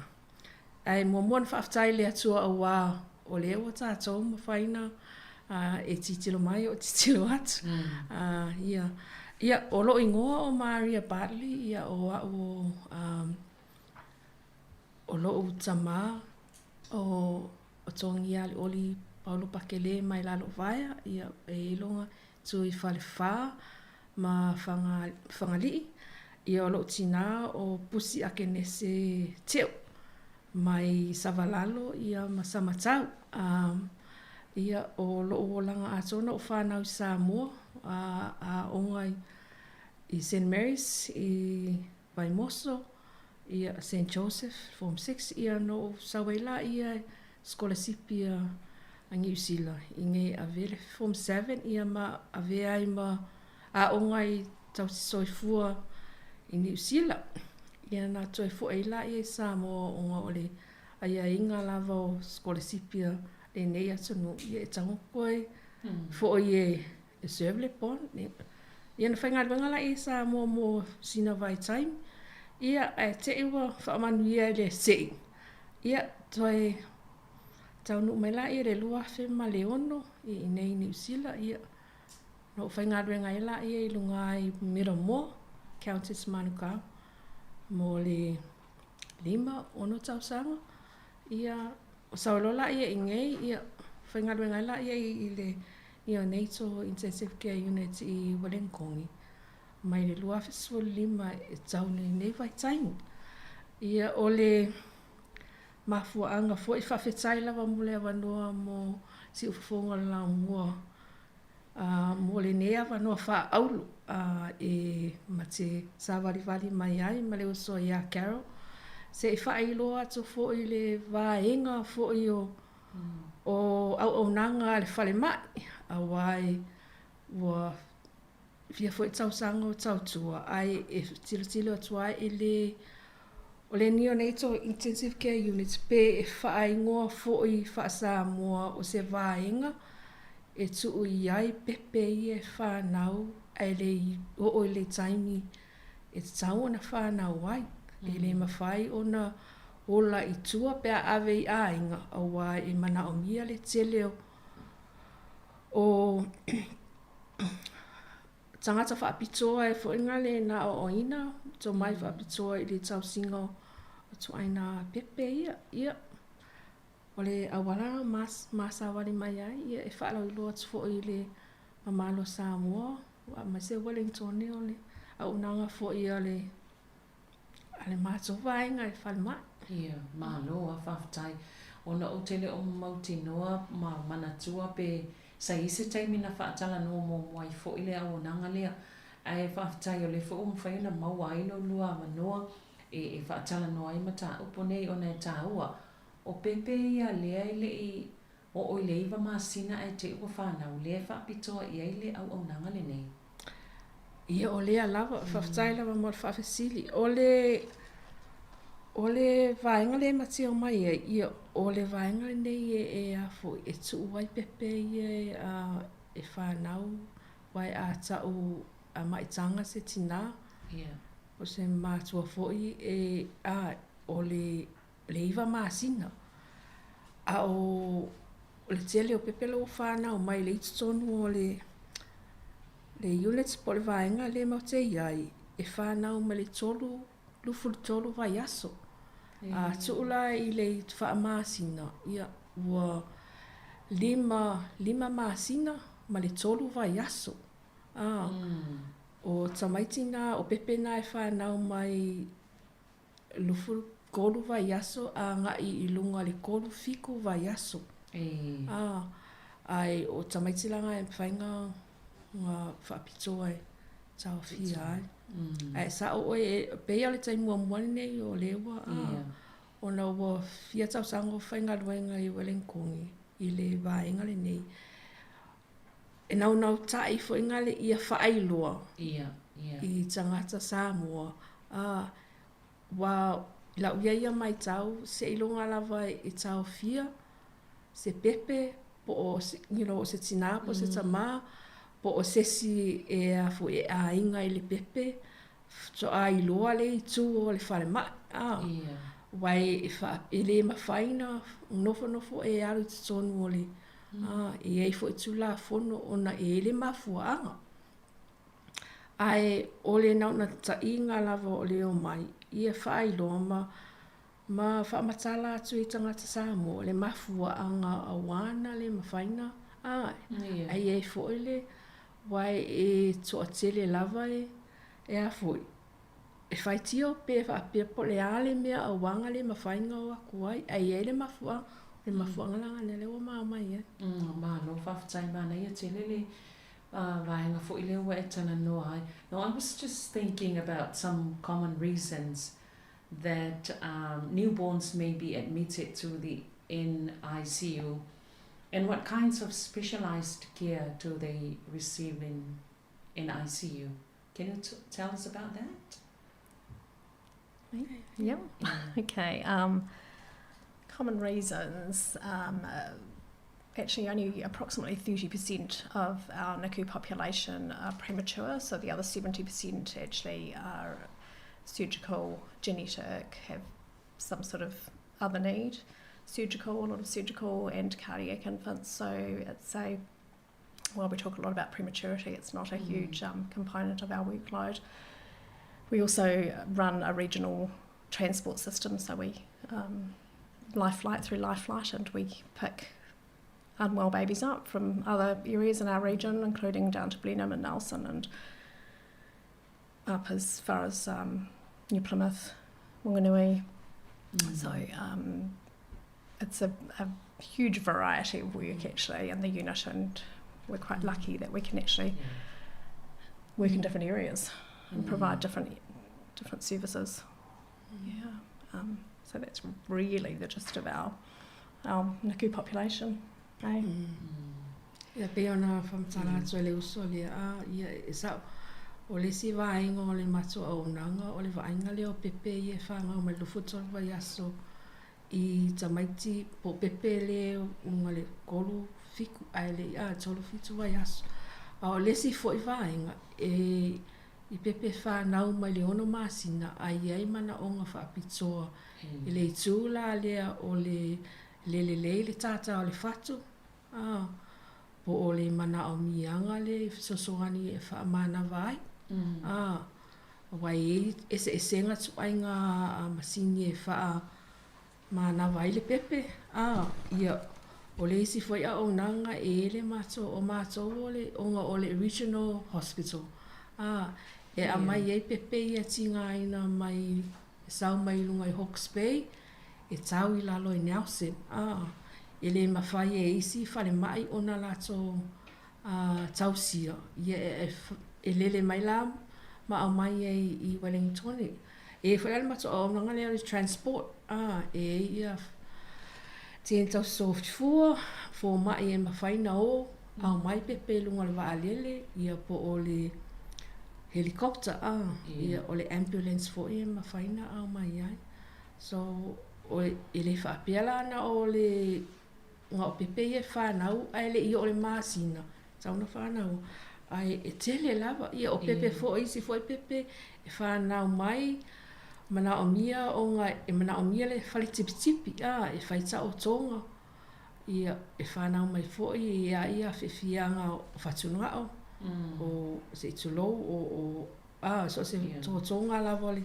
Speaker 17: Ae muamua ona faafetai i le Atua auā o lea ua tatou mafai ona e tilotilo mai o tilotilo atu. Ia, ia o lou igoa o Maria Bartley, ia o au o, o lou tamā. O o Togia Alioli Paulo Pakele mai Lalovaea, ia, e i ai lona tu i Falefa ma Faga, Fagalii. Ia, o lou tinā o Pusi Akenese Teu mai Savalalo ia ma Samatau. A, ia, o lou olaga atoa na ou fanau i Samoa, a, aoga i, i Saint Mary's i Vaimoso, ia, Saint Joseph, Form 6, ia, na ou sau ai laia i sikolasipi a, a Niu Sila i nei avea le Form 7, ia, ma avea ai ma aoga i tausi soifua i Niu Sila. Ia, na toe fo'i ai laia i Samoa ona o le aiaiga lava o sikolasipi a lenei atunuu, ia, e tago koe fo'i e e serve le bond. Ia na faigaluega la i Samoa mo sina vaitaimi, ia ae te i ua faamanuia i le sei, ia toe taunuu mai laia i le 2006 i inei i Niu Sila, ia na ou faigaluega ai laia i luga i Middlemore, Countess Manukau mo le 5, 6 tausaga, ia sau ai loa laia i inei, ia faigaluega ai laia i le Neonatal Intensive Care Unit i Welenikoni mai le 2015 e tau i lenei vaitaimi. Ia, o le mafuaaga foi, faafetai lava mo le avanoa mo Siufofoga o le Laumua mo lenei avanoa faaauro e ma te savalivali mai ai ma le uso ia Carol se i faailoa atu foi le vaega foi o o auaunaga a le falemai aua e ua fia foi tausaga o tautua ae e tilotilo atu ai e le o le Neonatal Intensive Care Unit pe e faaigoa foi faa-Samoa o se vaega e tuu i ai pepe ia e fanau ae le i oo i le taimi e tatau ona fanau ai. E le mafai ona ola i tua pe a ave i aiga aua e manaomia le tele o tagata faapitoa e foi na le na aoaoina tomai faapitoa i le tausiga o ituaiga pepe ia. Ia, o le auala ma savali mai ai, ia e faalauiloa atu foi i le mamalu o Samoa, aemaise Wellington o le auaunaga foi a le a le matou vaega i falemai.
Speaker 5: Ia, malo a faafetai. Ona ou te le o mautinoa ma manatua pe sa i ai se taimi na faatalanoa muamua ai foi le auaunaga lea. Ae faafetai o lea foi ua mafai ona maua ai lo lua avanoa e e faatalanoa ai mataupu nei ona e taua. O pepe ia lea e le i Oo i le 9 masina ae te i ua fanau, lea e faapitoa i ai le auaunaga lenei.
Speaker 17: Ia, o lea lava, faafetai lava mo le faafesili. O le, o le vaega lea e matio mai ai, ia, o le vaega lenei e, e a foi, e tuu ai pepe ia e, a, e fanau, aua a tau a maitaga se tinā,
Speaker 5: Ia.
Speaker 17: o se matua foi, e, a, o le le 9 masina. A o le tele o pepe la ua fanau mai lea i totonu o le le unit po o le vaega lea matou te i ai, e fanau mai le 3, 23 vaiaso. A tuu la i le faamasina, ia ua 5, 5 masina ma le 3 vaiaso. A, o tamaiti na, o pepe na e fanau mai 23 vaiaso agai i luga le 37 vaiaso. A, ae o tamaiti la na e mafai na na faapitoa e taofia ai. Ae sao oe, e pei lava o le taimi muamua lenei o lea ua, a, ona ua fia tausaga o faigaluega i Wellington i le vaega lenei. E naunautai foi na le ia faailoa i tagata Samoa, a, ua i lau ia ia matau, seiloga lava e taofia se pepe po o se, you know, o se tinā po o se tamā, po o se isi e a foi e aiga i le pepe, faatoa iloa le itu o le falemai, a, aua e, e le mafai ona nofonofo e alu i totonu o le, a, e i ai foi Tulafono ona e i ai le mafuaaga. Ae o le naunautaiga lava o le omai, ia faailoa ma. Ma faamatala atu i tagata Samoa le mafuaaga auā na le mafai na a ae i ai foi le aua e toatele lava e e a foi e faitio pe faapea po o le a le mea auā na le mafai na o atu ai ae i ai le mafuaaga o le mafuaaga la lena lea ua ma omai ai.
Speaker 5: Malo faafetai manaia tele le vaega foi lea ua e talanoa ai. No I was just thinking about some common reasons that um, newborns may be admitted to the NICU and what kinds of specialized care do they receive in NICU? Can you tell us about that?
Speaker 16: Yeah. Okay. Um, common reasons. Um, actually, only approximately 30% of our NICU population are premature, so the other 70% actually are surgical, genetic, have some sort of other need. Surgical, a lot of surgical and cardiac infants. So it's a while we talk a lot about prematurity, it's not a mm. huge um, component of our workload. We also run a regional transport system, so we um, life flight through life flight, and we pick unwell babies up from other areas in our region, including down to Blenheim and Nelson and up as far as um, New Plymouth, Wanganui. Mm. So um, it's a, a huge variety of work mm. actually in the unit, and we're quite mm. lucky that we can actually yeah. work in mm. different areas and provide mm. different different services. Mm. Yeah. Um, so that's really the gist of our our NICU population. Eh?
Speaker 17: Mm. Ia pei ona faamatala atu e le uso lea a ia e sao o le isi vaega o le matou auaunaga o le vaaiga lea o pepe ia e fanau mai le 23 vaiaso i tamaiti po o pepe le luga le 3 7 ae le i a 3 7 vaiaso a o le isi foi vaega e i pepe fanau mai le 6 masina a i ai manaoga faapitoa i le itu la lea o le le lelei le tātā o le fatu, a, po o le manaomiaga le fesoasoani e faamanava ai, a, aua e i ai eseesega ituaiga masini e faamanava ai le pepe, a, ia, o le isi foi auaunaga e i ai le matou, o matou o le, ona o le regional hospital, a, e aumai ai pepe ia tigaina mai, e sau mai luga i Hawke's Bay, e tau i lalo i Nelson, ā, e le mafai e isi falemai ona latou tausia ia e lele mai la ma aumai ai i Wellingtone. E i ai foi la le matou auaunaga lea o le transport, ā, e i ai ia tini tausisoifua, fomai e mafai ona o, aumai pepe i luga o le vaalele, ia po o le helicopter, ā, ia o le ambulance foi e mafai ona aumai ai. So, o, e le faapea la na o le na o pepe ia e fanau ae le i oo i le masina, tatau ona fanau. Ae e tele lava, ia o pepe foi, isi foi pepe e fanau mai, manaomia ona e manaomia le fale tipitipi, a, e fai taotoga, ia e fanau mai foi e a ia afiafiaga o fatugao, o se i tulou, o, o Ā, so o se totoga lava o le,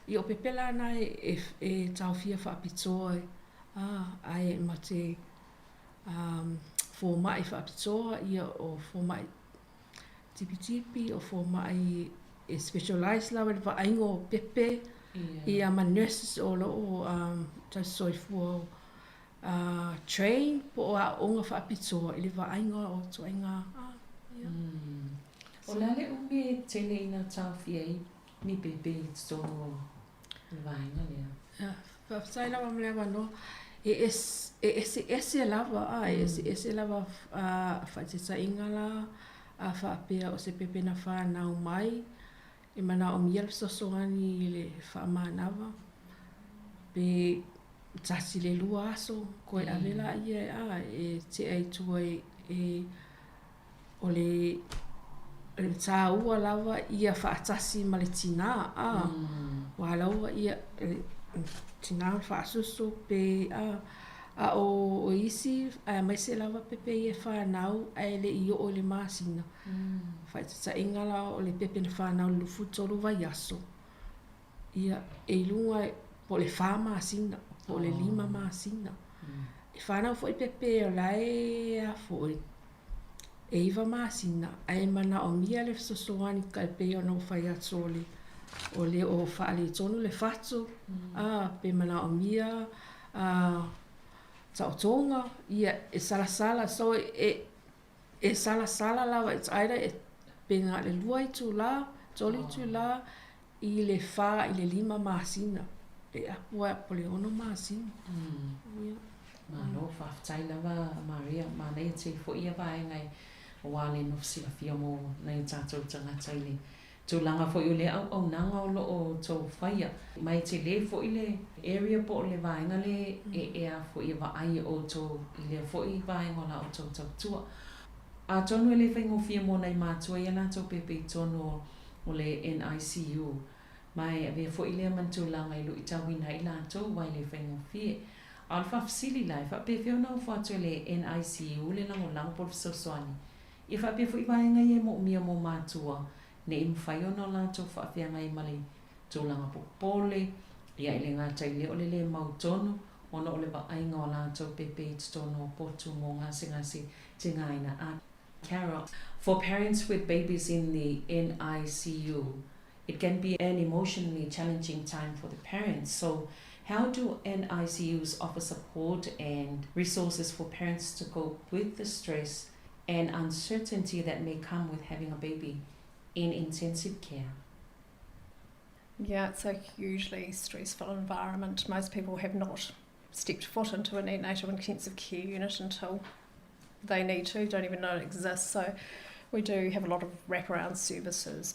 Speaker 17: ia o pepe la na e, e taofia faapitoa, ā, ae ma te fomai faapitoa, ia o fomai tipitipi, o fomai e specialize lava i le vaaiga o pepe, ia ma nurses o lo o tausisoifua train po o aoaoga faapitoa i le vaaiga o ituaiga, ā, ia.
Speaker 5: O le a le umi e tele ina taofia ai ni pepe i totonu o le vaega lea?
Speaker 17: Ia, faafetai lava mo le avanoa. E e eseese lava, ā, e eseese lava faaeteetaiga la, a faapea o se pepe na fanau mai, e manaomia le fesoasoani i le faamanava, pe tasi le lua aso, toe ave laia a e tea i tua e o le taua lava ia faatasi ma le tinā, a, ua ala ia le tinā o le faasusu pe a, a o isi aemaise lava pepe ia e fanau ae le i oo i le masina. Faaeteetaiga la o le pepe na fanau i le 23 vaiaso, ia, e i luga po o le fa masina. Po o le 5 masina. E fanau foi pepe o la e a foi e 9 masina ae manaomia le fesoasoani e pei ona ou fai atu o le o le o faaletonu le fatu a pe manaomia a taotoga ia e salasala so e e salasala lava it's either e pe na o le 2 itulā 3 itulā i le 4 i le 5 masina e apu ai po o le 6 masina. Ia.
Speaker 5: Malo, faafetai lava Maria, manaia tele foi ia vaega e aua le nofo silafia mo nai o tatou tagata i le tulaga foi o le auaunaga o lo o outou faia. Ma e tele foi le area po o le vaega le e e a foi e vaai e outou i lea foi vaega o la outou tautua. Atonu e le faigofie mo nai matua ia latou pepe i totonu o le NICU, ma e avea foi lea ma ni tulaga e luitauina ai latou aua e le faigofie. A o le faafesili la, e faapefea ona ofo atu e le NICU le lagolago po o le fesoasoani ia faapea foi vaega ia e moomia mo matua ne i mafai ona o latou faafeagai ma le tulaga popole, ia e le gata i lea o le le mautonu ona o le vaaiga o latou pepe i totonu o potu mo gasegase tigaina a Carol, For parents with babies in the NICU, it can be an emotionally challenging time for the parents. So, how do NICUs offer support and resources for parents to cope with the stress and uncertainty that may come with having a baby in intensive care?
Speaker 16: Yeah, it's a hugely stressful environment. Most people have not stepped foot into a neonatal intensive care unit until they need to, don't even know it exists. So we do have a lot of wraparound services.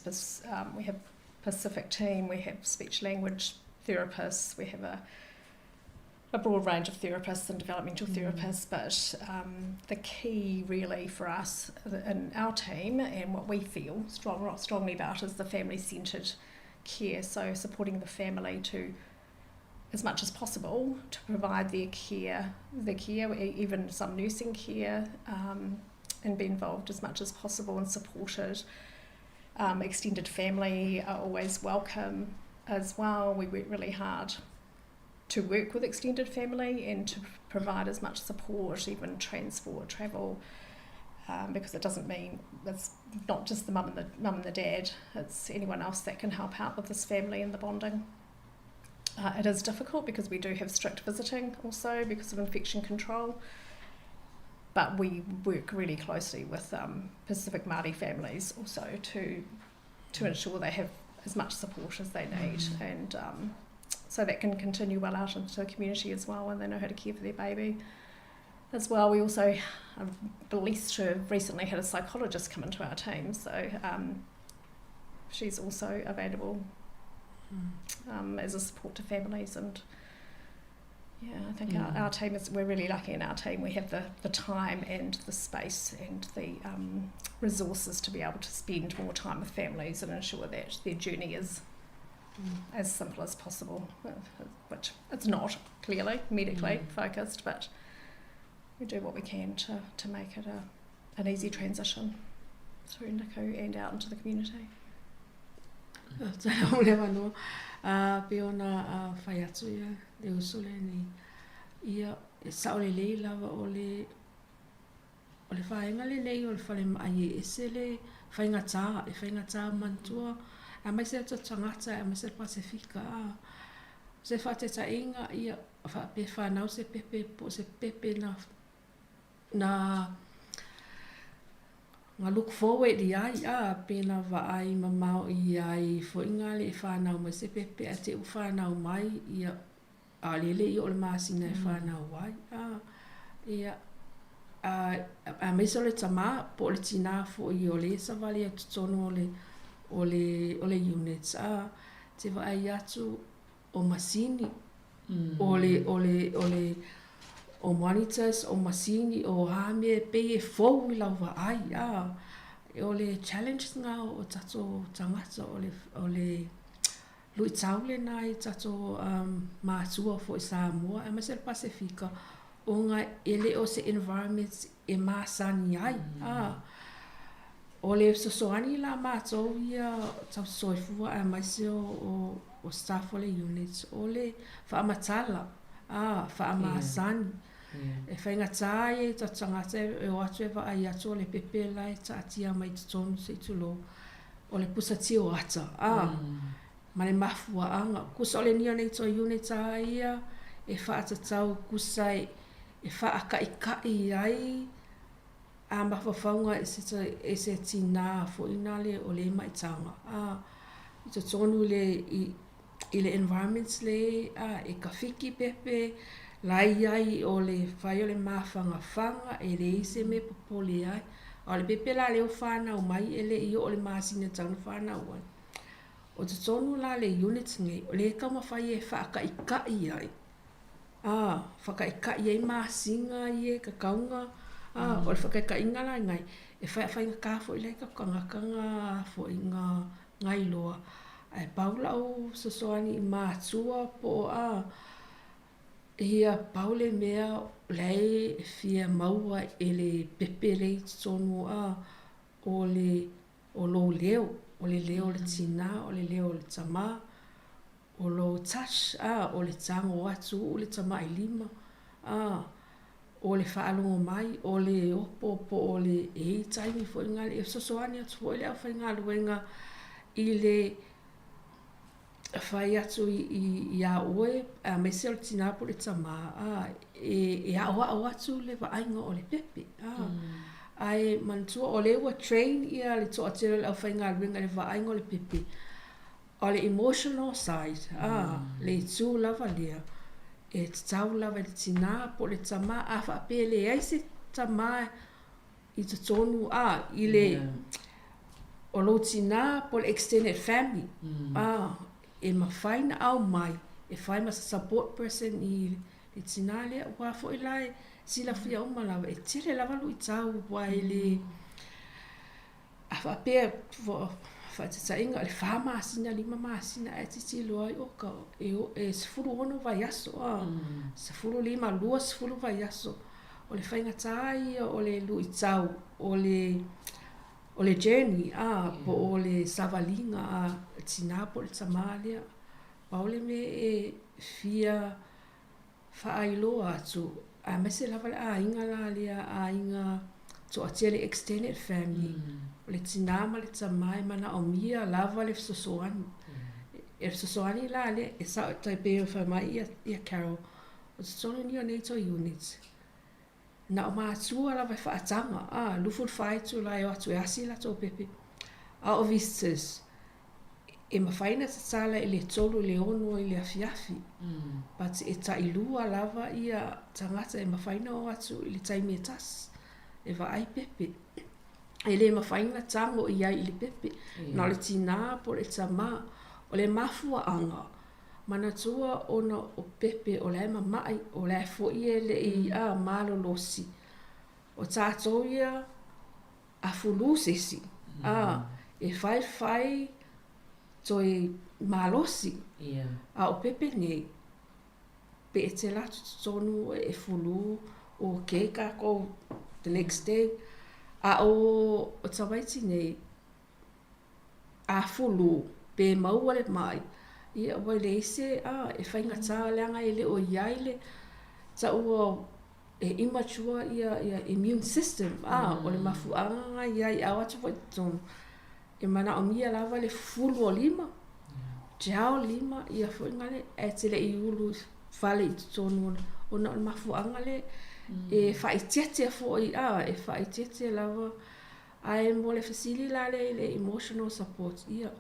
Speaker 16: We have Pacific team, we have speech language therapists, we have a broad range of therapists and developmental therapists, but the key really for us in our team and what we feel strongly about is the family-centred care, so supporting the family to, as much as possible, to provide their care, the care, even some nursing care, and be involved as much as possible and supported. Extended family are always welcome as well. We work really hard to work with extended family and to provide as much support, even transport, travel, because it doesn't mean it's not just the mum and the dad, it's anyone else that can help out with this family and the bonding. It is difficult because we do have strict visiting also because of infection control, but we work really closely with Pacific Māori families also to ensure they have as much support as they need, and so that can continue well out into the community as well when they know how to care for their baby as well. We also are blessed to have recently had a psychologist come into our team, so she's also available as a support to families. And yeah, I think our team is, we're really lucky in our team. We have the time and the space and the resources to be able to spend more time with families and ensure that their journey is as simple as possible, which it's not, clearly, medically focused, but we do what we can to make it an easy transition through NICU and out into the community.
Speaker 17: O le avanoa pe ona fai atu ia le uso lenei. Ia, e sao lelei lava o le vaega lenei o le falemai e ese le faigata, e faigata manatua, aemaise o tatou tagata, aemaise le Pasefika. Se faataitaiga, ia, pe fanau se pepe po o se pepe na look forward i ai, a pe na vaai mamao i ai foi ngā le e whanau mai se pepe a te u whanau mai, ia, a lele i o le masina e whanau ai, a, ia, a aemaise o le tamā, po o le tinā foi o le savali atu totonu o le units, a, te vaai atu o masini, o le o monitors, o masini, o a mea e pei e fou i lau vaai, a, o le challenge ngā o tatou tagata, o le luitau lena i tatou matua foi Samoa, aemaise le Pasefika, ona e le o se environment e masani ai, a, o le fesoasoani la matou ia tausisoifua aemaise o staff o le units, o le faamatala. ā, faamasani. E faigata ia i tatou tagata e o atu e vaai atu o le pepe la e taatia mai i totonu se i tulou, o le pusa tio ata, ā, ma le mafuaaga. Kusa o le neonatal unit lava ia e faatatau kusa e faakaika'i ai a mafaufauga e se tinā foi na le o le maitaga, ā, i totonu i le i le environment le a e kafiki pepe la i ai o le fai o le mafagafaga e leai se mea e popole ai. A o le pepe la lea ua fanau mai e le i oo i le masina e tatau ona fanau ai. O totonu la le unit nei, o lea e taumafai e faakaika'i ai, a, whakaika'i ai masina ia e tatau ona, a, o le whakaika'iga la igai, e faigata foi la i tatou tagata na foi na na iloa. Ae pau la'u fesoasoani i matua po o a, ia pau le mea la e fia maua e le pepe lea i totonu a, o le o lou leo, o le leo o le tinā, o le leo o le tamā, o lou touch, a, o le tago atu uu le tamailima, a, o le faalogo mai, o le opo po o le e i ai taimi foi na e fesoasoani atu foi le aufaigaluega i le fai atu iā oe aemaise o le tinā po o le tamā, a, e aʻoaʻo atu le vaaiga o le pepe, a. Ae manatua o lea ua train ia le toatele o le aufaigaluega i le vaaiga o le pepe, o le emotional side, a, le itu lava lea e tatau lava i le tinā po o le tamā, a faapea e leai se tamā i totonu, a, i le, o lou tinā po o le extended family, a, e mafai ona aumai e fai ma se support person i le tinā lea, aua foi la e silafia uma lava, e tele lava luitau aua e le, A faapea, faataitaiga, o le fa masina, lima masina ae tilotilo ai, oka, e, e 16 vaiaso, a, 15, 20 vaiaso. O le faigata ia o le luitau, o le, o le journey, a, po o le savaliga a le tinā po o le tamā lea. Pau le mea e fia faailoa atu, aemaise lava le aiga la lea aiga toatele extended family, o le tinā ma le tamā e manaomia lava le fesoasoani. E fesoasoani la lea, e sao e tai pei ona fai mai ia Carol, o totonu o neonatal unit, na o matua lava e faataga, a, 24 itula e o atu e asi latou pepe, a o visitors, E mafai ona tatala i le 3 i le 6 i le afiafi, but e tailua lava ia tagata e mafai ona o atu i le taimi e tasi e vaai pepe. E le mafai ona tago i ai i le pepe, na o le tinā po o le tamā. O le mafuaaga, manatua ona o pepe o la e mama'i, o la e foi e le i malolosi. O tatou ia a fulu se isi, a, e faifai toe malosi, a o pepe nei, pe e tela atu totonu e fulu okay kākou the next day, a o tamaiti nei, a fulu, pe maua le mai, ia ua leai se, a, e faigata leaga e le o i ai le taua e immature ia ia immune system a o le mafuaaga lena i ai a o atu foi i totonu e manaomia lava le fulu o lima gel lima ia foi na le ae te le i ulu fale i totonu ona o le mafuaaga lea e faaeteete foi a e faaeteete lava ae mo le fesili la lea i le emotional support ia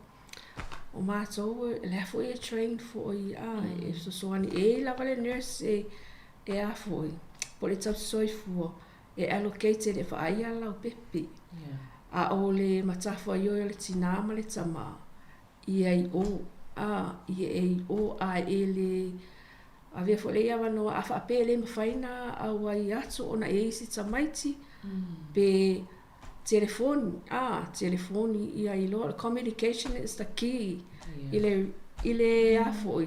Speaker 17: o matou lea foi e train foi a e fesoasoani e i ai lava le nurse e E a foi, po o le tausi soifua e allocated e vaaia le laupepe, a o le matafaioi o le tinā ma le tamā, ia i o, a, ia e i o, a e le avea foi lea avanoa, a faapea e le mafai ona auai atu ona e i ai isi tamaiti, pe telefoni, a, telefoni ia iloa, communication is the key i le, i le a foi,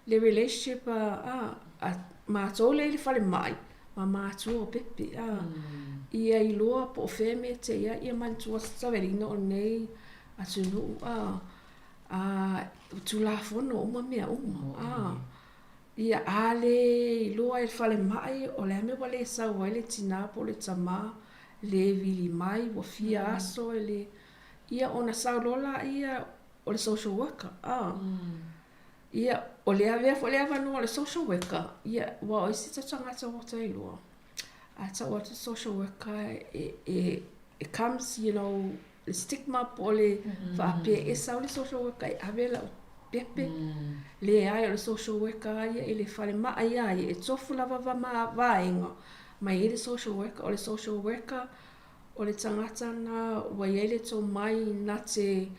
Speaker 17: le relationship a a matou lea i le falemai ma matua o Pepe a ia iloa po o fea mea te i ai ia manatua savalina o lenei atunuu a a tulafono uma mea uma a. Ia, a lē iloa e le falemai o le a mea ua le sau ai le tinā po o le tamā, lē vili mai, ua fia aso e le, ia ona sau loa laia o le social worker, a. Ia, o le avea foi le avanoa o le social worker, ia, aua o isi tagata ua ta iloa, a tau atu le social worker e, e, it comes, you know, le stigma po o le faapea e sau le social worker e ave lau pepe. Leai, o le social worker lava ia i le falemai lava ia, e tofu lava va ma vaega ma e i ai le social worker. O le social worker, o le tagata na ua i ai le tomai na te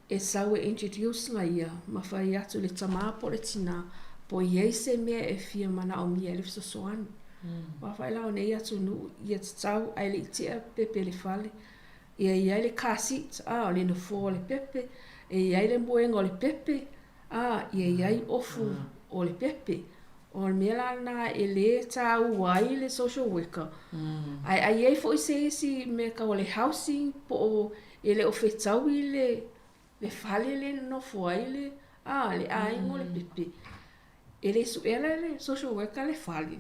Speaker 17: e sau e introduce na ia ma fai atu i le tamā po o le tinā po o i ai se mea e fia manaomia ai le fesoasoani. Aua foi la o nei atunuu ia tatau ae le i tea pepe i le fale, ia i ai le car seat, a, o le nofoa o le pepe, e i ai le moega o le pepe, a, ia i ai ofu o le pepe. O le mea la lena e lē taua ai le social worker. Ae a i ai foi se isi mea tau o le housing po o e le o fetaui le le fale le nonofo ai le a le aiga o le pepe, e le suʻea la e le social worker le fale,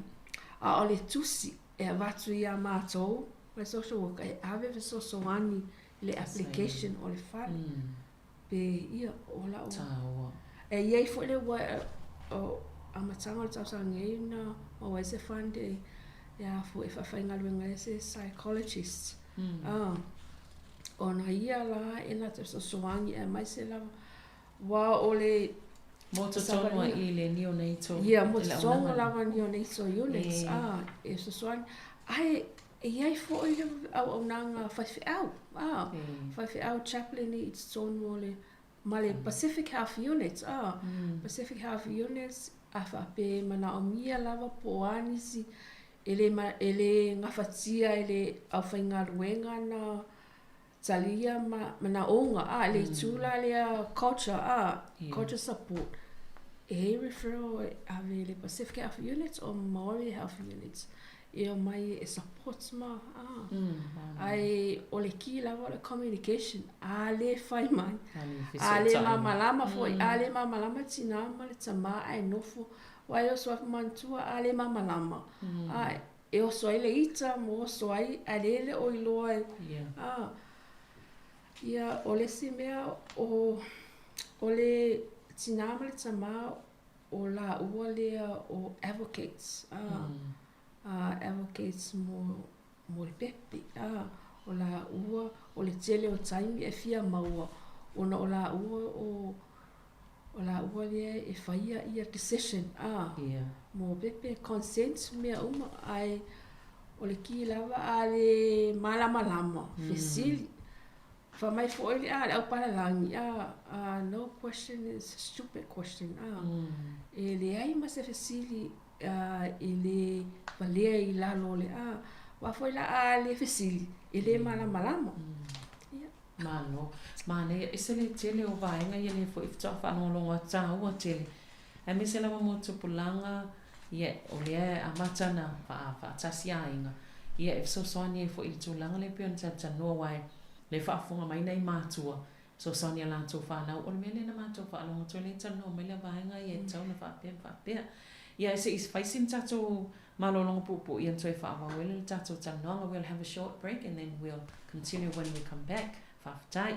Speaker 17: a o le tusi e avatu iā matou ma le social worker e ave fesoasoani i le application o le fale. Pe ia, o lau...
Speaker 5: Taua.
Speaker 17: E i ai foi le ua o amataga o le tausaga nei na maua ai se fund e e a foi e faafaigaluega ai se psychologist. Mm. Ona ia la e na te fesoasoani aemaise lava aua o le
Speaker 5: Mo totonu ai i le neonatal.
Speaker 17: Ia, mo totonu lava neonatal units, a, e fesoasoani. Ae e i ai foi le auaunaga faifeau, a, faifeau chaplain i totonu o le, ma le Pacific Health Unit, a, Pacific Health Units, a faapea e manaomia lava po o a nisi e le, e le gafatia e le aufaigaluega na talia ma manaoga, a, le itu la lea culture, a, culture support, e i ai referral e ave i le Pacific Health Unit o Maori Health Unit e omai e support ma, a. Ae o le key lava o le communication, a lē fai mai, a lē malamalama foi, a lē malamalama tinā ma le tamā ae nofo, aua e oso ai manatua a lē malamalama, a, e oso ai le ita ma oso ai, a lea e le o iloa e, a, ia, o le isi mea, o, o le tinā ma le tamā, o lāua lea o advocates, a, a, advocates mo, mo le pepe, a, o lāua, o le tele o taimi e fia maua, ona o lāua o, O lāua lea e faia ia decision a mo pepe consent mea uma ae o le ki lava a le malamalama fesili. Fai mai foi le a le aupalalagi a no question is a stupid question a e leai ma se fesili e le valea i lalo o le a aua foi la a le fesili e le malamalama.
Speaker 5: Malo. Manaia ese le tele o vaega ia lea foi faatoa faalogologo atu taua tele. Aemaise lava mo tupulaga, ia o lea e amata ona faatasi aiga, ia e fesoasoani ai foi i le tulaga lea pei ona talatalanoa aua e le faafofoga mai nai matua, fesoasoani i a latou fanau, o le mea lea na matou faalogo atu ai lea e talanoa mai le vaega ia e tatau ona faapea ma faapea. Ia se i fai sina tatou malologa puupuu ia ona toe faaauau ai lea o le tatou talanoaga. We'll have a short break and then we'll continue when we come back. Faafetai.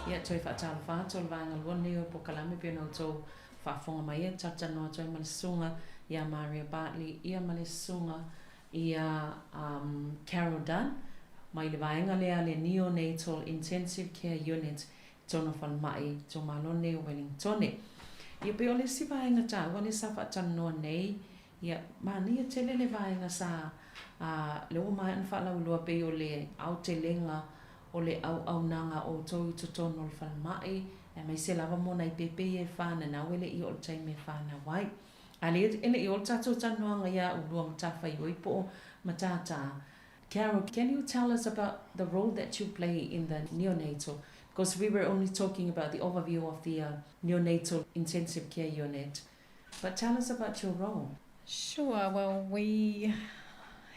Speaker 5: Ia, toe faatalofa atu o le vaega lua lenei o le polokalame pei ona outou faafofoga mai ai, talatalanoa atu ai ma le susuga ia Maria Bartley ia ma le susuga ia um, Carol Dunn mai le vaega lea le Neonatal Intensive Care Unit i totonu o falemai itumalo lenei o Wellingtone. Ia pei o le isi vaega taua lea sa faatalanoa nei, ia manaia tele le vaega sa a lea ua maea ona faalauiloa pei o le aotelega o le auaunaga a outou i totonu o le falemai, aemaise lava mo nai pepe ia e fananau e le i oo i le taimi e fanau ai. A lea e le i oo le tatou talanoaga iā ulua matafaioi po o matātā. Carol, can you tell us about the role that you play in the neonatal? Because we were only talking about the overview of the uh, neonatal intensive care unit. But tell us about your role.
Speaker 16: Sure. Well, we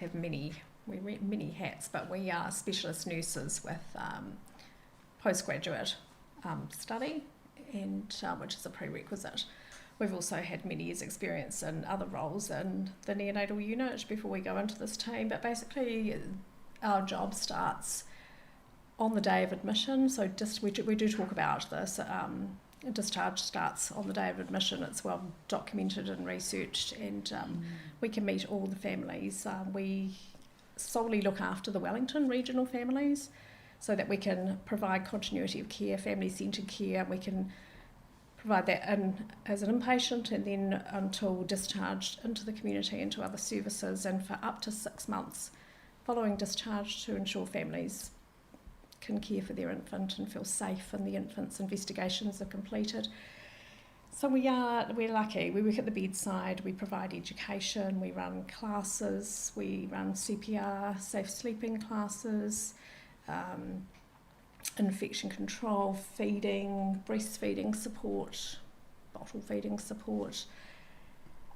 Speaker 16: have many we wear many hats, but we are specialist nurses with um, postgraduate um, study, and uh, which is a prerequisite. We've also had many years' experience in other roles in the neonatal unit before we go into this team. But basically, our job starts on the day of admission. So just we do, we do talk about this. Um, discharge starts on the day of admission. It's well documented and researched, and um, mm. we can meet all the families. Um, we solely look after the Wellington regional families so that we can provide continuity of care, family centred care. We can provide that in as an inpatient and then until discharged into the community into other services and for up to six months following discharge to ensure families can care for their infant and feel safe and the infant's investigations are completed. So we are we're lucky. We work at the bedside, we provide education, we run classes, we run CPR, safe sleeping classes, um, infection control, feeding, breastfeeding support, bottle feeding support.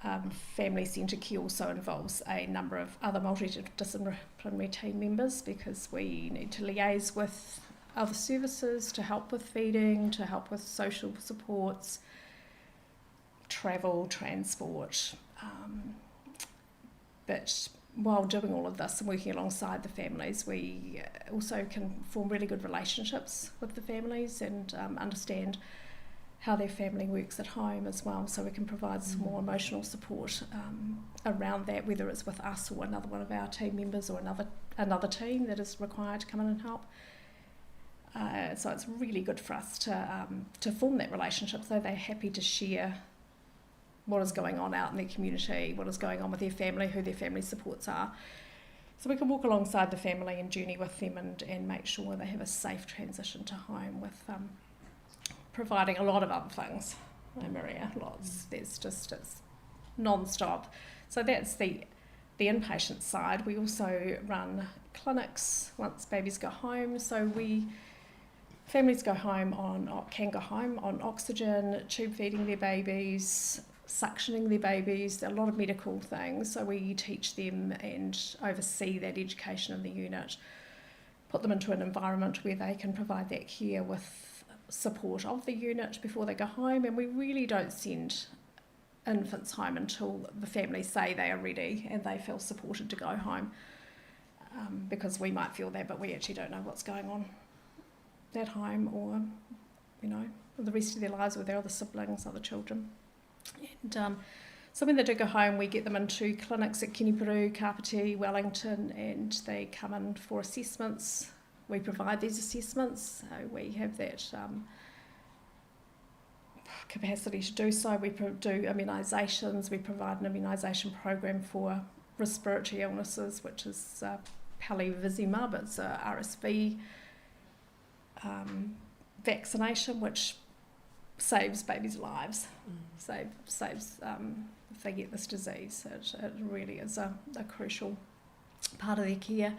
Speaker 16: Um, family centre care also involves a number of other multidisciplinary team members because we need to liaise with other services to help with feeding, to help with social supports, travel, transport. Um, but while doing all of this and working alongside the families, we also can form really good relationships with the families and um, understand how their family works at home as well. So we can provide some more mm. emotional support um, around that, whether it's with us or another one of our team members or another another team that is required to come in and help. Uh, so it's really good for us to um, to form that relationship. So they're happy to share what is going on out in their community, what is going on with their family, who their family supports are. So we can walk alongside the family and journey with them and, and make sure they have a safe transition to home with um, providing a lot of other things. Oh, Maria, lots. There's just, it's non-stop. So that's the, the inpatient side. We also run clinics once babies go home. So we families go home on can go home on oxygen, tube feeding their babies, suctioning their babies, a lot of medical things. So we teach them and oversee that education in the unit, put them into an environment where they can provide that care with support of the unit before they go home. And we really don't send infants home until the family say they are ready and they feel supported to go home. Um, because we might feel that, but we actually don't know what's going on at home or, you know, the rest of their lives with their other siblings, other children. And um, so when they do go home, we get them into clinics at Kenepuru, Kapiti, Wellington, and they come in for assessments. We provide these assessments, so we have that um, capacity to do so. We do immunisations, we provide an immunisation program for respiratory illnesses, which is uh, palivizumab, it's a RSV um, vaccination, which saves babies' lives, mm. save, saves um, if they get this disease. It, it really is a, a crucial part of their care.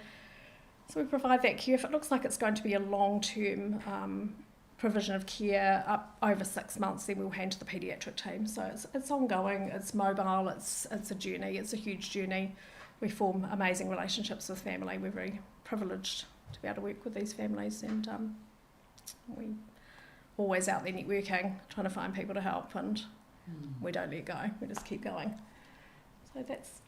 Speaker 16: So we provide that care. If it looks like it's going to be a long-term um, provision of care up over six months, then we'll hand to the paediatric team. So it's, it's ongoing, it's mobile, it's, it's a journey, it's a huge journey. We form amazing relationships with family. We're very privileged to be able to work with these families and um, we always out there networking, trying to find people to help and mm. we don't let go, we just keep going. So that's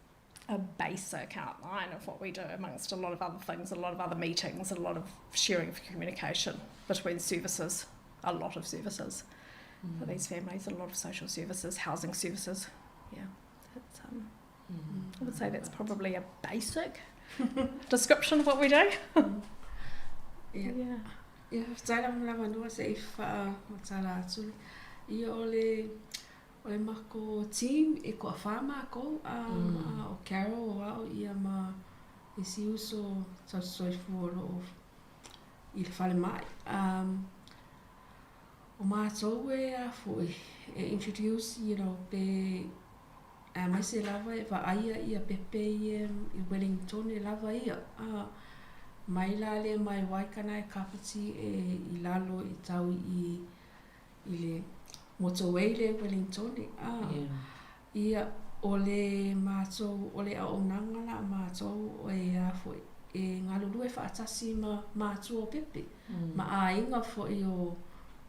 Speaker 16: a basic outline of what we do amongst a lot of other things, a lot of other meetings, a lot of sharing of communication between services. a lot of services mm. for these families, a lot of social services, housing services. Yeah, it's, um, mm. I would say that's probably a basic description of what we do.
Speaker 17: Yeah. Yeah. Ia, faafetai lava mo le avanoa se i faamatala atu. Ia, o le, o le makou team e toafā makou, a, mm. o Carol, o au, ia ma isi uso tausisoifua o lo o i le falemai. Um, o matou e a foi, e introduce, you know, pe aemaise lava e vaaia ia pepe ia i Wellingtone lava ia. A, mai la lea mai Waikanae Kapiti e i lalo e tau i, i le motorway lea i Wellingtone. A, yeah. Ia, o le matou, o le auaunaga la a matou e a foi, e galulue faatasi ma matua o Pepe, mm. ma aiga foi o,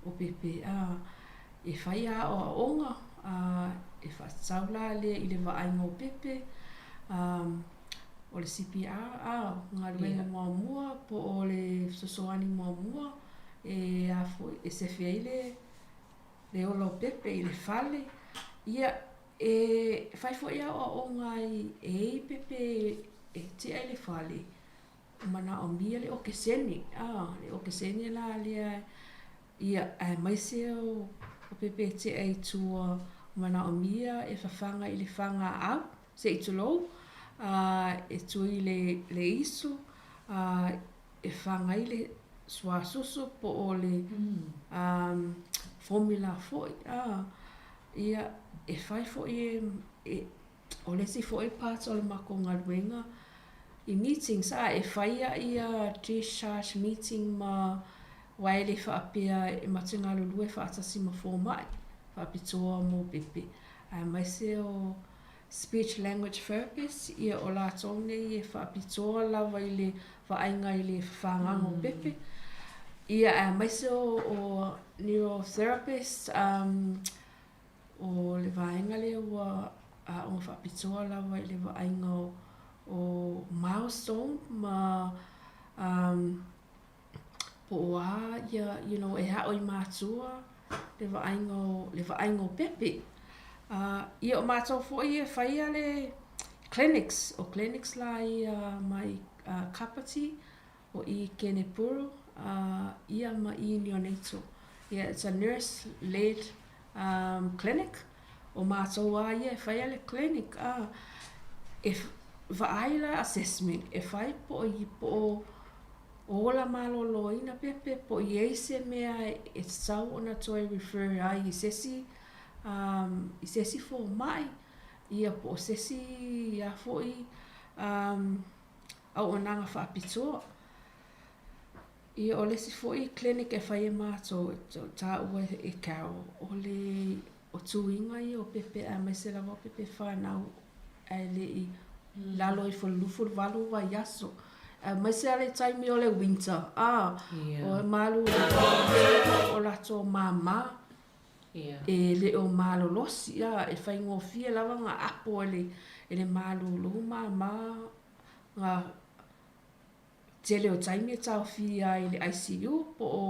Speaker 17: o Pepe. A, e fai aoaoga, a e faatatau la lea i le vaaiga o Pepe, a, o le CPR, a, galuega yeah. muamua po o le fesoasoani muamua e a foi, e sefe ai le, le ola o Pepe i le fale. Ia, e fai foi aoaoga ai e i Pepe e tea i le fale, manaomia le okesene, a, le okesene la lea Ia, aemaise o o pepe tea i tua, manaomia e fafaga i le fagaau, se i tulou, a e tui le, le isu, a e faga ai le suasusu po o le mm. formula foi, a ia, e fai foi e, e o le isi foi part o le makou galuega i meetings a e faia ia discharge meeting ma aua e le faapea e matou galulue faatasi ma fomai faapitoa mo pepe aemaise o speech language therapist ia o latou nei e faapitoa lava i le vaaiga i le fafagaga o pepe ia aemaise o, o neurotherapist um, O le vaega lea ua aoga faapitoa lava i le vaaiga o, o milestone ma um, po o a ia, you know, e aʻo i mātua le vaaiga o, le vaaiga o pepe. Uh, ia o mātou foi e faia le clinics, o clinics la ia mai uh, Kapiti, o i Kenepuru, uh, ia ma i neonatal. Yeah, it's a nurse-led um, clinic, o mātou a ia e faia le clinic, a, e vaai la assessment, e fai po o, po o ola malōlōina pepe, po o i ai se mea e tatau ona toe refer ai i se isi, um, i se isi fomai, ia po o se isi ia foi, um, auaunaga faapitoa. Ia, o le isi foi clinic e fai e mātou, e tāua e Carol, o le o tuiga ia o pepe aemaise lava o pepe whānau ae le i lalo ifo i le 28 vaiaso. Aemaise lava le taimi o le winter, a, yeah. o malu o latou māmā, yeah. e le o malolosi, a, e faigofie lava ngā apo e le, e le malūlū māmā, ngā Tele o taimi e taofia ai i le ICU po o,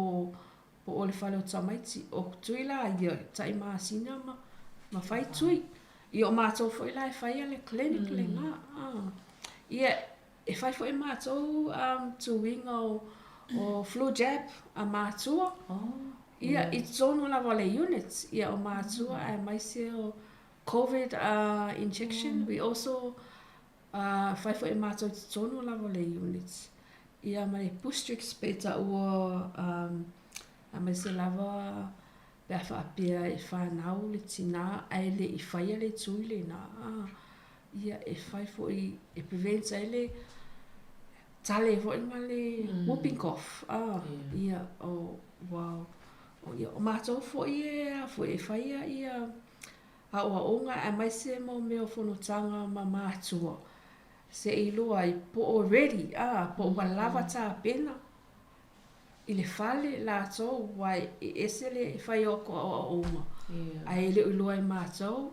Speaker 17: po o le fale o tamaiti. O tui la ia, tai masina ma, ma fai tui. Ia o mātou foi la e faia le clinic mm. le ngā. Ah. Ia, e fai foi mātou um, tuiga o, o flu jab a mātua. Oh. Ia, mm. i tonu lava le unit. Ia, o mātua mm. aemaise o COVID uh, injection. Mm. We also Ā, whai foi mātou i totonu lava o le unit. Ia ma le Boostrix pe taua, um, aemaise lava pe a faapea e whānau le tinā ae le i whaia le tui lena, ā, ia e whai foi e prevent ai le tale foi ma le mm. whooping cough, ā, yeah. ia, o, wow. O, ia, o mātou foi e, a foi e whaia ia, Aoaoga aemaise mo mea o fonotaga ma mātua. Se i loa i po o ready, a, po ua lava tapena i le fale latou aua e ese le fai o aku aoaoga ae le o iloa e matou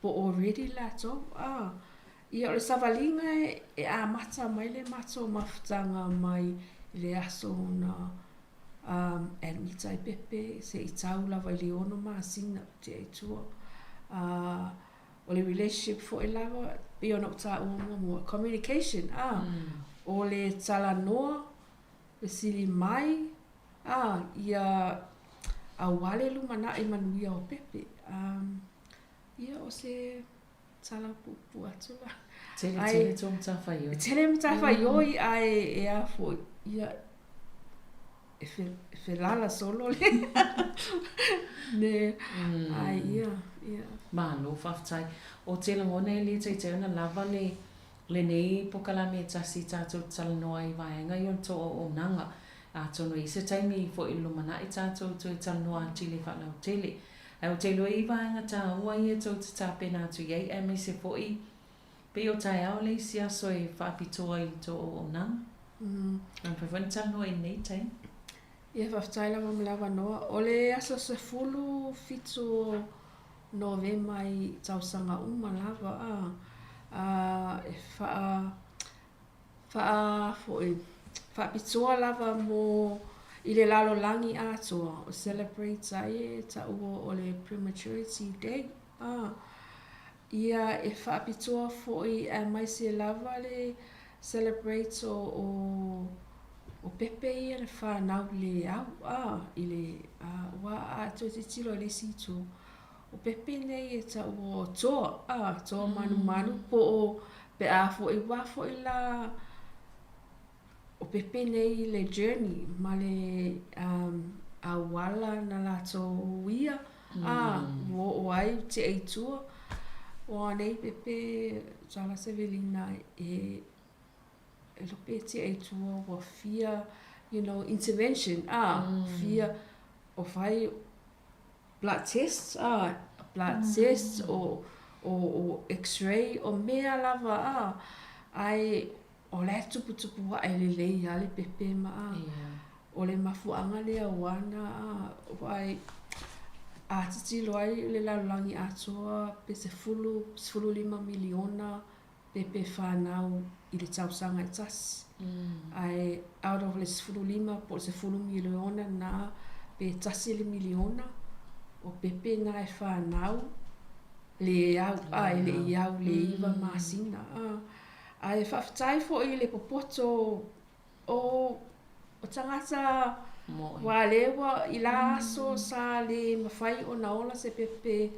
Speaker 17: po o ready latou, a. Ia o le savaliga e amata mai le matou mafutaga mai i le aso na. Um, admit ai pepe seʻi tau lava i le 6 masina tea i tua. Uh, o le relationship foʻi lava pei ona ou taua muamua, communication, a, mm. o le talanoa, fesili mai, a, ia aua le lumanaʻi manuia o pepe. Um, ia o se tala puupuu atu la.
Speaker 5: Tele, tele tō matawhaioi.
Speaker 17: Tele matawhaioi, mm. ae e a foi, ia, e, fe, e felala solo le. ne, mm. ai, ia, ia.
Speaker 5: Malo, whawhetai. O te langona e le teitei ona lava le, lenei pokalame e tasi tātou talanoa i vaenga i on tō o nanga. Atonu i se taimi fo i lumanaʻi tātou toe talanoa atili faalautele. Ae ou te iloa i vaega tāua ia tou te tapena atu i ai, aemaise foʻi pei o taeao le isi aso e faapitoa i le tou auaunaga. E mafai foi ona talanoa i lenei taimi.
Speaker 17: Ia, faafetai lava mo le avanoa. O le aso 17 o Novema i tausaga uma lava, a, a, e faa, Faa foi, faapitoa lava mo i le lalolagi atoa o celebrate ai e taua o le Prematurity Day. A, ia e faapitoa foi aemaise lava le celebrate o, o, o pepe ia na fanau le au, a, i le, a, ua a toe tilotilo i le isi itu, O pepe nei e taua o toa, a, toa manumanu po o pe a foi ua foi la o pepe nei le journey ma le um, auala na latou ia, a, ua oo ai tea i tua. Ua nei pepe tala Sevelina e e lope tea i tua ua fia, you know, intervention, a, fia o fai Blood tests, ā, blood tests, o, o, o x-ray, o mea lava, ā, ae o la e tuputupu aʻe lelei lava le pepe ma, ā, o le mafuaaga lea ua ana, ā, aua a tilotilo ai le lalolagi atoa pe 10, 15 miliona pepe fanau i le tausaga e tasi. Ae out of le 15 po o le 10 miliona na pe tasi le miliona o pepe na e fanau le au, a e le i au le 9 masina. A, ae faafetai foi i le popoto o o tagata ua lea ua i la aso sa le mafai ona ola se pepe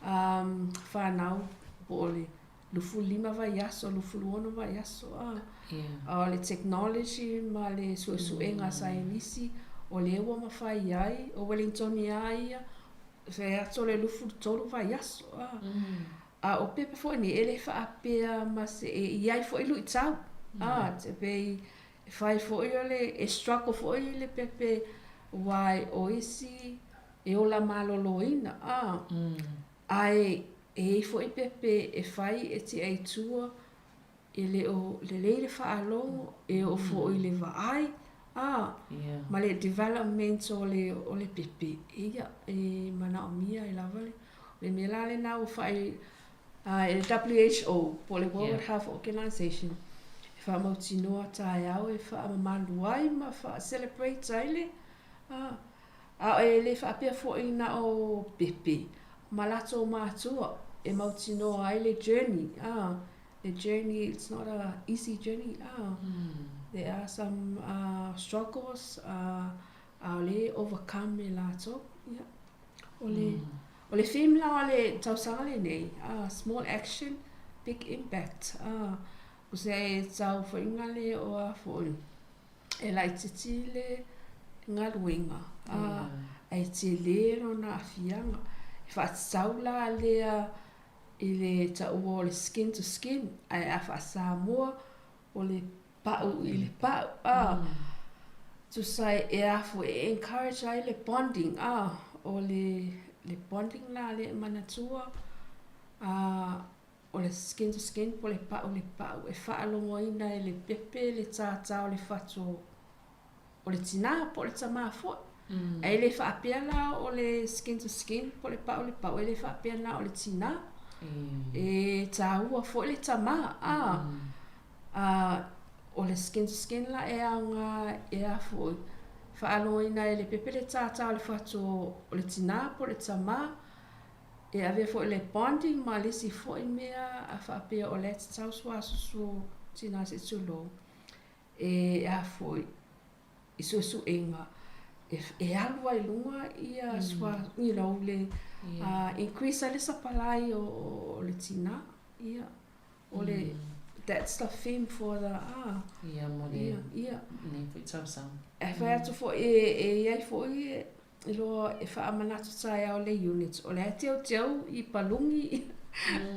Speaker 17: um, fanau po o le 25 vaiaso, 26 vaiaso, a. A o le technology ma le suesuega a saienisi, o lea ua mafai ai, o Wellingtoni a ia, se atu o le 23 vaiaso, a. A o pepa foi nei, e le faapea ma se, e i ai foi luitau, a, te pei, e fai foi o le, e struggle foi le pepe, aua o isi e ola maloloina, a. Ae e i ai foi pepe e fai e tia i tua, e le o lelei le faalogo, e oo foi i le vaai, a, ma le development o le, o le pepe, ia, e manaomia ai lava le, o le mea la lena ua fai e le WHO, po o le World Health Organization, e faamautinoa taeao e faamamalu ai ma faa-celebrate ai le, a, A e le faapea foi na o pepe ma latou matua e mautinoa ai le journey, ah, le journey, it's not a easy journey, ah, there are some struggles, ah, aole e overcome e latou, ia. O le, o le theme la o le tausaga lenei, ah, small action, big impact, ah, o se taufoiga le o a foi, E laitiiti le galuega, ā, ae tele lona aafiaga. E faatatau la lea i le taua o le skin to skin, ae a faa-Samoa, o le pa'u i le pa'u, ā, tusa e a foi, e encourage ai le bonding, ā, o le, le bonding la lea e manatua, ā, O le skin to skin po o le pa'u i le pa'u e faalogoina e le pepe le tātā o le fatu o le tinā po o le tamā foi. Ae le faapea la o le skin to skin po o le pa'u i le pa'u, e le faapea na o le tinā. E tāua foi le tamā, ā, ā, o le skin to skin la e aoga e a foi. Faalogoina ai e le pepe le tātā o le fatu o le tinā po o le tamā, e avea foi le bonding ma le isi foi mea a faapea o la e tatau suasusu o tinā se i tulou e a foi i suesuega e, e alu ai i luga ia sua, you know, le increase ai le supply o le tinā, ia. O le, that's the theme for the, ah.
Speaker 5: Ia, mo le, ia, nei foi tausaga.
Speaker 17: E whai atu foi, e i ai foi, e loa e whaamanatu taeao le unit. O le a teu teu i palungi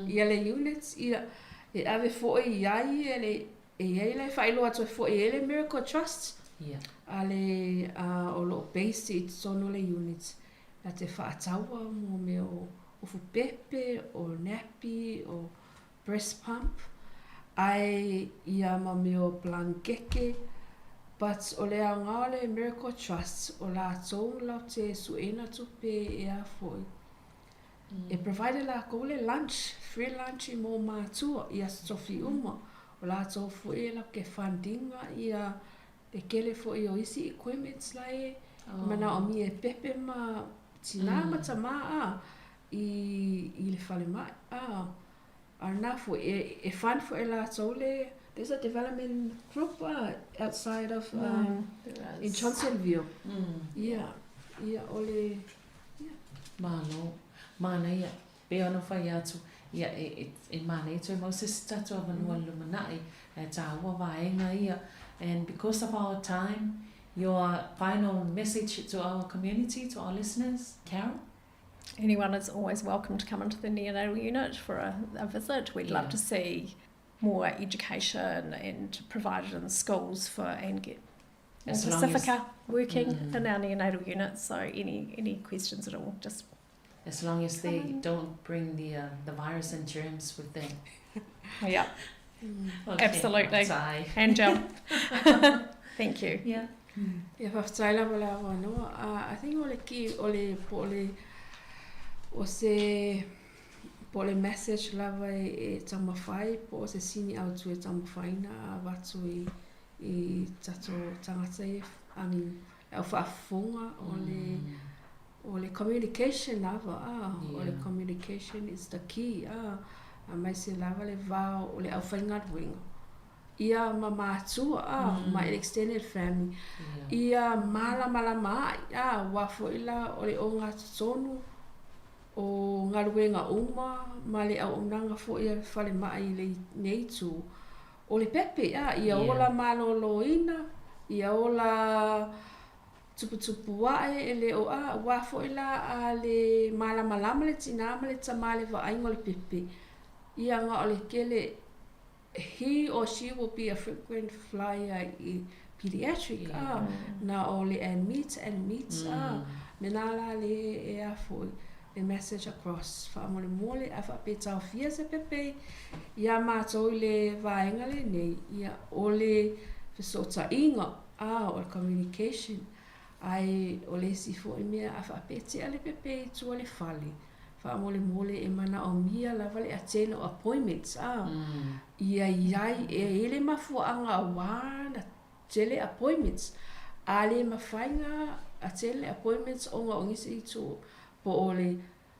Speaker 17: ia le unit, ia, e ave foi i ai e le, e i ai la e whailoa atu ai foi e le Miracle Trust.
Speaker 5: Ia.
Speaker 17: A le, o loo based i totonu o le unit. Na te whaataua mo mea o ofu pepe, o nappy, o breast pump, ae ia ma mea o blankeke, but o le aoga o le Miracle Trust, o latou lau te sueina tupe e a foi, e provide e lakou le lunch, free lunch i mo matua i aso tofi uma, o latou foi e lau ke fund ina ia le tele foi o isi equipments la e manaomia e pepe ma tinā ma tamā a i i le falemai a a lena foi e e fund foi e latou le there's a development group a outside of in Johnsonville ia ia o le ia.
Speaker 5: Malo. Manaia. Pei ona fai atu, ia, e, e, e manaia toe mau se isi tatou avanoa i le lumanai, ae taua vaega ia. And because of our time, your final message to our community, to our listeners, Carol?
Speaker 16: Anyone is always welcome to come into the neonatal unit for a, a visit. We'd yeah. love to see more education and provided in schools for and get more as Pacifica working mm. in our neonatal unit. So any any questions at all, just
Speaker 5: As long as they don't bring the uh, the virus and germs with them.
Speaker 16: Yeah. Okay, Absolutely. And Jill. Thank you.
Speaker 5: Yeah.
Speaker 17: Ia faafetai lava le avanoa. I think o le ki o le po o le o se po o le message lava e, e taumafai po o se sini autu e taumafaina a avatu i i tatou tagata ia I mean le au faafofoga o le O le communication lava a, o le communication is the key a, aemaise lava le va o le aufaigaluega ia ma matua a, ma extended family ia malamalama ai a, aua foi la o le ogatotonu o galuega uma ma le auaunaga foi a le falemai i lenei itu o le pepe a, ia ola maloloina, ia ola Tuputupu ae e le o a, ua foi la a le malamalama le tinā ma le tamā le vaaiga o le pepe, ia na o le kele he or she will be a frequent flyer i pediatric a, na o le admit, admit a, me nā la le e a foi le message across faamolemole a faapea taofia se pepe iā mātou i le vaega lenei, ia o le fesootaiga A, o le communication, ae o le isi foi mea a faapea tea le pepe i tua le fale, faamolemole e manaomia lava le attend o appointments, a, ia iai, e iai le mafuaaga auā na tele appointments, a le mafai na attend le appointments ona o nisi itu po o le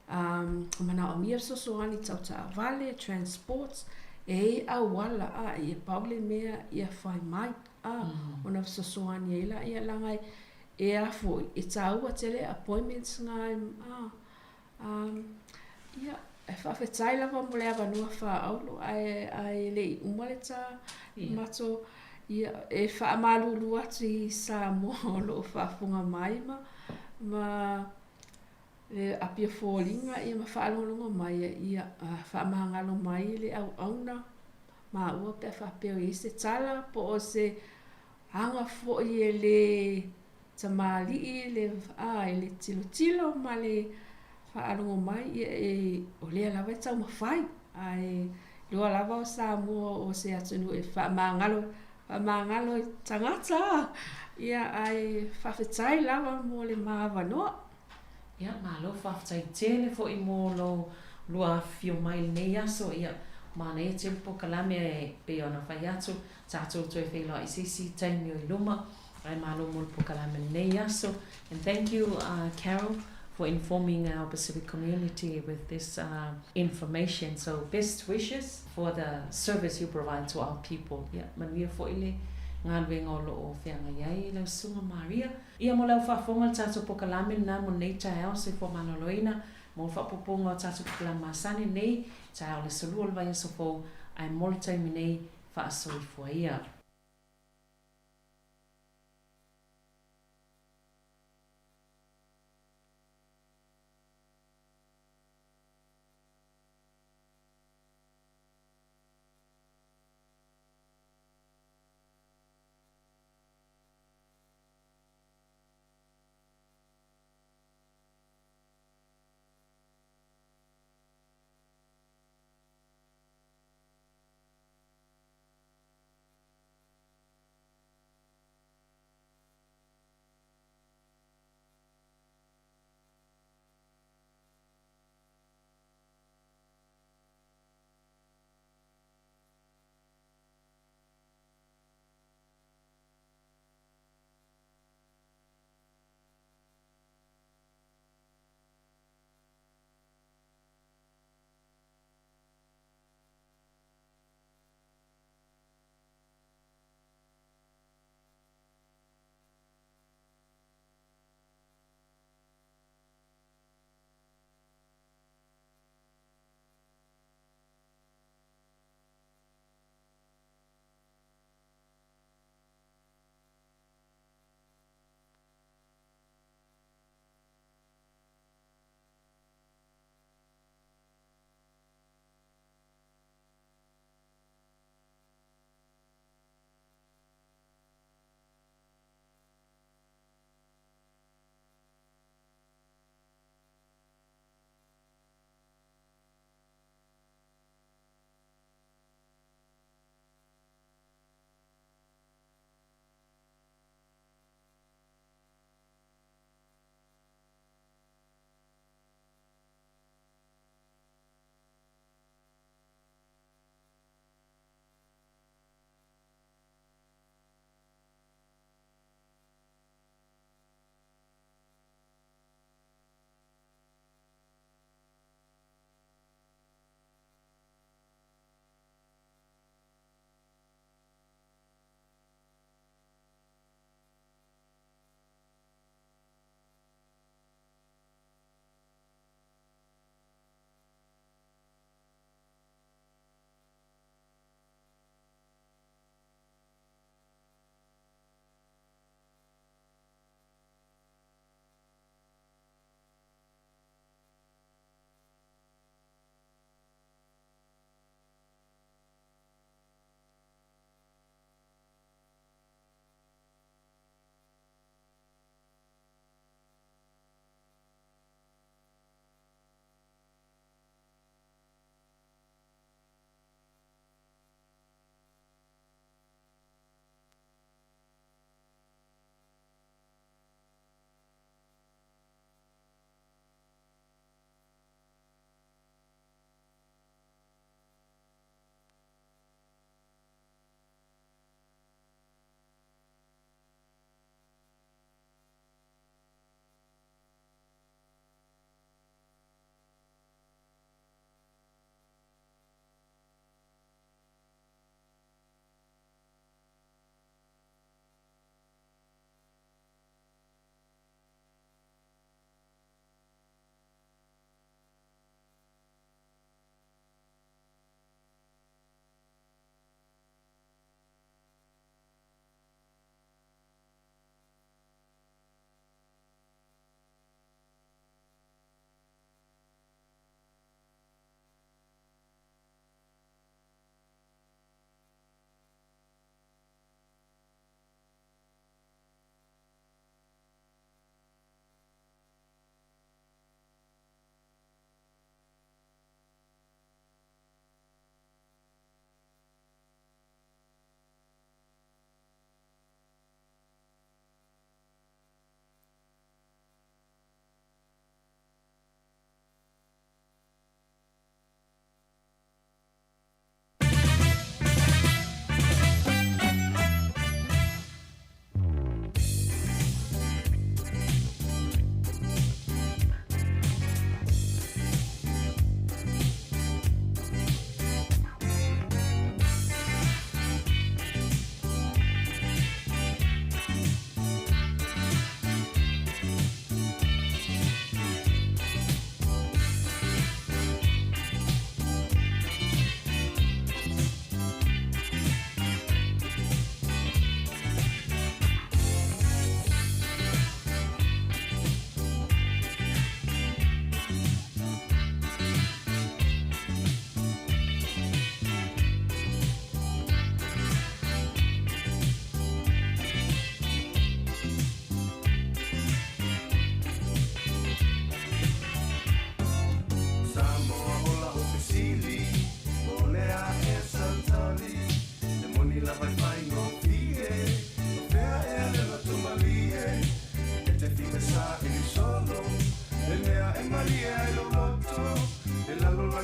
Speaker 17: A manaomia fesoasoani tau taavale, transport, e i auala a ia pau le mea ia whai mai a ona fesoasoani ai la ia laga e a foi e taua tele appointments nga a ia e faafetai lava mo le avanoa faaauro ae ae le i uma le ta matou ia e faamalulu atu i Samoa o loo faafofoga mai ma ma E apia foliga ia ma faalogologo mai ia faamagalo mai le auauna maua pe a faapea o i ai se tala po o se aga foi e le tamalii le a e le tilotilo ma le faalogo mai ia e o lea lava e taumafai ae iloa lava o Samoa o se atunuu e faamagalo faamagalo i tagata ia ae faafetai lava mo le ma avanoa.
Speaker 5: Ia, malo faafetai tele foi mo lou lua afifio mai i lenei aso. Ia, manaia tele polokalame e pei ona fai atu, tatou toe feiloai i se isi taimi o i luma. Ae malo mo le polokalame i lenei aso. And thank you Carol for informing our Pacific community with this information. So best wishes for the service you provide to our people. Ia manuia foi le galuega o lo o feagai ai lau Susuga Maria. Ia mo le au faafofoga le tatou polokalame lena mo lenei taeao soifua maloloina mo le faaopoopoga o tatou polokalame masani nei taeao le aso lua o le vaiaso fou ae mo le taimi nei faasoifua ia.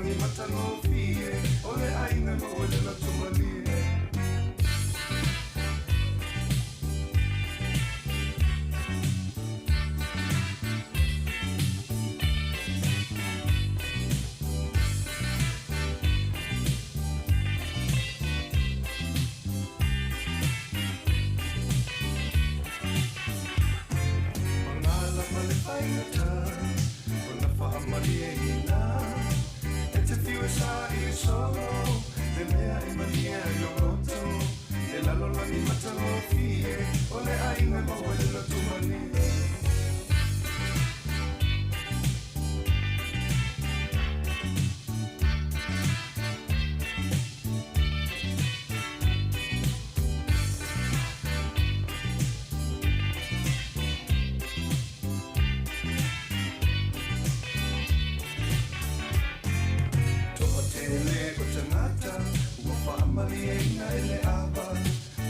Speaker 13: lalolagi matagofie o le aiga maua le loto malie. Pagala ma le faigata ona faamalieina e te fiu e saili solo le mea e malie ai lou loto e lalolagi matagofie o le aiga e maua i le loto malie. Toatele o tagata ua faamalieina e le ava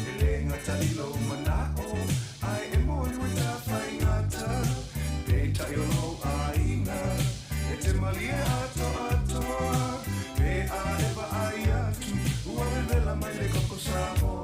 Speaker 13: e lē gata i lou manao ae e moni ua tafaigata peitai o lou aiga e te malie atoatoa pe a e vaai atu ua vevela mai le koko Samoa.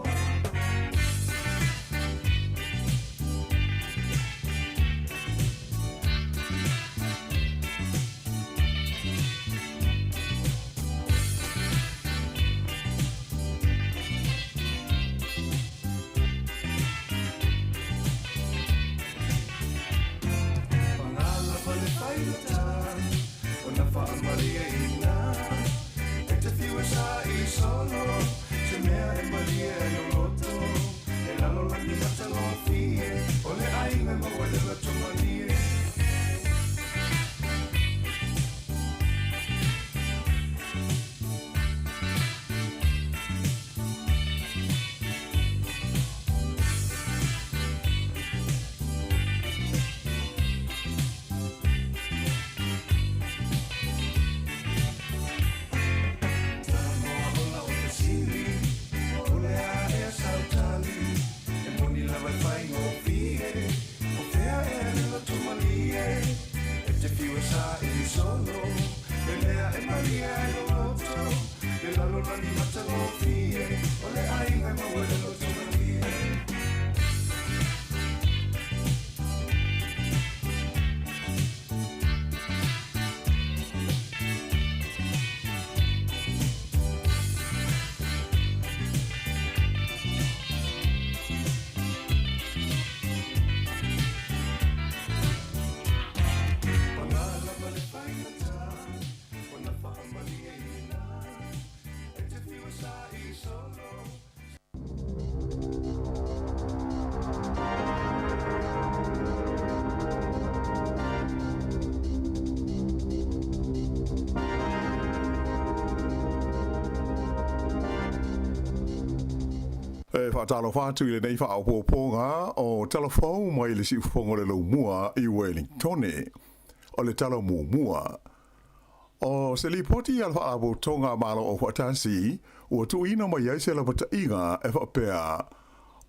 Speaker 13: Pagala le faigata ona faamalieina e te fiu e saili solo se mea e malie ai lou loto e lalolagi matagofie o le aiga e maua i le loto malie. Samoa o lau fesili o le a ea sautali e moni lava e faigofie o fea ea le loto malie e te fiu e saili solo le mea e malie ai lou loto le lalolagi matagofie o le aiga e maua i le loto malie. Pagala ma le faigata ona faamalieina e te fiu e saili solo.
Speaker 8: E faatalofa atu i lenei faaopoopoga o Tala Fou mai le Siufofoga o le Laumua i Welingtone. O le tala muamua. O se lipoti a le Faalapotopotoga a Malo Aufaatasi ua tuuina mai ai se lapataiga e faapea,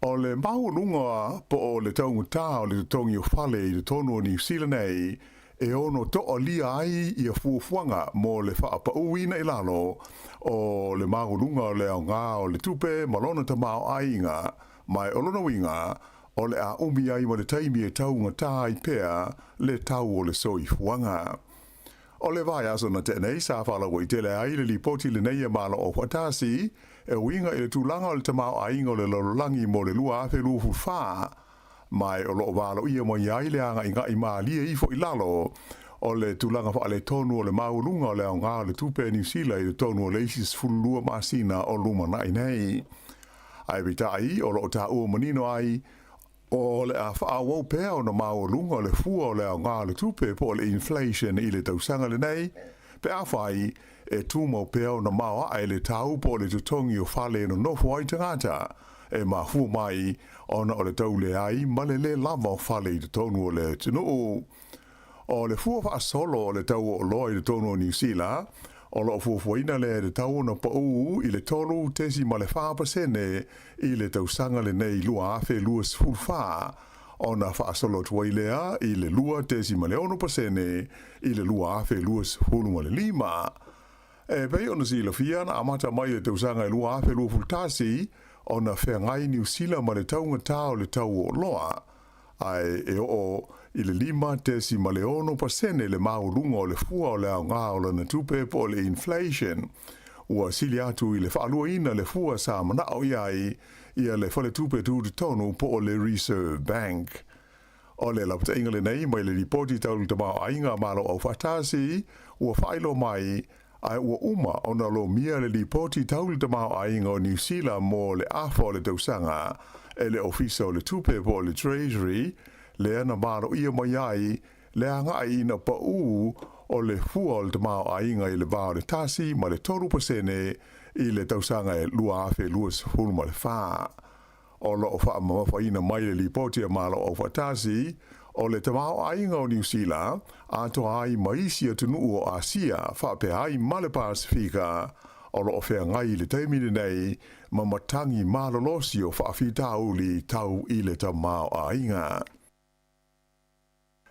Speaker 8: o le maualuga po o le taugata o le totogi o fale i totonu o Niu Sila nei e ono toalia ai ia fuafuaga mo le faapauina i lalo o le maualuga o le aoga o le tupe ma lona tamaoaiga, ma o lona uiga o le a umi ai ma le taimi e taugata ai pea le tau o le soifuaga. O le vaiaso na tea nei sa faalauaitele ai le lipoti lenei a Malo Aufaatasi e uiga i le tulaga o le tamaoaiga o le lalolagi mo le 2024, ma o loo valoia mai ai le agaigai malie ifo i lalo o le tulaga faaletonu o le maualuga o le aoga o le tupe a Niu Sila i totonu o le isi 12 masina o lumanai nei. Ae peitai o loo taua manino ai o le a faaauau pea ona maualuga o le fua o le aoga o le tupe po o le inflation i le tausaga lenei, pe afai e tumau pea ona maoae le tau po o le totogi o fale e nonofo ai tagata e mafua mai ona o le tauleai ma le lē lava o fale i totonu o le atunuu. O le fua faasolo o le tau o oloa i totonu o Niu Sila, o lo o fuafuaina lea e tatau ona paū i le 3.4% i le tausaga lenei 2024, ona faasolo atu ai lea i le 2.6% i le 2025. E pei ona silafia na amata mai le tausaga e 2021 ona feagai Niu Sila ma le taugatā o le tau o oloa, ae e oo i le 5.6% le maualuga o le fua o le aoga o lana tupe po o le inflation. Ua sili atu i le faaluaina le fua sa manao i ai ia le Faletupe Tutotonu po o le Reserve Bank. O le lapataiga lenei mai le Lipoti Tau le Tamaoaiga a Malo Aufaatasi ua faailoa mai, ae ua uma ona lomia le Lipoti Tau le Tamaoaiga o Niu Sila mo le afa o le tausaga e le Ofisa o le Tupe po o le Treasury, lea na maloia mai ai le agai ina paū o le fua o le tamaoaiga i le va o le 1 ma le 3% i le tausaga e 2024. O lo o faamamafaina mai le Lipoti a Malo Aufaatasi o le tamaoaiga o Niu Sila, atoa ai ma isi atunuu o Asia faapea ai ma le Pasefika, o lo o feagai i le taimi lenei ma matagi malolosi o faafitauli tau i le tamaoaiga.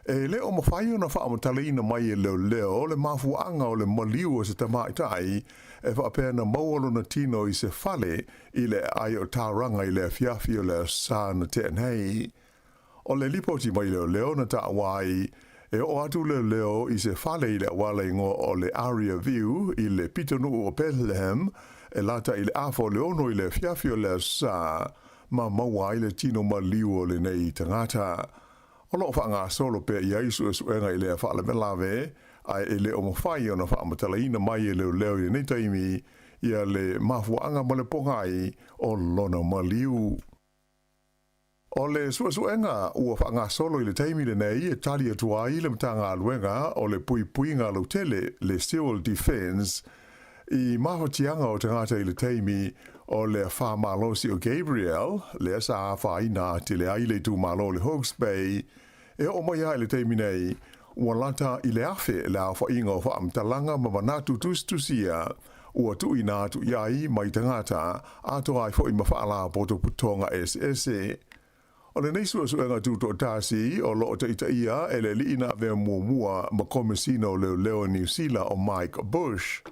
Speaker 8: E le o mafai ona faamatalaina mai e leoleo le mafuaaga o le maliu o se tamaitai e faapea na maua lona tino i se fale i le aai o Tauranga i le afiafi o le Aso Sa na tea nei. O le lipoti mai leoleo na taua ai, e oo atu leoleo i se fale i le auala igoa o le Aria View i le pitonuu o Bethlehem e lata i le afa o le ono i le afiafi o le Aso Sa ma maua ai le tino maliu o lenei tagata. O lo o faagasolo pea i ai suesuega i lea faalavelave, ae e le o mafai ona faamatalaina mai e leoleo i lenei taimi ia le mafuaaga ma le pogai o lona maliu. O le suesuega ua faagasolo i le taimi lenei e tali atu ai le Matagaluega o le Puipuiga Lautele, le Civil Defence, I mafatiaga o tagata i le taimi o le afa malosi o Gabrielle, lea sa afaina atili ai le itumalo o le Hawke's Bay, e oo mai lava i le taimi nei, ua lata i le 1000 le aofaiga o faamatalaga ma manatu tusitusia ua tuuina atu i ai mai tagata, atoa ai foi ma faalapotopotoga eseese. O lenei suesuega tutoatasi o lo o taitaia e le alii na avea muamua ma Komesina o Leoleo o Niu Sila o Mike Bush.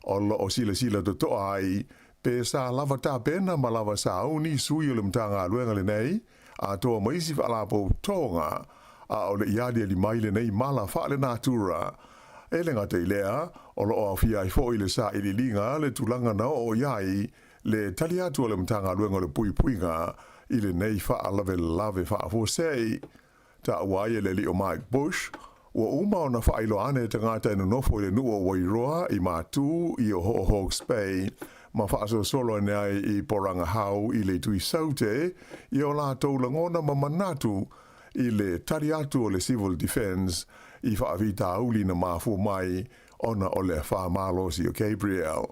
Speaker 8: O lo o silasila totoa ai pe sa lava tapena ma lava sauni sui o le Matagaluega lenei atoa ma isi faalapotopotoga a o le i aliali mai lenei mala faalenatura. E le gata i lea, o lo o aofia ai foi le sailiiliga le tulaga na oo i ai Le tali atu a le Matagaluega o le Puipuiga i lenei faalavelave faafuasei. Taua ai e le alii o Mike Bush, ua uma ona faailoa ane tagata e nonofo i le nuu o Wairoa i Matū i o Hawke's Bay ma faasolosolo ane ai i Porangahau i le itu i Saute i o latou lagona ma manatu i le tali atu o le Civil Defence i faafitauli na mafua mai ona o le afa malosi o Gabrielle.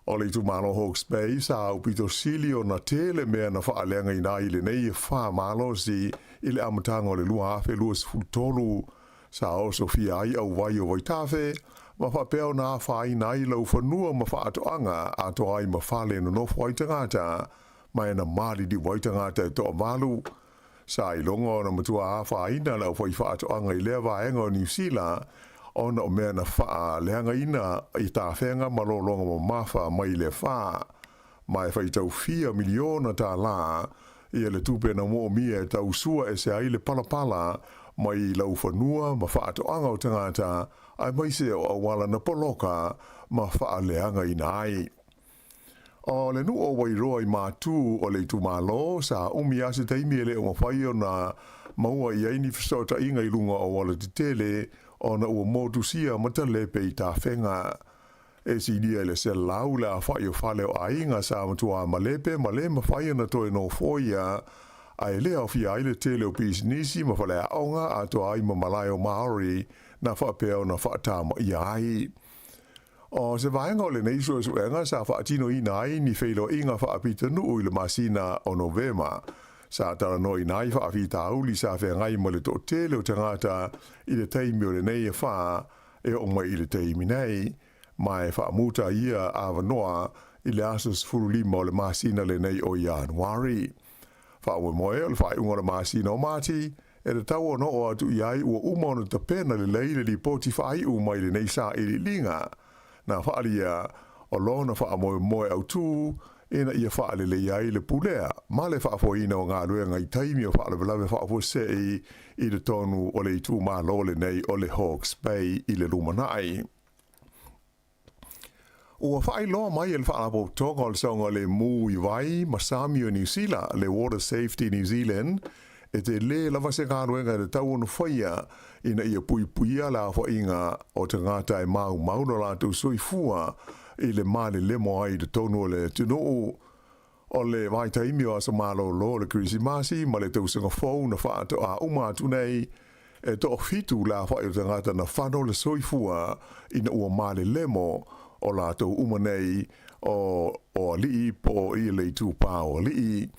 Speaker 8: O le itumalo Hawke's Bay sa aupito sili ona tele mea na faaleagaina ai lenei afa malosi i le amataga o le 2023. Sa osofia ai auwai o Vaitafe ma faapea ona afaina ai laufanua ma faatoaga atoa ai ma fale e nonofo ai tagata ma e na maliliu ai tagata e toavalu. Sa iloga ona matua afaina le aufaifaatoaga i lea vaega o Niu Sila ona o mea na faaleagaina i tafega ma lologa mamafa mai le afa, ma e faitau fia miliona tālā ia le tupe na moomia e tausua ese ai le palapala mai laufanua ma faatoaga o tagata aemaise o auala na poloka ma faaleagaina ai. O le nuu o Wairoa i Matū o le itumalo, sa umi lava se taimi e le o mafai ona maua i ai ni fesootaiga i luga o auala tetele ona ua motusia ma talepe i tafega. E silia i le 100 le aofai o fale o aiga sa matua malepe ma le mafai ona toe nofoia, ae le aofia ai le tele o pisinisi ma faleaoga atoa ai ma malae o Māori na faapea ona faatamaia ai. O se vaega o lenei suesuega sa faatinoina ai ni feiloaiga faapitanuu i le masina o Novema. Sa talanoaina ai faafitauli sa feagai ma le toatele o tagata i le taimi o lenei afa e oo mai i le taimi nei, ma e faamuta ia avanoa i le aso 15 o le masina lenei o Ianuari. Faamoemoe o le faaiuga o le masina o Mati, e tatau ona oo atu i ai ua uma ona tapena lelei le lipoti faaiu mai lenei sailiiliga. na faaalia o lona faamoemoe autū ina ia faalelei ai le pulea ma le faafoeina o galuega i taimi o faalavelave faafuasei i totonu o le itumalo lenei o le Hawke's Bay i le lumanai. Ua faailoa mai e le Faalapotopotoga o le Saogalemu i Vai ma Sami o Niu Sila, le Water Safety New Zealand, e telē lava se galuega e tatau ona faia ina ia puipuia le aofaiga o tagata e maumau lo latou soifua i le malelemo ai i totonu o le atunuu. O le vaitaimi o aso malōlō o le Kerisimasi ma le tausaga fou na faatoā uma atu nei, e toafitu le aofai o tagata na fano le soifua ina ua malelemo o latou uma nei o o alii po o ia le itupa o alii.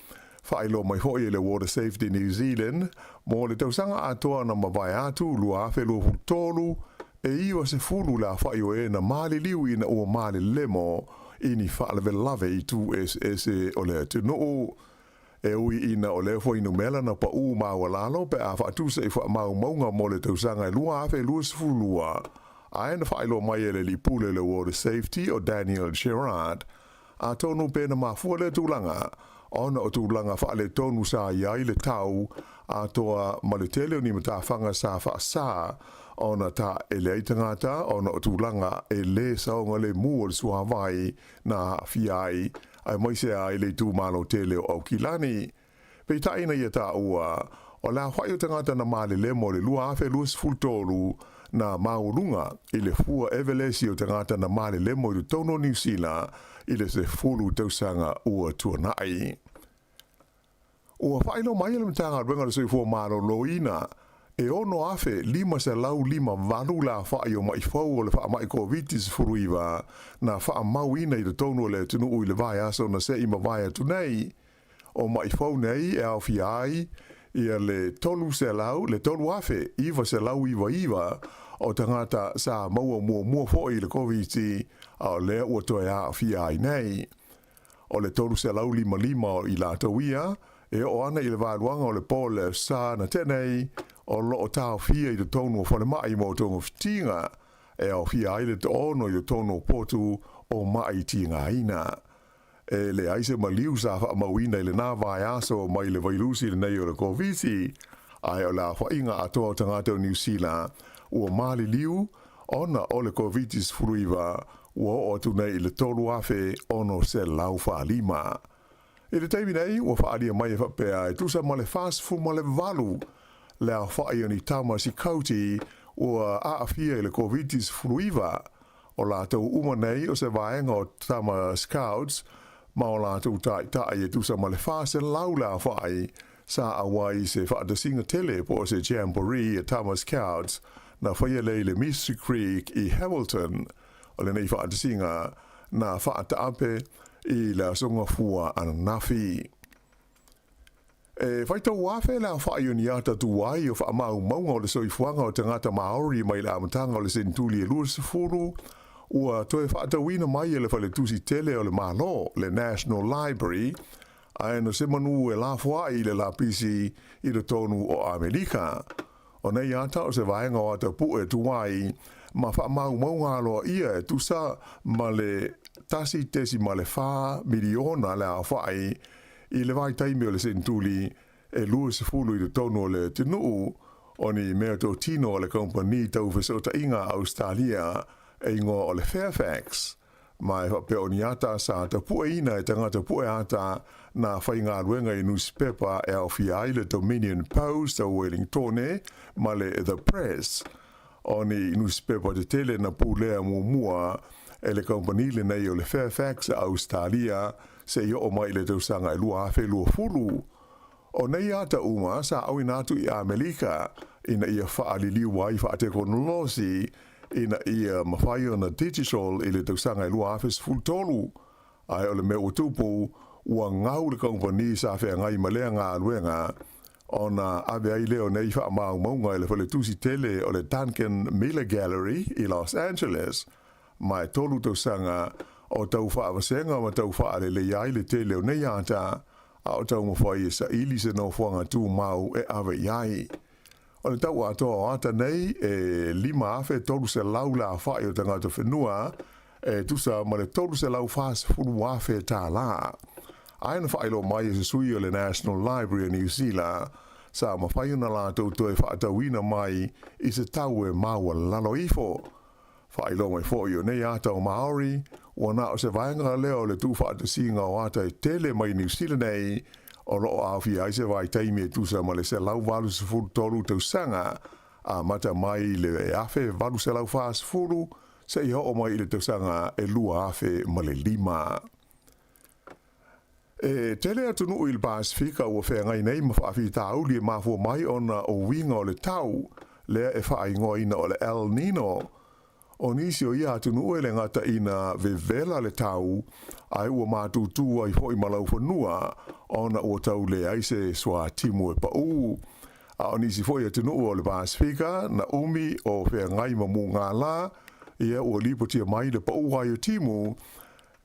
Speaker 8: Faailoa mai foi e le Water Safety New Zealand mo le tausaga atoa na mavae atu 2023, e 90 le aofai o e na maliliu ina ua malelemo i ni faalavelave i itu eseese o le atunuu. E ui ina o lea fuainumera na paʻū maualalo pe a faatusa i faamaumauga mo le tausaga e 2022, ae na faailoa mai e le alii pule o le Water Safety o Daniel Gerrard, atonu pe na mafua lea tulaga ona o tulaga faaletonu sa i ai le tau atoa ma le tele o ni matafaga sa faasā ona taele ai tagata ona o tulaga e lē saogalemu o le suāwai na aafia ai aemaise ai le itumalo tele o Aukilani. Peitai ina ia taua, o le aofai o tagata na malelemo i le 2023 na maualuga i le fua evelesi o tagata na malelemo i totonu o Niu Sila i le 10 tausaga ua tuanai. Ua faailoa mai e le Matagaluega o le Soifua Maloloina, e 6,558 le aofai o maʻi fou o le faamai Koviti-19 na faamauina i totonu o le atunuu i le vaiaso na se i mavae atu nei. O maʻi fou nei e aofia ai ia le 300, le 3,999 o tagata sa maua muamua foi i le Koviti a o lea ua toe aafia ai nei. O le 355 o i latou ia, e oo ana i le vaeluaga o le po le sa na tea nei, o lo o taofia i totonu o falemai mo togafitiga, e aofia ai le toono i totonu o potu o maʻi tigaina. E leai se maliu sa faamauina i lena vaiaso mai le vailusi lenei o le Koviti, ae o le aofaiga atoa o tagata o Niu Sila ua maliliu ona o le Koviti-19 ua oo atu nei i le 3,645. I le taimi nei, ua faaalia mai e faapea e tusa ma le 48 le aofai o ni tama sikauti ua aafia i le Koviti-19, O latou uma nei o se vaega o Tama Scouts ma o latou taitai e tusa ma le 400 le aofai sa auai i se faatasiga tele po o se jamboree a Tama Scouts na faia lea i le Mystery Creek i Hamilton. O lenei faatasiga na faataape i le Aso Gafua ananafi. E faitau afe le aofai o ni ata tuai o faamaumauga o le soifuaga o tagata Māori mai le amataga o le senetuli e 20, ua toe faatauina mai e le Faletusi Tele o le Malo, le National Library, ae na se manu e lafoai i le lapisi i totonu o Amerika. O nei ata o se vaega o ata pue tuai ma faamaumauga aloaia e tusa ma le 1.4 miliona le aofai i le vaitaimi o le senetuli e 20 i totonu o le atunuu, o ni meatotino a le kamupani tau fesootaiga a Ausetalia e igoa o le Fairfax, ma e faapea o ni ata sa tapueina e tagata pue ata nā faigaluega i nusipepa e aofia ai le Dominion Post a Wellingtone ma le The Press. O ni nusipepa tetele na pulea muamua e le kamupani lenei o le Fairfax a Ausetalia seia oo mai i le tausaga e 2020. O nei ata uma sa auina atu i Amelika ina ia faaliliu ai faatekonolosi ina ia mafai ona digital i le tausaga e 2013, ae o le mea ua tupu, ua gau le kamupani sa feagai ma lea galuega ona ave ai lea o nei faamaumauga i le faletusi tele o le Duncan Miller Gallery i Los Angeles, ma e tolu tausaga o tau faavasega ma tau faaleleia ai le tele o nei ata, a o taumafai e saili se nofoaga tumau e ave i ai. O le tau atoa o ata nei e 5,300 le aofai o tagata whenua e tusa ma le $340,000 tālā. Ae na faailoa mai e se sui o le National Library o Niu Sila, sa mafai ona latou toe faatauina mai i se tau e maualalo ifo. Faailoa mai foi o nei ata o Maori, ua na o se vaega lea o le tuufaatasiga o ata e tele mai Niu Sila nei, o lo o aofia ai se vaitaimi e tusa ma le 183 tausaga, amata mai i le 1840 seia oo mai i le tausaga e 2005. E tele atunuu i le Pasefika ua feagai nei ma faafitauli e mafua mai ona o uiga o le tau, lea e faaigoaina o le El Nino. O nisi o ia atunuu e le gata ina vevela le tau, ae ua matutu ai foi ma laufanua ona ua tau leai se suatimu e pau. A o nisi foi atunuu o le Pasefika na umi o feagai ma mugala, ia ua lipotia mai le pau ai o timu,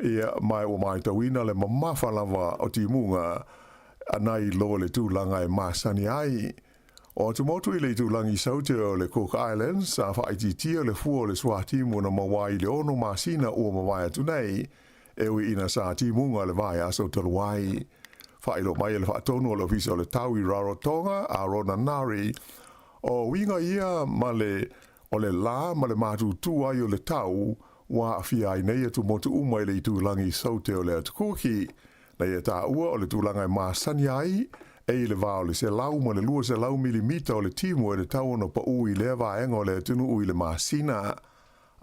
Speaker 8: Ia, ma ua matauina le mamafa lava o timuga nai lo le tulaga e masani ai. O atumotu i le itulagi saute o le Cook Islands, sa faaitiitia le fua o le suatimu na maua ai i le ono masina ua mavae atu nei, e ui ina sa timuga le vaiaso talu ai. Faailoa mai e le faatonu o le Ofisa o le Tau i Rarotonga, a Rona Nari, o uiga ia ma le o le lā ma le matutu ai o le tau ua aafia ai nei atumotu uma i le itulagi saute o le Atukuki. Na ia taua o le tulaga e masani ai, e i le va o le 100 ma le 200 milimita o le timu e tatau ona paʻu i lea vaega o le atunuu i le masina.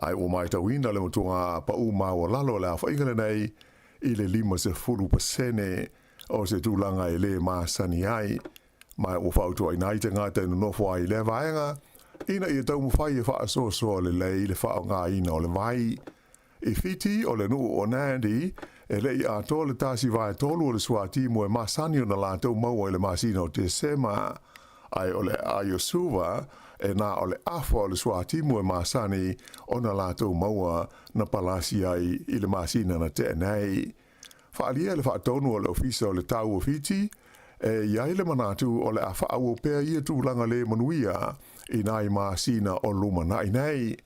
Speaker 8: Ae ua matauina le matuaga paʻu maualalo o le aofaiga lenei i le 50% o se tulaga e lē masani ai. Ma ua fautuaina ai tagata e nonofo ai i lea vaega, ina ia taumafai e faasoasoa lelei le faaaogaina o le vai. I Fiti, o le nuu o Nadi, e le i atoa le tasi vaetolu o le suatimu e masani ona latou maua i le masina o Tesema. Ae o le aai o Suva, e na o le afa o le suatimu e masani ona latou maua na palasi ai i le masina na tea nei. Faaalia e le faatonu o le Ofisa o le Tau o Fiti, e i ai le manatu o le a faaauau pea ia tulaga le manuia i nai masina o lumanai nei.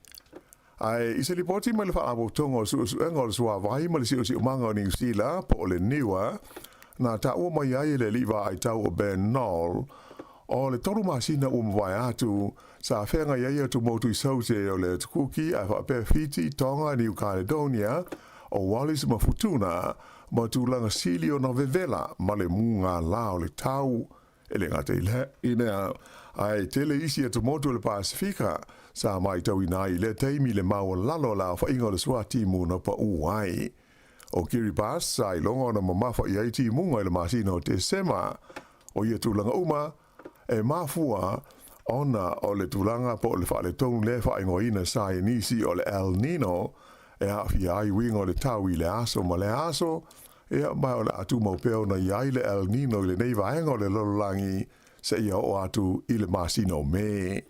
Speaker 8: Ae i se lipoti mai le Faalapotopotoga o Suesuega o le Suavai ma le Siosiomaga o Niu Sila, po o le NIWA, na taua mai ai e le alii vaai tau o Ben Noll, o le tolu masina ua mavae atu, sa feagai ai atumotu i Saute o le Atukuki ae faapea Fiti, Tonga, New Caledonia, o Wallis ma Futuna, ma tulaga sili ona vevela ma le mugala o le tau. E le gata i lea, ae tele isi atumotu o le Pasefika sa matauina ai i lea taimi le maualalo o le aofaiga o le suatimu na paʻu ai. O Kiribati sa iloga ona mamafa i ai timuga i le masina o Tesema. O ia tulaga uma, e mafua ona o le tulaga po o le faaletonu lea e faaigoaina sa i nisi o le El Nino e aafia ai uiga o le tau i le aso ma le aso, ia, ma o le a tumau pea ona i ai le El Nino i lenei vaega o le lalolagi seia oo atu i le masina o Me.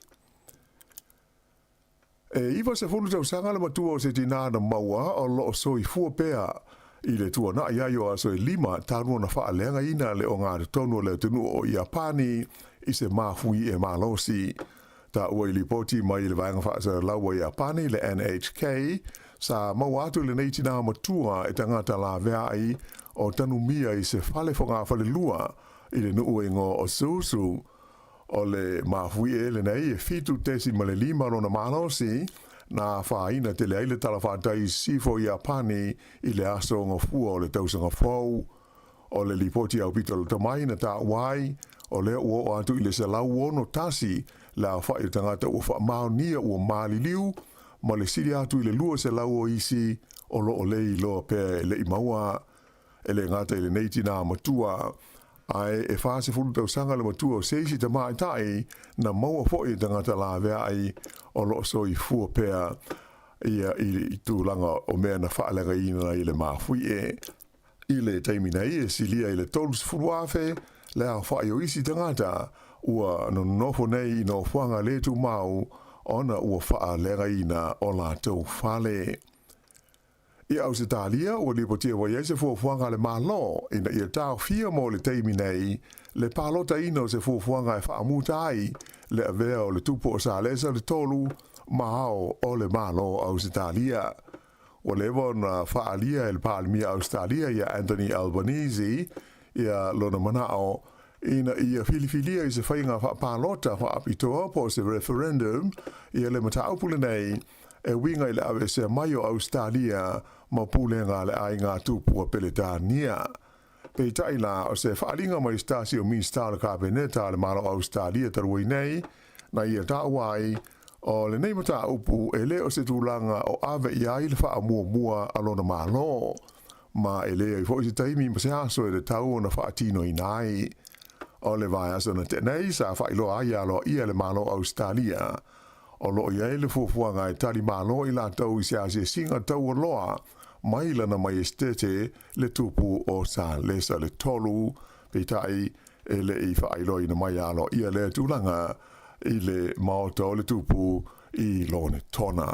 Speaker 8: E 90 tausaga le matua o se tinā na maua o lo o soifua pea i le tuanai ai o aso e lima talu ona faaleagaina le ogatotonu o le atunuu o Iapani i se mafui e malosi. Taua i lipoti mai le Vaega Faasalalau o Iapani, le NHK, sa maua atu lenei tinā matua e tagata laveai o tanumia i se fale fogafalelua i le nuu e igoa o Suzu. O le mafuie lenei e 7.5 lona malosi, na afaina tele ai le talafatai i sisifo o Iapani i le aso gafua o le tausaga fou. O le lipoti aupito lata mai na taua ai, o lea ua oo atu i le 161 le aofai o tagata ua faamaonia ua maliliu, ma le sili atu i le 200 o isi o lo o le iloa pea e le i maua. E le gata i lenei tinā matua, ae e 40 tausaga le matua o se isi tamaitai na maua foi e tagata laveai o lo o soifua pea ia i tulaga o mea na faaleagaina i le mafuie. I le taimi nei e silia i le 30,000 le aofai o isi tagata ua nonofo nei i nofoaga le tumau ona ua faaleagaina o latou fale. I Ausetalia, ua lipotia mai ai se fuafuaga a le Malo ina ia taofia mo le taimi nei le palotaina o se fuafuaga e faamuta ai le avea o le tupu o Salesa le Tolu ma ao o le Malo o Ausetalia. Ua leva ona faaalia e le Palemia o Ausetalia ia Anthony Albanese ia lona manao ina ia filifilia i se faiga faapalota faapitoa po o se referendum ia le mataupu lenei e uiga i le aveesea mai o Ausetalia ma pulega a le aiga tupua Peletania. Peitai la, o se faaaliga mai se tasi o Minisita o le Kapeneta a le Malo o Ausetalia talu ai nei, na ia taua ai, o lenei mataupu e le o se tulaga o ave i ai le faamuamua a lona Malo, ma e leai foi se taimi ma se aso e tatau ona faatinoina ai. O le vaiaso na tea nei, sa faailoa ai aloaia e le Malo o Ausetalia, o lo o i ai le fuafuaga e tali malo i latou i se asiasiga taualoa mai lana Maiestete le Tupu o Salesa le Tolu, peitai e le i faailoaina mai aloaia lea tulaga i le Maota o le Tupu i Lonetona.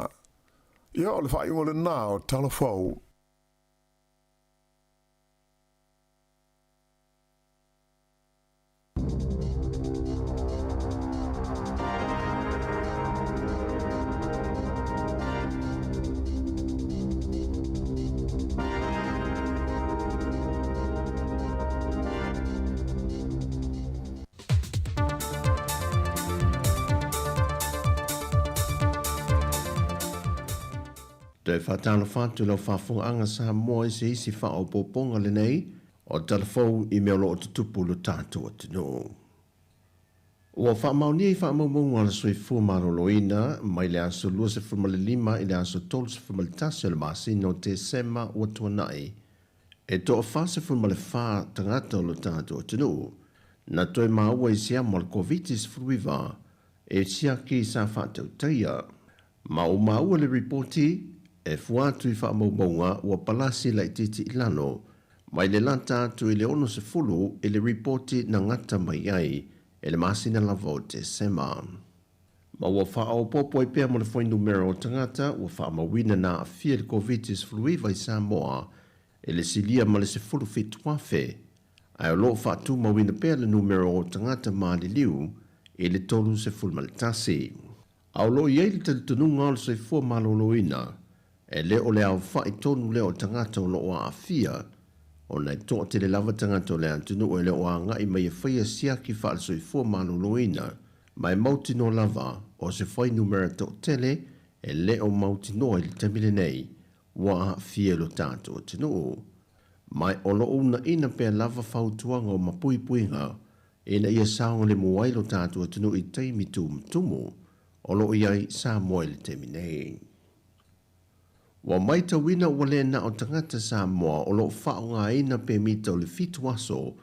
Speaker 8: Ia, o le faaiuga lena o Tala Fou.
Speaker 7: Toe faatalofa atu i lau faafofogaaga Samoa i se isi faaopoopoga lenei o tala fou i mea o lo o tutupu i lo tatou atunuu. Ua faamaonia i faamaumauga a le Soifua Maloloina mai le aso 25 i le aso 31 o le masina o Tesema ua tuanai, e toa-44 tagata o lo tatou atunuu na toe maua i se amo a le Koviti-19 e siaki sa faatautaia. Ma ua maua le ripoti, e fua atu i faamaumauga ua palasi laitiiti i lalo, mai le lata atu i le 60 i le ripoti na gata mai ai i le masina lava o Tesema. Ma ua faaopoopo ai pea mo le fuainumera o tagata ua faamauina na aafia i le Koviti-19 i Samoa i le silia ma le 17,000, ae o lo o faatumauina pea le numera o tagata maliliu i le 31. A o lo o i ai le talitonuga o le soifua maloloina, e le o le aofai tonu lea o tagata o lo o aafia, ona e toatele lava tagata o le atunuu e le o agai mai e faia siaki faale-soifua maloloina, ma e mautinoa lava o se fuainumera toatele e le o mautinoa i le taimi lenei ua aafia i lo tatou atunuu. Ma o lo o uunaina pea lava fautuaga o mapuipuiga ina ia saogalemu ai lo tatou atunuu i taimi tumutumu o lo o i ai Samoa i le taimi nei. Ua maitauina ua le na o tagata Samoa o lo o faaaogaina pemita o le fitu aso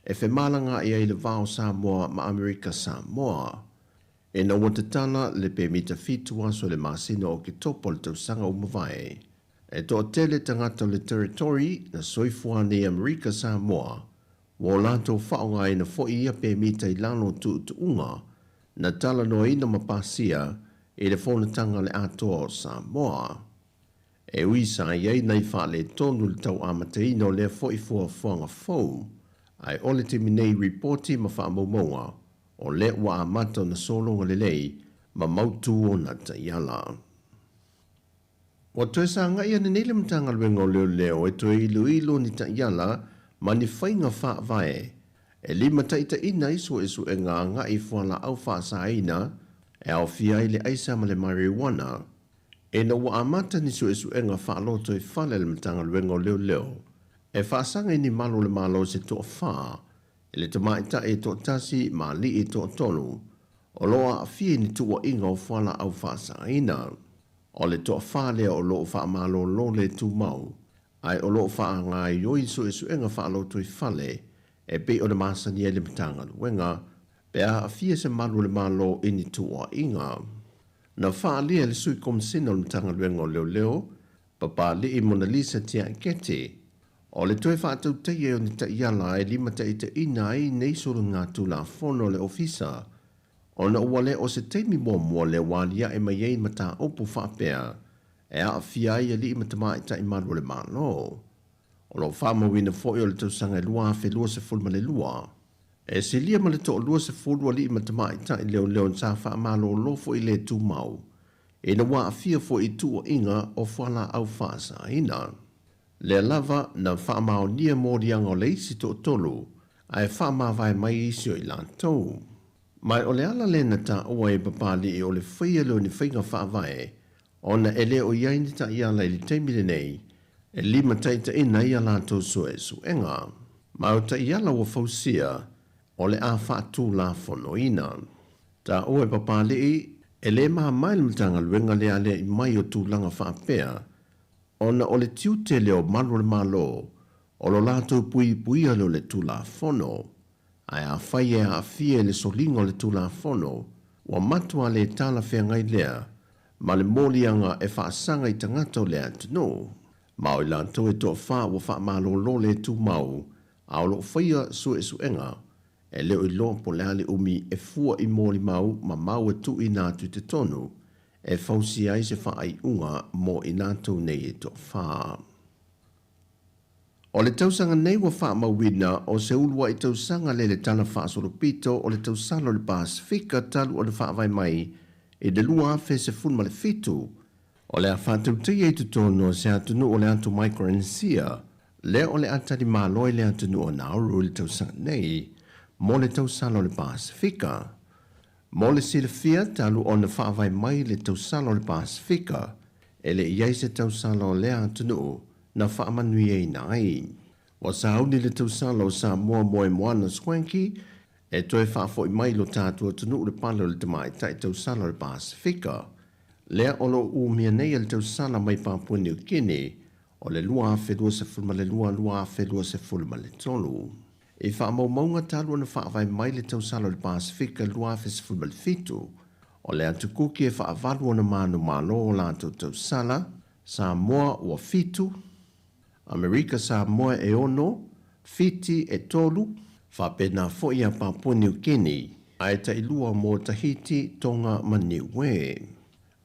Speaker 7: e femalagaai ai le va o Samoa ma Amerika Samoa. Ina ua tatala le pemita fitu aso i le masina o Oketopa o le tausaga ua mavae, e toatele tagata o le Territory na soifua nei Amerika Samoa Ua o latou faaaogaina foi ia pemita i lalo o tuutuuga na talanoaina ma pasia i le Fonotaga a le Atoa o Samoa. E ui sa i ai nai faaletonu i le tau amataina o lea foi fuafuaga fou, ae o le taimi nei ripoti ma faamaumauga o lea ua amata ona sologa lelei ma mautu ona taiala. Ua toe sagai ane nei le Matagaluega o Leoleo e toe iloilo ni taiala ma ni faiga faavae e limataitaiina ai suesuega agai i fualaau faasaina e aofia ai le aisa ma le marijuana. Ina ua amata ni suesuega faalotoifale a le Matagaluega o Leoleo e faasaga i ni malu o le Malo se toafa i le tamaitai e toatasi ma alii e toatolu o lo o aafia i ni tuuaiga o fualaau faasaina. O le toafa lea o lo o faamalolo le tumau, ae o lo o faagaoioi suesuega faalotoifale e pei ona masani ai le Matagaluega pe a aafia se malu o le Malo i ni tuuaiga. Na faaalia e le Sui Komisena o le Matagaluega o Leoleo, Papali'i Monalisa Tiaikete, o le toe faatautaia o ni taiala e limataitaiina ai nei soligatulafono a le Ofisa Ona ua le o se taimi muamua lea ua aliae mai ai mataupu faapea e aafia ai alii ma tamaitai malu o le Malo. O lo o faamauina foi o le tausaga e 2022, e silia ma le toalua sefulu alii ma tamaitai leoleo sa faamalolo foi le tumau Ina ua aafia foi i tuuaiga o fualaau faasaina. Lea lava na faamaonia moliaga o le isi toatolu, ae faamavae mai isi o i latou. Ma o le ala lea na taua e Papali'i o le faia lea o ni faiga faavae ona e le o i ai ni taiala i le taimi lenei e limataitaiina ai a latou suesuega. Ma o taiala ua fausia o le a faatulafonoina. Taua e Papali'i, e le mama i le Matagaluega le alia'i mai o tulaga faapea, ona o le tiute lea o malu o le Malo o lo latou puipuia lea o le Tulafono. Ae afai e aafia i le soliga o le Tulafono, ua matua le talafeagai lea ma le moliaga e faasaga i tagata o le atunuu. Ma o i latou e toafa ua faamalolo le tumau a o lo o faia suesuega, e le o iloa po o le a le umi e fua i molimau ma mau e tuuina atu i totonu e fausia ai se faaiuga mo i latou nei e toafa. O le tausaga nei ua faamauina o se uluai tausaga lea i le Tala Faasolopito o le Tausala o le Pasefika talu ona faavae mai i le 2017, o le a faatautaia i totonu o se atunuu o le atu Micronesia lea o le a talimalo ai le atunuu o Nauru i le tausaga nei mo le Tausala o le Pasefika. Mo le silafia, talu ona faavae mai le Tausala o le Pasefika, e le i i ai se tausala o lea atunuu na faamanuiaina ai. Ua sauni le tausala o Samoa Moemoana Swanky e toe faafoi mai lo tatou atunuu le pale o le tamaitai tausala o le Pasefika. Lea o lo o umia nei e le tausala mai Papua New Guinea o le 2022 2023. I faamaumauga talu ona faavae mai le tausala o le Pasefika i le 2017, o le Atu Kuki e faavalu ona manumalo o latou tausala, Samoa ua fitu, Amerika Samoa e ono, Fiti e tolu, faapena foi ia Papua New Guinea, ae tailua mo Tahiti, Tonga ma Niue,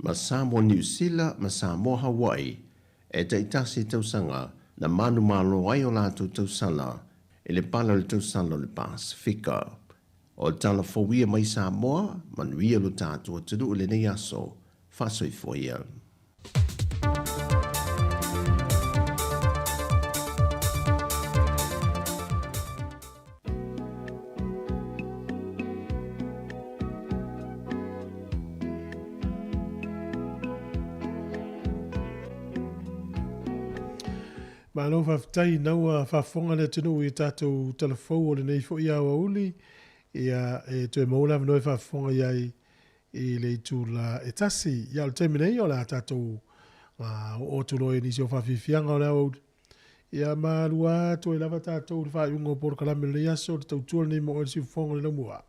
Speaker 7: ma Samoa Niu Sila ma Samoa Hawaii e taitasi tausaga na manumalo ai o latou tausala i le pale o le tausala o le Pasefika. O le tala fou ia mai Samoa, manuia lo tatou atunuu i lenei aso. Faasoifua ia.
Speaker 3: Malo faafetai ina ua faafofoga le atunuu i tatou tala fou o lenei foi aoauli. Ia, e toe maua le avanoa e faafofoga i ai i le itula e tasi. Ia, o le taimi nei, o le a tatou oo atu loa i nisi o faafiafiaga o le aoauli. Ia, malu atu ai lava tatou i le faaiuga o polokalame o lenei aso, le tautua lenei mo oe le siufofoga o le laumua.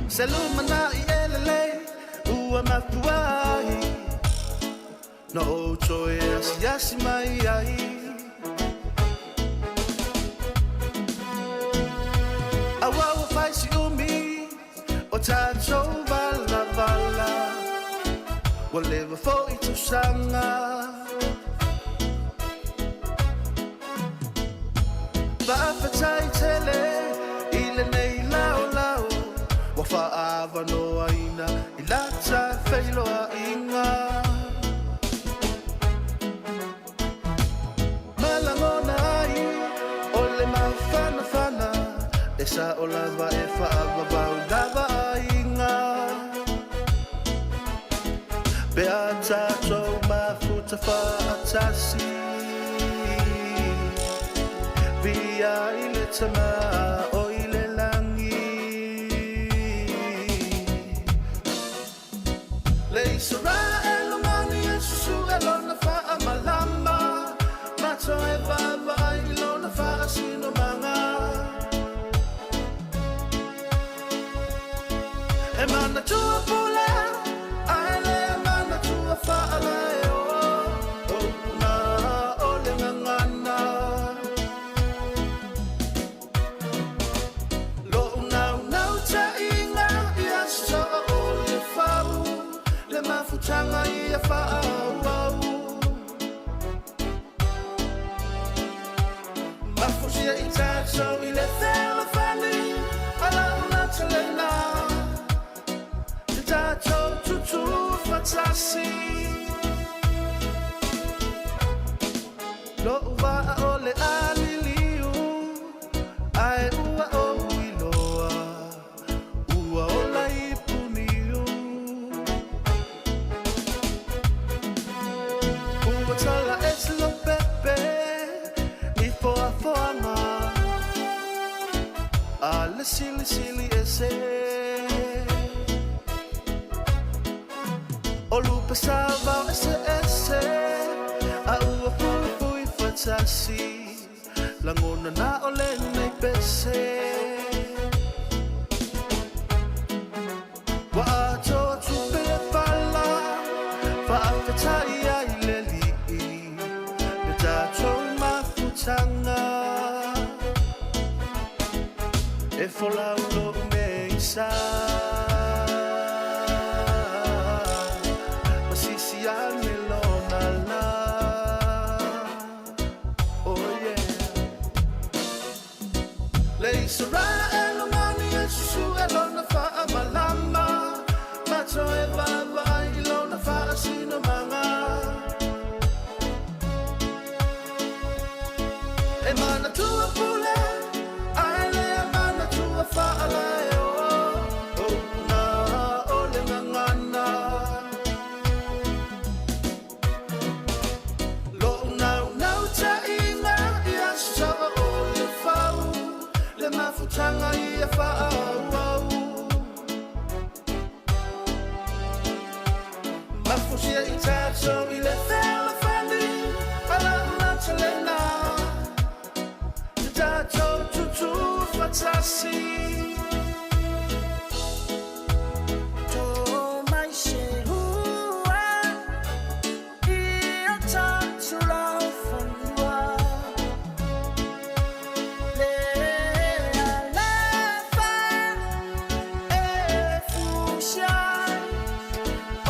Speaker 15: Se lumanai e lelei ua mafua ai Na ou toe asiasi mai ai Aua ua fai si umi o tatou valavala Ua leva foi tausaga Faafetai tele i lenei laolao Ua faaavanoaina i lata feiloaiga Ma lagona ai o le mafanafana E sao lava e faavavau lava aiga Pe a tatou mafuta faatasi Viia i le Tama o i le lagi Le Isaraelu mani e susue lona faamalama Ma toe vaavaai i lona faasinomaga E manatua pule ae le manatua faalaeo O upu na.
Speaker 13: Mafusia i tatou i le fealofani a lau matalena. Te tatou tutu fatasi. Lo'u va'a o le aliliu, ae ua ou iloa, ua ola i puniu. Ua tala ese lou pepe i foafoaga a le silisili ese. O lupe sa vao eseese, a ua fuifui fatasi, lagona na o lenei pese. Ua atoa tupe e pala, faafetai ai le Alii, le tatou mafutaga. E folau lo'u nei sa, masisi ane lona la. Oh yeah. Le Israel mani e susu e lona faamalama, mato e vaavaai i lona faasinomaga. E manatua pule, ae le manatua faalaeo, o upu o le gagana. Lo'u naunautaiga ia sasaa o le fau, le mafutaga ia faaauau. Mafusia i tatou i le fealofani a lau matalena. Te tatou tutu fatasi.
Speaker 11: To mai se hua i o tatou laufanua. Le alofa e fusia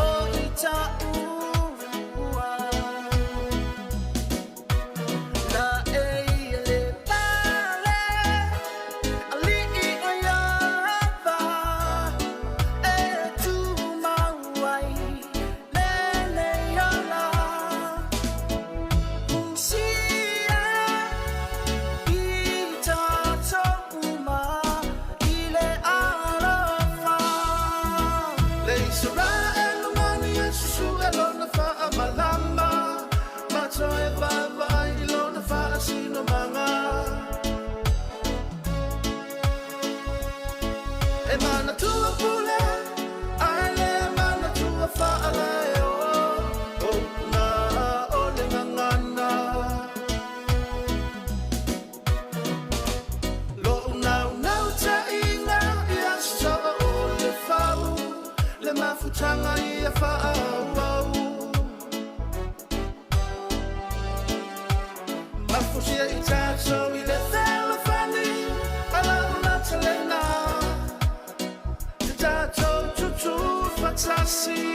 Speaker 11: o i taua. La e ia le pale, alii o Iava, e tumau ai lenei ola. Fusia i tatou uma i le alofa.
Speaker 13: Le Israel mani e susu e lona faamalama, mato e vaavaai i lona faasinomaga. E manatua pule, ae le manatua faalaeo, o upu o le gagana. Lo'u naunautaiga ia sasaa o le fau, le mafutaga ia faaauau. Mafusia i tatou i le fealofani a lau matalena. Te tatou tutu fatasi.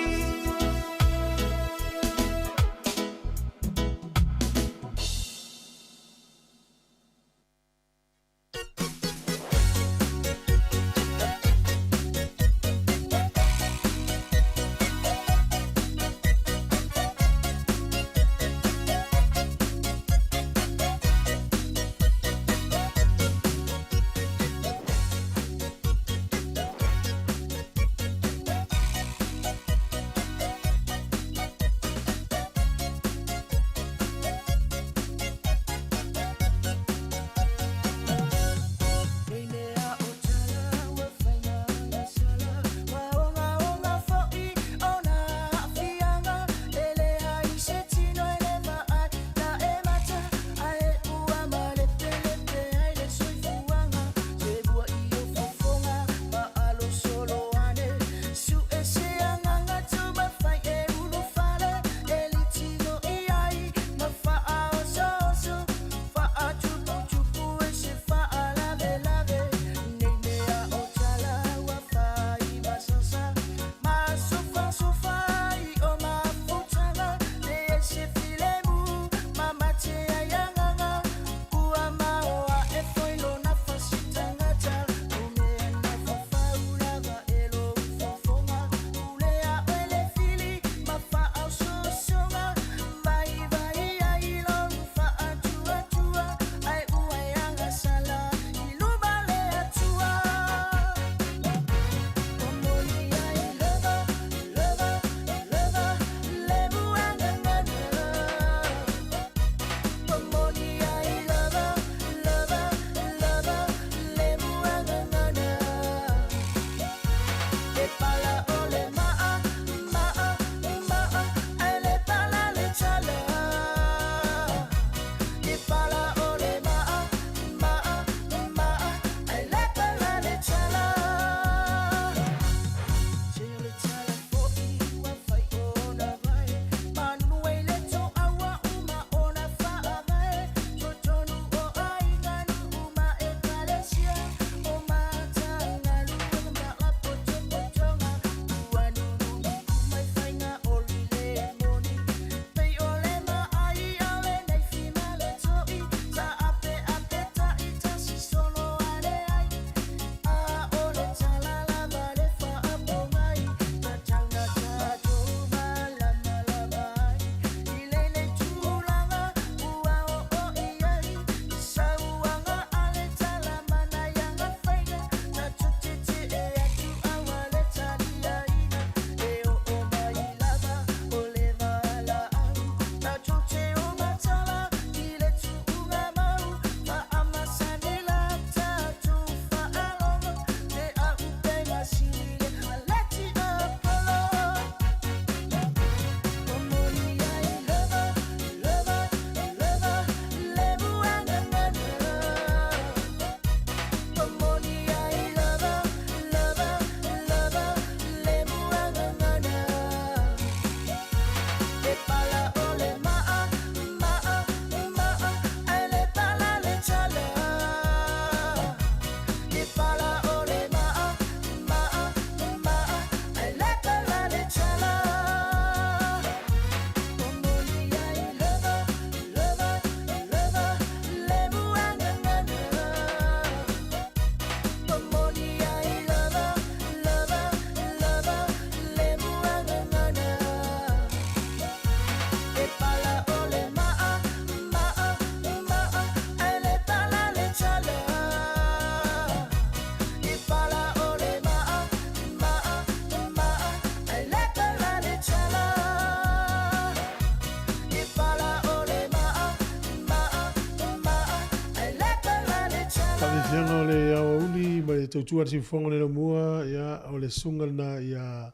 Speaker 3: Fiafiaga o le aoauli ma le tautua a le siufofoga o le Laumua, ia, o le susuga lena ia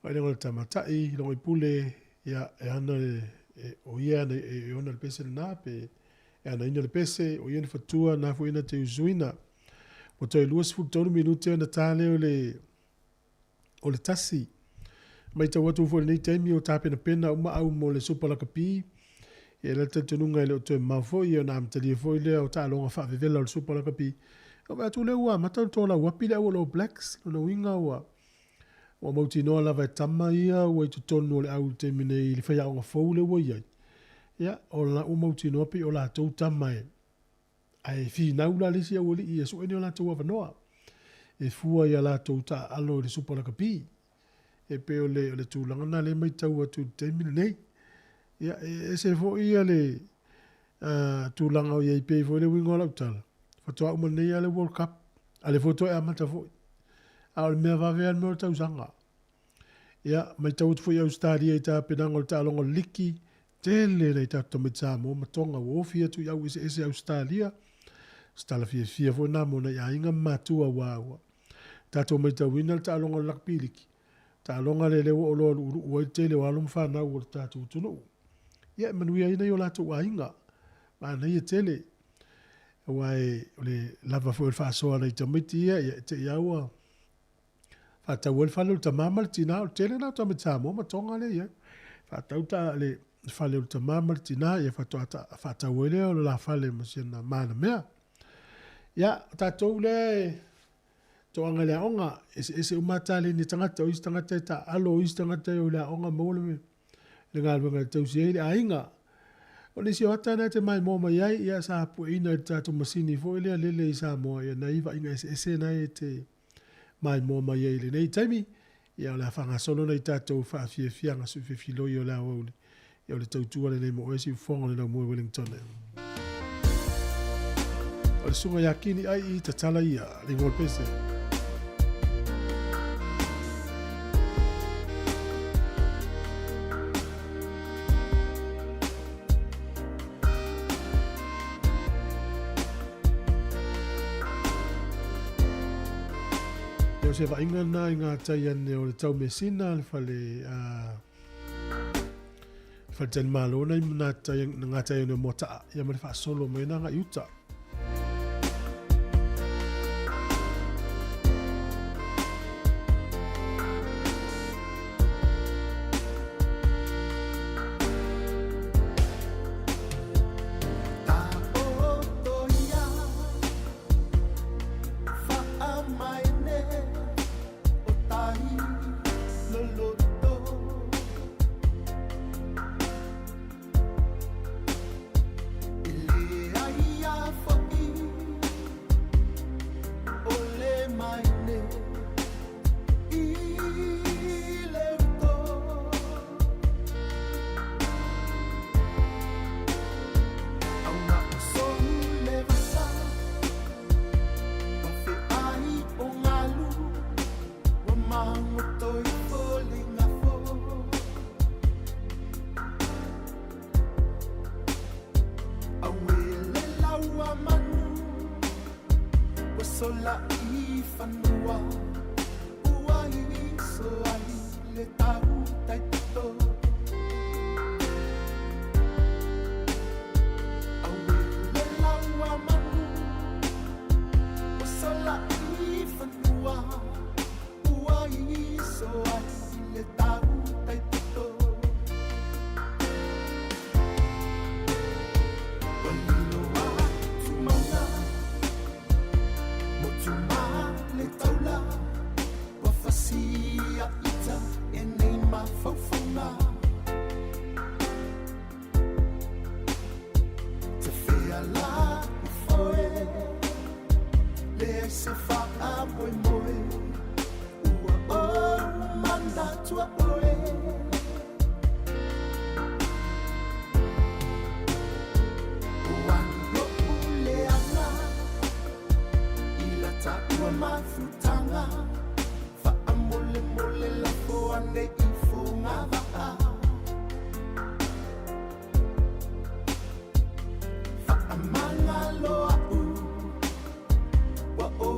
Speaker 3: Vaailega o le Tamatai, Logoipule, ia, e ana le, e, o ia e ana, e ona le pese lena, pe e anaina le pese, o ia na fatua, na foi na te usuina. Ua toe 23 minute ona ta lea o le, o le tasi. Matau atu foi i lenei taimi o tapenapena uma au mo le Supa Lakapi. E i ai le talitonuga e le o toe mamao foi ona amatalia foi lea o taaloga faavevela o le Supa Lakapi. E vaai atu lea ua amata ona tolau api le au o le All Blacks, lona uiga ua ua mautinoa lava e tama ia ua i totonu o le au i le taimi nei i le faiaoga fou lea ua i ai. Ia, o la ua mautinoa pei o latou tama e Ae finau la le isi aualii e sue ni o latou avanoa e fua i a latou taaalo i le Supa Lakapi. E pei o le, o le tulaga lena lea e matau atu i le taimi lenei. Ia, e ese foi ia le uh, tulaga o i ai pei foi le uiga o lau tala. Faatoa uma nei lava le World Cup, a lea foi toe amata foi. A o le mea vave lava le mea o le tausaga. Ia, matau atu foi i Ausetalia i tapenaga o le taaloga o le liki, tele nai tatou tamaiti Samoa ma Tonga ua ofi atu i au eseese Ausetalia. O se tala fiafia foi lena mo nai aiga ma matua aua ua tatou matauina le taaloga o le lakapi liki, taaloga lea lea ua oloa luuluu ai le tele o alo ma fanau o le tatou atunuu. Ia, e manuia ai nai o latou aiga. Manaia tele. Aua e, o le lava foi o le faasoa a nai tamaiti ia, ia e te i lava ua Faatau ai le fale o le tama ma le tina, o le tele lena o tamaiti Samoa ma Tonga lea e i ai. Faatau ta le fale o le tama ma le tina, ia faatoa ta, faatau ai lea o le la fale ma si ana manamea. Ia, o tatou lea e toaga i le aoga, eseese uma lava taleni a tagata, o isi tagata e taaalo, o isi tagata e o i le aoga maua le, le galuega e tausi ai le aiga. O nisi o ata na e te maimoa mai ai, ia sa pueina i le tatou masini foi lea lele i Samoa, ia nai vaaiga eseese na e te maimoa mai ai i lenei taimi, ia o le a faagasolo nai tatou faafiafiaga suifefiloi o le aoauli, ia o le tautua lenei mo oe Siufofoga o le Laumua i Wellington. O le susuga ia Kini Ai i tatala ia, le igoa o le pese. Ia o se vaaiga lena i ngā tai ane o le tau mesina le fale a le fale malo na i ngā tai ngā tai ane o Moata'a ia ma le faasolo mai na i uta.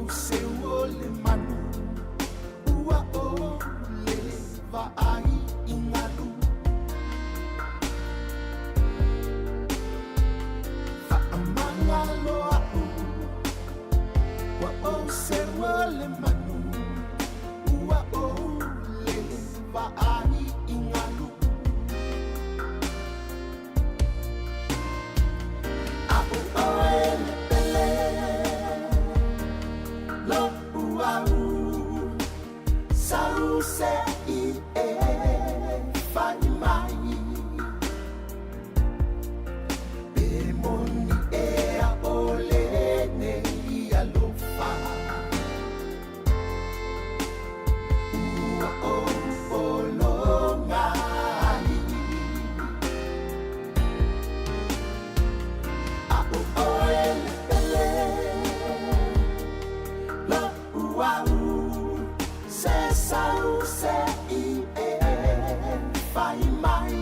Speaker 15: ou seu o le manu ua ou le vaai i galu. Faamagalo a'u ua ou seu o le manu ua ou le vaai i galu. A'u oe le pele lo'u au sau se i e fai mai pe moni ea o lenei alofa ua ou pologa ai. A'u oe le pele lo'u au se sau se i e fai mai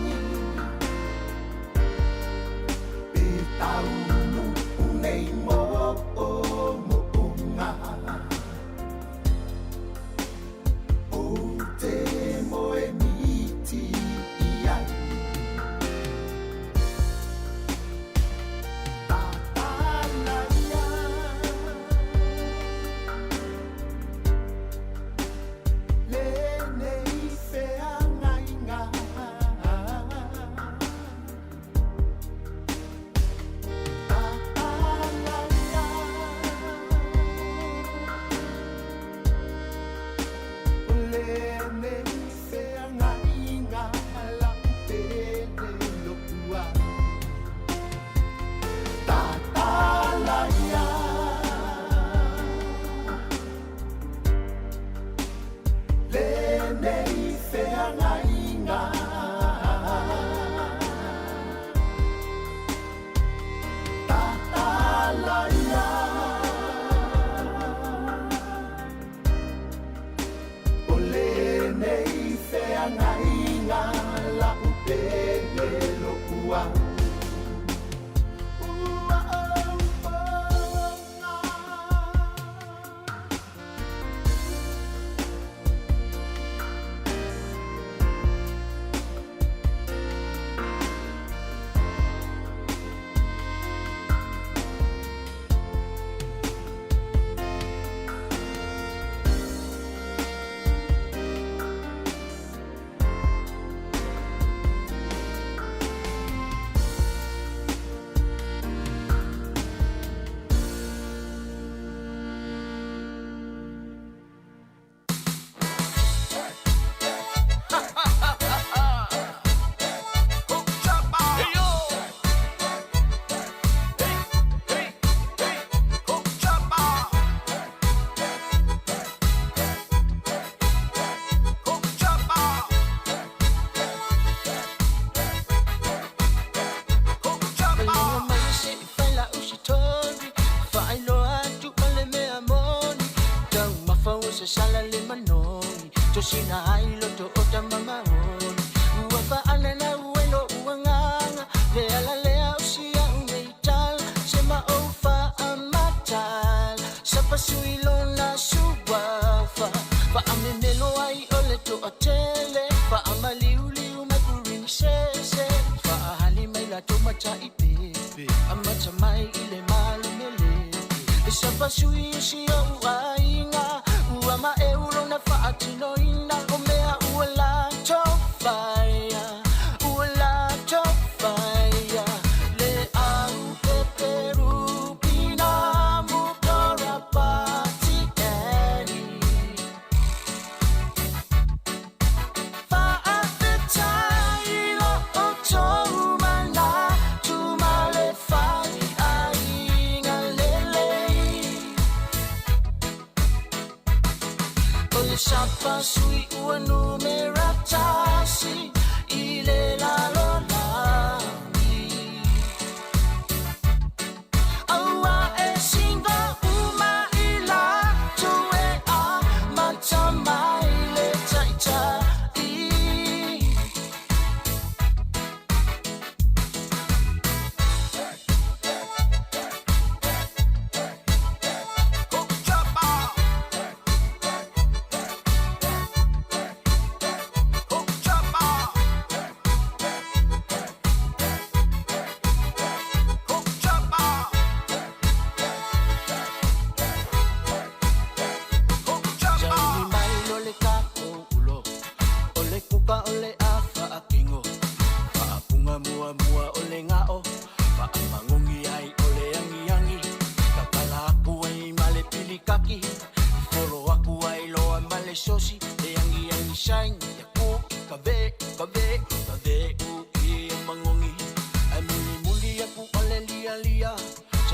Speaker 15: pe taunuu nei moomooga ou te moe miti i ai. Tatala ia lenei feagaiga. Tatala ia lenei feagaiga la'u pele lo'u au. Tatala ia lenei feagaiga. Tatala ia o lenei feagaiga la'u pele lo'u au. Ua ou pologa.
Speaker 18: Aloha mai se i fai lau sitori Faailoa atu o le mea moni Taumafa ua sasala le manogi Tosina ai loto o tamamaoni Ua faanana ua lo'u agaga Le ala lea o sia'u nei tala Se ma ou faamatala Sapasui lona suafa Faamemelo ai o le toatele Faamaliuliu mai purinisese Faahali mai latou matai pepe Amata mai i le malumelete E sapasui o si o'u aiga Ua maeu lona faatinoina O mea ua latou faia Ua latou faia Le au peperu pina mutora pati eni Faafetai lo outou manatu ma le faiaiga lelei O le sapasui ua numera tasi i le lalolagi Aua e siga uma i latou e amata mai le taitai.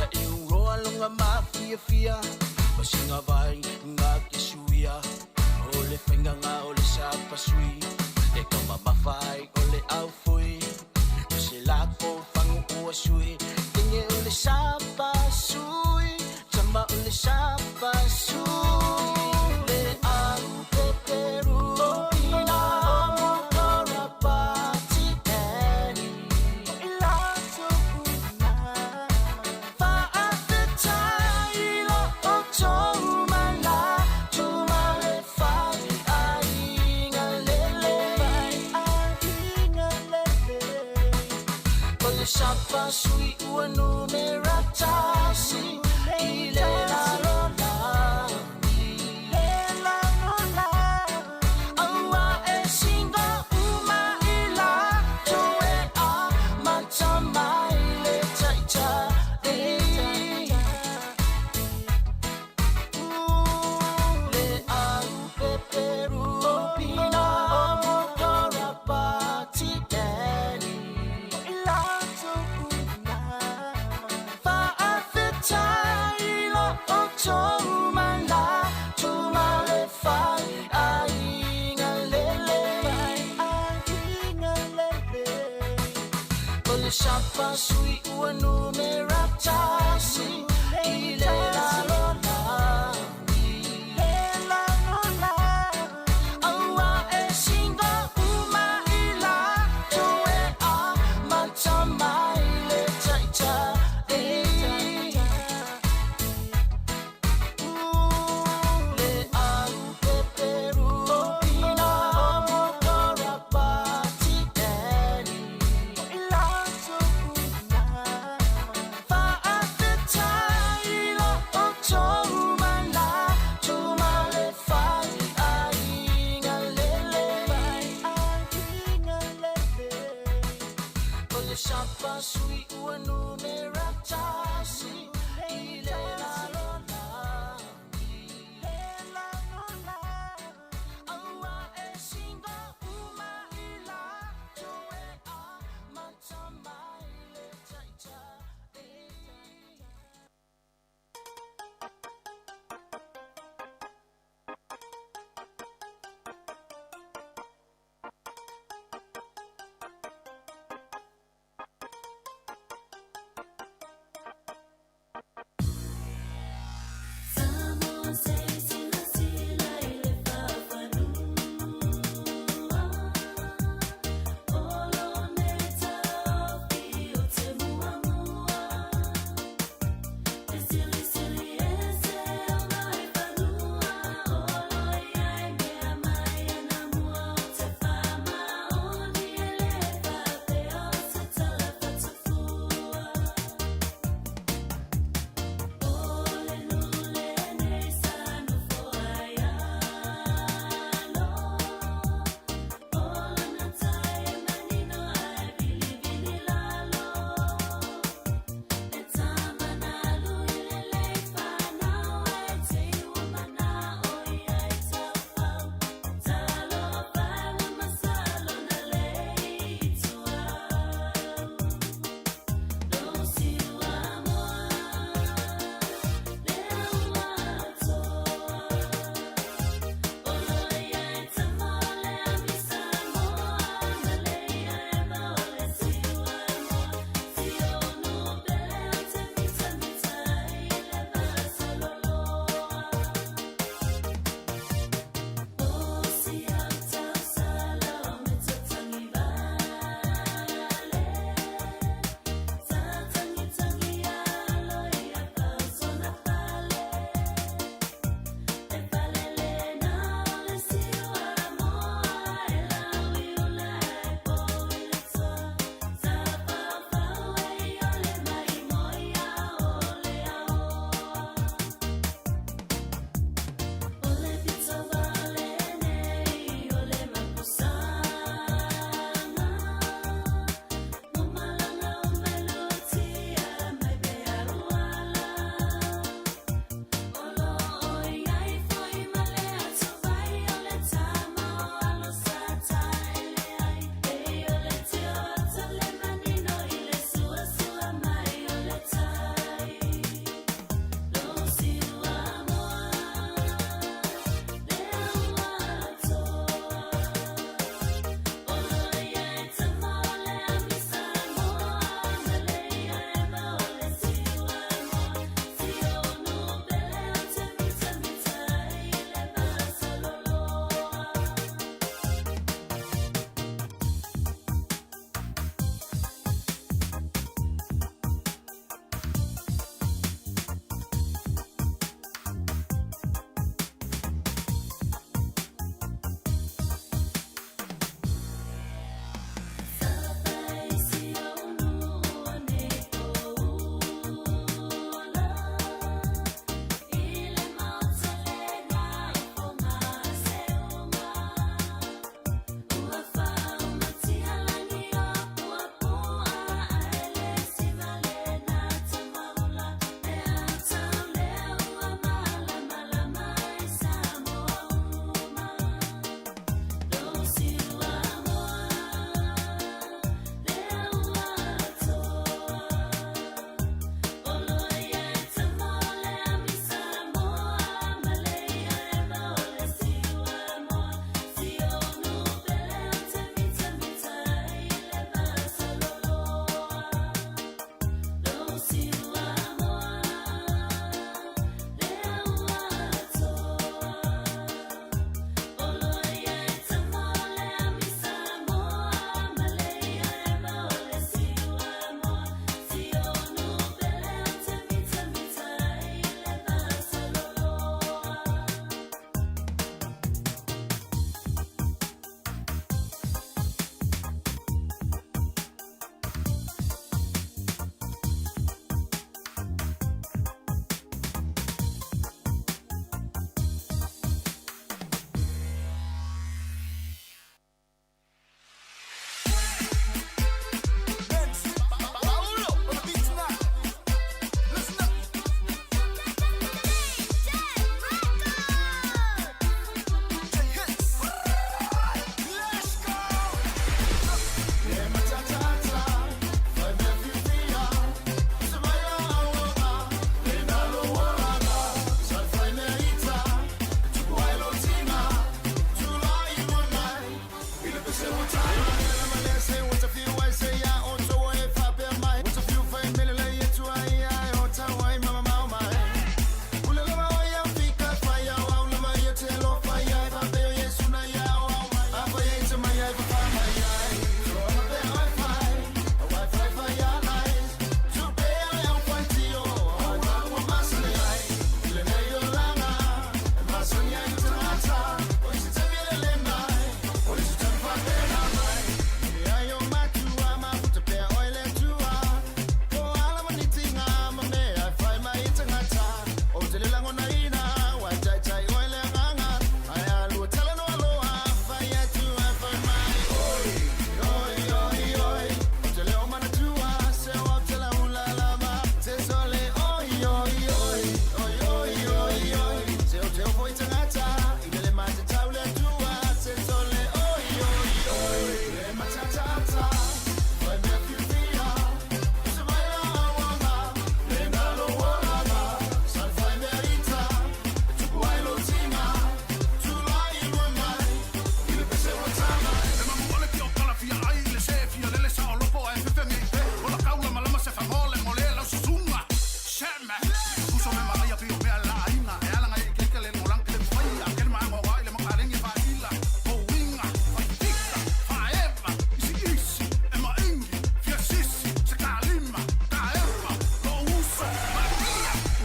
Speaker 18: Ta e uroa longa mafiafia Masinga vai ngā ke suia. O le whainganga o le sapasui E ka mamawhai o le aufui O se lako whangu ua sui. Tinge o le sapasui Tama o le sapasui sui ua numera tasi I le lalo la I Aua e singa uma i la Toe a mata mai le taita Le au peperu pina mo korapati eni Sapa sui ua numera tasi I le lalo la I le lalo la Aua e singa uma i la Toe a mata mai le taita Le au peperu pina mo korapati eni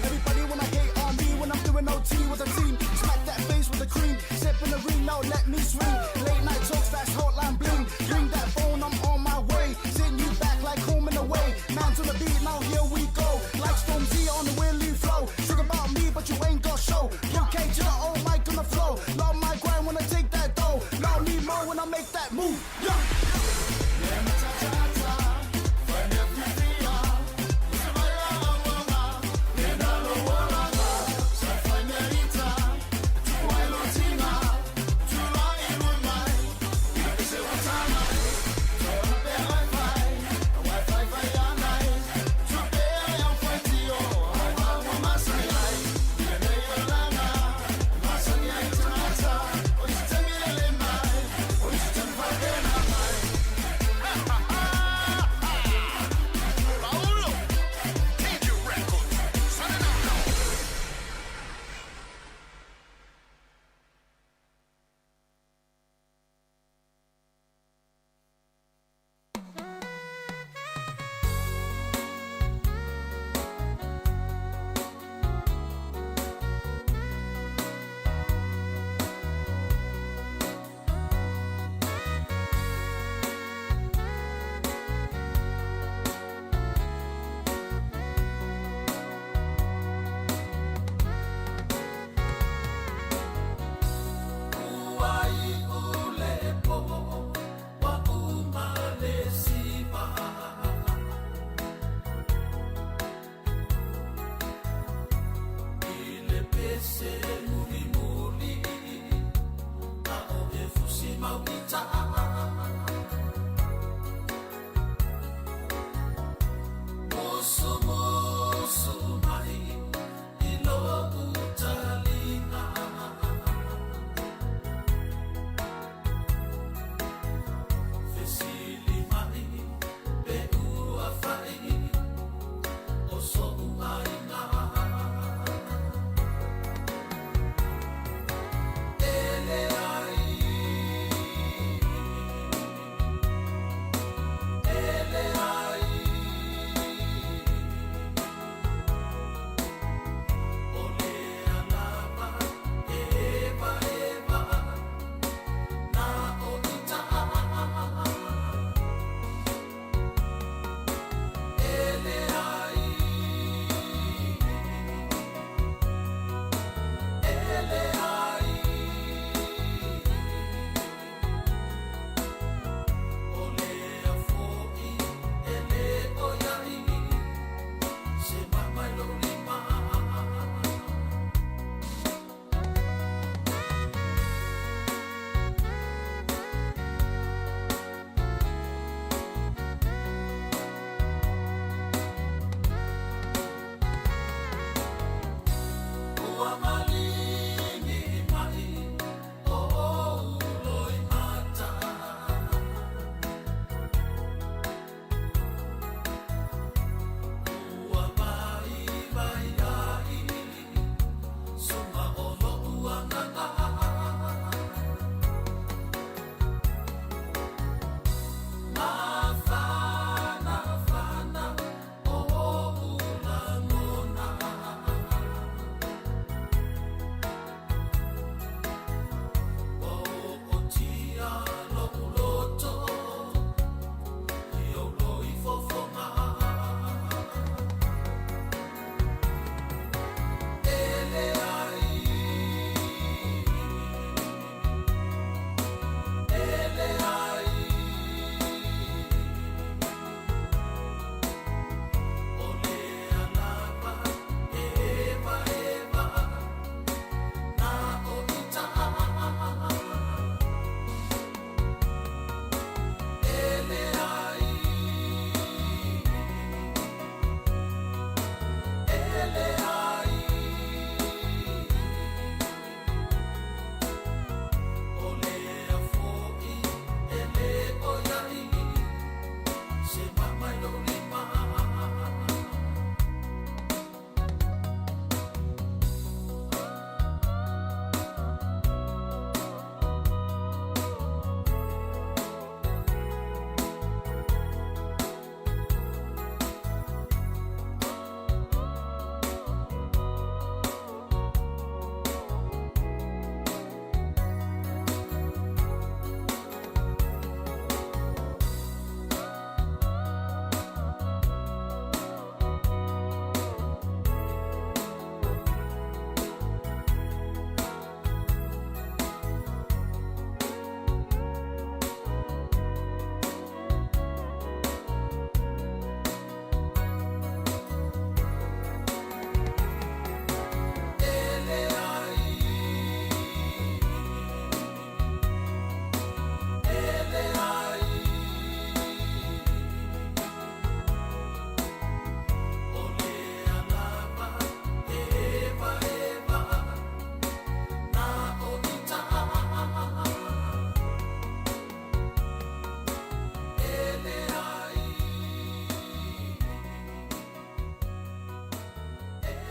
Speaker 14: Everybody wanna hate on me when I'm doing OT with the team. Smack that face with the cream. Step in the ring, now let me swing. Late night talks, that's hotline bling. Ring that phone, I'm on my way. Send you back like home and away. Man to the beat, now here we go. Like Stormzy on the willy flow. Talk about me, but you ain't got show. UK to the old mic on the flow. Love my grind when I take that dough. Love me more when I make that move. Yeah.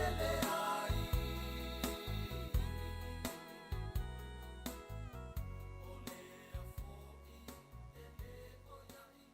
Speaker 13: lele ai. O lea fo'i e le oia'i.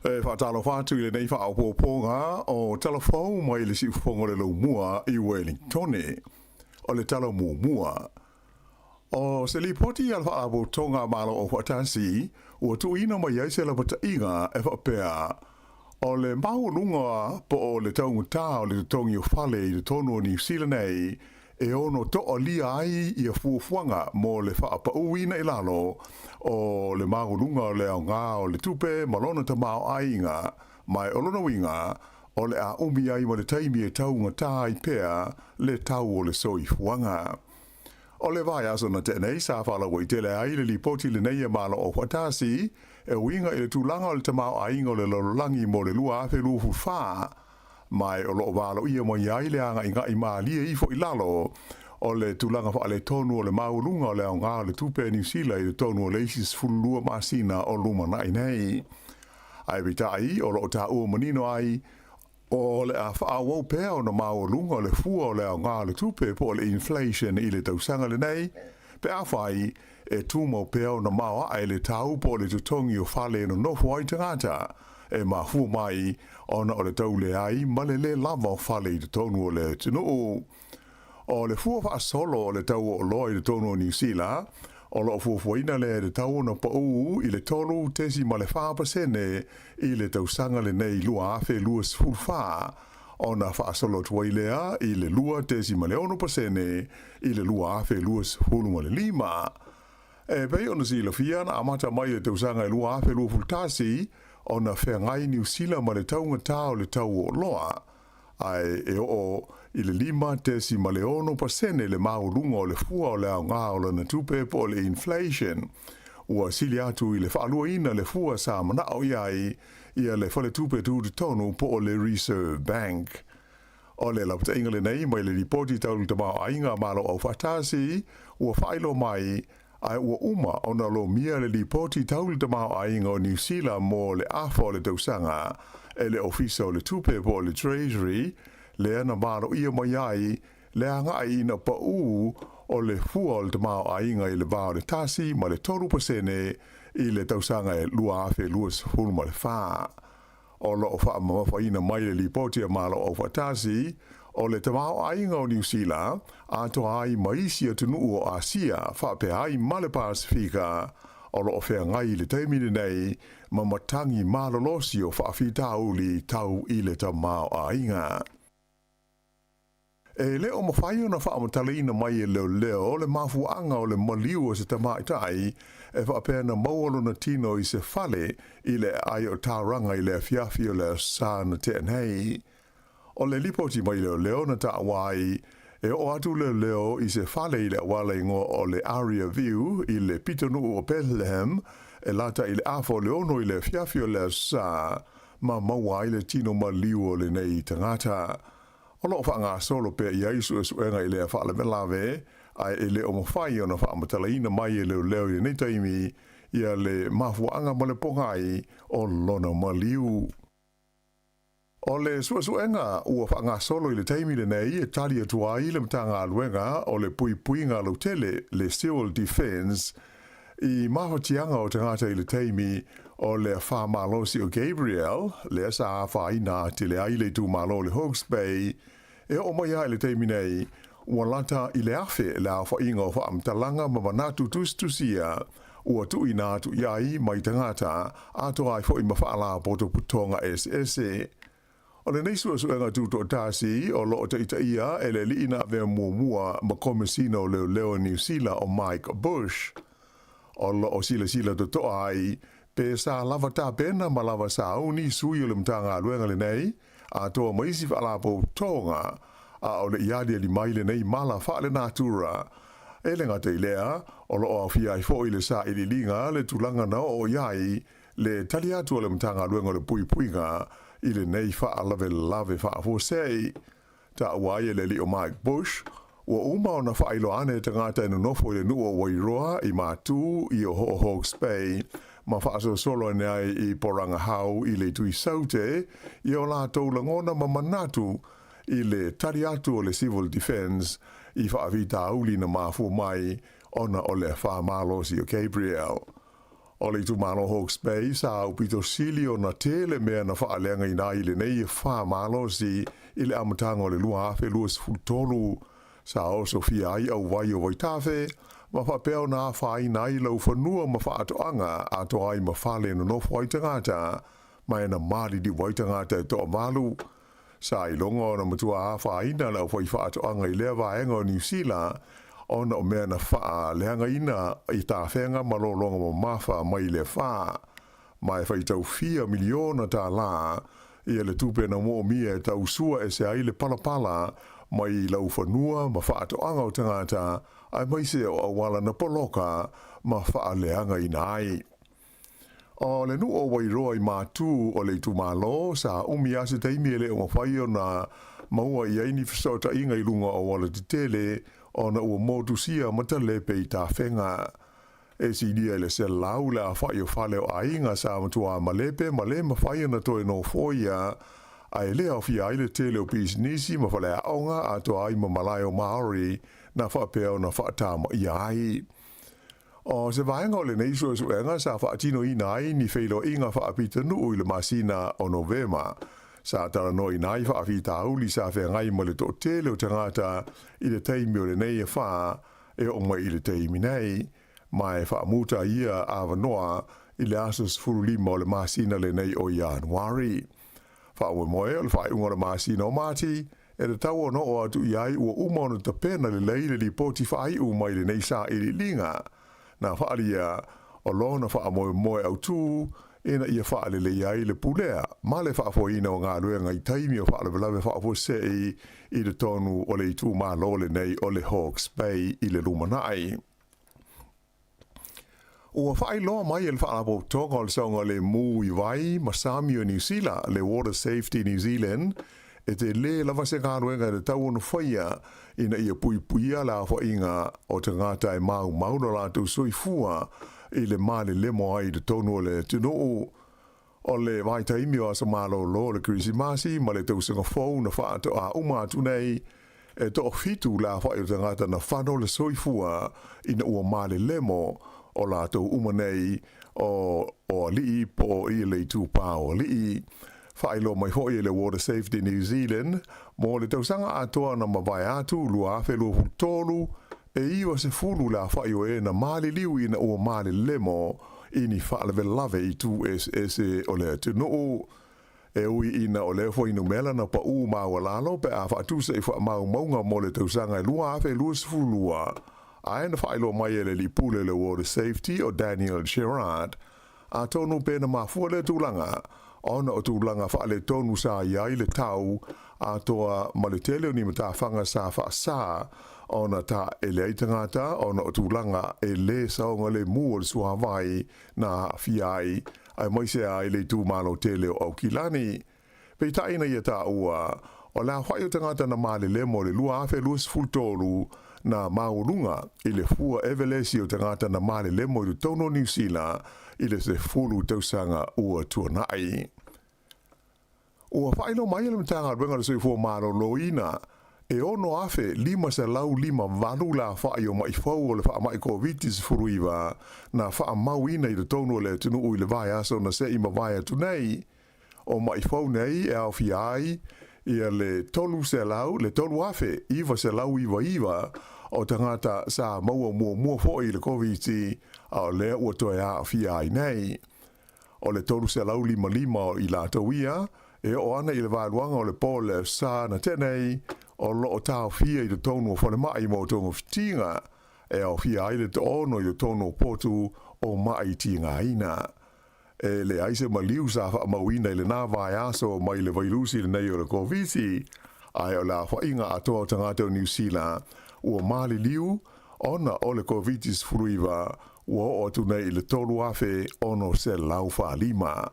Speaker 8: E faatalofa atu i lenei faaopoopoga o Tala Fou mai le Siufofoga o le Laumua i Welingtone. O le tala muamua, o se lipoti a le Faalapotopotoga a Malo Aufaatasi ua tuuina mai ai se lapataiga e faapea, o le maualuga po o le taugata o le totogi o fale i totonu o Niu Sila nei e ono toalia ai ia fuafuaga mo le faapauina i lalo o le maualuga o le aoga o le tupe ma lona tamaoaiga, ma o lona uiga, o le a umi ai ma le taimi e taugata ai pea le tau o le soifuaga. O le vaiaso na tea nei sa faalauaitele ai le lipoti lenei e Malo Aufaatasi e uiga i le tulaga o le tamaoaiga o le lalolagi mo le 2024, ma o lo o valoia mai ai le agaigai malie ifo i lalo o le tulaga faaletonu o le maualuga o le aoga o le tupe a Niu Sila i totonu o le isi 12 masina o lumanai nei. Ae peitai, o lo o taua manino ai, o le a faaauau pea ona maualuga o le fua o le aoga o le tupe po o le inflation i le tausaga lenei, pe afai e tumau pea ona maoae le tau po o le totogi o fale e nonofo ai tagata, e mafua mai ona o le tau leai ma le lē lava o fale i totonu o le atunuu. O le fua faasolo o le tau o oloa i totonu o Niu Sila, o lo o fuafuaina lea e tatau ona pau i le 3.4% i le tausaga lenei 2024, ona faasolo atu ai lea i le 2.6% i le 2025. E pei ona silafia na amata mai i le tausaga e 2021 ona feagai Niu Sila ma le taugata o le tau o oloa, ae e oo i le 5.6% le maualuga o le fua o le aoga o lana tupe po o le inflation. Ua sili atu i le faaluaina le fua sa manao i ai ia le Faletupe Tutotonu po o le Reserve Bank. O le lapataiga lenei mai le lipoti tau le tamaoaiga a Malo Aufaatasi ua faailoa mai, ae ua uma ona lomia le lipoti tau le tamaoaiga o Niu Sila mo le afa o le tausaga e le Ofisa o le Tupe po o le Treasury, lea na maloia mai ai le agai ina pau o le fua o le tamaoaiga i le va o le 1 ma le 3% i le tausaga e 2024. O lo o faamamafaina mai le lipoti a Malo Aufaatasi, o le tamaoaiga o Niu Sila, atoa ai ma isi atunuu o Asia faapea ai ma le Pasefika, o loo feagai i le taimi lenei ma matagi malolosi o faafitauli tau i le tamaoaiga. E le o mafai ona faamatalaina mai e leoleo le mafuaaga o le maliu o se tamaitai e faapea na maua lona tino i se fale i le aai o Tauranga i le afiafi o le Aso Sa na tea nei. O le lipoti mai leoleo na taua ai, e oo atu leoleo i se fale i le auala igoa o le Aria View i le pitonuu o Bethlehem e lata i le afa o le 6 i le afiafi o le Aso Sa ma maua ai le tino maliu o lenei tagata. O lo o faagasolo pea i ai suesuega i lea faalavelave, ae e le o mafai ona faamatalaina mai e leoleo i lenei taimi ia le mafuaaga ma le pogai o lona maliu. O le suesuega ua faagasolo i le taimi lenei e tali atu ai le Matagaluega o le Puipuiga Lautele, le Civil Defence, i mafatiaga o tagata i le taimi o le afa malosi o Gabrielle, lea sa afaina atili ai le itumalo o le Hawke's Bay, e oo mai lava i le taimi nei, ua lata i le 1,000 le aofaiga o faamatalaga ma manatu tusitusia ua tuuina atu i ai mai tagata, atoa ai foi ma faalapotopotoga eseese. O lenei suesuega tutoatasi o lo o taitaia e le alii na avea muamua ma Komesina o Leoleo o Niu Sila o Mike Bush. O lo o silasila totoa ai pe sa lava tapena ma lava sauni sui o le Matagaluega lenei atoa ma isi faalapotopotoga a o le i aliali mai lenei mala faalenatura. E le gata i lea, o lo o aofia ai foi le sailiiliga le tulaga na oo i ai le tali atu a le Matagaluega o le Puipuiga i lenei faalavelave faafuasei. Taua ai e le alii o Mike Bush, ua uma ona faailoa ane tagata e nonofo i le nuu o Wairoa i Matū i o Hawke's Bay ma faasolosolo ane ai i Porangahau i le itu i Saute i o latou lagona ma manatu i le tali atu o le Civil Defence i faafitauli na mafua mai ona o le afa malosi o Gabrielle. O le itumalo Hawke's Bay sa aupito sili ona tele mea na faaleagaina ai lenei afa malosi i le amataga o le 2023. Sa osofia ai auwai o Vaitafe ma faapea ona afaina ai laufanua ma faatoaga atoa ai ma fale e nonofo ai tagata ma e na maliliu ai tagata e toavalu. Sa iloga ona matua afaina le aufaifaatoaga i lea vaega o Niu Sila ona o mea na faaleagaina i tafega ma lologa mamafa mai le afa, ma e faitau fia miliona tālā ia le tupe na moomia e tausua ese ai le palapala mai laufanua ma faatoaga o tagata aemaise o auala na poloka ma faaleagaina ai. O le nuu o Wairoa i Matū o le itumalo, sa umi lava se taimi e le o mafai ona maua i ai ni fesootaiga i luga o auala tetele ona ua motusia ma talepe i tafega. E silia i le 100 le aofai o fale o aiga sa matua malepe ma le mafai ona toe nofoia, ae le aofia ai le tele o pisinisi ma faleaoga atoa ai ma malae o Māori na faapea ona faatamaia ai. O se vaega o lenei suesuega sa faatinoina ai ni feiloaiga faapitanuu i le masina o Novema. Sa talanoaina ai faafitauli sa feagai ma le toatele o tagata i le taimi o lenei afa e oo mai i le taimi nei, ma e faamuta ia avanoa i le aso 15 o le masina lenei o Ianuari. Faamoemoe o le faaiuga o le masina o Mati, e tatau ona oo atu i ai ua uma ona tapena lelei le lipoti faaiu mai lenei sailiiliga na faaalia o lona faamoemoe autū ina ia faaleleia ai le pulea ma le faafoeina o galuega i taimi o faalavelave faafuasei i totonu o le itumalo lenei o le Hawke's Bay i le lumanai. Ua faailoa mai e le Faalapotopotoga o le Saogalemu i Vai ma Sami o Niu Sila, le Water Safety New Zealand, e tele lava se galuega e tatau ona faia ina ia puipuia le aofaiga o tagata e maumau lo latou soifua i le malelemo ai i totonu o le atunuu. O le vaitaimi o aso malōlō o le Kerisimasi ma le tausaga fou na faatoa uma atu nei, e toafitu le aofai o tagata na fano le soifua ina ua malelemo o latou uma nei o o alii po o i le itupa o alii. Faailoa mai foi e le Water Safety New Zealand mo le tausaga atoa na mavae atu 2023, E 90 le aofa'i o e na maliliu ina ua malelemo i ni faalavelave i itu eseese o le atunuu. E ui ina o lea fuainumera na paʻū maualalo pe a faatusa i faamaumauga mo le tausaga e 2022, ae na faailoa mai e le alii pule o le Water Safety o Daniel Gerrard, atonu pe na mafua lea tulaga ona o tulaga faaletonu sa i ai le tau atoa ma le tele o ni matafaga sa faasā ona taele ai tagata ona o tulaga e lē saogalemu o le suāvai na aafia ai aemaise ai le itumalo tele o Aukilani. Peitai ina ia taua, o le aofa'i o tagata na malelemo i le 2023 na maualuga i le fua evelesi o tagata na malelemo i totonu o Niu Sila i le 10 tausaga ua tuana'i. Ua faailoa mai e le Matagaluega o le Soifua Maloloina, e 6,558 le aofa'i o ma'i fou o le faama'i Koviti-19 na faamauina i totonu o le atunuu i le vaiaso na se'i mavae atu nei. O ma'i fou nei e aofia ai ia le 300, le 3,999 o tagata sa maua muamua foi i le Koviti, a o lea ua toe aafia ai nei. O le 355 o i latou ia, e oo ana i le vaeluaga o le po o le Sa na tea nei, o lo o taofia i totonu o falemai mo togafitiga, e aofia ai le 6 i totonu o potu o ma'i tigaina. E leai se maliu sa faamauina i lena vaiaso mai le vailusi lenei o le Koviti, ae o le aofaiga atoa o tagata o Niu Sila ua maliliu ona o le Koviti-19 ua oo atu nei i le 3,645.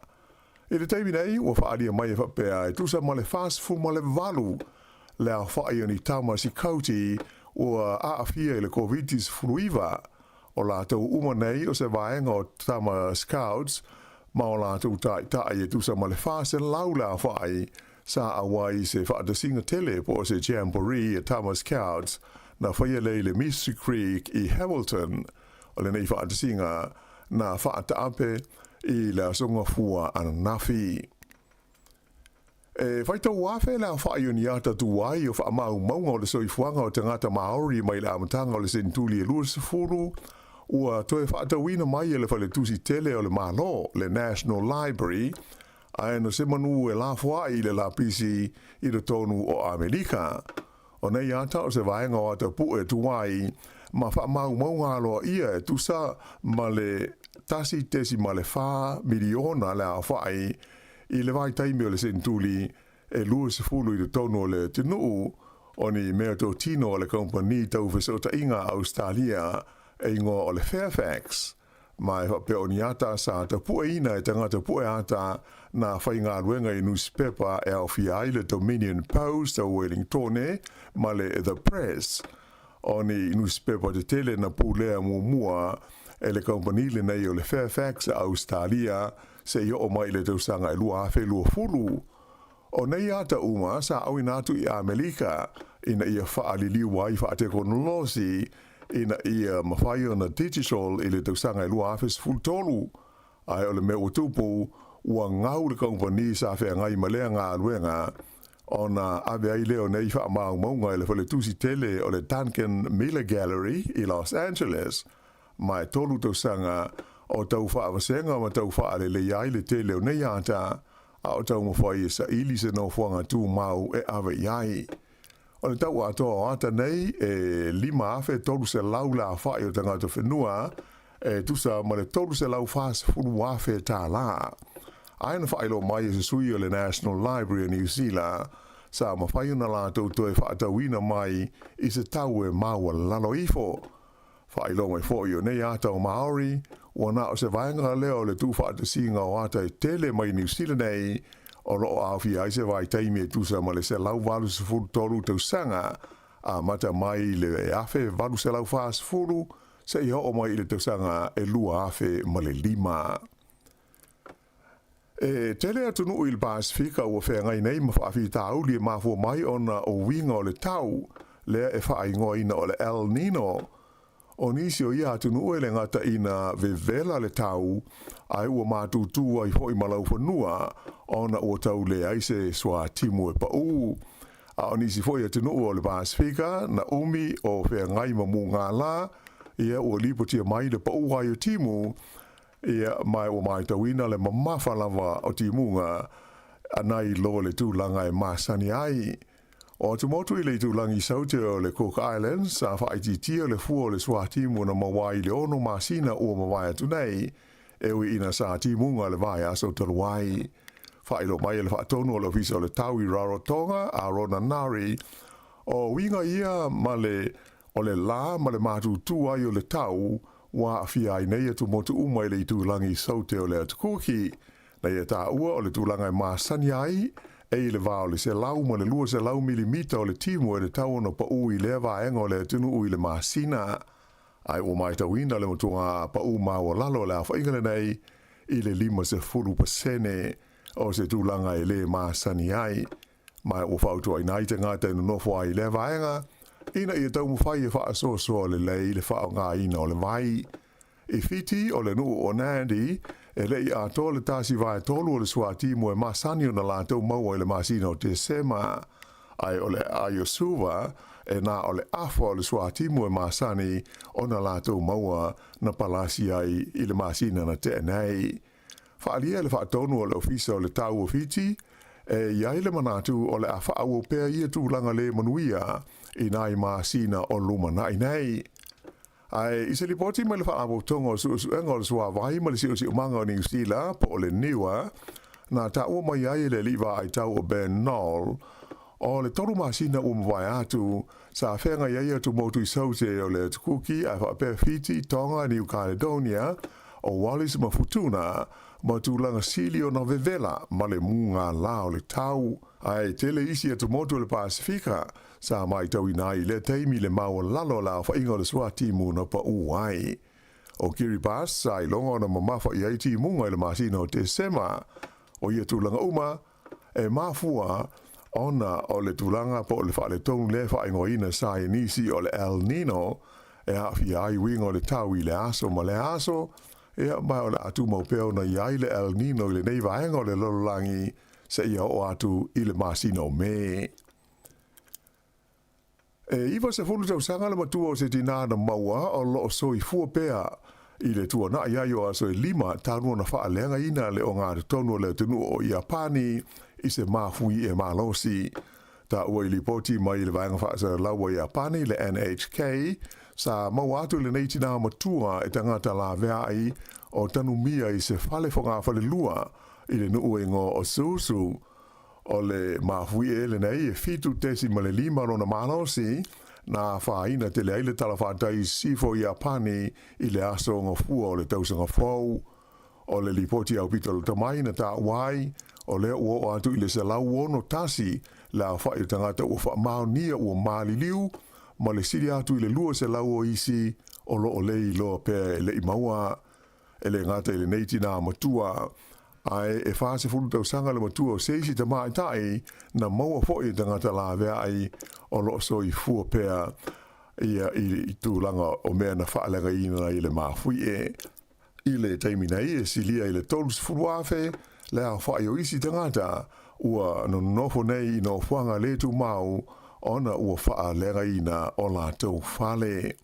Speaker 8: I le taimi nei, ua faaalia mai e faapea e tusa ma le 48 le aofai o ni tama sikauti ua aafia i le Koviti-19. O latou uma nei o se vaega o Tama Scouts ma o latou taitai e tusa ma le 400 le aofai sa auai i se faatasiga tele po o se jamboree a Tama Scouts na faia lea i le Mystery Creek i Hamilton. O lenei faatasiga na faataape i le Aso Gafua ananafi. E faitau afe le aofa'i o ni ata tuai o faamaumauga o le soifuaga o tagata Māori mai le amataga o le senetuli e 20, ua toe faatauina mai e le Faletusi Tele o le Malo, le National Library, ae na se manu e lafoa'i i le lapisi i totonu o Amerika. O nei ata o se vaega o ata pu'e tuai ma faamaumauga aloaia e tusa ma le 1.4 miliona le aofa'i I le vaitaimi o le senetuli e 20 i totonu o le atunuu, o ni meatotino a le kamupani tau fesootaiga a Ausetalia e igoa o le Fairfax, ma e faapea o ni ata sa tapueina e tagata pue ata nā faigaluega i nusipepa e aofia ai le Dominion Post a Wellingtone ma le The Press. O ni nusipepa tetele na pulea muamua e le kamupani lenei o le Fairfax a Ausetalia seia oo mai i le tausaga e 2020. O nei ata uma sa auina atu i Amelika ina ia faaliliu ai faatekonolosi ina ia mafai ona digital i le tausaga e 2013. Ae o le mea ua tupu, ua gau le kamupani sa feagai ma lea galuega ona ave ai lea o nei faamaumauga i le faletusi tele o le Duncan Miller Gallery i Los Angeles. Ma e tolu tausaga o tau faavasega ma tau faaleleia ai le tele o nei ata, a o taumafai e saili se nofoaga tumau e ave i ai. O le tau atoa o ata nei e 5,300 le aofai o tagata whenua, e tusa ma le 340,000 tālā. Ae na faailoa mai e se sui o le National Library o Niu Sila, sa mafai ona latou toe faatauina mai i se tau e maualalo ifo. Faailoa mai foi o nei ata o Māori, ua na o se vaega lea o le tuufaatasiga o ata e tele mai Niu Sila nei, o lo o aofia ai se vaitaimi e tusa ma le 183 tausaga, amata mai i le 1840 seia oo mai i le tausaga e 2005. E tele atunuu i le Pasefika ua feagai nei ma faafitauli e mafua mai ona o uiga o le tau, lea e faaigoaina o le El Nino. O nisi o ia atunuu e le gata ina vevela le tau, ae ua matutu ai foi ma laufanua ona ua tau leai se suatimu e paʻū. A o nisi foi atunuu o le Pasefika na umi o feagai ma mugala, ia ua lipotia mai le paʻu ai o timu, ia ma ua matauina le mamafa lava o timuga nai lo le tulaga e masani ai. O atumotu i le itulagi saute o le Cook Islands, sa faaitiitia le fua o le suatimu na maua ai i le 6 masina ua mavae atu nei, e ui ina sa timuga le vaiaso talu ai. Faailoa mai e le faatonu o le Ofisa o le Tau i Rarotonga, a Rona Nari, o uiga ia ma le o le lā ma le matutu ai o le tau ua aafia ai nei atumotu uma i le itulagi saute o le Atukuki. Na ia taua o le tulaga e masani ai, e i le va o le 100 ma le 200 milimita o le timu e tatau ona paʻu i lea vaega o le atunuu i le masina. Ae ua matauina le matuaga paʻu maualalo o le aofaiga lenei i le 50% o se tulaga e lē masani ai. Ma ua fautuaina ai tagata e nonofo ai i lea vaega ina ia taumafai e faasoasoa lelei le faaaogaina o le vai. I Fiti, o le nuu o Nadi, e le i atoa le 1/3 o le suatimu e masani ona latou maua i le masina o Tesema. Ae o le aai o Suva, e na o le afa o le suatimu e masani ona latou maua na palasi ai i le masina na tea nei. Faaalia e le faatonu o le Ofisa o le Tau o Fiti, e i ai le manatu o le a faaauau pea ia tulaga le manuia i nai masina o lumanai nei. Ae i se lipoti mai le Faalapotopotoga o Suesuega o le Suavai ma le Siosiomaga o Niu Sila, po o le NIWA, na taua mai ai e le alii vaai tau o Ben Noll, o le 3 masina ua mavae atu, sa feagai ai atumotu i Saute o le Atukuki ae faapea Fiti, Tonga, New Caledonia, o Wallis ma Futuna, ma tulaga sili ona vevela ma le mugala o le tau. Ae tele isi atumotu o le Pasefika sa matauina ai i lea taimi le maualalo o le aofaiga o le suatimu na paʻu ai. O Kiribati sa iloga ona mamafa i ai timuga i le masina o Tesema. O ia tulaga uma, e mafua ona o le tulaga po o le faaletonu lea e faaigoaina saienisi o le El Nino e aafia ai uiga o le tau i le aso ma le aso, ia ma o le a tumau pea ona i ai le El Nino i lenei vaega o le lalolagi seia oo atu i le masina o Me. E 90 tausaga le matua o se tinā na maua o lo o soifua pea i le tuanai ai o aso e 5 talu ona faaleagaina le ogatotonu o le atunuu o Iapani i se mafui e malosi. Taua i lipoti mai le vaega faasalalau a Iapani le NHK, sa maua atu lenei tinā matua e tagata laveai o tanumia i se fale fogafalelua i le nuu e igoa o Susu. O le mafuie lenei e 7.5 lona malosi, na afaina tele ai le talafatai i sisifo i Iapani i le aso gafua o le tausaga fou. O le lipoti aupito lata mai na taua ai, o lea ua oo atu i le 161 le aofai o tagata ua faamaonia ua maliliu, ma le sili atu i le 200 o isi o lo o le iloa pea e le i maua. E le gata i lenei tinā matua, ae e 40 tausaga le matua o se isi tamaitai na maua foi e tagata laveai o lo o soifua pea ia i tulaga o mea na faaleagaina i le mafuie. I le taimi nei e silia i le 30,000 le aofai o isi tagata ua nonofo nei i nofoaga le tumau ona ua faaleagaina o latou fale.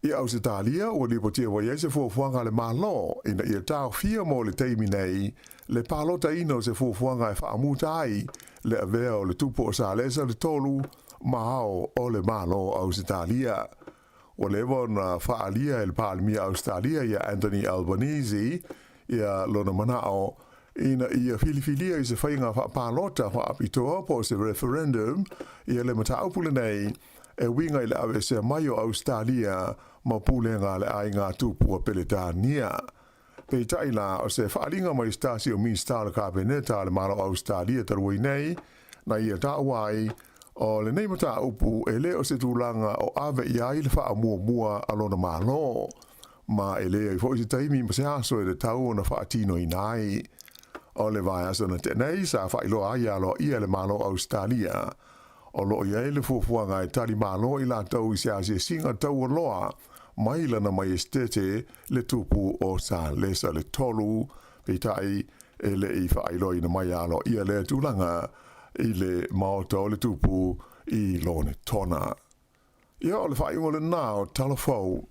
Speaker 8: I Ausetalia, ua lipotia mai ai se fuafuaga a le Malo ina ia taofia mo le taimi nei le palotaina o se fuafuaga e faamuta ai le avea o le tupu o Salesa le tolu ma ao o le Malo o Ausetalia. Ua leva ona faaalia e le Palemia Ausetalia ia Anthony Albanese ia lona manao ina ia filifilia i se faiga faapalota faapitoa po o se referendum ia le mataupu lenei e uiga i le aveesea mai o Ausetalia ma pulega a le aiga tupu a Peretania. Peitai la, o se faaaliga mai se tasi o Minisita o le Kapeneta a le Malo o Ausetalia talu ai nei, na ia taua ai, o lenei mataupu e le o se tulaga o ave i ai le faamuamua a lona Malo, ma e leai foi se taimi ma se aso e tatau ona faatinoina ai. O le vaiaso na tea nei, sa faailoa ai aloaia e le Malo o Ausetalia, O lo o i ai le fuafuaga e tali malo i latou i se asiasiga taualoa mai lana Maiestete le tupu o Salesa le Tolu, peitai e le i faailoaina mai aloaia lea tulaga. i le maota o le Tupu i Lonetona. Ia, o le faaiuga lenā o Tala Fou.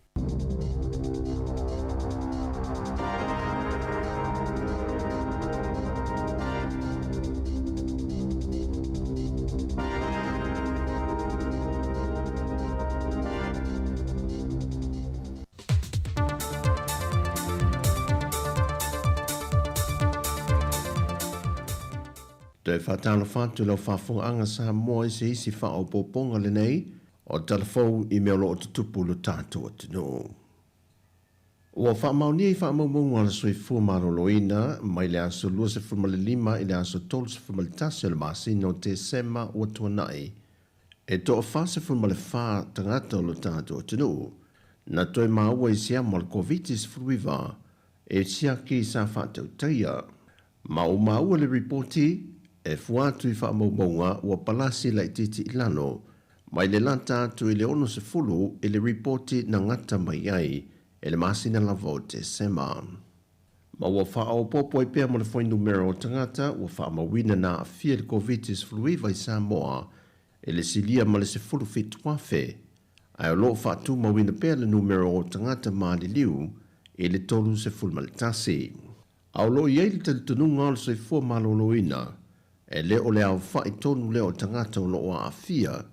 Speaker 7: Toe faatalofa atu i lau faafofogaaga Samoa i se isi faaopoopoga lenei o tala fou i mea o lo o tutupu i lo tatou atunuu. Ua faamaonia i faamaumauga a le Soifua Maloloina mai le aso 25 i le aso 31 o le masina o Tesema ua tuanai, e toa-44 tagata o lo tatou atunuu na toe maua i se amo a le Koviti-19 e siaki sa faatautaia. Ma ua maua le ripoti, e fua atu i faamaumauga ua palasi laitiiti i lalo, mai le lata atu i le 60 i le ripoti na gata mai ai i le masina lava o Tesema. Ma ua faaopoopo ai pea mo le fuainumera o tagata ua faamauina na aafia i le Koviti-19 i Samoa i le silia ma le 17,000, ae o lo o faatumauina pea le numera o tagata maliliu i le 31. A o lo o i ai le talitonuga o le soifua maloloina, e le o le aofai tonu lea o tagata o lo o aafia,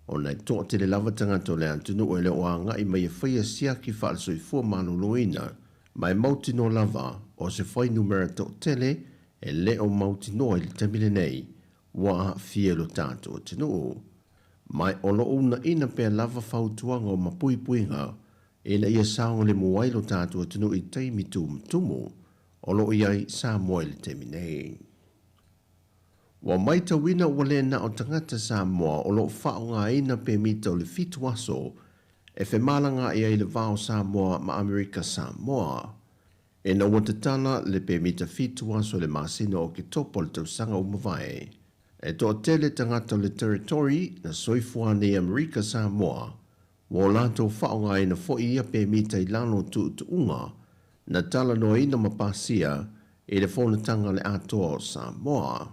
Speaker 7: ona e toatele lava tagata o le atunuu e le o agai mai e faia siaki faale-soifua maloloina, ma e mautinoa lava o se fuainumera toatele e le o mautinoa i le taimi lenei ua aafia i lo tatou atunuu. Ma o lo o uunaina pea lava fautuaga o mapuipuiga ina ia saogalemu ai lo tatou atunuu i taimi tumutumu o lo o i ai Samoa i le taimi nei. Ua maitauina ua le na o tagata Samoa o lo o faaaogaina pemita o le fitu aso e femalagaai ai le va o Samoa ma Amerika Samoa. Ina ua tatala le pemita fitu aso i le masina o Oketopa o le tausaga ua mavae, e toatele tagata o le Territory na soifua nei i Amerika Samoa Ua o latou faaaogaina foi ia pemita i lalo o tuutuuga na talanoaina ma pasia i le Fonotaga a le Atoa o Samoa.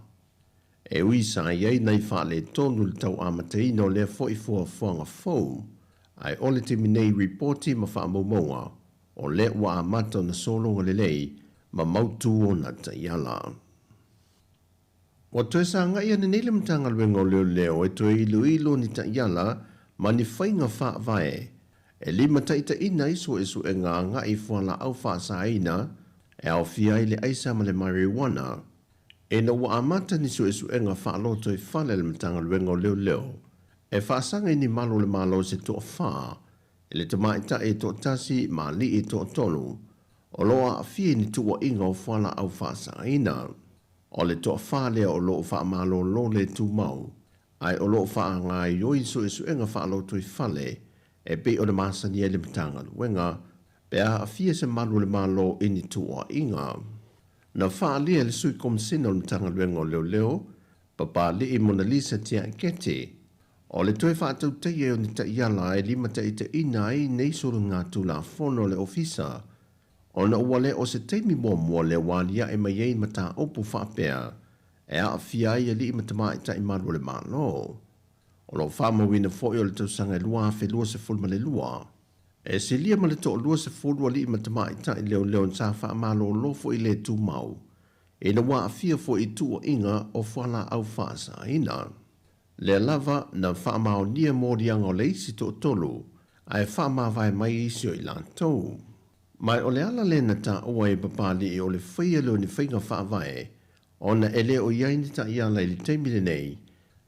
Speaker 7: E ui sa i ai nai faaletonu i le tau amataina o lea foi fuafuaga fou, ae o le taimi nei ripoti ma faamaumauga o lea ua amata ona sologa lelei ma mautu ona taiala. Ua toe sagai ane nei le Matagaluega o Leoleo e toe iloilo ni taiala ma ni faiga faavae e limataitaiina ai suesuega agai i fualaau faasaina e aofia ai le aisa ma le marijuana. Ina ua amata ni suesuega faalotoifale a le Matagaluega o Leoleo e faasaga i ni malu o le Malo se toafa i le tamaitai e toatasi ma alii e toatolu o lo o aafia i ni tuuaiga o fualaau faasaina. O le toafa lea o lo o faamalolo le tumau, ae o lo o faagaoioi suesuega faalotoifale e pei ona masani ai le Matagaluega pe a aafia se malu o le Malo i ni tuuaiga. Na faaalia e le Sui Komisina o le Matagaluega o Leoleo, Papali'i Monalisa Tiaikete, o le toe faatautaia o ni taiala e limataitaiina ai nei soligatulafono a le Ofisa Ona ua le o se taimi muamua lea ua aliae mai ai mataupu faapea e aafia ai alii ma tamaitai malu o le Malo. O lo o faamauina foi o le tausaga e 2022, e silia ma le toalua sefulu alii ma tamaitai leoleo sa faamalolo foi le tumau ina ua aafia foi i tuuaiga o fualaau faasaina. Lea lava na faamaonia moliaga o le isi toatolu ae faamavae mai isi o i latou. Ma o le ala lea na taua ai e Papali'i o le faia lea o ni faiga faavae ona e le o i ai ni taiala i le taimi lenei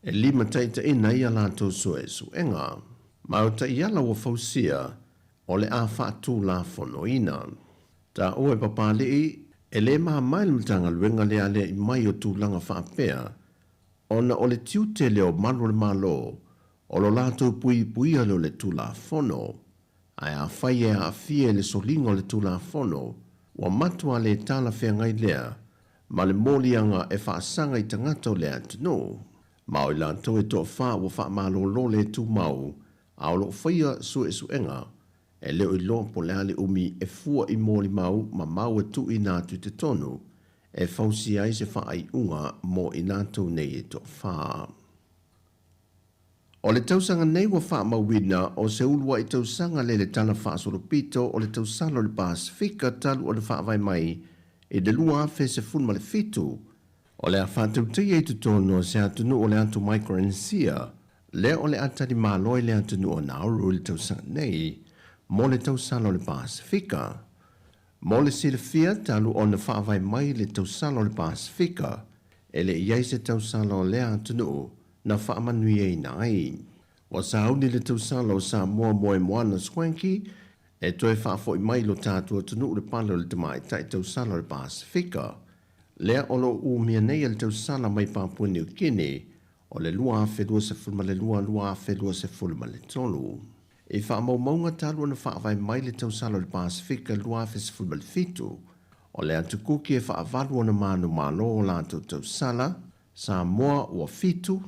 Speaker 7: e limataitaiina ai a latou suesuega. Ma o taiala ua fausia o le a faatulafonoina. Taua e Papali'i e le mama i le Matagaluega le alia'i mai o tulaga faapea ona o le tiute lea o malu o le Malo o lo latou puipuia lea o le Tulafono. Ae afai e aafia i le soliga o le Tulafono, ua matua le talafeagai lea ma le moliaga e faasaga i tagata o le atunuu. Ma o i latou e toafa ua faamalolo le tumau, a o lo o faia suesuega, e le o iloa po o le a le umi e fua i molimau ma mau e tuuina atu i totonu e fausia ai se faaiuga mo i latou nei e toafa. O le tausaga nei ua faamauina o se uluai tausaga le le tala faasolopito o le tausala o le Pasefika talu ona faavae mai i le 2017, o le a faatautaia i totonu o se atunuu o le atu Micronesia, lea o le a talimalo ai le atunuu o Nauru i le tausaga nei mo le tausala o le Pasefika. Mo le silafia, talu ona faavae mai le tausala o le Pasefika, e le i i ai se tausala o lea atunuu na faamanuiaina ai. Ua sauni le tausala o Samoa Moemoana Swanky e toe faafoi mai i lo tatou atunuu le pale o le tamaitai tausala o le Pasefika, lea o lo o umia nei e le tausala mai Papua New Guinea o le 2022-2023. I faamaumauga talu ona faavae mai le tausala o le Pasefika 2017, o le Atu Kuki e faavalu ona manumalo o latou tausala, Samoa ua fitu,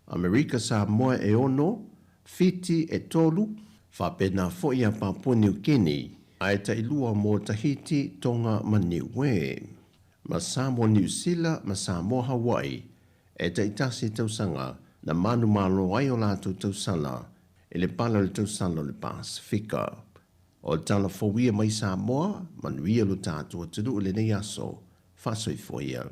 Speaker 7: Amerika Samoa e ono, Fiti e tolu, faapena foi ia Papua New Guinea, ae tailua mo Tahiti, Tonga ma Niue, ma Samoa Niu Sila ma Samoa Hawaii e taitasi tausaga na manumalo ai o latou tausala i le pale o le tausala o le Pasefika. O le tala fou ia mai Samoa, manuia lo tatou atunuu i lenei aso. Faasoifua ia.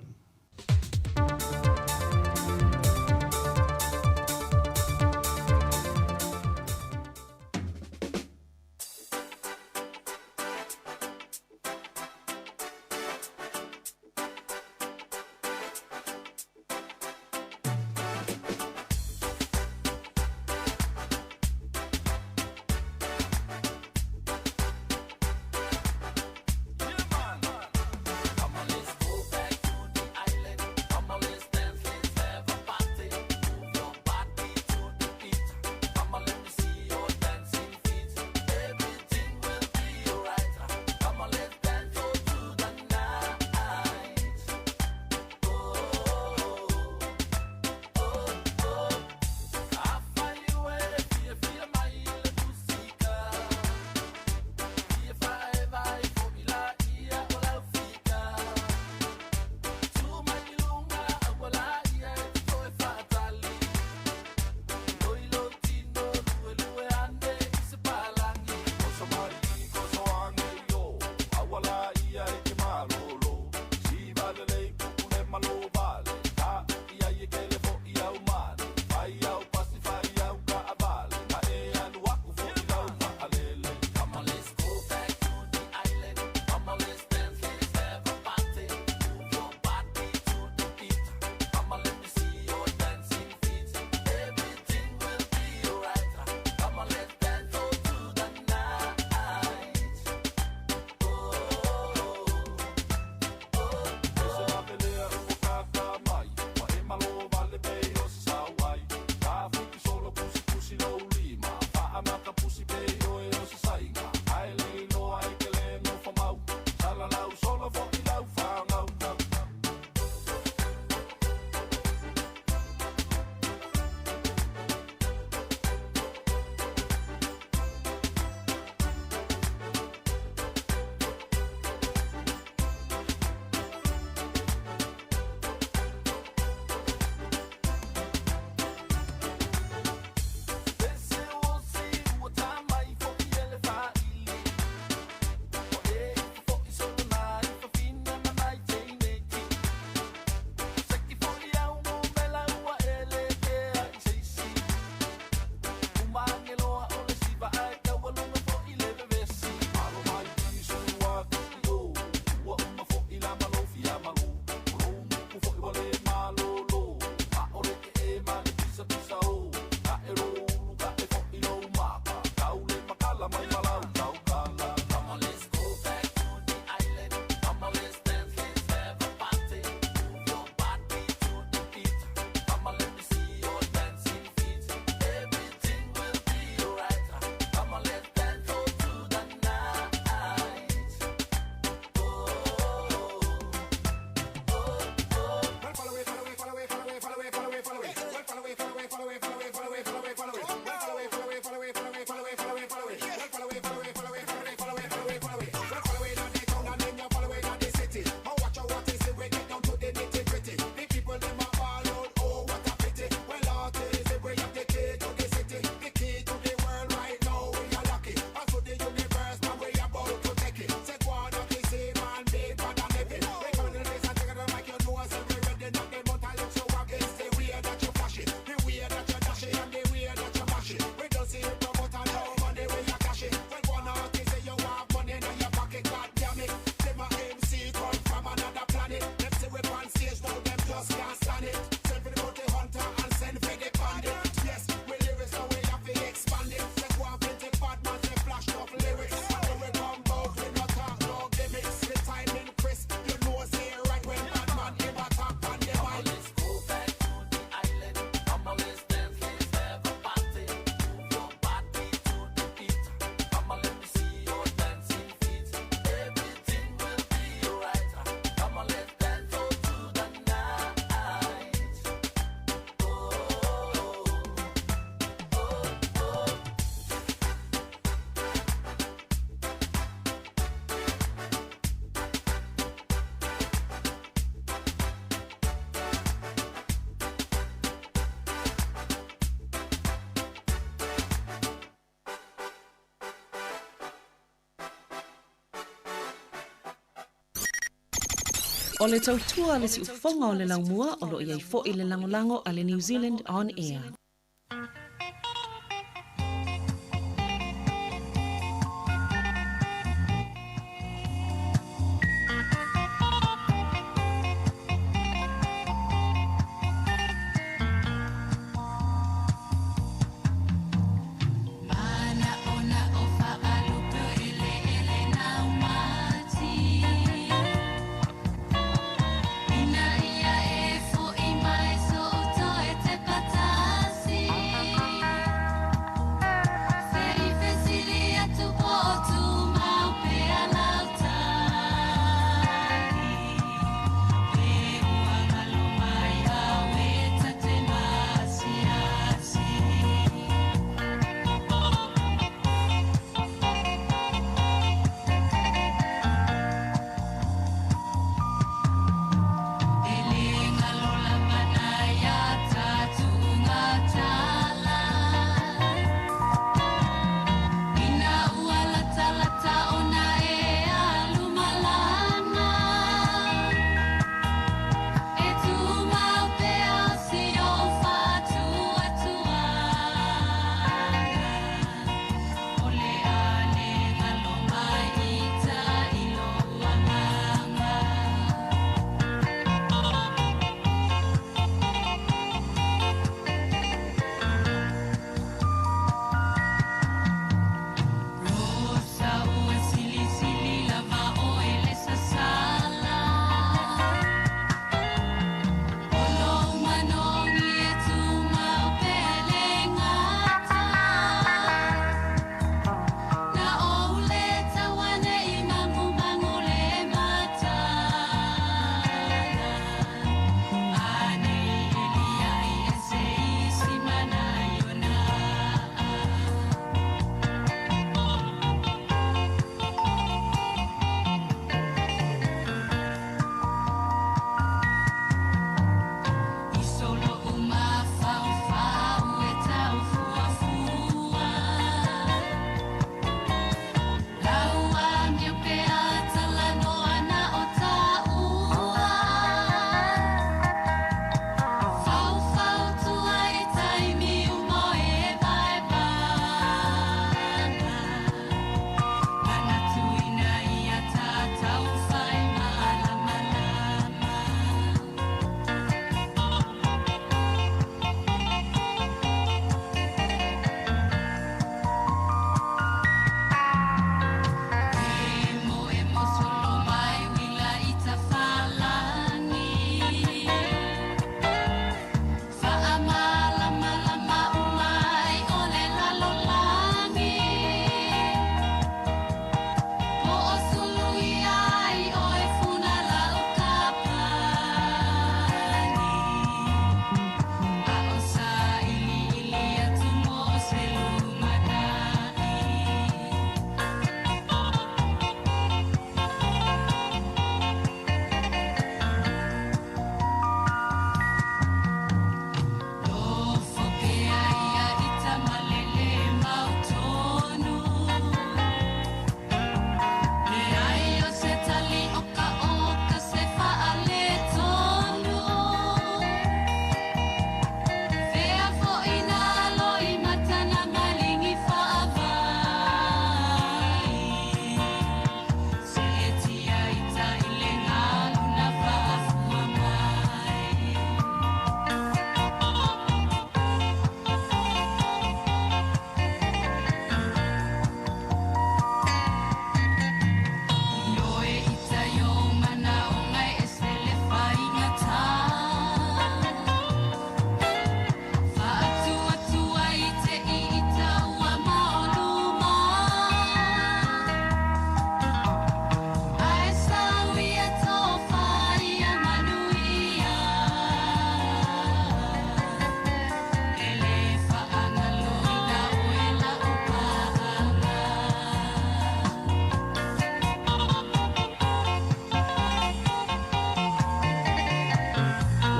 Speaker 5: O le tautua a le siufofoga o le laumua o lo o i ai foi le lagolago a le New Zealand On Air.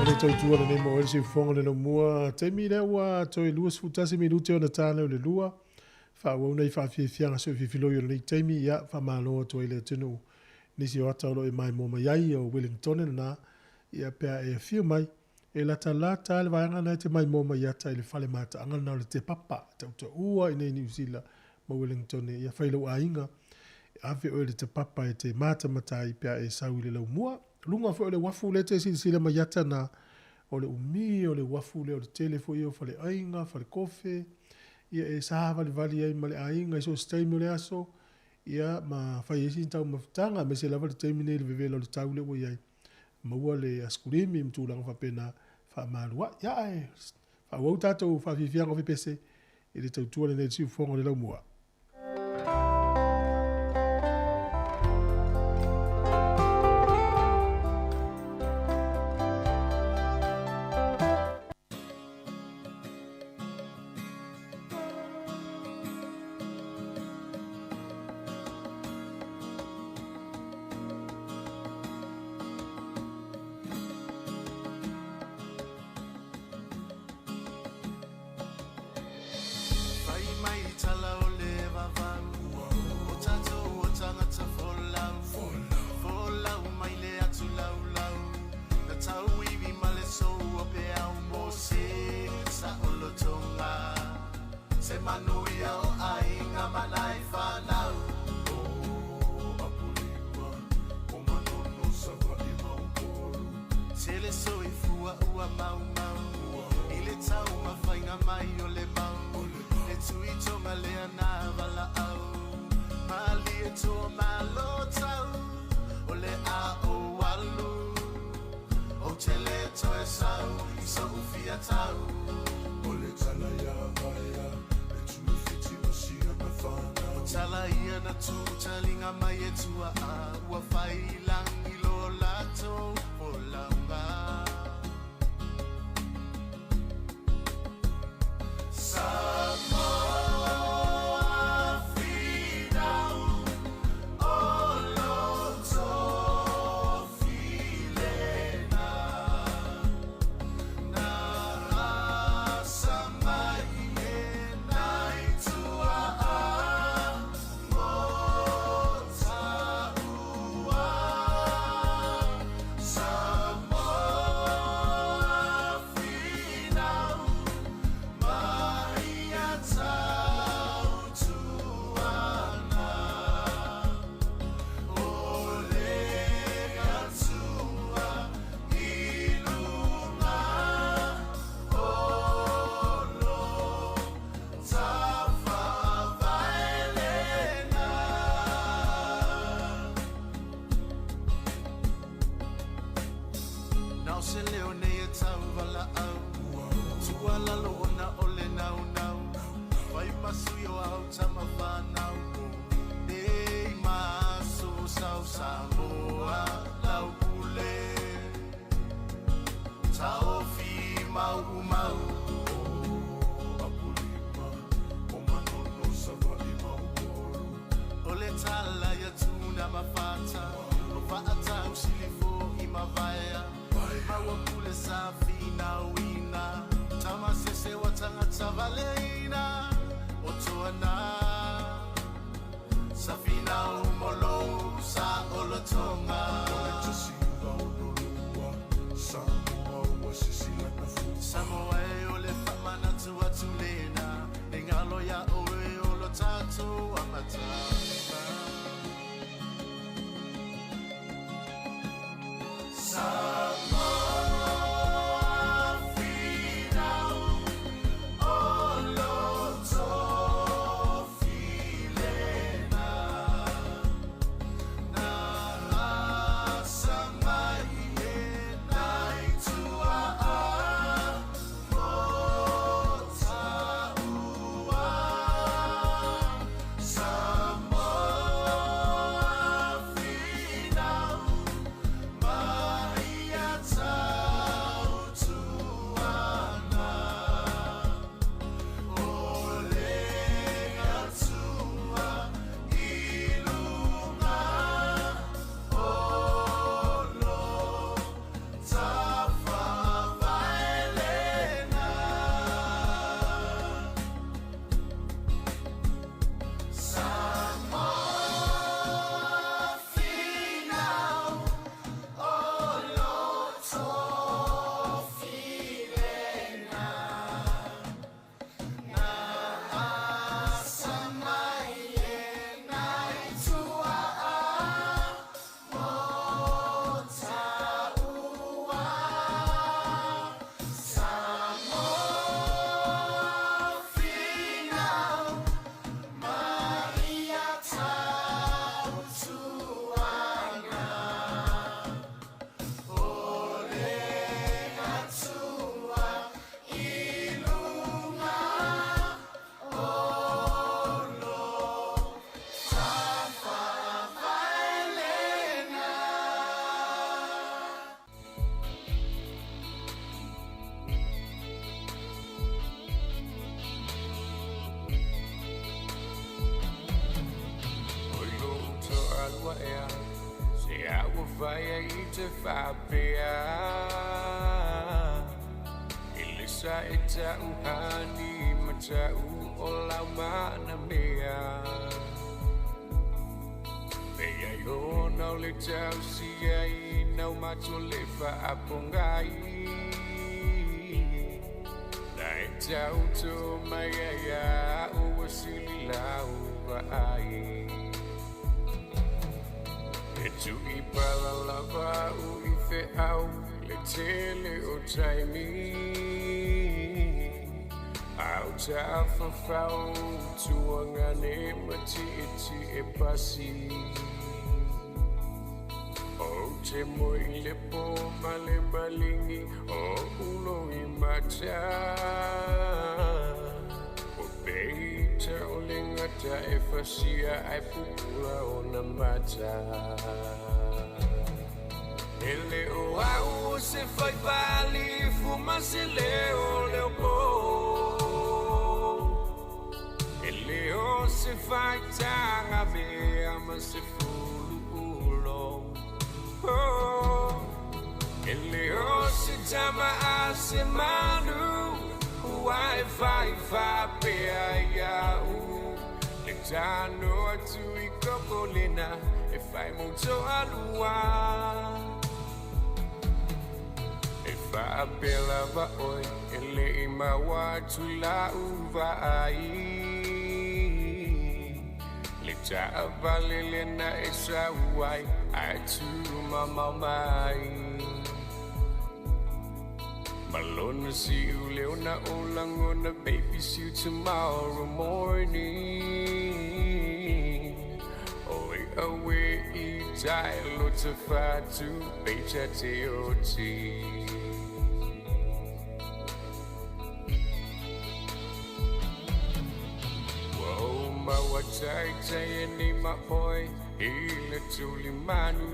Speaker 3: O le tautua lenei mo oe le siufofoga o le laumua taimi lea ua toe 21 minute ona ta lea o le lua. Faaauau nei faafiafiaga soifiafiloi o lenei taimi, ia faamalo atu ai le atunuu Nisi o ata o loo e maimoa mai ai o Wellingtone lena, ia pe a e afio mai, e latalata lava le vaega lena e te maimoa mai ata i le fale mataaga lena o le Te Papa, e tautaua i nei Niu Sila ma Wellingtone, ia fai lou aiga, e ave oe i le Te Papa e te matamata ai pe a e sau i le laumua. Luga foi o le uafu lea e te silasila mai ata na, o le umi o le uafu lea o le tele foi ia o faleaiga, falekofe, ia e savalivali ai ma le aiga i so o se taimi o le aso, ia ma fai ai sina taumafataga, aemaise lava le taimi nei i le vevela o le tau lea ua i ai, maua le asikulimi ma tulaga faapena, faamalu ai. Ia ae faaauau tatou faafiafiaga o fepese i le tautua lenei i le siufofoga o le laumua.
Speaker 13: Fai mai tala o le vavau O tatou o tagata folau Folau mai le atu laulau Na tauivi ma le sou o peau Mo se saolotoga Se manuia o aiga ma nai fanau O Apolima o Manono Savaii ma Upolu Tele soifua ua maumau I le taumafaiga mai o le mau Le tuitoga lea na valaau Malie toa malo tau O le a ou alu Ou te le toe sau I so'u fia tau O le tala ia Vaea Le Tuifiti ma siana fanau O tala ia na tu taliga mai e tuaa Ua fai i lagi lo latou folauga Samoa finau o lo tofilena Na asa mai e nai tuaa mo taua Samoa finau mai ia tautuana O le Atua i luga o lo tafavaelena. Na o se leo nei e tauvalaau Tualalo ona o le naunau Fai masui o au tama whanau Nei maso sau Samoa lau pule Taofi mau mau Apolima o Manono Savaii ma Upolu O le tala ia tuna mafata O faatau silifo i mavaea Maua pule sa finauina Tamasese wa tagata valeina O toana Sa finau molou sa olotoga O le tasiga o lolua Samoa ua sisilana fu Samoa e o le faamanatu atu lena Le galo ia oe o lo tatou amataga Samoa finau o lo tofilena Na
Speaker 19: faapea I le sa e tauhani ma tau o lau mana mea Pei ai ona o le tausi ai nau mato le faapogai Na e tau to mai ai a ua sili lau vaai E tui pala lava u i fe au le tele o taimi Au tafafau tuanga ne ma tiiti e pasi O te mo i le po ma le malingi o ulo i mata O peita o le ngata e fasia ai pupula o na mata E le o au se fai pali fuma se leo leo po E le o se fai tanga mea ma se fulu ulo Oh, e le o se tama a se manu Ua e fai faapea ia u Le tano atu i koko lena E fai mo to alua E faapela va oi E le i maua atu la uva ai Le taavale lena e sau ai Ai tu mamau mai Malona see you leona o langona baby see you tomorrow morning Oi awe i tai lo te whatu peita te o ti Whoa, maua tai tai e ni ma oi i le tuli manu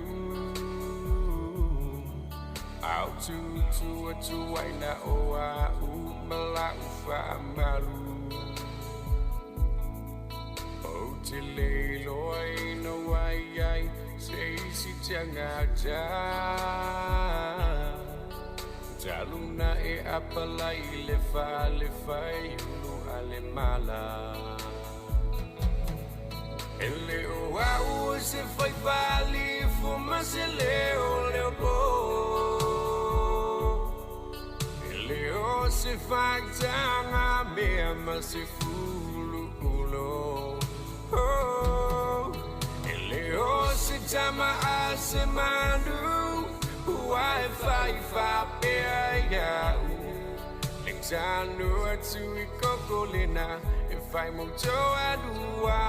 Speaker 19: Au tu tu atu ai na o a u mala u wha malu O te le loi no ai ai se isi te ngata Taluna e apalai le fa le fai ulu ale mala E le o au se fai pali fuma se leo leo po E le o se fai tanga mea ma se fulu ulo Oh, e le o se tama a se manu Ua e fai faapea ia u Le tano atu i koko lena E fai mo to alua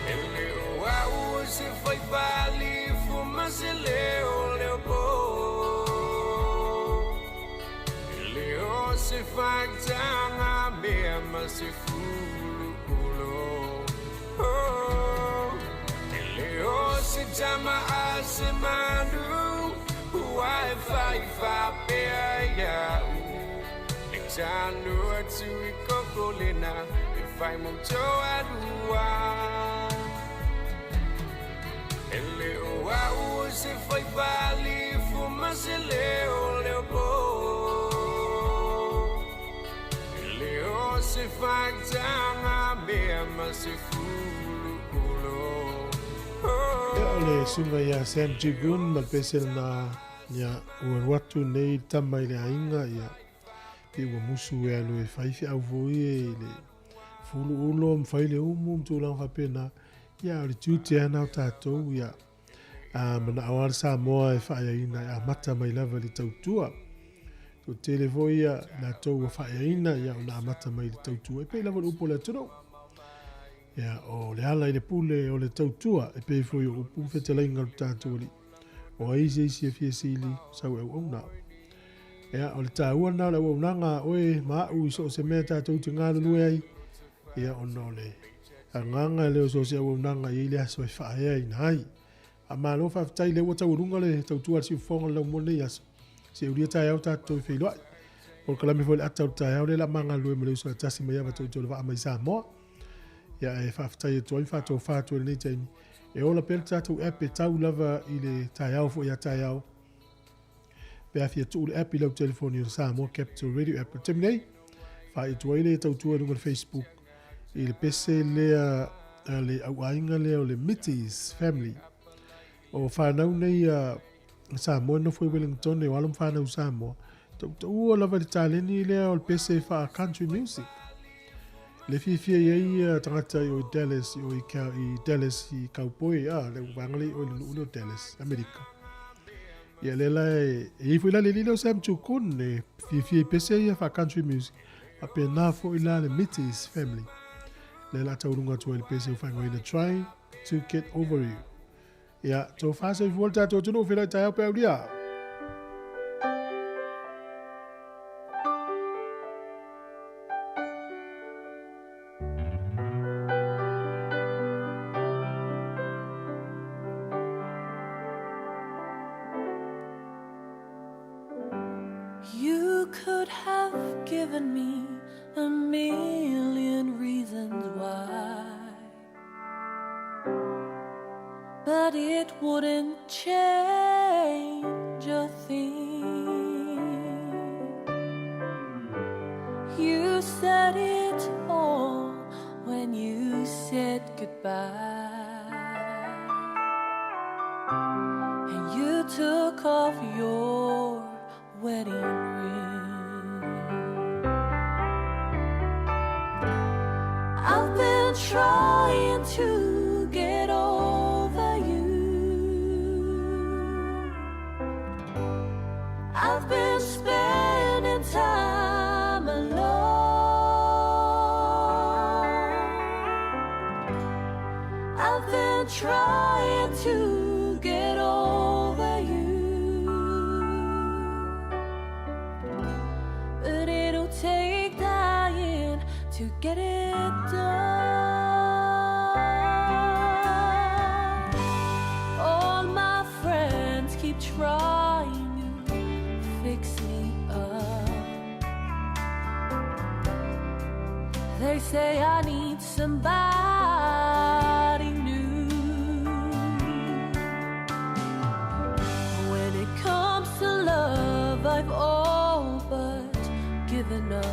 Speaker 19: E le o au se fai pali fuma se leo leo po E le o se fai tanga mea ma se fulu ulo Oh, e le o se tama a se manu Ua e fai faapea ia u Le tano atu i koko lena E fai mo to alua E le o au se fai pali fuma se leo leo po E le o se fai tanga mea ma se fulu ulo
Speaker 3: Ia o le suga ia Sam Jigun ma le pese na ia ua alu atu nei tama i le aiga ia pe ua musu e alu e fai feau foi e i le fuluulo ma fai le umu ma tulaga faapena ia o le tiute lava na o tatou ia a manao lava le Samoa e faaeaina e amata mai lava i le tautua. Toatele foi ia latou ua faaeaina ia ona amata mai i le tautua e pei lava o le upu a le atunuu. Ia, o le ala i le pule o le tautua e pei foi o upu ma fetalaiga o le tatou Alii. O ai se isi e fia sili sau e auauna. Ia, o le taua lena o le auaunaga a oe ma a'u i so o se mea tatou te galulue ai, ia ona o le agaga lea o so o se auaunaga e i ai le aso e faaeaina ai. Faamalo faafetai lea ua taualuga le tautua a le siufofoga o le laumua lenei aso. Se ulia taeao tatou toe feiloai. Polokalame foi le ata o le taeao lea la ma galulue ma le uso a tasi mai ava toe le vaa mai Samoa. Ia e faafetai atu ai faatofa atu ai lenei taimi. E ola pea le tatou app e tau lava i le taeao foi a taeao. Pe a fia tuu le app i lau telefoni o le Samoa Capital Radio app. O le taimi nei, whaai atu ai le tautua i luga le Facebook i le pese lea le auaiga lea o le Mitties Family. O whanau nei a Samoa nofo i Wellington e o alo ma whanau Samoa. Tautaua lava le taleni lea o le pese wha country music. Le fiafia i ai ia tagata i o i Dallas, i o i, i Dallas i Cowboy, a le uvanga le i o i le nuu lea o Dallas, Amerika. Ia lea la e, e i foi la le lile o Sam Chukun, e fiafia i pese ia wha country music. A pe nā foi la le Mitties family. Le la taurunga atu ai le pese o whaingoina Try to Get Over You. Ia, tō whāsoifua le tātou atunuu, whenau taeao pe aulia.
Speaker 2: You could have given me a million reasons why, but it wouldn't change a thing. You said it all when you said goodbye, and you took off your wedding ring. I've been trying to get over you. I've been spending time alone. I've been trying to get over you, but it'll take dying to get it done. All my friends keep trying to fix me up. They say I need somebody new. When it comes to love, I've all but given up.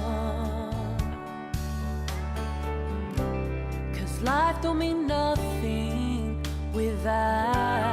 Speaker 2: 'Cause life don't mean nothing without